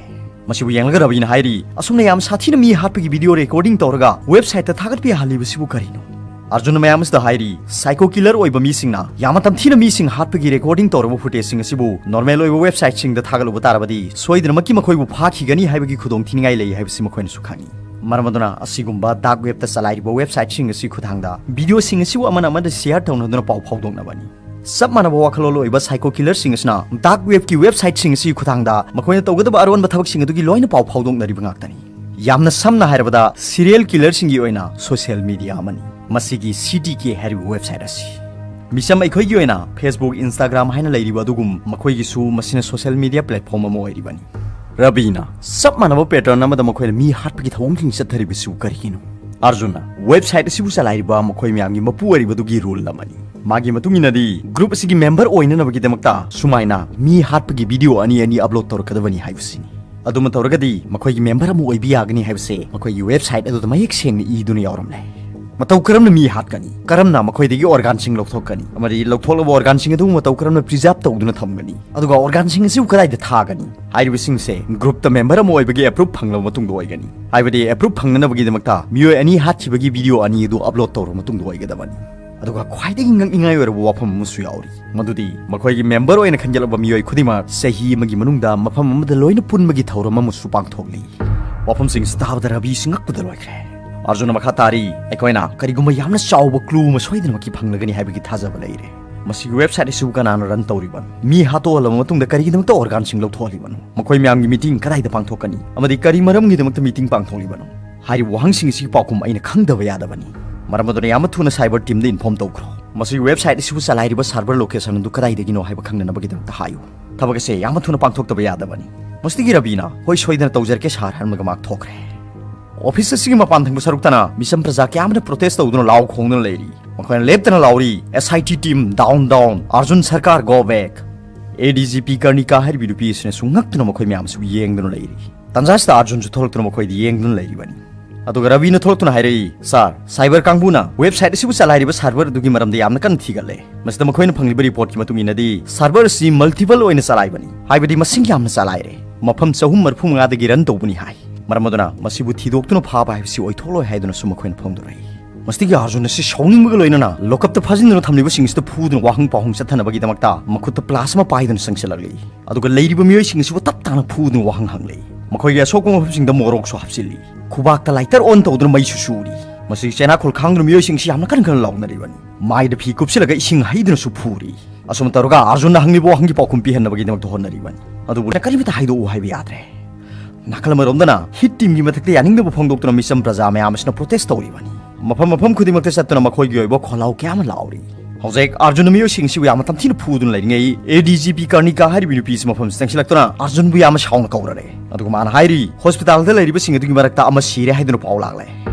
ꯃꯁꯤꯕꯨ ꯌꯦꯡꯂꯒ ꯔꯕꯤꯅ ꯍꯥꯏꯔꯤ, "ꯑꯁꯨꯝꯅ ꯌꯥꯝ ꯁꯥꯊꯤꯅ ꯃꯤ ꯍꯥꯠꯄꯒꯤ ꯚꯤꯗꯤꯑꯣ ꯔꯦꯀꯣꯔꯗꯤꯡ ꯇꯧꯔꯒ ꯋꯦꯕꯁꯥꯏꯠꯇ ꯊꯥꯒꯠꯄ ꯌꯥꯍꯜꯂꯤꯕꯁꯤꯕꯨ ꯀꯔꯤꯅꯣ?" ꯑꯔꯖꯨꯟꯅ ꯃꯌꯥꯝ ꯑꯁꯤꯗ ꯍꯥꯏꯔꯤ, ꯁꯥꯏꯀꯣ ꯀꯤꯂꯔ ꯑꯣꯏꯕ ꯃꯤꯁꯤꯡꯅ ꯌꯥꯝꯅ ꯇꯝꯊꯤꯅ ꯃꯤꯁꯤꯡ ꯍꯥꯠꯄꯒꯤ ꯔꯦꯀꯣꯔꯗꯤꯡ ꯇꯧꯔꯕ ꯐꯨꯇꯦꯖꯁꯤꯡ ꯑꯁꯤꯕꯨ ꯅꯣꯔꯃꯦꯜ ꯑꯣꯏꯕ ꯋꯦꯕꯁꯥꯏꯠꯁꯤꯡꯗ ꯊꯥꯒꯠꯂꯨꯕ ꯇꯥꯔꯕꯗꯤ ꯁꯣꯏꯗꯅꯃꯛꯀꯤ ꯃꯈꯣꯏꯕꯨ ꯐꯥꯈꯤꯒꯅꯤ ꯍꯥꯏꯕꯒꯤ ꯈꯨꯗꯣꯡꯊꯤꯅꯤꯡꯉꯥꯏ ꯂꯩ ꯍꯥꯏꯕꯁꯤ ꯃꯈꯣꯏꯅꯁꯨ ꯈꯪꯏ꯫ ꯃꯔꯝ ꯑꯗꯨꯅ ꯑꯁꯤꯒꯨꯝꯕ ꯗꯥꯔꯛ ꯋꯦꯕꯇ ꯆꯂꯥꯏꯔꯤꯕ ꯋꯦꯕꯁꯥꯏꯠꯁꯤꯡ ꯑꯁꯤ ꯈꯨꯊꯥꯡꯗ ꯚꯤꯗꯤꯑꯣꯁꯤꯡ ꯑꯁꯤꯕꯨ ꯑꯃꯅ ꯑꯃꯗ ꯁꯤꯌꯔ ꯇꯧꯅꯗꯨꯅ ꯄꯥꯎ ꯐꯥꯎꯗꯣꯛꯅꯕꯅꯤ꯫ ꯆꯞ ꯃꯥꯟꯅꯕ ꯋꯥꯈꯜꯂꯣꯟ ꯑꯣꯏꯕ ꯁꯥꯏꯀꯣ ꯀꯤꯂꯔꯁꯤꯡ ꯑꯁꯤꯅ ꯗꯥꯔꯛ ꯋꯦꯕꯀꯤ ꯋꯦꯕꯁꯥꯏꯠꯁꯤꯡ ꯑꯁꯤꯒꯤ ꯈꯨꯊꯥꯡꯗ ꯃꯈꯣꯏꯅ ꯇꯧꯒꯗꯕ ꯑꯔꯣꯟꯕ ꯊꯕꯛꯁꯤꯡ ꯑꯗꯨꯒꯤ ꯂꯣꯏꯅ ꯄꯥꯎ ꯐꯥꯎꯗꯣꯛꯅꯔꯤꯕ ꯉꯥꯛꯇꯅꯤ꯫ ꯌꯥꯝꯅ ꯁꯝꯅ ꯍꯥꯏꯔꯕꯗ, ꯁꯤꯔꯤꯌꯦꯜ ꯀꯤꯂꯔꯁꯤꯡꯒꯤ ꯑꯣꯏꯅ ꯁꯣꯁꯤꯌꯦꯜ ꯃꯤꯗꯤꯌꯥ ꯑꯃꯅꯤ ꯃꯁꯤꯒꯤ ꯁꯤ ꯇꯤ ꯀꯦ ꯍꯥꯏꯔꯤꯕ ꯋꯦꯕꯁꯥꯏꯠ ꯑꯁꯤ꯫ ꯃꯤꯆꯝ ꯑꯩꯈꯣꯏꯒꯤ ꯑꯣꯏꯅ Facebook, Instagram ꯍꯥꯏꯅ ꯂꯩꯔꯤꯕ ꯑꯗꯨꯒꯨꯝ ꯃꯈꯣꯏꯒꯤꯁꯨ ꯃꯁꯤꯅ ꯁꯣꯁꯤꯌꯦꯜ ꯃꯤꯗꯤꯌꯥ ꯄ꯭ꯂꯦꯠꯐꯣꯔꯝ ꯑꯃ ꯑꯣꯏꯔꯤꯕꯅꯤ꯫ ꯔꯕꯤꯅ ꯆꯞ ꯃꯥꯟꯅꯕ ꯄꯦꯇꯔꯟ ꯑꯃꯗ ꯃꯈꯣꯏꯅ ꯃꯤ ꯍꯥꯠꯄꯒꯤ ꯊꯧꯑꯣꯡꯁꯤꯡ ꯆꯠꯊꯔꯤꯕꯁꯤꯕꯨ ꯀꯔꯤꯒꯤꯅꯣ? ꯑꯔꯖꯨꯟꯅ ꯋꯦꯕꯁꯥꯏꯠ ꯑꯁꯤꯕꯨ ꯆꯂꯥꯏꯔꯤꯕ ꯃꯈꯣꯏ ꯃꯌꯥꯝꯒꯤ ꯃꯄꯨ ꯑꯣꯏꯔꯤꯕꯗꯨꯒꯤ ꯔꯨꯜ ꯑꯃꯅꯤ꯫ ꯃꯥꯒꯤ ꯃꯇꯨꯡ ꯏꯟꯅꯗꯤ ꯒ꯭ꯔꯨꯞ ꯑꯁꯤꯒꯤ ꯃꯦꯝꯕꯔ ꯑꯣꯏꯅꯅꯕꯒꯤꯗꯃꯛꯇ ꯁꯨꯃꯥꯏꯅ ꯃꯤ ꯍꯥꯠꯄꯒꯤ ꯚꯤꯗꯤꯑꯣ ꯑꯅꯤ ꯑꯅꯤ ꯑꯞꯂꯣꯗ ꯇꯧꯔꯛꯀꯗꯕꯅꯤ ꯍꯥꯏꯕꯁꯤꯅꯤ꯫ ꯑꯗꯨꯃ ꯇꯧꯔꯒꯗꯤ ꯃꯈꯣꯏꯒꯤ ꯃꯦꯝꯕꯔ ꯑꯃ ꯑꯣꯏꯕ ꯌꯥꯒꯅꯤ ꯍꯥꯏꯕꯁꯦ ꯃꯈꯣꯏꯒꯤ ꯋꯦꯕꯁꯥꯏꯠ ꯑꯗꯨꯗ ꯃꯌꯦꯛ ꯁꯦꯡꯅ ꯏꯗꯨꯅ ꯌꯥꯎꯔꯝꯂꯦ꯫ ꯃꯇꯧ ꯀꯔꯝꯅ ꯃꯤ ꯍꯥꯠꯀꯅꯤ? ꯀꯔꯝꯅ ꯃꯈꯣꯏꯗꯒꯤ ꯑꯣꯔꯒꯥꯟꯁꯤꯡ ꯂꯧꯊꯣꯛꯀꯅꯤ? ꯑꯃꯗꯤ ꯂꯧꯊꯣꯛꯂꯕ ꯑꯣꯔꯒꯥꯟꯁꯤꯡ ꯑꯗꯨ ꯃꯇꯧ ꯀꯔꯝꯅ ꯄ꯭ꯔꯤꯖꯥꯔꯚ ꯇꯧꯗꯨꯅ ꯊꯝꯒꯅꯤ? ꯑꯗꯨꯒ ꯑꯣꯔꯒꯥꯟꯁꯤꯡ ꯑꯁꯤꯕꯨ ꯀꯗꯥꯏꯗ ꯊꯥꯒꯅꯤ? ꯍꯥꯏꯔꯤꯕꯁꯤꯡꯁꯦ ꯒ꯭ꯔꯨꯞꯇ ꯃꯦꯝꯕꯔ ꯑꯃ ꯑꯣꯏꯕꯒꯤ ꯑꯦꯄ꯭ꯔꯨꯞ ꯐꯪꯂꯕ ꯃꯇꯨꯡꯗ ꯑꯣꯏꯒꯅꯤ꯫ ꯍꯥꯏꯕꯗꯤ ꯑꯦꯄ꯭ꯔꯨꯞ ꯐꯪꯅꯅꯕꯒꯤꯗꯃꯛꯇ ꯃꯤꯑꯣꯏ ꯑꯅꯤ ꯍꯥꯠꯈꯤꯕꯒꯤ ꯚꯤꯗꯤꯑꯣ ꯑꯅꯤ ꯑꯗꯨ ꯑꯞꯂꯣꯗ ꯇꯧꯔꯕ ꯃꯇꯨꯡꯗ ꯑꯣꯏꯒꯗꯕꯅꯤ꯫ ꯑꯗꯨꯒ ꯈ꯭ꯋꯥꯏꯗꯒꯤ ꯉꯛꯅꯤꯡꯉꯥꯏ ꯑꯣꯏꯔꯕ ꯋꯥꯐꯝ ꯑꯃꯁꯨ ꯌꯥꯎꯔꯤ, ꯃꯗꯨꯗꯤ ꯃꯈꯣꯏꯒꯤ ꯃꯦꯝꯕꯔ ꯑꯣꯏꯅ ꯈꯟꯒꯠꯂꯕ ꯃꯤꯑꯣꯏ ꯈꯨꯗꯤꯡꯃꯛ ꯆꯍꯤ ꯑꯃꯒꯤ ꯃꯅꯨꯡꯗ ꯃꯐꯝ ꯑꯃꯗ ꯂꯣꯏꯅ ꯄꯨꯟꯕꯒꯤ ꯊꯧꯔꯝ ꯑꯃꯁꯨ ꯄꯥꯡꯊꯣꯛꯂꯤ꯫ ꯋꯥꯐꯝꯁꯤꯡꯁꯤ ꯇꯥꯕꯗ ꯔꯕꯤꯁꯤ ꯉꯛꯄꯗ ꯂꯣꯏꯈ꯭ꯔꯦ꯫ ꯑꯔꯖꯨꯟꯅ ꯃꯈꯥ ꯇꯥꯔꯤ, ꯑꯩꯈꯣꯏꯅ ꯀꯔꯤꯒꯨꯝꯕ ꯌꯥꯝꯅ ꯆꯥꯎꯕ ꯀ꯭ꯂꯨ ꯑꯃ ꯁꯣꯏꯗꯅꯃꯛꯀꯤ ꯐꯪꯂꯒꯅꯤ ꯍꯥꯏꯕꯒꯤ ꯊꯥꯖꯕ ꯂꯩꯔꯦ꯫ ꯃꯁꯤꯒꯤ ꯋꯦꯕꯁꯥꯏꯠ ꯑꯁꯤꯕꯨ ꯀꯅꯥꯅ ꯔꯟ ꯇꯧꯔꯤꯕꯅꯣ? ꯃꯤ ꯍꯥꯠꯇꯣꯛꯍꯜꯂꯕ ꯃꯇꯨꯡꯗ ꯀꯔꯤꯒꯤꯗꯃꯛꯇ ꯑꯣꯔꯒꯥꯟꯁꯤꯡ ꯂꯧꯊꯣꯛꯍꯜꯂꯤꯕꯅꯣ? ꯃꯈꯣꯏ ꯃꯌꯥꯝꯒꯤ ꯃꯤꯇꯤꯡ ꯀꯗꯥꯏꯗ ꯄꯥꯡꯊꯣꯛꯀꯅꯤ? ꯑꯃꯗꯤ ꯀꯔꯤ ꯃꯔꯝꯒꯤꯗꯃꯛꯇ ꯃꯤꯇꯤꯡ ꯄꯥꯡꯊꯣꯛꯂꯤꯕꯅꯣ? ꯍꯥꯏꯔꯤꯕ ꯋꯥꯍꯪꯁꯤꯡ ꯑꯁꯤꯒꯤ ꯄꯥꯎꯈꯨꯝ ꯑꯩꯅ ꯈꯪꯗꯕ ꯌꯥꯗꯕꯅꯤ꯫ ꯃꯔꯝ ꯑꯗꯨꯅ ꯌꯥꯝꯅ ꯊꯨꯅ ꯁꯥꯏꯕꯔ ꯇꯤꯝꯗ ꯏꯟꯐꯣꯔꯝ ꯇꯧꯈ꯭ꯔꯣ꯫ ꯃꯁꯤꯒꯤ ꯋꯦꯕꯁꯥꯏꯠ ꯑꯁꯤꯕꯨ ꯆꯂꯥꯏꯔꯤꯕ ꯁꯥꯔꯚꯔ ꯂꯣꯀꯦꯁꯟ ꯑꯗꯨ ꯀꯗꯥꯏꯗꯒꯤꯅꯣ ꯍꯥꯏꯕ ꯈꯪꯅꯅꯕꯒꯤꯗꯃꯛꯇ ꯍꯥꯏꯌꯨ꯫ ꯊꯕꯛ ꯑꯁꯤ ꯌꯥꯝꯅ ꯊꯨꯅ ꯄꯥꯡꯊꯣꯛꯇꯕ ꯌꯥꯗꯕꯅꯤ꯫ ꯃꯁꯤꯗꯒꯤ ꯔꯕꯤꯅ "ꯍꯣꯏ, ꯁꯣꯏꯗꯅ ꯇꯧꯖꯔꯛꯀꯦ ꯁꯥꯔ" ꯍꯥꯏꯔꯝꯂꯒ ꯃꯥꯛ ꯊꯣꯛꯈ꯭ꯔꯦ꯫ ꯑꯣꯐꯤꯁ ꯑꯁꯤꯒꯤ ꯃꯄꯥꯟ ꯊꯪꯕ ꯁꯔꯨꯛꯇꯅ ꯃꯤꯆꯝ ꯄ꯭ꯔꯖꯥ ꯀꯌꯥ ꯑꯃꯅ ꯄ꯭ꯔꯣꯇꯦꯁ ꯇꯧꯗꯨꯅ ꯂꯥꯎ ꯈꯣꯡꯗꯨꯅ ꯂꯩꯔꯤ꯫ ꯃꯈꯣꯏꯅ ꯂꯦꯞꯇꯅ ꯂꯥꯎꯔꯤ, "S I T team down down, Arjun Sarkar go back". A D G P Karnika ꯍꯥꯏꯔꯤꯕꯤ ꯅꯨꯄꯤ ꯑꯁꯤꯅꯁꯨ ꯉꯛꯇꯨꯅ ꯃꯈꯣꯏ ꯃꯌꯥꯝꯁꯤꯕꯨ ꯌꯦꯡꯗꯨꯅ ꯂꯩꯔꯤ꯫ ꯇꯟꯖꯥꯁꯤꯗ ꯑꯥꯔꯖꯨꯟꯁꯨ ꯊꯣꯛꯂꯛꯇꯨꯅ ꯃꯈꯣꯏꯗ ꯌꯦꯡꯗꯨꯅ ꯂꯩꯔꯤꯕꯅꯤ꯫ ꯑꯗꯨꯒ ꯔꯕꯤꯅ ꯊꯣꯛꯂꯛꯇꯨꯅ ꯍꯥꯏꯔꯛꯏ, "ꯁꯥꯔ, ꯁꯥꯏꯕꯔ ꯀꯥꯡꯕꯨꯅ ꯋꯦꯕꯁꯥꯏꯠ ꯑꯁꯤꯕꯨ ꯆꯂꯥꯏꯔꯤꯕ ꯁꯥꯔꯚꯔ ꯑꯗꯨꯒꯤ ꯃꯔꯝꯗ ꯌꯥꯝꯅ ꯀꯟꯅ ꯊꯤꯒꯠꯂꯦ꯫ ꯃꯁꯤꯗ ꯃꯈꯣꯏꯅ ꯐꯪꯂꯤꯕ ꯔꯤꯄꯣꯔꯠꯀꯤ ꯃꯇꯨꯡ ꯏꯟꯅꯗꯤ ꯁꯥꯔꯚꯔ ꯑꯁꯤ ꯃꯜꯇꯤꯄꯜ ꯑꯣꯏꯅ ꯆꯂꯥꯏꯕꯅꯤ, ꯍꯥꯏꯕꯗꯤ ꯃꯁꯤꯡ ꯌꯥꯝꯅ ꯆꯂꯥꯏꯔꯦ꯫ ꯃꯐꯝ ꯆꯍꯨꯝ ꯃꯔꯤꯐꯨ ꯃꯉꯥꯗꯒꯤ ꯔꯟ ꯇꯧꯕꯅꯤ ꯍꯥꯏ꯫ ꯃꯔꯝ ꯑꯗꯨꯅ ꯃꯁꯤꯕꯨ ꯊꯤꯗꯣꯛꯇꯨꯅ ꯐꯥꯕ ꯍꯥꯏꯕꯁꯤ ꯑꯣꯏꯊꯣꯛꯂꯣꯏ" ꯍꯥꯏꯗꯨꯅꯁꯨ ꯃꯈꯣꯏꯅ ꯐꯣꯡꯗꯣꯔꯛꯏ꯫ ꯃꯁꯤꯗꯒꯤ ꯑꯥꯔꯖꯨꯟ ꯑꯁꯤ ꯁꯥꯎꯅꯤꯡꯕꯒ ꯂꯣꯏꯅꯅ ꯂꯣꯀꯞꯇ ꯐꯥꯖꯤꯟꯗꯨꯅ ꯊꯝꯂꯤꯕꯁꯤꯡ ꯑꯁꯤꯗ ꯐꯨꯗꯨꯅ ꯋꯥꯍꯪ ꯄꯥꯎꯍꯪ ꯆꯠꯊꯅꯕꯒꯤꯗꯃꯛꯇ ꯃꯈꯨꯠꯇ ꯄ꯭ꯂꯥꯁ ꯑꯃ ꯄꯥꯏꯗꯨꯅ ꯆꯪꯁꯤꯜꯂꯛꯂꯤ꯫ ꯑꯗꯨꯒ ꯂꯩꯔꯤꯕ ꯃꯤꯑꯣꯏꯁꯤꯡ ꯑꯁꯤꯕꯨ ꯇꯞ ꯇꯥꯅ ꯐꯨꯗꯨꯅ ꯋꯥꯍꯪ ꯍꯪꯂꯤ꯫ ꯃꯈꯣꯏꯒꯤ ꯑꯁꯣꯛꯄ ꯃꯐꯝꯁꯤꯡꯗ ꯃꯣꯔꯣꯛꯁꯨ ꯍꯥꯞꯆꯤꯜꯂꯤ꯫ ꯈꯨꯕꯥꯛꯇ ꯂꯥꯏꯇꯔ ꯑꯣꯟ ꯇꯧꯗꯨꯅ ꯃꯩꯁꯨ ꯁꯨꯔꯤ꯫ ꯃꯁꯤꯒꯤ ꯆꯩꯅꯥꯈꯣꯜ ꯈꯥꯡꯗꯨꯅ ꯃꯤꯑꯣꯏꯁꯤꯡꯁꯤ ꯌꯥꯝꯅ ꯀꯟꯅ ꯀꯟꯅ ꯂꯥꯎꯅꯔꯤꯕꯅꯤ꯫ ꯃꯥꯏꯗ ꯐꯤ ꯀꯨꯞꯁꯤꯜꯂꯒ ꯏꯁꯤꯡ ꯍꯩꯗꯨꯅꯁꯨ ꯐꯨꯔꯤ꯫ ꯑꯁꯨꯝꯅ ꯇꯧꯔꯒ ꯑꯥꯔꯖꯨꯟꯅ ꯍꯪꯂꯤꯕ ꯋꯥꯍꯪꯒꯤ ꯄꯥꯎꯈꯨꯝ ꯄꯤꯍꯟꯅꯕꯒꯤꯗꯃꯛꯇ ꯍꯣꯠꯅꯔꯤꯕꯅꯤ꯫ ꯑꯗꯨꯕꯨ ꯀꯔꯤꯃꯇ ꯍꯥꯏꯗꯣꯛꯎ ꯍꯥꯏꯕ ꯌꯥꯗ꯭ꯔꯦ꯫ ꯅꯥꯀꯜ ꯑꯃꯔꯣꯝꯗꯅ ꯍꯤꯠ ꯇꯤꯝꯒꯤ ꯃꯊꯛꯇ ꯌꯥꯅꯤꯡꯗꯕ ꯐꯣꯡꯗꯣꯛꯇꯨꯅ ꯃꯤꯆꯝ ꯄ꯭ꯔꯖꯥ ꯃꯌꯥꯝ ꯑꯁꯤꯅ ꯄ꯭ꯔꯣꯇꯦꯁ ꯇꯧꯔꯤꯕꯅꯤ꯫ ꯃꯐꯝ ꯃꯐꯝ ꯈꯨꯗꯤꯡꯃꯛꯇ ꯆꯠꯇꯨꯅ ꯃꯈꯣꯏꯒꯤ ꯑꯣꯏꯕ ꯈꯣꯜꯂꯥꯎ ꯀꯌꯥ ꯑꯃ ꯂꯥꯎꯔꯤ꯫ ꯍꯧꯖꯤꯛ ꯑꯥꯔꯖꯨꯟꯅ ꯃꯤꯑꯣꯏꯁꯤꯡꯁꯤꯕꯨ ꯌꯥꯝꯅ ꯇꯝꯊꯤꯅ ꯐꯨꯗꯨꯅ ꯂꯩꯔꯤꯉꯩ, ꯑꯦ ꯗꯤ ꯖꯤ ꯄꯤ ꯀꯔꯅꯤꯀꯥ ꯍꯥꯏꯔꯤꯕ ꯅꯨꯄꯤ ꯑꯁꯤ ꯃꯐꯝꯁꯤꯗ ꯆꯪꯁꯤꯜꯂꯛꯇꯨꯅ ꯑꯥꯔꯖꯨꯟꯕꯨ ꯌꯥꯝꯅ ꯁꯥꯎꯅ ꯀꯧꯔꯔꯦ꯫ ꯑꯗꯨꯒ ꯃꯥꯅ ꯍꯥꯏꯔꯤ, "ꯍꯣꯁꯄꯤꯇꯥꯜꯗ ꯂꯩꯔꯤꯕꯁꯤꯡ ꯑꯗꯨꯒꯤ ꯃꯔꯛꯇ ꯑꯃ ꯁꯤꯔꯦ ꯍꯥꯏꯗꯨꯅ ꯄꯥꯎ ꯂꯥꯛꯂꯦ꯫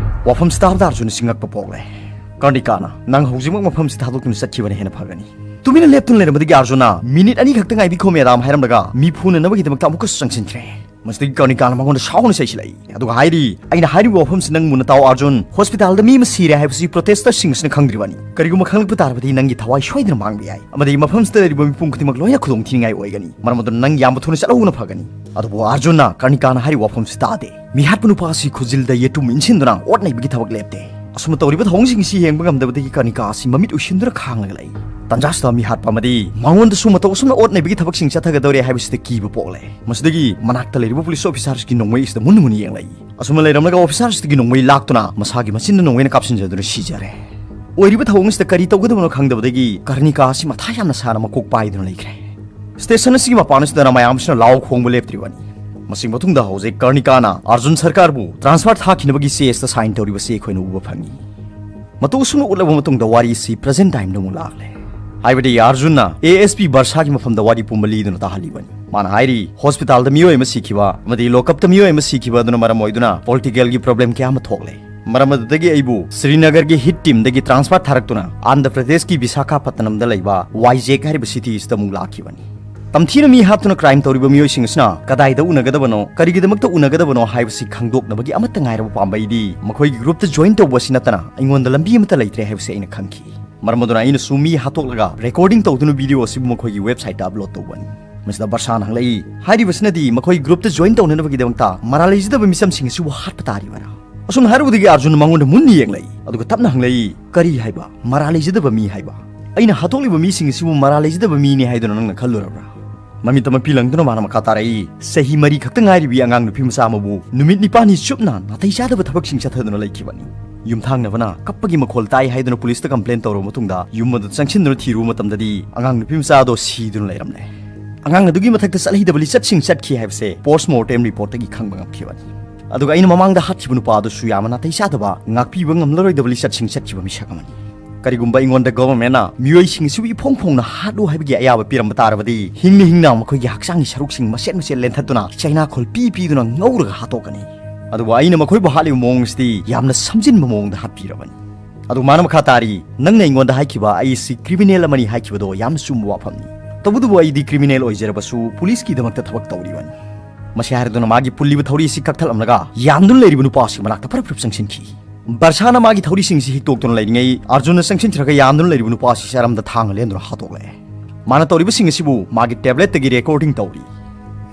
ꯋꯥꯐꯝꯁꯤ ꯇꯥꯕꯗ ꯑꯥꯔꯖꯨꯟ ꯑꯁꯤ ꯉꯛꯄ ꯄꯣꯛꯂꯦ꯫ ꯀꯔꯅꯤꯀꯥꯅ, 'ꯅꯪ ꯍꯧꯖꯤꯛꯃꯛ ꯃꯐꯝꯁꯤ ꯊꯥꯗꯣꯛꯇꯨꯅ ꯆꯠꯈꯤꯕꯅ ꯍꯦꯟꯅ ꯐꯒꯅꯤ.' ꯇꯨꯃꯤꯟꯅ ꯂꯦꯞꯇꯨꯅ ꯂꯩꯔꯝꯕꯗꯒꯤ ꯑꯥꯔꯖꯨꯟꯅ, "ꯃꯤꯅꯤꯠ ꯑꯅꯤ ꯈꯛꯇ ꯉꯥꯏꯕꯤꯈꯣ ꯃꯦꯗꯥꯝ" ꯍꯥꯏꯔꯝꯂꯒ ꯃꯤ ꯐꯨꯅꯅꯕꯒꯤꯗꯃꯛꯇ ꯑꯃꯨꯛꯀꯁꯨ ꯆꯪꯁꯤꯟꯈ꯭ꯔꯦ꯫ ꯃꯁꯤꯗꯒꯤ ꯀꯔꯅꯤꯀꯥꯅ ꯃꯉꯣꯟꯗ ꯁꯥꯎꯅ ꯆꯩꯁꯤꯜꯂꯛꯏ꯫ ꯑꯗꯨꯒ ꯍꯥꯏꯔꯤ, "ꯑꯩꯅ ꯍꯥꯏꯔꯤꯕ ꯋꯥꯐꯝꯁꯤ ꯅꯪ ꯃꯨꯟꯅ ꯇꯥꯎ ꯑꯥꯔꯖꯨꯟ, ꯍꯣꯁꯄꯤꯇꯥꯜꯗ ꯃꯤ ꯑꯃ ꯁꯤꯔꯦ ꯍꯥꯏꯕꯁꯤ ꯄ꯭ꯔꯣꯇꯦꯁꯇꯔꯁꯤꯡ ꯑꯁꯤꯅ ꯈꯪꯗ꯭ꯔꯤꯕꯅꯤ꯫ ꯀꯔꯤꯒꯨꯝꯕ ꯈꯪꯂꯛꯄ ꯇꯥꯔꯕꯗꯤ ꯅꯪꯒꯤ ꯊꯋꯥꯏ ꯁꯣꯏꯗꯅ ꯃꯥꯡꯕ ꯌꯥꯏ꯫ ꯑꯃꯗꯤ ꯃꯐꯝꯁꯤꯗ ꯂꯩꯔꯤꯕ ꯃꯤꯄꯨꯝ ꯈꯨꯗꯤꯡꯃꯛ ꯂꯣꯏꯅ ꯈꯨꯗꯣꯡꯊꯤꯅꯤꯡꯉꯥꯏ ꯑꯣꯏꯒꯅꯤ꯫ ꯃꯔꯝ ꯑꯗꯨꯅ ꯅꯪ ꯌꯥꯝꯕ ꯊꯨꯅ ꯆꯠꯍꯧꯕꯅ ꯐꯒꯅꯤ꯫" ꯑꯗꯨꯕꯨ ꯑꯥꯔꯖꯨꯟꯅ ꯀꯔꯅꯤꯀꯥꯅ ꯍꯥꯏꯔꯤꯕ ꯋꯥꯐꯝꯁꯤ ꯇꯥꯗꯦ꯫ ꯃꯤꯍꯥꯠꯄ ꯅꯨꯄꯥ ꯑꯁꯤ ꯈꯨꯖꯤꯜꯗ ꯌꯦꯇꯨꯝ ꯏꯟꯁꯤꯟꯗꯨꯅ ꯑꯣꯠ ꯅꯩꯕꯒꯤ ꯊꯕꯛ ꯂꯦꯞꯇꯦ꯫ ꯑꯁꯨꯝꯅ ꯇꯧꯔꯤꯕ ꯊꯧꯑꯣꯡꯁꯤꯡ ꯑꯁꯤ ꯌꯦꯡꯕ ꯉꯝꯗꯕꯗꯒꯤ ꯀꯔꯅꯤꯀꯥ ꯑꯁꯤ ꯃꯃꯤꯠ ꯎꯏꯁꯤꯟꯗꯨꯅ ꯈꯥꯡꯂꯒ ꯂꯩ꯫ ꯇꯟꯖꯥꯁꯤꯗ ꯃꯤꯍꯥꯠꯄ ꯑꯃꯗꯤ ꯃꯉꯣꯟꯗꯁꯨ ꯃꯇꯧ ꯑꯁꯨꯝꯅ ꯑꯣꯠ ꯅꯩꯕꯒꯤ ꯊꯕꯛꯁꯤꯡ ꯆꯠꯊꯒꯗꯧꯔꯦ ꯍꯥꯏꯕꯁꯤꯗ ꯀꯤꯕ ꯄꯣꯛꯂꯦ꯫ ꯃꯁꯤꯗꯒꯤ ꯃꯅꯥꯛꯇ ꯂꯩꯔꯤꯕ ꯄꯨꯂꯤꯁ ꯑꯣꯐꯤꯁꯥꯔꯁꯤꯒꯤ ꯅꯣꯡꯃꯩ ꯑꯁꯤꯗ ꯃꯨꯟꯅ ꯃꯨꯟꯅ ꯌꯦꯡꯂꯛꯏ꯫ ꯑꯁꯨꯝꯅ ꯂꯩꯔꯝꯂꯒ ꯑꯣꯐꯤꯁꯥꯔꯁꯤꯗꯒꯤ ꯅꯣꯡꯃꯩ ꯂꯥꯛꯇꯨꯅ ꯃꯁꯥꯒꯤ ꯃꯆꯤꯟꯗ ꯅꯣꯡꯃꯩꯅ ꯀꯥꯞꯁꯤꯟꯖꯗꯨꯅ ꯁꯤꯖꯔꯦ꯫ ꯑꯣꯏꯔꯤꯕ ꯊꯧꯑꯣꯡ ꯑꯁꯤꯗ ꯀꯔꯤ ꯇꯧꯒꯗꯕꯅꯣ ꯈꯪꯗꯕꯗꯒꯤ ꯀꯔꯅꯤꯀꯥ ꯑꯁꯤ ꯃꯊꯥ ꯌꯥꯝꯅ ꯁꯥꯅ ꯃꯀꯣꯛ ꯄꯥꯏꯗꯨꯅ ꯂꯩꯈ꯭ꯔꯦ꯫ ꯁ꯭ꯇꯦꯁꯟ ꯑꯁꯤꯒꯤ ꯃꯄꯥꯟ ꯑꯁꯤꯗꯅ ꯃꯌꯥꯝ ꯑꯁꯤꯅ ꯂꯥꯎ ꯈꯣꯡꯕ ꯂꯦꯞꯇ꯭ꯔꯤꯕꯅꯤ꯫ ꯃꯁꯤ ꯃꯇꯨꯡꯗ ꯍꯧꯖꯤꯛ ꯀꯔꯅꯤꯀꯥꯅ ꯑꯥꯔꯖꯨꯟ ꯁꯔꯀꯥꯔꯕꯨ ꯇ꯭ꯔꯥꯟꯁꯐꯔ ꯊꯥꯈꯤꯅꯕꯒꯤ ꯆꯦ ꯑꯁꯤꯗ ꯁꯥꯏꯟ ꯇꯧꯔꯤꯕꯁꯤ ꯑꯩꯈꯣꯏꯅ ꯎꯕ ꯐꯪꯉꯤ꯫ ꯃꯇꯧ ꯑꯁꯨꯝꯅ ꯎꯠꯂꯕ ꯃꯇꯨꯡꯗ ꯋꯥꯔꯤ ꯑꯁꯤ ꯄ꯭ꯔꯖꯦꯟ ꯇꯥꯏꯝꯗ ꯑꯃꯨꯛ ꯂꯥꯛꯂꯦ꯫ ꯍꯥꯏꯕꯗꯤ ꯑꯥꯔꯖꯨꯟꯅ ꯑꯦ ꯑꯦꯁ ꯄꯤ ꯕꯔꯁꯥꯒꯤ ꯃꯐꯝꯗ ꯋꯥꯔꯤ ꯄꯨꯝꯕ ꯂꯤꯗꯨꯅ ꯇꯥꯍꯜꯂꯤꯕꯅꯤ꯫ ꯃꯥꯅ ꯍꯥꯏꯔꯤ, ꯍꯣꯁꯄꯤꯇꯥꯜꯗ ꯃꯤꯑꯣꯏ ꯑꯃ ꯁꯤꯈꯤꯕ ꯑꯃꯗꯤ ꯂꯣꯀꯞꯇ ꯃꯤꯑꯣꯏ ꯑꯃ ꯁꯤꯈꯤꯕ ꯑꯗꯨꯅ ꯃꯔꯝ ꯑꯣꯏꯗꯨꯅ ꯄꯣꯂꯤꯇꯤꯀꯦꯜꯒꯤ ꯄ꯭ꯔꯣꯕ꯭ꯂꯦꯝ ꯀꯌꯥ ꯑꯃ ꯊꯣꯛꯂꯦ꯫ ꯃꯔꯝ ꯑꯗꯨꯗꯒꯤ ꯑꯩꯕꯨ ꯁ꯭ꯔꯤꯅꯒꯔꯒꯤ ꯍꯤꯠ ꯇꯤꯝꯗꯒꯤ ꯇ꯭ꯔꯥꯟꯁꯐꯔ ꯊꯥꯔꯛꯇꯨꯅ ꯑꯥꯟꯙ꯭ꯔ ꯄ꯭ꯔꯗꯦꯁꯀꯤ ꯕꯤꯁꯥꯈꯥꯄꯠꯇꯅꯝꯗ ꯂꯩꯕ ꯋꯥꯏꯖꯦꯛ ꯍꯥꯏꯔꯤꯕ ꯁꯤꯇꯤ ꯑꯁꯤꯗ ꯑꯃꯨꯛ ꯂꯥꯛꯈꯤꯕꯅꯤ꯫ ꯇꯝꯊꯤꯅ ꯃꯤ ꯍꯥꯠꯇꯨꯅ ꯀ꯭ꯔꯥꯏꯝ ꯇꯧꯔꯤꯕ ꯃꯤꯑꯣꯏꯁꯤꯡ ꯑꯁꯤꯅ ꯀꯗꯥꯏꯗ ꯎꯅꯒꯗꯕꯅꯣ, ꯀꯔꯤꯒꯤꯗꯃꯛꯇ ꯎꯅꯒꯗꯕꯅꯣ ꯍꯥꯏꯕꯁꯤ ꯈꯪꯗꯣꯛꯅꯕꯒꯤ ꯑꯃꯠꯇ ꯉꯥꯏꯔꯕ ꯄꯥꯝꯕꯩꯗꯤ ꯃꯈꯣꯏꯒꯤ ꯒ꯭ꯔꯨꯞꯇ ꯖꯣꯏꯟ ꯇꯧꯕ ꯑꯁꯤ ꯅꯠꯇꯅ ꯑꯩꯉꯣꯟꯗ ꯂꯝꯕꯤ ꯑꯃꯠꯇ ꯂꯩꯇ꯭ꯔꯦ ꯍꯥꯏꯕꯁꯤ ꯑꯩꯅ ꯈꯪꯈꯤ꯫ ꯃꯔꯝ ꯑꯗꯨꯅ ꯑꯩꯅꯁꯨ ꯃꯤ ꯍꯥꯠꯇꯣꯛꯂꯒ ꯔꯦꯀꯣꯔꯗꯤꯡ ꯇꯧꯗꯨꯅ ꯚꯤꯗꯤꯑꯣ ꯑꯁꯤꯕꯨ ꯃꯈꯣꯏꯒꯤ ꯋꯦꯕꯁꯥꯏꯠꯇ ꯑꯞꯂꯣꯗ ꯇꯧꯕꯅꯤ꯫ ꯃꯁꯤꯗ ꯕꯔꯁꯥꯅ ꯍꯪꯂꯛꯏ, ꯍꯥꯏꯔꯤꯕꯁꯤꯅꯗꯤ ꯃꯈꯣꯏ ꯒ꯭ꯔꯨꯞꯇ ꯖꯣꯏꯟ ꯇꯧꯅꯅꯕꯒꯤꯗꯃꯛꯇ ꯃꯔꯥꯜ ꯂꯩꯖꯗꯕ ꯃꯤꯆꯝꯁꯤꯡ ꯑꯁꯤꯕꯨ ꯍꯥꯠꯄ ꯇꯥꯔꯤꯕꯔꯥ? ꯑꯁꯨꯝꯅ ꯍꯥꯏꯔꯨꯕꯗꯒꯤ ꯑꯥꯔꯖꯨꯟ ꯃꯉꯣꯟꯗ ꯃꯨꯟꯅ ꯌꯦꯡꯂꯛꯏ, ꯑꯗꯨꯒ ꯇꯞꯅ ꯍꯪꯂꯛꯏ, "ꯀꯔꯤ ꯍꯥꯏꯕ? ꯃꯔꯥꯜ ꯂꯩꯖꯗꯕ ꯃꯤ ꯍꯥꯏꯕ? ꯑꯩꯅ ꯍꯥꯠꯇꯣꯛꯂꯤꯕ ꯃꯤꯁꯤꯡ ꯑꯁꯤꯕꯨ ꯃꯔꯥꯜ ꯂꯩꯖꯗꯕ ꯃꯤꯅꯤ ꯍꯥꯏꯗꯨꯅ ꯅꯪꯅ ꯈꯜꯂꯨꯔꯕ꯭ꯔꯥ?" ꯃꯃꯤꯠꯇ ꯃꯄꯤ ꯂꯪꯗꯨꯅ ꯃꯥꯅ ꯃꯈꯥ ꯇꯥꯔꯛꯏ, "ꯆꯍꯤ ꯃꯔꯤ ꯈꯛꯇ ꯉꯥꯏꯔꯤꯕꯤ ꯑꯉꯥꯡ ꯅꯨꯄꯤ ꯃꯆꯥ ꯑꯃꯕꯨ ꯅꯨꯃꯤꯠ ꯅꯤꯄꯥꯜꯅꯤ ꯆꯨꯞꯅ ꯅꯥꯇꯩ ꯆꯥꯗꯕ ꯊꯕꯛꯁꯤꯡ ꯆꯠꯊꯗꯨꯅ ꯂꯩꯈꯤꯕꯅꯤ꯫ ꯌꯨꯝꯊꯪꯅꯕꯅ ꯀꯞꯄꯒꯤ ꯃꯈꯣꯜ ꯇꯥꯏ ꯍꯥꯏꯗꯨꯅ ꯄꯨꯂꯤꯁꯇ ꯀꯝꯄ꯭ꯂꯦꯟ ꯇꯧꯔꯕ ꯃꯇꯨꯡꯗ ꯌꯨꯝ ꯑꯗꯨ ꯆꯪꯁꯤꯟꯗꯨꯅ ꯊꯤꯔꯨꯕ ꯃꯇꯝꯗꯗꯤ ꯑꯉꯥꯡ ꯅꯨꯄꯤ ꯃꯆꯥ ꯑꯗꯣ ꯁꯤꯗꯨꯅ ꯂꯩꯔꯝꯂꯦ꯫ ꯑꯉꯥꯡ ꯑꯗꯨꯒꯤ ꯃꯊꯛꯇ ꯆꯠꯍꯩꯗꯕ ꯂꯤꯆꯠꯁꯤꯡ ꯆꯠꯈꯤ ꯍꯥꯏꯕꯁꯦ ꯄꯣꯁꯃꯣꯔꯇꯦꯝ ꯔꯤꯄꯣꯔꯠꯇꯒꯤ ꯈꯪꯕ ꯉꯝꯈꯤꯕꯅꯤ꯫ ꯑꯗꯨꯒ ꯑꯩꯅ ꯃꯃꯥꯡꯗ ꯍꯥꯠꯈꯤꯕ ꯅꯨꯄꯥ ꯑꯗꯨꯁꯨ ꯌꯥꯝꯅ ꯅꯥꯇꯩ ꯆꯥꯗꯕ, ꯉꯥꯛꯄꯤꯕ ꯉꯝꯂꯔꯣꯏꯗꯕ ꯂꯤꯆꯠꯁꯤꯡ ꯆꯠꯈꯤꯕ ꯃꯤꯁꯛ ꯑꯃꯅꯤ꯫ ꯀꯔꯤꯒꯨꯝꯕ ꯑꯩꯉꯣꯟꯗ ꯒꯣꯚꯔꯟꯃꯦꯟꯠꯅ ꯃꯤꯑꯣꯏꯁꯤꯡ ꯑꯁꯤꯕꯨ ꯏꯐꯣꯡ ꯐꯣꯡꯅ ꯍꯥꯠꯂꯨ ꯍꯥꯏꯕꯒꯤ ꯑꯌꯥꯕ ꯄꯤꯔꯝꯕ ꯇꯥꯔꯕꯗꯤ, ꯍꯤꯡꯅ ꯍꯤꯡꯅ ꯃꯈꯣꯏꯒꯤ ꯍꯛꯆꯥꯡꯒꯤ ꯁꯔꯨꯛꯁꯤꯡ ꯃꯆꯦꯠ ꯃꯆꯦꯠ ꯂꯦꯟꯊꯠꯇꯨꯅ ꯆꯩꯅꯥꯈꯣꯜ ꯄꯤ ꯄꯤꯗꯨꯅ ꯉꯧꯔꯒ ꯍꯥꯠꯇꯣꯛꯀꯅꯤ꯫ ꯑꯗꯨꯕꯨ ꯑꯩꯅ ꯃꯈꯣꯏꯕꯨ ꯍꯥꯠꯂꯤꯕ ꯃꯑꯣꯡ ꯑꯁꯤꯗꯤ ꯌꯥꯝꯅ ꯁꯝꯖꯤꯟꯕ ꯃꯑꯣꯡꯗ ꯍꯥꯠꯄꯤꯔꯕꯅꯤ꯫ ꯑꯗꯨ ꯃꯥꯅ ꯃꯈꯥ ꯇꯥꯔꯤ, "ꯅꯪꯅ ꯑꯩꯉꯣꯟꯗ ꯍꯥꯏꯈꯤꯕ ꯑꯩ ꯑꯁꯤ ꯀ꯭ꯔꯤꯃꯤꯅꯦꯜ ꯑꯃꯅꯤ ꯍꯥꯏꯈꯤꯕꯗꯣ ꯌꯥꯝꯅ ꯆꯨꯝꯕ ꯋꯥꯐꯝꯅꯤ꯫ ꯇꯧꯕꯇꯕꯨ ꯑꯩꯗꯤ ꯀ꯭ꯔꯤꯃꯤꯅꯦꯜ ꯑꯣꯏꯖꯔꯕꯁꯨ ꯄꯨꯂꯤꯁꯀꯤꯗꯃꯛꯇ ꯊꯕꯛ ꯇꯧꯔꯤꯕꯅꯤ"꯫ ꯃꯁꯤ ꯍꯥꯏꯔꯗꯨꯅ ꯃꯥꯒꯤ ꯄꯨꯜꯂꯤꯕ ꯊꯧꯔꯤ ꯑꯁꯤ ꯀꯛꯊꯠꯂꯝꯂꯒ ꯌꯥꯟꯗꯨꯅ ꯂꯩꯔꯤꯕ ꯅꯨꯄꯥ ꯑꯁꯤ ꯃꯅꯥꯛꯇ ꯐꯔꯞ ꯐꯔꯞ ꯆꯪꯁꯤꯟꯈꯤ꯫ ꯕꯔꯁꯥꯅ ꯃꯥꯒꯤ ꯊꯧꯔꯤꯁꯤꯡꯁꯤ ꯍꯤꯛꯇꯣꯛꯇꯨꯅ ꯂꯩꯔꯤꯉꯩ, ꯑꯥꯔꯖꯨꯟꯅ ꯆꯪꯁꯤꯟꯈ꯭ꯔꯒ ꯌꯥꯟꯗꯨꯅ ꯂꯩꯔꯤꯕ ꯅꯨꯄꯥ ꯑꯁꯤ ꯆꯔꯝꯗ ꯊꯥꯡꯅ ꯂꯦꯟꯗꯨꯅ ꯍꯥꯠꯇꯣꯛꯂꯦ꯫ ꯃꯥꯅ ꯇꯧꯔꯤꯕꯁꯤꯡ ꯑꯁꯤꯕꯨ ꯃꯥꯒꯤ ꯇꯦꯕ꯭ꯂꯦꯠꯇꯒꯤ ꯔꯦꯀꯣꯔꯗꯤꯡ ꯇꯧꯔꯤ꯫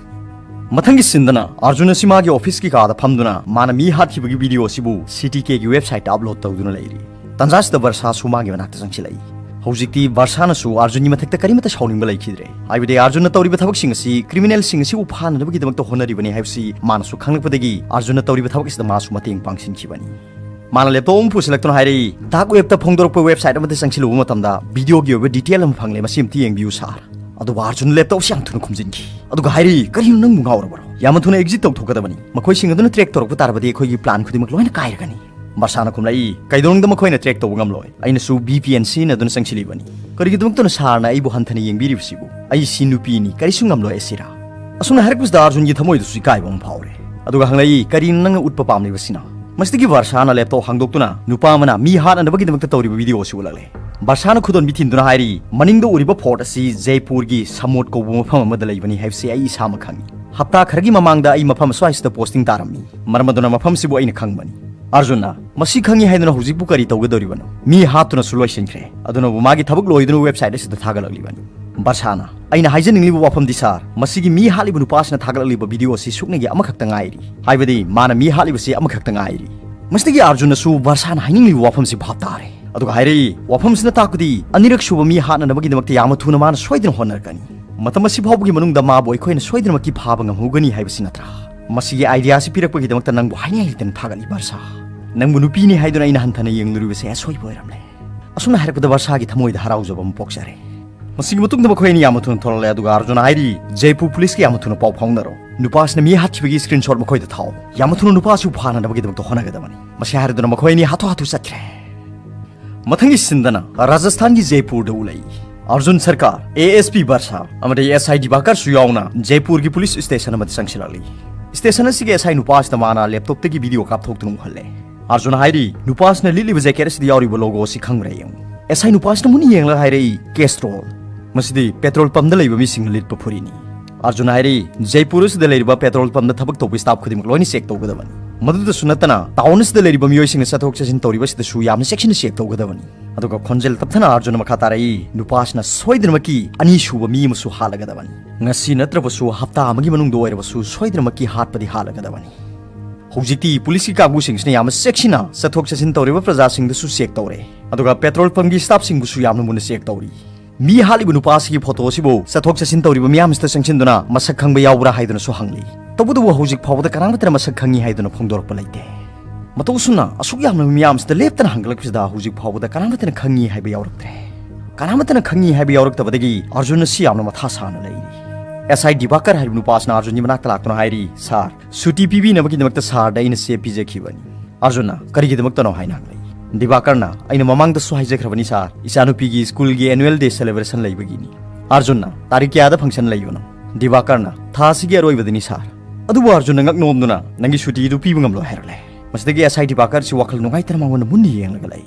ꯃꯊꯪꯒꯤ ꯁꯤꯟꯗꯅ ꯑꯥꯔꯖꯨꯟ ꯑꯁꯤ ꯃꯥꯒꯤ ꯑꯣꯐꯤꯁꯀꯤ ꯀꯥꯗ ꯐꯝꯗꯨꯅ ꯃꯥꯅ ꯃꯤ ꯍꯥꯠꯈꯤꯕꯒꯤ ꯚꯤꯗꯤꯑꯣ ꯑꯁꯤꯕꯨ ꯁꯤꯇꯤ ꯀꯦꯒꯤ ꯋꯦꯕꯁꯥꯏꯠꯇ ꯑꯞꯂꯣꯗ ꯇꯧꯗꯨꯅ ꯂꯩꯔꯤ꯫ ꯇꯟꯖꯥꯁꯤꯗ ꯕꯔꯁꯥꯁꯨ ꯃꯥꯒꯤ ꯃꯅꯥꯛꯇ ꯆꯪꯁꯤꯜꯂꯛꯏ꯫ ꯍꯧꯖꯤꯛꯇꯤ ꯕꯔꯁꯥꯅꯁꯨ ꯑꯥꯔꯖꯨꯟꯒꯤ ꯃꯊꯛꯇ ꯀꯔꯤꯃꯠꯇ ꯁꯥꯎꯅꯤꯡꯕ ꯂꯩꯈꯤꯗ꯭ꯔꯦ꯫ ꯍꯥꯏꯕꯗꯤ ꯑꯥꯔꯖꯨꯟꯅ ꯇꯧꯔꯤꯕ ꯊꯕꯛꯁꯤꯡ ꯑꯁꯤ ꯀ꯭ꯔꯤꯃꯤꯅꯦꯜꯁꯤꯡ ꯑꯁꯤꯕꯨ ꯐꯥꯅꯅꯕꯒꯤꯗꯃꯛꯇ ꯍꯣꯠꯅꯔꯤꯕꯅꯤ ꯍꯥꯏꯕꯁꯤ ꯃꯥꯅꯁꯨ ꯈꯪꯂꯛꯄꯗꯒꯤ ꯑꯥꯔꯖꯨꯟꯅ ꯇꯧꯔꯤꯕ ꯊꯕꯛ ꯑꯁꯤꯗ ꯃꯥꯁꯨ ꯃꯇꯦꯡ ꯄꯥꯡꯁꯤꯟꯈꯤꯕꯅꯤ꯫ ꯃꯥꯅ ꯂꯦꯞꯇꯣꯞ ꯑꯃ ꯄꯨꯁꯤꯜꯂꯛꯇꯨꯅ ꯍꯥꯏꯔꯛꯏ, ꯗꯥꯔꯛ ꯋꯦꯕꯇ ꯐꯣꯡꯗꯣꯔꯛꯄ ꯋꯦꯕꯁꯥꯏꯠ ꯑꯃꯗ ꯆꯪꯁꯤꯜꯂꯨꯕ ꯃꯇꯝꯗ ꯚꯤꯗꯤꯑꯣꯒꯤ ꯑꯣꯏꯕ ꯗꯤꯇꯦꯜ ꯑꯃ ꯐꯪꯂꯦ, ꯃꯁꯤ ꯑꯝꯇ ꯌꯦꯡꯕꯤꯌꯨ ꯁꯥꯔ꯫ ꯑꯗꯨꯒ ꯑꯥꯔꯖꯨꯟ ꯂꯦꯞꯇꯣꯞꯁꯤ ꯌꯥꯝ ꯊꯨꯅ ꯈꯨꯝꯖꯤꯟꯈꯤ꯫ ꯑꯗꯨꯒ ꯍꯥꯏꯔꯛꯏ, "ꯀꯔꯤꯅꯣ, ꯅꯪꯕꯨ ꯉꯥꯎꯔꯕ꯭ꯔꯣ? ꯌꯥꯝꯅ ꯊꯨꯅ ꯑꯦꯛꯖꯤꯠ ꯇꯧꯊꯣꯛꯀꯗꯕꯅꯤ꯫ ꯃꯈꯣꯏꯁꯤꯡ ꯑꯗꯨꯅ ꯇ꯭ꯔꯦꯛ ꯇꯧꯔꯛꯄ ꯇꯥꯔꯕꯗꯤ ꯑꯩꯈꯣꯏꯒꯤ ꯄ꯭ꯂꯥꯟ ꯈꯨꯗꯤꯡꯃꯛ ꯂꯣꯏꯅ ꯀꯥꯏꯔꯒꯅꯤ"꯫ ꯕꯥꯔꯁꯥꯅ ꯈꯨꯝꯂꯛꯏ, "ꯀꯩꯗꯧꯅꯨꯡꯗ ꯃꯈꯣꯏꯅ ꯇ꯭ꯔꯦꯛ ꯇꯧꯕ ꯉꯝꯂꯣꯏ꯫ ꯑꯩꯅꯁꯨ ꯚꯤ ꯄꯤ ꯑꯦꯟ ꯁꯤꯖꯤꯟꯅꯗꯨꯅ ꯆꯪꯁꯤꯜꯂꯤꯕꯅꯤ꯫ ꯀꯔꯤꯒꯤꯗꯃꯛꯇꯅꯣ ꯁꯥꯔꯅ ꯑꯩꯕꯨ ꯍꯟꯊꯅ ꯌꯦꯡꯕꯤꯔꯤꯕꯁꯤꯕꯨ? ꯑꯩꯁꯤ ꯅꯨꯄꯤꯅꯤ, ꯀꯔꯤꯁꯨ ꯉꯝꯂꯣꯏ ꯑꯦꯁꯤꯔꯥ"꯫ ꯑꯁꯨꯝꯅ ꯍꯥꯏꯔꯛꯄꯁꯤꯗ ꯑꯥꯔꯖꯨꯟꯒꯤ ꯊꯃꯣꯏꯗꯁꯨ ꯏꯀꯥꯏꯕ ꯑꯃ ꯐꯥꯎꯔꯦ꯫ ꯑꯗꯨꯒ ꯍꯪꯂꯛꯏ, "ꯀꯔꯤꯅꯣ ꯅꯪꯅ ꯎꯠꯄ ꯄꯥꯝꯂꯤꯕꯁꯤꯅ?" ꯃꯁꯤꯗꯒꯤ ꯕꯥꯔꯁꯥꯅ ꯂꯦꯞꯇꯣꯞ ꯍꯥꯡꯗꯣꯛꯇꯨꯅ ꯅꯨꯄꯥ ꯑꯃꯅ ꯃꯤ ꯍꯥꯠꯅꯅꯕꯒꯤꯗꯃꯛꯇ ꯇꯧꯔꯤꯕ ꯚꯤꯗꯤꯑꯣ ꯑꯁꯤ ꯎꯠꯂꯛꯂꯦ꯫ ꯕꯥꯔꯁꯥꯅ ꯈꯨꯗꯣꯟꯕꯤ ꯊꯤꯟꯗꯨꯅ ꯍꯥꯏꯔꯤ, "ꯃꯅꯤꯡꯗ ꯎꯔꯤꯕ ꯐꯣꯔꯠ ꯑꯁꯤ ꯖꯩꯄꯨꯔꯒꯤ ꯁꯃꯣꯠ ꯀꯧꯕ ꯃꯐꯝ ꯑꯃꯗ ꯂꯩꯕꯅꯤ ꯍꯥꯏꯕꯁꯤ ꯑꯩ ꯏꯁꯥꯃꯛ ꯈꯪꯏ꯫ ꯍꯞꯇꯥ ꯈꯔꯒꯤ ꯃꯃꯥꯡꯗ ꯑꯩ ꯃꯐꯝ ꯑꯁ꯭ꯋꯥꯏꯁꯤꯗ ꯄꯣꯁꯇꯤꯡ ꯇꯥꯔꯝꯃꯤ꯫ ꯃꯔꯝ ꯑꯗꯨꯅ ꯃꯐꯝꯁꯤꯕꯨ ꯑꯩꯅ ꯈꯪꯕꯅꯤ"꯫ ꯑꯥꯔꯖꯨꯟꯅ, "ꯃꯁꯤ ꯈꯪꯏ ꯍꯥꯏꯗꯨꯅ ꯍꯧꯖꯤꯛꯄꯨ ꯀꯔꯤ ꯇꯧꯒꯗꯧꯔꯤꯕꯅꯣ? ꯃꯤ ꯍꯥꯠꯇꯨꯅꯁꯨ ꯂꯣꯏꯁꯤꯟꯈ꯭ꯔꯦ꯫ ꯑꯗꯨꯅꯕꯨ ꯃꯥꯒꯤ ꯊꯕꯛ ꯂꯣꯏꯗꯨꯅ ꯋꯦꯕꯁꯥꯏꯠ ꯑꯁꯤꯗ ꯊꯥꯒꯠꯂꯛꯂꯤꯕꯅꯤ"꯫ ꯕꯥꯔꯁꯥꯅ, "ꯑꯩꯅ ꯍꯥꯏꯖꯅꯤꯡꯂꯤꯕ ꯋꯥꯐꯝꯗꯤ ꯁꯥꯔ, ꯃꯁꯤꯒꯤ ꯃꯤ ꯍꯥꯠꯂꯤꯕ ꯅꯨꯄꯥꯁꯤꯅ ꯊꯥꯒꯠꯂꯛꯂꯤꯕ ꯚꯤꯗꯤꯑꯣ ꯑꯁꯤ ꯁꯨꯞꯅꯒꯤ ꯑꯃꯈꯛꯇ ꯉꯥꯏꯔꯤ꯫ ꯍꯥꯏꯕꯗꯤ ꯃꯥꯅ ꯃꯤ ꯍꯥꯠꯂꯤꯕꯁꯤ ꯑꯃꯈꯛꯇ ꯉꯥꯏꯔꯤ"꯫ ꯃꯁꯤꯗꯒꯤ ꯑꯥꯔꯖꯨꯟꯅꯁꯨ ꯕꯥꯔꯁꯥꯅ ꯍꯥꯏꯅꯤꯡꯂꯤꯕ ꯋꯥꯐꯝꯁꯤ ꯚꯥꯞ ꯇꯥꯔꯦ꯫ ꯑꯗꯨꯒ ꯍꯥꯏꯔꯛꯏ, "ꯋꯥꯐꯝꯁꯤꯅ ꯇꯥꯛꯄꯗꯤ ꯑꯅꯤꯔꯛ ꯁꯨꯕ ꯃꯤ ꯍꯥꯠꯅꯅꯕꯒꯤꯗꯃꯛꯇ ꯌꯥꯝꯅ ꯊꯨꯅ ꯃꯥꯅ ꯁꯣꯏꯗꯅ ꯍꯣꯠꯅꯔꯛꯀꯅꯤ꯫ ꯃꯇꯝ ꯑꯁꯤ ꯐꯥꯎꯕꯒꯤ ꯃꯅꯨꯡꯗ ꯃꯥꯕꯨ ꯑꯩꯈꯣꯏꯅ ꯁꯣꯏꯗꯅꯃꯛꯀꯤ ꯐꯥꯕ ꯉꯝꯍꯧꯒꯅꯤ ꯍꯥꯏꯕꯁꯤ ꯅꯠꯇ꯭ꯔꯥ? ꯃꯁꯤꯒꯤ ꯑꯥꯏꯗꯤꯌꯥ ꯑꯁꯤ ꯄꯤꯔꯛꯄꯒꯤꯗꯃꯛꯇ ꯅꯪꯕꯨ ꯍꯥꯏꯅꯤꯡꯉꯥꯏ ꯂꯩꯇꯅ ꯊꯥꯒꯠꯂꯤ ꯕꯥꯔꯁꯥ꯫ ꯅꯪꯕꯨ ꯅꯨꯄꯤꯅꯤ ꯍꯥꯏꯗꯨꯅ ꯑꯩꯅ ꯍꯟꯊꯅ ꯌꯦꯡꯂꯨꯔꯤꯕꯁꯦ ꯑꯁꯣꯏꯕ ꯑꯣꯏꯔꯝꯂꯦ"꯫ ꯑꯁꯨꯝꯅ ꯍꯥꯏꯔꯛꯄꯗ ꯕꯥꯔꯁꯥꯒꯤ ꯊꯃꯣꯏꯗ ꯍꯔꯥꯎꯖꯕ ꯑꯃ ꯄꯣꯛꯆꯔꯦ꯫ ꯃꯁꯤꯒꯤ ꯃꯇꯨꯡꯗ ꯃꯈꯣꯏ ꯑꯅꯤ ꯌꯥꯝꯅ ꯊꯨꯅ ꯊꯣꯔꯛꯂꯦ, ꯑꯗꯨꯒ ꯑꯥꯔꯖꯨꯟꯅ ꯍꯥꯏꯔꯤ, "ꯖꯩꯄꯨꯔ ꯄꯨꯂꯤꯁꯀ ꯌꯥꯝꯅ ꯊꯨꯅ ꯄꯥꯎ ꯐꯥꯎꯅꯔꯣ꯫ ꯅꯨꯄꯥꯁꯤꯅ ꯃꯤ ꯍꯥꯠꯈꯤꯕꯒꯤ ꯁ꯭ꯀ꯭ꯔꯤꯟꯁꯣꯠ ꯃꯈꯣꯏꯗ ꯊꯥꯎ꯫ ꯌꯥꯝꯅ ꯊꯨꯅ ꯅꯨꯄꯥꯁꯤꯕꯨ ꯐꯥꯅꯅꯕꯒꯤꯗꯃꯛꯇ ꯍꯣꯠꯅꯒꯗꯕꯅꯤ"꯫ ꯃꯁꯤ ꯍꯥꯏꯔꯗꯨꯅ ꯃꯈꯣꯏ ꯑꯅꯤ ꯍꯥꯊꯨ ꯍꯥꯊꯨ ꯆꯠꯈ꯭ꯔꯦ꯫ ꯃꯊꯪꯒꯤ ꯁꯤꯟꯗꯅ ꯔꯥꯖꯁꯊꯥꯟꯒꯤ ꯖꯩꯄꯨꯔꯗ ꯎꯠꯂꯛꯏ꯫ ꯑꯥꯔꯖꯨꯟ ꯁꯔꯀꯥꯔ, ꯑꯦ ꯑꯦꯁ ꯄꯤ ꯕꯥꯔꯁꯥ ꯑꯃꯗꯤ ꯑꯦꯁ ꯑꯥꯏ ꯗꯤꯕꯥꯀꯔꯁꯨ ꯌꯥꯎꯅ ꯖꯩꯄꯨꯔꯒꯤ ꯄꯨꯂꯤꯁ ꯁ꯭ꯇꯦꯁꯟ ꯑꯃꯗ ꯆꯪꯁꯤꯜꯂꯛꯂꯤ꯫ ꯁ꯭ꯇꯦꯁꯟ ꯑꯁꯤꯒꯤ ꯑꯦꯁ ꯑꯥꯏ ꯅꯨꯄꯥ ꯑꯁꯤꯗ ꯃꯥꯅ ꯂꯦꯞꯇꯣꯞꯇꯒꯤ ꯚꯤꯗꯤꯑꯣ ꯀꯥꯞꯊꯣꯛꯇꯨꯅ ꯎꯍꯜꯂꯦ꯫ ꯑꯥꯔꯖꯨꯟꯅ ꯍꯥꯏꯔꯤ, "ꯅꯨꯄꯥ ꯑꯁꯤꯅ ꯂꯤꯠꯂꯤꯕ ꯖꯦꯀꯦꯠ ꯑꯁꯤꯗ ꯌꯥꯎꯔꯤꯕ ꯂꯣꯒꯣ ꯑꯁꯤ ꯈꯪꯕ꯭ꯔꯥ ꯌꯦꯡꯉꯨ"꯫ ꯑꯦꯁ ꯑꯥꯏ ꯅꯨꯄꯥ ꯑꯁꯤꯅ ꯃꯨꯟꯅ ꯌꯦꯡꯂꯒ ꯍꯥꯏꯔꯛꯏ, "ꯀꯦꯁꯇ꯭ꯔꯣꯜ꯫ ꯃꯁꯤꯗꯤ ꯄꯦꯇ꯭ꯔꯣꯜ ꯄꯝꯗ ꯂꯩꯕ ꯃꯤꯁꯤꯡꯅ ꯂꯤꯠꯄ ꯐꯨꯔꯤꯠꯅꯤ"꯫ ꯑꯥꯔꯖꯨꯟꯅ ꯍꯥꯏꯔꯤ, "ꯖꯩꯄꯨꯔ ꯑꯁꯤꯗ ꯂꯩꯔꯤꯕ ꯄꯦꯇ꯭ꯔꯣꯜ ꯄꯝꯗ ꯊꯕꯛ ꯇꯧꯕ ꯁ꯭ꯇꯥꯐ ꯈꯨꯗꯤꯡꯃꯛ ꯂꯣꯏꯅ ꯆꯦꯛ ꯇꯧꯒꯗꯕꯅꯤ꯫ ꯃꯗꯨꯗꯁꯨ ꯅꯠꯇꯅ ꯇꯥꯎꯟ ꯑꯁꯤꯗ ꯂꯩꯔꯤꯕ ꯃꯤꯑꯣꯏꯁꯤꯡꯅ ꯆꯠꯊꯣꯛ ꯆꯠꯁꯤꯟ ꯇꯧꯔꯤꯕꯁꯤꯗꯁꯨ ꯌꯥꯝꯅ ꯆꯦꯛꯁꯤꯟꯅ ꯆꯦꯛ ꯇꯧꯒꯗꯕꯅꯤ"꯫ ꯑꯗꯨꯒ ꯈꯣꯟꯖꯦꯜ ꯇꯞꯊꯅ ꯑꯥꯔꯖꯨꯟꯅ ꯃꯈꯥ ꯇꯥꯔꯛꯏ, "ꯅꯨꯄꯥꯁꯤꯅ ꯁꯣꯏꯗꯅꯃꯛꯀꯤ ꯑꯅꯤꯁꯨꯕ ꯃꯤ ꯑꯃꯁꯨ ꯍꯥꯠꯂꯒꯗꯕꯅꯤ꯫ ꯉꯁꯤ ꯅꯠꯇ꯭ꯔꯕꯁꯨ ꯍꯞꯇꯥ ꯑꯃꯒꯤ ꯃꯅꯨꯡꯗ ꯑꯣꯏꯔꯕꯁꯨ ꯁꯣꯏꯗꯅꯃꯛꯀꯤ ꯍꯥꯠꯄꯗꯤ ꯍꯥꯠꯂꯒꯗꯕꯅꯤ"꯫ ꯍꯧꯖꯤꯛꯇꯤ ꯄꯨꯂꯤꯁꯀꯤ ꯀꯥꯡꯕꯨꯁꯤꯡꯁꯤꯅ ꯌꯥꯝꯅ ꯆꯦꯛꯁꯤꯟꯅ ꯆꯠꯊꯣꯛ ꯆꯠꯁꯤꯟ ꯇꯧꯔꯤꯕ ꯄ꯭ꯔꯖꯥꯁꯤꯡꯗꯁꯨ ꯆꯦꯛ ꯇꯧꯔꯦ, ꯑꯗꯨꯒ ꯄꯦꯇ꯭ꯔꯣꯜ ꯄꯝꯒꯤ ꯁ꯭ꯇꯥꯐꯁꯤꯡꯕꯨꯁꯨ ꯌꯥꯝꯅ ꯃꯨꯟꯅ ꯆꯦꯛ ꯇꯧꯔꯤ꯫ ꯃꯤ ꯍꯥꯠꯂꯤꯕ ꯅꯨꯄꯥ ꯑꯁꯤꯒꯤ ꯐꯣꯇꯣ ꯑꯁꯤꯕꯨ ꯆꯠꯊꯣꯛ ꯆꯠꯁꯤꯟ ꯇꯧꯔꯤꯕ ꯃꯤꯌꯥꯝꯁꯤꯗ ꯆꯪꯁꯤꯟꯗꯨꯅ ꯃꯁꯛ ꯈꯪꯕ ꯌꯥꯎꯕ꯭ꯔꯥ ꯍꯥꯏꯗꯨꯅꯁꯨ ꯍꯪꯂꯤ꯫ ꯇꯧꯕꯇꯕꯨ ꯍꯧꯖꯤꯛ ꯐꯥꯎꯕꯗ ꯀꯅꯥꯃꯠꯇꯅ ꯃꯁꯛ ꯈꯪꯉꯤ ꯍꯥꯏꯗꯨꯅ ꯐꯣꯡꯗꯣꯔꯛꯄ ꯂꯩꯇꯦ꯫ ꯃꯇꯧ ꯑꯁꯨꯝꯅ ꯑꯁꯨꯛ ꯌꯥꯝꯂꯕ ꯃꯤꯌꯥꯝꯁꯤꯗ ꯂꯦꯞꯇꯅ ꯍꯪꯒꯠꯂꯛꯄꯁꯤꯗ ꯍꯧꯖꯤꯛ ꯐꯥꯎꯕꯗ ꯀꯅꯥꯃꯠꯇꯅ ꯈꯪꯉꯤ ꯍꯥꯏꯕ ꯌꯥꯎꯔꯛꯇ꯭ꯔꯦ꯫ ꯀꯅꯥꯃꯠꯇꯅ ꯈꯪꯉꯤ ꯍꯥꯏꯕ ꯌꯥꯎꯔꯛꯇꯕꯗꯒꯤ ꯑꯥꯔꯖꯨꯟ ꯑꯁꯤ ꯌꯥꯝꯅ ꯃꯊꯥ ꯁꯥꯅ ꯂꯩꯔꯤ꯫ ꯑꯦꯁ ꯑꯥꯏ ꯗꯤꯕꯥꯀꯔ ꯍꯥꯏꯔꯤꯕ ꯅꯨꯄꯥꯁꯤꯅ ꯑꯥꯔꯖꯨꯟꯒꯤ ꯃꯅꯥꯛꯇ ꯂꯥꯛꯇꯨꯅ ꯍꯥꯏꯔꯤ, "ꯁꯥꯔ, ꯁꯨꯇꯤ ꯄꯤꯕꯤꯅꯕꯒꯤꯗꯃꯛꯇ ꯁꯥꯔꯗ ꯑꯩꯅ ꯆꯦ ꯄꯤꯖꯈꯤꯕꯅꯤ꯫" ꯑꯥꯔꯖꯨꯟꯅ, "ꯀꯔꯤꯒꯤꯗꯃꯛꯇꯅꯣ?" ꯍꯥꯏꯅ ꯍꯪꯂꯛꯏ꯫ ꯗꯤꯕꯥꯀꯔꯅ, "ꯑꯩꯅ ꯃꯃꯥꯡꯗꯁꯨ ꯍꯥꯏꯖꯈ꯭ꯔꯕꯅꯤ ꯁꯥꯔ, ꯏꯆꯥꯅꯨꯄꯤꯒꯤ ꯁ꯭ꯀꯨꯜꯒꯤ ꯑꯦꯅꯨꯋꯦꯜ ꯗꯦ ꯁꯦꯂꯦꯕ꯭ꯔꯦꯁꯟ ꯂꯩꯕꯒꯤꯅꯤ꯫" ꯑꯥꯔꯖꯨꯟꯅ, "ꯇꯥꯔꯤꯛ ꯀꯌꯥꯗ ꯐꯪꯁꯟ ꯂꯩꯕꯅꯣ?" ꯗꯤꯕꯥꯀꯔꯅ, "ꯊꯥ ꯑꯁꯤꯒꯤ ꯑꯔꯣꯏꯕꯗꯅꯤ ꯁꯥꯔ꯫" ꯑꯗꯨꯕꯨ ꯑꯥꯔꯖꯨꯟꯅ ꯉꯛꯅꯣꯝꯗꯨꯅ, "ꯅꯪꯒꯤ ꯁꯨꯇꯤꯗꯨ ꯄꯤꯕ ꯉꯝꯂꯣꯏ" ꯍꯥꯏꯔꯛꯂꯦ꯫ ꯃꯁꯤꯗꯒꯤ ꯑꯦꯁ ꯑꯥꯏ ꯗꯤꯕꯥꯀꯔꯁꯤ ꯋꯥꯈꯜ ꯅꯨꯡꯉꯥꯏꯇꯅ ꯃꯉꯣꯟꯗ ꯃꯨꯟꯅ ꯌꯦꯡꯂꯒ ꯂꯩ꯫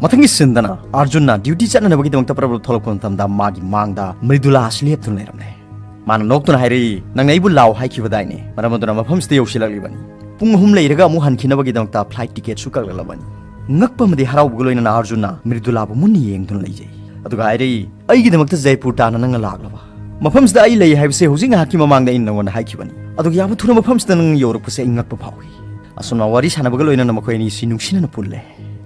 ꯃꯊꯪꯒꯤ ꯁꯤꯟꯗꯅ ꯑꯥꯔꯖꯨꯟꯅ ꯗ꯭ꯌꯨꯇꯤ ꯆꯠꯅꯅꯕꯒꯤꯗꯃꯛꯇ ꯄ꯭ꯔꯕ ꯊꯣꯛꯂꯛꯄ ꯃꯇꯝꯗ ꯃꯥꯒꯤ ꯃꯥꯡꯗ ꯃ꯭ꯔꯤꯗꯨꯂꯥ ꯑꯁꯤ ꯂꯦꯞꯇꯨꯅ ꯂꯩꯔꯝꯂꯦ꯫ ꯃꯥꯅ ꯅꯣꯛꯇꯨꯅ ꯍꯥꯏꯔꯛꯏ, "ꯅꯪꯅ ꯑꯩꯕꯨ ꯂꯥꯛꯑꯣ ꯍꯥꯏꯈꯤꯕꯗꯥꯏꯅꯦ? ꯃꯔꯝ ꯑꯗꯨꯅ ꯃꯐꯝꯁꯤꯗ ꯌꯧꯁꯤꯜꯂꯛꯂꯤꯕꯅꯤ꯫ ꯄꯨꯡ ꯑꯍꯨꯝ ꯂꯩꯔꯒ ꯑꯃꯨꯛ ꯍꯟꯈꯤꯅꯕꯒꯤꯗꯃꯛꯇ ꯐ꯭ꯂꯥꯏꯠ ꯇꯤꯀꯦꯠꯁꯨ ꯀꯛꯂꯛꯂꯕꯅꯤ꯫" ꯉꯛꯄ ꯑꯃꯗꯤ ꯍꯔꯥꯎꯕꯒ ꯂꯣꯏꯅꯅ ꯑꯥꯔꯖꯨꯟꯅ ꯃ꯭ꯔꯤꯗꯨꯂꯥꯕꯨ ꯃꯨꯟꯅ ꯌꯦꯡꯗꯨꯅ ꯂꯩꯖꯩ꯫ ꯑꯗꯨꯒ ꯍꯥꯏꯔꯛꯏ, "ꯑꯩꯒꯤꯗꯃꯛꯇ ꯖꯩꯄꯨꯔ ꯇꯥꯅ ꯅꯪꯅ ꯂꯥꯛꯂꯕ? ꯃꯐꯝꯁꯤꯗ ꯑꯩ ꯂꯩ ꯍꯥꯏꯕꯁꯦ ꯍꯧꯖꯤꯛ ꯉꯥꯏꯍꯥꯛꯀꯤ ꯃꯃꯥꯡꯗ ꯑꯩꯅ ꯅꯪꯉꯣꯟꯗ ꯍꯥꯏꯈꯤꯕꯅꯤ꯫ ꯑꯗꯨꯒ ꯌꯥꯝꯅ ꯊꯨꯅ ꯃꯐꯝꯁꯤꯗ ꯅꯪ ꯌꯧꯔꯛꯄꯁꯦ ꯑꯩ ꯉꯛꯄ ꯐꯥꯎꯏ꯫" ꯑꯁꯨꯝꯅ ꯋꯥꯔꯤ ꯁꯥꯟꯅꯕꯒ ꯂꯣꯏꯅꯅ ꯃꯈꯣꯏ ꯑꯅꯤꯁꯤ ꯅꯨꯡꯁꯤꯅꯅ ꯄꯨꯜꯂꯦ꯫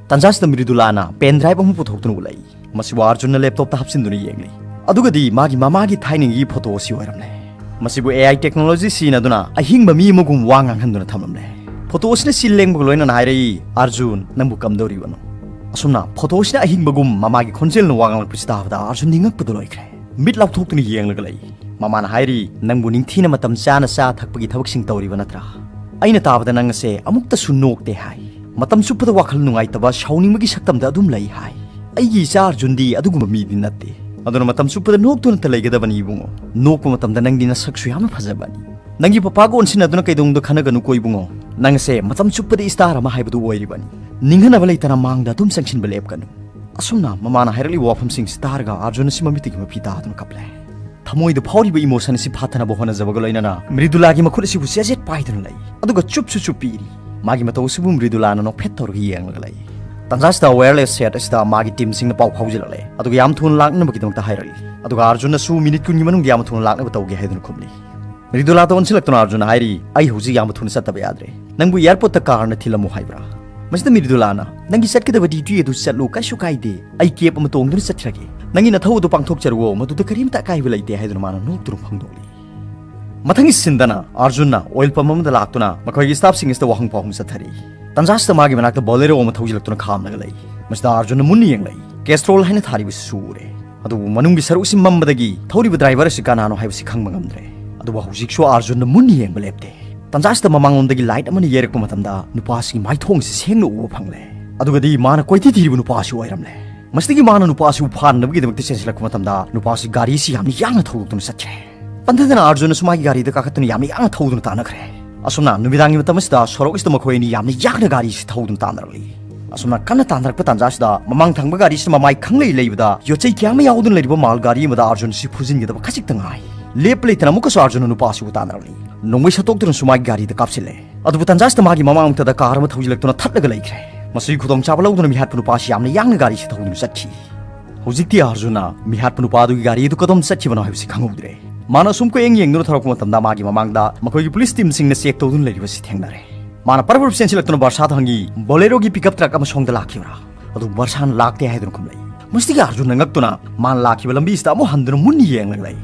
ꯇꯥꯟꯖꯥꯁꯤꯗ ꯃ꯭ꯔꯤꯗꯨꯂꯥꯅ ꯄꯦꯟ ꯗ꯭ꯔꯥꯏꯚ ꯑꯃ ꯄꯨꯊꯣꯛꯇꯨꯅ ꯎꯠꯂꯛꯏ꯫ ꯃꯁꯤꯕꯨ ꯑꯥꯔꯖꯨꯟꯅ ꯂꯦꯞꯇꯣꯞꯇ ꯍꯥꯞꯆꯤꯟꯗꯨꯅ ꯌꯦꯡꯂꯤ꯫ ꯑꯗꯨꯒꯗꯤ ꯃꯥꯒꯤ ꯃꯃꯥꯒꯤ ꯊꯥꯏꯅꯒꯤ ꯐꯣꯇꯣ ꯑꯁꯤ ꯑꯣꯏꯔꯝꯂꯦ꯫ ꯃꯁꯤꯕꯨ ꯑꯦ ꯑꯥꯏ ꯇꯦꯛꯅꯣꯂꯣꯖꯤ ꯁꯤꯖꯤꯟꯅꯗꯨꯅ ꯑꯍꯤꯡꯕ ꯃꯤ ꯑꯃꯒꯨꯝ ꯋꯥ ꯉꯥꯡꯍꯟꯗꯨꯅ ꯊꯝꯂꯝꯂꯦ꯫ ꯐꯣꯇꯣ ꯑꯁꯤꯅ ꯆꯤꯜ ꯂꯦꯡꯕꯒ ꯂꯣꯏꯅꯅ ꯍꯥꯏꯔꯛꯏ, "ꯑꯥꯔꯖꯨꯟ, ꯅꯪꯕꯨ ꯀꯝꯗꯧꯔꯤꯕꯅꯣ?" ꯑꯁꯨꯝꯅ ꯐꯣꯇꯣ ꯑꯁꯤꯅ ꯑꯍꯤꯡꯕꯒꯨꯝ ꯃꯃꯥꯒꯤ ꯈꯣꯟꯖꯦꯜꯅ ꯋꯥ ꯉꯥꯡꯂꯛꯄꯁꯤ ꯇꯥꯕꯗ ꯑꯥꯔꯖꯨꯟꯗꯤ ꯉꯛꯄꯗ ꯂꯣꯏꯈ꯭ꯔꯦ꯫ ꯃꯤꯠ ꯂꯥꯎꯊꯣꯛꯇꯨꯅ ꯌꯦꯡꯂꯒ ꯂꯩ꯫ ꯃꯃꯥꯅ ꯍꯥꯏꯔꯤ, "ꯅꯪꯕꯨ ꯅꯤꯡꯊꯤꯅ ꯃꯇꯝ ꯆꯥꯅ ꯆꯥ ꯊꯛꯄꯒꯤ ꯊꯕꯛꯁꯤꯡ ꯇꯧꯔꯤꯕ ꯅꯠꯇ꯭ꯔꯥ? ꯑꯩꯅ ꯇꯥꯕꯗ ꯅꯪ ꯑꯁꯦ ꯑꯃꯨꯛꯇꯁꯨ ꯅꯣꯛꯇꯦ ꯍꯥꯏ꯫ ꯃꯇꯝ ꯆꯨꯞꯄꯗ ꯋꯥꯈꯜ ꯅꯨꯡꯉꯥꯏꯇꯕ, ꯁꯥꯎꯅꯤꯡꯕꯒꯤ ꯁꯛꯇꯝꯗ ꯑꯗꯨꯝ ꯂꯩ ꯍꯥꯏ꯫ ꯑꯩꯒꯤ ꯏꯆꯥ ꯑꯥꯔꯖꯨꯟꯗꯤ ꯑꯗꯨꯒꯨꯝꯕ ꯃꯤꯗꯤ ꯅꯠꯇꯦ꯫ ꯑꯗꯨꯅ ꯃꯇꯝ ꯆꯨꯞꯄꯗ ꯅꯣꯛꯇꯨꯅꯇ ꯂꯩꯒꯗꯕꯅꯤ ꯏꯕꯨꯡꯉꯣ꯫ ꯅꯣꯛꯄ ꯃꯇꯝꯗ ꯅꯪꯗꯤ ꯅꯁꯛꯁꯨ ꯌꯥꯝꯅ ꯐꯖꯕꯅꯤ꯫ ꯅꯪꯒꯤ ꯄꯄꯥꯒ ꯑꯣꯟꯁꯤꯟꯅꯗꯨꯅ ꯀꯩꯗꯧꯅꯨꯡꯗ ꯈꯟꯅꯒꯅꯨꯀꯣ ꯏꯕꯨꯡꯉꯣ꯫ ꯅꯪ ꯑꯁꯦ ꯃꯇꯝ ꯆꯨꯞꯄꯗ ꯏꯁꯇꯥꯔ ꯑꯃ ꯍꯥꯏꯕꯗꯨ ꯑꯣꯏꯔꯤꯕꯅꯤ꯫ ꯅꯤꯡꯍꯟꯅꯕ ꯂꯩꯇꯅ ꯃꯥꯡꯗ ꯑꯗꯨꯝ ꯆꯪꯁꯤꯟꯕ ꯂꯦꯞꯀꯅꯨ꯫" ꯑꯁꯨꯝꯅ ꯃꯃꯥꯅ ꯍꯥꯏꯔꯛꯂꯤꯕ ꯋꯥꯐꯝꯁꯤꯡꯁꯤ ꯇꯥꯔꯒ ꯑꯥꯔꯖꯨꯟ ꯑꯁꯤ ꯃꯃꯤꯠꯇꯒꯤ ꯃꯄꯤ ꯇꯥꯗꯨꯅ ꯀꯞꯂꯦ꯫ ꯊꯃꯣꯏꯗ ꯐꯥꯎꯔꯤꯕ ꯏꯃꯣꯁꯟ ꯑꯁꯤ ꯐꯥꯊꯅꯕ ꯍꯣꯠꯅꯖꯕꯒ ꯂꯣꯏꯅꯅ ꯃ꯭ꯔꯤꯗꯨꯂꯥꯒꯤ ꯃꯈꯨꯠ ꯑꯁꯤꯕꯨ ꯆꯦꯖꯦꯠ ꯄꯥꯏꯗꯨꯅ ꯂꯩ꯫ ꯑꯗꯨꯒ ꯆꯨꯞꯁꯨ ꯆꯨꯞꯄꯤꯔꯤ꯫ ꯃꯥꯒꯤ ꯃꯇꯧ ꯑꯁꯤꯕꯨ ꯃ꯭ꯔꯤꯗꯨꯂꯥꯅ ꯅꯣꯛꯐꯦꯠ ꯇꯧꯔꯒ ꯌꯦꯡꯂꯒ ꯂꯩ꯫ ꯇꯥꯟꯖꯥꯁꯤꯗ ꯋꯥꯌꯔꯂꯦꯁ ꯁꯦꯠ ꯑꯁꯤꯗ ꯃꯥꯒꯤ ꯇꯤꯝꯁꯤꯡꯅ ꯄꯥꯎ ꯐꯥꯎꯖꯤꯜꯂꯛꯂꯦ꯫ ꯑꯗꯨꯒ ꯌꯥꯝ ꯊꯨꯅ ꯂꯥꯛꯅꯕꯒꯤꯗꯃꯛꯇ ꯍꯥꯏꯔꯛꯏ꯫ ꯑꯗꯨꯒ ꯑꯥꯔꯖꯨꯟꯅꯁꯨ ꯃꯤꯅꯤꯠ ꯀꯨꯟꯒꯤ ꯃꯅꯨꯡꯗ ꯌꯥꯝ ꯊꯨꯅ ꯂꯥꯛꯅꯕ ꯇꯧꯒꯦ ꯍꯥꯏꯗꯨꯅ ꯈꯨꯝꯂꯤ꯫ ꯃ꯭ꯔꯤꯗꯨꯂꯥꯗ ꯑꯣꯟꯁꯤꯜꯂꯛꯇꯨꯅ ꯑꯥꯔꯖꯨꯟꯅ ꯍꯥꯏꯔꯤ, "ꯑꯩ ꯍꯧꯖꯤꯛ ꯌꯥꯝꯅ ꯊꯨꯅ ꯆꯠꯇꯕ ꯌꯥꯗ꯭ꯔꯦ꯫ ꯅꯪꯕꯨ ꯑꯦꯌꯥꯔꯄꯣꯔꯠꯇ ꯀꯥꯔꯅ ꯊꯤꯜꯂꯝꯃꯨ ꯍꯥꯏꯕ꯭ꯔꯥ?" ꯃꯁꯤꯗ ꯃ꯭ꯔꯤꯗꯨꯂꯥꯅ, "ꯅꯪꯒꯤ ꯆꯠꯀꯗꯕ ꯗ꯭ꯌꯨꯇꯤ ꯑꯗꯨ ꯆꯠꯂꯨ, ꯀꯩꯁꯨ ꯀꯥꯏꯗꯦ꯫ ꯑꯩ ꯀꯦꯕ ꯑꯃ ꯇꯣꯡꯗꯨꯅ ꯆꯠꯈ꯭ꯔꯒꯦ꯫ ꯅꯪꯒꯤ ꯅꯊꯧ ꯑꯗꯨ ꯄꯥꯡꯊꯣꯛꯆꯔꯨꯑꯣ, ꯃꯗꯨꯗ ꯀꯔꯤꯝꯇ ꯑꯀꯥꯏꯕ ꯂꯩꯇꯦ" ꯍꯥꯏꯗꯨꯅ ꯃꯥꯅ ꯅꯣꯛꯇꯨꯅ ꯐꯣꯡꯗꯣꯛꯂꯤ꯫ ꯃꯊꯪꯒꯤ ꯁꯤꯟꯗꯅ ꯑꯥꯔꯖꯨꯟꯅ ꯑꯣꯏꯜ ꯄꯝ ꯑꯃꯗ ꯂꯥꯛꯇꯨꯅ ꯃꯈꯣꯏꯒꯤ ꯁ꯭ꯇꯥꯐꯁꯤꯡ ꯑꯁꯤꯗ ꯋꯥꯍꯪ ꯄꯥꯎꯍꯪ ꯆꯠꯊꯔꯤ꯫ ꯇꯟꯖꯥꯁꯤꯗ ꯃꯥꯒꯤ ꯃꯅꯥꯛꯇ ꯕꯣꯂꯦꯔꯣ ꯑꯃ ꯊꯧꯖꯤꯜꯂꯛꯇꯨꯅ ꯈꯥꯝꯂꯒ ꯂꯩ꯫ ꯃꯁꯤꯗ ꯑꯥꯔꯖꯨꯟꯅ ꯃꯨꯟꯅ ꯌꯦꯡꯂꯛꯏ꯫ ꯀꯦꯁꯇ꯭ꯔꯣꯜ ꯍꯥꯏꯅ ꯊꯥꯔꯤꯕꯁꯤꯁꯨ ꯎꯔꯦ꯫ ꯑꯗꯨꯕꯨ ꯃꯅꯨꯡꯒꯤ ꯁꯔꯨꯛꯁꯤ ꯃꯝꯕꯗꯒꯤ ꯊꯧꯔꯤꯕ ꯗ꯭ꯔꯥꯏꯚꯔ ꯑꯁꯤ ꯀꯅꯥꯅꯣ ꯍꯥꯏꯕꯁꯤ ꯈꯪꯕ ꯉꯝꯗ꯭ꯔꯦ꯫ ꯑꯗꯨꯕꯨ ꯍꯧꯖꯤꯛꯁꯨ ꯑꯥꯔꯖꯨꯟꯅ ꯃꯨꯟꯅ ꯌꯦꯡꯕ ꯂꯦꯞꯇꯦ꯫ ꯇꯟꯖꯥꯁꯤꯗ ꯃꯃꯥꯡꯂꯣꯝꯗꯒꯤ ꯂꯥꯏꯠ ꯑꯃꯅ ꯌꯩꯔꯛꯄ ꯃꯇꯝꯗ ꯅꯨꯄꯥꯁꯤꯒꯤ ꯃꯥꯏꯊꯣꯡꯁꯤ ꯁꯦꯡꯅ ꯎꯕ ꯐꯪꯂꯦ꯫ ꯑꯗꯨꯒꯗꯤ ꯃꯥꯅ ꯀꯣꯏꯊꯤ ꯊꯤꯔꯤꯕ ꯅꯨꯄꯥꯁꯤ ꯑꯣꯏꯔꯝꯂꯦ꯫ ꯃꯁꯤꯗꯒꯤ ꯃꯥꯅ ꯅꯨꯄꯥꯁꯤꯕꯨ ꯐꯥꯅꯅꯕꯒꯤꯗꯃꯛꯇ ꯆꯦꯟꯁꯤꯜꯂꯛꯄ ꯃꯇꯝꯗ ꯅꯨꯄꯥꯁꯤ ꯒꯥꯔꯤꯁꯤ ꯌꯥꯝꯅ ꯌꯥꯡꯅ ꯊꯧꯗꯣꯛꯇꯨꯅ ꯆꯠꯈ꯭ꯔꯦ꯫ ꯄꯟꯊꯗꯅ ꯑꯥꯔꯖꯨꯟꯅꯁꯨ ꯃꯥꯒꯤ ꯒꯥꯔꯤꯗ ꯀꯥꯈꯠꯇꯨꯅ ꯌꯥꯝꯅ ꯌꯥꯡꯅ ꯊꯧꯗꯨꯅ ꯇꯥꯟꯅꯈ꯭ꯔꯦ꯫ ꯑꯁꯨꯝꯅ ꯅꯨꯃꯤꯗꯥꯡꯒꯤ ꯃꯇꯝ ꯑꯁꯤꯗ ꯁꯣꯔꯣꯛ ꯑꯁꯤꯗ ꯃꯈꯣꯏ ꯑꯅꯤ ꯌꯥꯝꯅ ꯌꯥꯡꯅ ꯒꯥꯔꯤꯁꯤ ꯊꯧꯗꯨꯅ ꯇꯥꯟꯅꯔꯛꯂꯤ꯫ ꯑꯁꯨꯝꯅ ꯀꯟꯅ ꯇꯥꯟꯅꯔꯛꯄ ꯇꯥꯟꯖꯥꯁꯤꯗ ꯃꯃꯥꯡ ꯊꯪꯕ ꯒꯥꯔꯤꯁꯤꯅ ꯃꯃꯥꯏ ꯈꯪꯂꯩ ꯂꯩꯕꯗ ꯌꯣꯠꯆꯩ ꯀꯌꯥ ꯑꯃ ꯌꯥꯎꯗꯨꯅ ꯂꯩꯔꯤꯕ ꯃꯥꯜ ꯒꯥꯔꯤ ꯑꯃꯗ ꯑꯥꯔꯖꯨꯟꯁꯤ ꯐꯨꯖꯤꯟꯒꯗꯕ ꯈꯖꯤꯛꯇ ꯉꯥꯏ꯫ ꯂꯦꯞꯄ ꯂꯩꯇꯅ ꯑꯃꯨꯛꯀꯁꯨ ꯑꯥꯔꯖꯨꯟꯅ ꯅꯨꯄꯥꯁꯤꯕꯨ ꯇꯥꯟꯅꯔꯛꯂꯤ꯫ ꯅꯣꯡꯃꯩ ꯁꯠꯇꯣꯛꯇꯨꯅꯁꯨ ꯃꯥꯒꯤ ꯒꯥꯔꯤꯗ ꯀꯥꯞꯁꯤꯜꯂꯦ꯫ ꯑꯗꯨꯕꯨ ꯇꯟꯖꯥꯁꯤꯗ ꯃꯥꯒꯤ ꯃꯃꯥꯡꯃꯛꯇꯗ ꯀꯥꯔ ꯑꯃ ꯊꯧꯖꯤꯜꯂꯛꯇꯨꯅ ꯊꯠꯂꯒ ꯂꯩꯈ꯭ꯔꯦ꯫ ꯃꯁꯤꯒꯤ ꯈꯨꯗꯣꯡꯆꯥꯕ ꯂꯧꯗꯨꯅ ꯃꯤꯍꯥꯠꯄ ꯅꯨꯄꯥꯁꯤ ꯌꯥꯝꯅ ꯌꯥꯡꯅ ꯒꯥꯔꯤꯁꯤ ꯊꯧꯗꯨꯅ ꯆꯠꯈꯤ꯫ ꯍꯧꯖꯤꯛꯇꯤ ꯑꯥꯔꯖꯨꯟꯅ ꯃꯤꯍꯥꯠꯄ ꯅꯨꯄꯥꯗꯨꯒꯤ ꯒꯥꯔꯤ ꯑꯗꯨ ꯀꯗꯣꯝ ꯆꯠꯈꯤꯕꯅꯣ ꯍꯥꯏꯕꯁꯤ ꯈꯪꯍꯧꯗ꯭ꯔꯦ꯫ ꯃꯥꯅ ꯑꯁꯨꯝ ꯀꯣꯏꯌꯦꯡ ꯌꯦꯡꯗꯨꯅ ꯊꯧꯔꯛꯄ ꯃꯇꯝꯗ ꯃꯥꯒꯤ ꯃꯃꯥꯡꯗ ꯃꯈꯣꯏꯒꯤ ꯄꯨꯂꯤꯁ ꯇꯤꯝꯁꯤꯡꯅ ꯆꯦꯛ ꯇꯧꯗꯨꯅ ꯂꯩꯔꯤꯕꯁꯤ ꯊꯦꯡꯅꯔꯦ꯫ ꯃꯥꯅ ꯄꯔꯞ ꯄꯔꯞ ꯆꯦꯟꯁꯤꯜꯂꯛꯇꯨꯅ ꯕꯔꯁꯥꯗ ꯍꯪꯉꯤ, "ꯕꯣꯂꯦꯔꯣꯒꯤ ꯄꯤꯛꯑꯞ ꯇ꯭ꯔꯛ ꯑꯃ ꯁꯣꯝꯗ ꯂꯥꯛꯈꯤꯕ꯭ꯔꯥ?" ꯑꯗꯨ ꯕꯔꯁꯥꯅ ꯂꯥꯛꯇꯦ ꯍꯥꯏꯗꯨꯅ ꯈꯨꯝꯂꯛꯏ꯫ ꯃꯁꯤꯗꯒꯤ ꯑꯥꯔꯖꯨꯟꯅ ꯉꯛꯇꯨꯅ ꯃꯥꯅ ꯂꯥꯛꯈꯤꯕ ꯂꯝꯕꯤꯁꯤꯗ ꯑꯃꯨꯛ ꯍꯟꯗꯨꯅ ꯃꯨꯟꯅ ꯌꯦꯡꯂꯒ ꯂꯩ꯫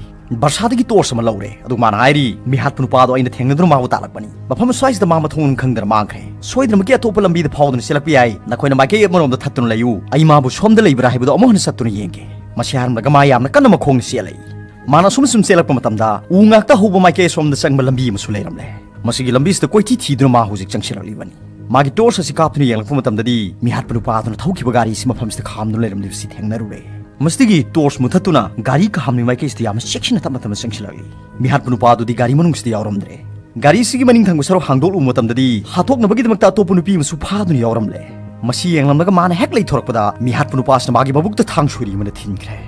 ꯕꯔꯁꯥꯗꯒꯤ ꯇꯣꯔꯆ ꯑꯃ ꯂꯧꯔꯦ, ꯑꯗꯨꯒ ꯃꯥꯅ ꯍꯥꯏꯔꯤ, "ꯃꯤꯍꯥꯠꯄ ꯅꯨꯄꯥꯗꯣ ꯑꯩꯅ ꯊꯦꯡꯅꯗꯨꯅ ꯃꯥꯕꯨ ꯇꯥꯜꯂꯛꯄꯅꯤ꯫ ꯃꯐꯝ ꯑꯁ꯭ꯋꯥꯏꯁꯤꯗ ꯃꯥ ꯃꯊꯣꯡ ꯃꯔꯝ ꯈꯪꯗꯅ ꯃꯥꯡꯈ꯭ꯔꯦ꯫ ꯁꯣꯏꯗꯅꯃꯛꯀꯤ ꯑꯇꯣꯞꯄ ꯂꯝꯕꯤꯗ ꯐꯥꯎꯗꯨꯅ ꯆꯦꯜꯂꯛꯄ ꯌꯥꯏ꯫ ꯅꯈꯣꯏꯅ ꯃꯥꯏꯀꯩ ꯑꯃꯔꯣꯝꯗ ꯊꯠꯇꯨꯅ ꯂꯩꯌꯨ꯫ ꯑꯩ ꯃꯥꯕꯨ ꯁꯣꯝꯗ ꯂꯩꯕ꯭ꯔꯥ ꯍꯥꯏꯕꯗꯨ ꯑꯃꯨꯛ ꯍꯟꯅ ꯆꯠꯇꯨꯅ ꯌꯦꯡꯒꯦ"꯫ ꯃꯁꯤ ꯍꯥꯏꯔꯝꯂꯒ ꯃꯥ ꯌꯥꯝꯅ ꯀꯟꯅ ꯃꯈꯣꯡꯅ ꯆꯦꯜꯂꯛꯏ꯫ ꯃꯥꯅ ꯑꯁꯨꯝ ꯑꯁꯨꯝ ꯆꯦꯜꯂꯛꯄ ꯃꯇꯝꯗ ꯎ ꯉꯥꯛꯇ ꯍꯧꯕ ꯃꯥꯏꯀꯩ ꯑꯁꯣꯝꯗ ꯆꯪꯕ ꯂꯝꯕꯤ ꯑꯃꯁꯨ ꯂꯩꯔꯝꯂꯦ꯫ ꯃꯁꯤꯒꯤ ꯂꯝꯕꯤꯁꯤꯗ ꯀꯣꯏꯊꯤ ꯊꯤꯗꯨꯅ ꯃꯥ ꯍꯧꯖꯤꯛ ꯆꯪꯁꯤꯜꯂꯛꯂꯤꯕꯅꯤ꯫ ꯃꯥꯒꯤ ꯇꯣꯔꯆ ꯑꯁꯤ ꯀꯥꯞꯇꯨꯅ ꯌꯦꯡꯂꯛꯄ ꯃꯇꯝꯗꯗꯤ ꯃꯤꯍꯥꯠꯄ ꯅꯨꯄꯥ ꯑꯗꯨꯅ ꯊꯧꯈꯤꯕ ꯒꯥꯔꯤ ꯑꯁꯤ ꯃꯐꯝꯁꯤꯗ ꯈꯥꯝꯗꯨꯅ ꯂꯩꯔꯝꯂꯤꯕꯁꯤ ꯊꯦꯡꯅꯔꯨꯔꯦ꯫ ꯃꯁꯤꯗꯒꯤ ꯇꯣꯔꯆ ꯃꯨꯊꯠꯇꯨꯅ ꯒꯥꯔꯤ ꯈꯥꯝꯂꯤ ꯃꯥꯏꯀꯩꯁꯤꯗ ꯌꯥꯝꯅ ꯆꯦꯛꯁꯤꯟꯅ ꯇꯞꯅ ꯇꯞꯅ ꯆꯪꯁꯤꯜꯂꯛꯂꯤ꯫ ꯃꯤꯍꯥꯠꯄ ꯅꯨꯄꯥ ꯑꯗꯨꯗꯤ ꯒꯥꯔꯤ ꯃꯅꯨꯡꯁꯤꯗ ꯌꯥꯎꯔꯝꯗ꯭ꯔꯦ꯫ ꯒꯥꯔꯤꯁꯤꯒꯤ ꯃꯅꯤꯡ ꯊꯪꯕ ꯁꯔꯨꯛ ꯍꯥꯡꯗꯣꯛꯂꯨꯕ ꯃꯇꯝꯗꯗꯤ ꯍꯥꯠꯇꯣꯛꯅꯕꯒꯤꯗꯃꯛꯇ ꯑꯇꯣꯞꯄ ꯅꯨꯄꯤ ꯑꯃꯁꯨ ꯐꯥꯗꯨꯅ ꯌꯥꯎꯔꯝꯂꯦ꯫ ꯃꯁꯤ ꯌꯦꯡꯂꯝꯂꯒ ꯃꯥꯅ ꯍꯦꯛ ꯂꯩꯊꯣꯔꯛꯄꯗ ꯃꯤꯍꯥꯠꯄ ꯅꯨꯄꯥꯁꯤꯅ ꯃꯥꯒꯤ ꯃꯕꯨꯛꯇ ꯊꯥꯡ ꯁꯣꯔꯤ ꯑꯃꯅ ꯊꯤꯟꯈ꯭ꯔꯦ꯫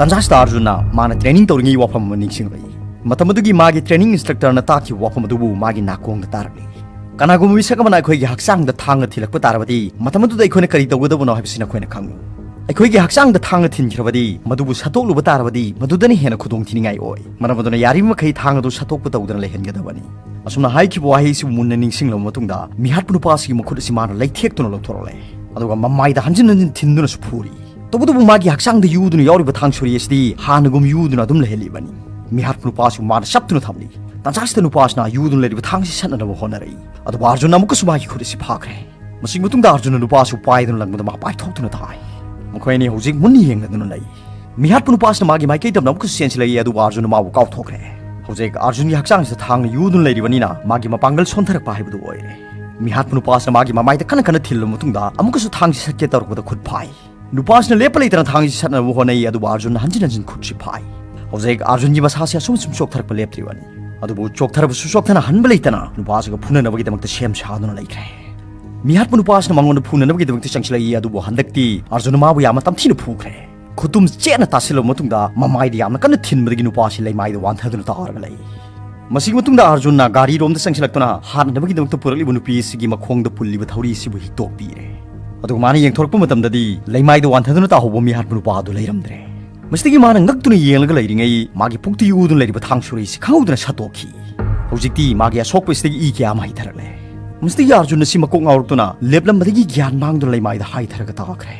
ꯇꯟꯖꯥꯁꯤꯗ ꯑꯥꯔꯖꯨꯟꯅ ꯃꯥꯅ ꯇ꯭ꯔꯦꯅꯤꯡ ꯇꯧꯔꯤꯉꯩ ꯋꯥꯐꯝ ꯑꯃ ꯅꯤꯡꯁꯤꯡꯂꯛꯏ꯫ ꯃꯇꯝ ꯑꯗꯨꯒꯤ ꯃꯥꯒꯤ ꯇ꯭ꯔꯦꯅꯤꯡ ꯏꯟꯁꯇ꯭ꯔꯛꯇꯔꯅ ꯇꯥꯛꯈꯤꯕ ꯋꯥꯐꯝ ꯑꯗꯨꯕꯨ ꯃꯥꯒꯤ ꯅꯥꯀꯣꯡꯗ ꯇꯥꯔꯛꯂꯤ꯫ "ꯀꯅꯥꯒꯨꯝꯕ ꯃꯤꯁꯛ ꯑꯃꯅ ꯑꯩꯈꯣꯏꯒꯤ ꯍꯛꯆꯥꯡꯗ ꯊꯥꯡꯅ ꯊꯤꯜꯂꯛꯄ ꯇꯥꯔꯕꯗꯤ ꯃꯇꯝ ꯑꯗꯨꯗ ꯑꯩꯈꯣꯏꯅ ꯀꯔꯤ ꯇꯧꯒꯗꯕꯅꯣ ꯍꯥꯏꯕꯁꯤ ꯅꯈꯣꯏꯅ ꯈꯪꯉꯨ꯫ ꯑꯩꯈꯣꯏꯒꯤ ꯍꯛꯆꯥꯡꯗ ꯊꯥꯡꯅ ꯊꯤꯟꯈ꯭ꯔꯕꯗꯤ ꯃꯗꯨꯕꯨ ꯁꯠꯇꯣꯛꯂꯨꯕ ꯇꯥꯔꯕꯗꯤ ꯃꯗꯨꯗꯅ ꯍꯦꯟꯅ ꯈꯨꯗꯣꯡ ꯊꯤꯅꯤꯡꯉꯥꯏ ꯑꯣꯏ꯫ ꯃꯔꯝ ꯑꯗꯨꯅ ꯌꯥꯔꯤꯕ ꯃꯈꯩ ꯊꯥꯡ ꯑꯗꯨ ꯁꯠꯇꯣꯛꯄ ꯇꯧꯗꯅ ꯂꯩꯍꯟꯒꯗꯕꯅꯤ"꯫ ꯑꯁꯨꯝꯅ ꯍꯥꯏꯈꯤꯕ ꯋꯥꯍꯩꯁꯤꯕꯨ ꯃꯨꯟꯅ ꯅꯤꯡꯁꯤꯡꯂꯕ ꯃꯇꯨꯡꯗ ꯃꯤꯍꯥꯠꯄ ꯅꯨꯄꯥ ꯑꯁꯤꯒꯤ ꯃꯈꯨꯠ ꯑꯁꯤ ꯃꯥꯅ ꯂꯩꯊꯦꯛꯇꯨꯅ ꯂꯧꯊꯣꯔꯛꯂꯦ꯫ ꯑꯗꯨꯒ ꯃꯃꯥꯏꯗ ꯍꯟꯖꯤꯟ ꯍꯟꯖꯤꯟ ꯊꯤꯟꯗꯨꯅꯁꯨ ꯐꯨꯔꯤ꯫ ꯇꯧꯕꯇꯕꯨ ꯃꯥꯒꯤ ꯍꯛꯆꯥꯡꯗ ꯌꯨꯗꯨꯅ ꯌꯥꯎꯔꯤꯕ ꯊꯥꯡ ꯁꯣꯔꯤ ꯑꯁꯤꯗꯤ ꯍꯥꯟꯅꯒꯨꯝ ꯌꯨꯗꯨꯅ ꯑꯗꯨꯝ ꯂꯩꯍꯜꯂꯤꯕꯅꯤ꯫ ꯃꯤꯍꯥꯠꯄ ꯅꯨꯄꯥꯁꯨ ꯃꯥꯅ ꯆꯞꯇꯨꯅ ꯊꯝꯂꯤ꯫ ꯇꯥꯟꯖꯥꯁꯤꯗ ꯅꯨꯄꯥꯁꯤꯅ ꯌꯨꯗꯨꯅ ꯂꯩꯔꯤꯕ ꯊꯥꯡꯁꯤ ꯁꯠꯅꯅꯕ ꯍꯣꯠꯅꯔꯛꯏ꯫ ꯑꯗꯨꯕꯨ ꯑꯥꯔꯖꯨꯟꯅ ꯑꯃꯨꯛꯀꯁꯨ ꯃꯥꯒꯤ ꯈꯨꯠ ꯑꯁꯤ ꯐꯥꯈ꯭ꯔꯦ꯫ ꯃꯁꯤꯒꯤ ꯃꯇꯨꯡꯗ ꯑꯥꯔꯖꯨꯟꯅ ꯅꯨꯄꯥꯁꯨ ꯄꯥꯏꯗꯨꯅ ꯂꯪꯕꯗ ꯃꯥ ꯄꯥꯏꯊꯣꯛꯇꯨꯅ ꯇꯥꯏ꯫ ꯃꯈꯣꯏ ꯑꯅꯤ ꯍꯧꯖꯤꯛ ꯃꯨꯟꯅ ꯌꯦꯡꯅꯗꯨꯅ ꯂꯩ꯫ ꯃꯤꯍꯥꯠꯄ ꯅꯨꯄꯥꯁꯤꯅ ꯃꯥꯒꯤ ꯃꯥꯏꯀꯩꯗꯝꯗ ꯑꯃꯨꯛꯀꯁꯨ ꯆꯦꯟꯁꯤꯜꯂꯛꯏ, ꯑꯗꯨꯕꯨ ꯑꯥꯔꯖꯨꯟꯅ ꯃꯥꯕꯨ ꯀꯥꯎꯊꯣꯛꯈ꯭ꯔꯦ꯫ ꯍꯧꯖꯤꯛ ꯑꯥꯔꯖꯨꯟꯒꯤ ꯍꯛꯆꯥꯡꯁꯤꯗ ꯊꯥꯡꯅ ꯌꯨꯗꯨꯅ ꯂꯩꯔꯤꯕꯅꯤꯅ ꯃꯥꯒꯤ ꯃꯄꯥꯡꯒꯜ ꯁꯣꯟꯊꯔꯛꯄ ꯍꯥꯏꯕꯗꯨ ꯑꯣꯏꯔꯦ꯫ ꯃꯤꯍꯥꯠꯄ ꯅꯨꯄꯥꯁꯤꯅ ꯃꯥꯒꯤ ꯃꯃꯥꯏꯗ ꯀꯟꯅ ꯀꯟꯅ ꯊꯤꯜꯂꯕ ꯃꯇꯨꯡꯗ ꯑꯃꯨꯛꯀꯁꯨ ꯊꯥꯡꯁꯤ ꯁꯠꯀꯦ ꯇꯧꯔꯛꯄꯗ ꯈꯨꯠ ꯐꯥꯏ꯫ ꯅꯨꯄꯥꯁꯤꯅ ꯂꯦꯞꯄ ꯂꯩꯇꯅ ꯊꯥꯡꯁꯤ ꯁꯠꯅꯕ ꯍꯣꯠꯅꯩ, ꯑꯗꯨꯕꯨ ꯑꯥꯔꯖꯨꯟꯅ ꯍꯟꯖꯤꯟ ꯍꯟꯖꯤꯟ ꯈꯨꯠꯁꯤ ꯐꯥꯏ꯫ ꯍꯧꯖꯤꯛ ꯑꯥꯔꯖꯨꯟꯒꯤ ꯃꯁꯥꯁꯤ ꯑꯁꯨꯝ ꯑꯁꯨꯝ ꯆꯣꯛꯊꯔꯛꯄ ꯂꯦꯞꯇ꯭ꯔꯤꯕꯅꯤ꯫ ꯑꯗꯨꯕꯨ ꯆꯣꯛꯊꯔꯕꯁꯨ ꯆꯣꯛꯊꯅ ꯍꯟꯕ ꯂꯩꯇꯅ ꯅꯨꯄꯥꯁꯤꯒ ꯐꯨꯅꯅꯕꯒꯤꯗꯃꯛꯇ ꯁꯦꯝ ꯁꯥꯗꯨꯅ ꯂꯩꯈ꯭ꯔꯦ꯫ ꯃꯤꯍꯥꯠꯄ ꯅꯨꯄꯥꯁꯤꯅ ꯃꯉꯣꯟꯗ ꯐꯨꯅꯅꯕꯒꯤꯗꯃꯛꯇ ꯆꯪꯁꯤꯜꯂꯛꯏ, ꯑꯗꯨꯕꯨ ꯍꯟꯗꯛꯇꯤ ꯑꯥꯔꯖꯨꯟꯅ ꯃꯥꯕꯨ ꯌꯥꯝꯅ ꯇꯝꯊꯤꯅ ꯐꯨꯈ꯭ꯔꯦ꯫ ꯈꯨꯇꯨꯝ ꯆꯦꯠꯅ ꯇꯥꯁꯤꯜꯂꯕ ꯃꯇꯨꯡꯗ ꯃꯃꯥꯏꯗ ꯌꯥꯝꯅ ꯀꯟꯅ ꯊꯤꯟꯕꯗꯒꯤ ꯅꯨꯄꯥꯁꯤ ꯂꯩꯃꯥꯏꯗ ꯋꯥꯟꯊꯗꯨꯅ ꯇꯥꯔꯒ ꯂꯩ꯫ ꯃꯁꯤꯒꯤ ꯃꯇꯨꯡꯗ ꯑꯥꯔꯖꯨꯟꯅ ꯒꯥꯔꯤꯔꯣꯝꯗ ꯆꯪꯁꯤꯜꯂꯛꯇꯨꯅ ꯍꯥꯠꯅꯅꯕꯒꯤꯗꯃꯛꯇ ꯄꯨꯔꯛꯂꯤꯕ ꯅꯨꯄꯤ ꯑꯁꯤꯒꯤ ꯃꯈꯣꯡꯗ ꯄꯨꯜꯂꯤꯕ ꯊꯧꯔꯤ ꯑꯁꯤꯕꯨ ꯍꯤꯛꯇꯣꯛꯄꯤꯔꯦ꯫ ꯑꯗꯨꯒ ꯃꯥꯅ ꯌꯦꯡꯊꯣꯔꯛꯄ ꯃꯇꯝꯗꯗꯤ ꯂꯩꯃꯥꯏꯗ ꯋꯥꯟꯊꯗꯨꯅ ꯇꯥꯍꯧꯕ ꯃꯤꯍꯥꯠꯄ ꯅꯨꯄꯥ ꯑꯗꯨ ꯂꯩꯔꯝꯗ꯭ꯔꯦ꯫ ꯃꯁꯤꯗꯒꯤ ꯃꯥꯅ ꯉꯛꯇꯨꯅ ꯌꯦꯡꯂꯒ ꯂꯩꯔꯤꯉꯩ ꯃꯥꯒꯤ ꯄꯨꯛꯇ ꯌꯨꯗꯨꯅ ꯂꯩꯔꯤꯕ ꯊꯥꯡ ꯁꯨꯔꯩ ꯑꯁꯤ ꯈꯪꯍꯧꯗꯅ ꯁꯠꯇꯣꯛꯈꯤ꯫ ꯍꯧꯖꯤꯛꯇꯤ ꯃꯥꯒꯤ ꯑꯁꯣꯛꯄ ꯑꯁꯤꯗꯒꯤ ꯏ ꯀꯌꯥ ꯑꯃ ꯍꯩꯊꯔꯛꯂꯦ꯫ ꯃꯁꯤꯗꯒꯤ ꯑꯥꯔꯖꯨꯟ ꯑꯁꯤ ꯃꯀꯣꯛ ꯉꯥꯎꯔꯛꯇꯨꯅ ꯂꯦꯞꯂꯝꯕꯗꯒꯤ ꯒ꯭ꯌꯥꯟ ꯃꯥꯡꯗꯨꯅ ꯂꯩꯃꯥꯏꯗ ꯍꯥꯏꯊꯔꯒ ꯇꯥꯈ꯭ꯔꯦ꯫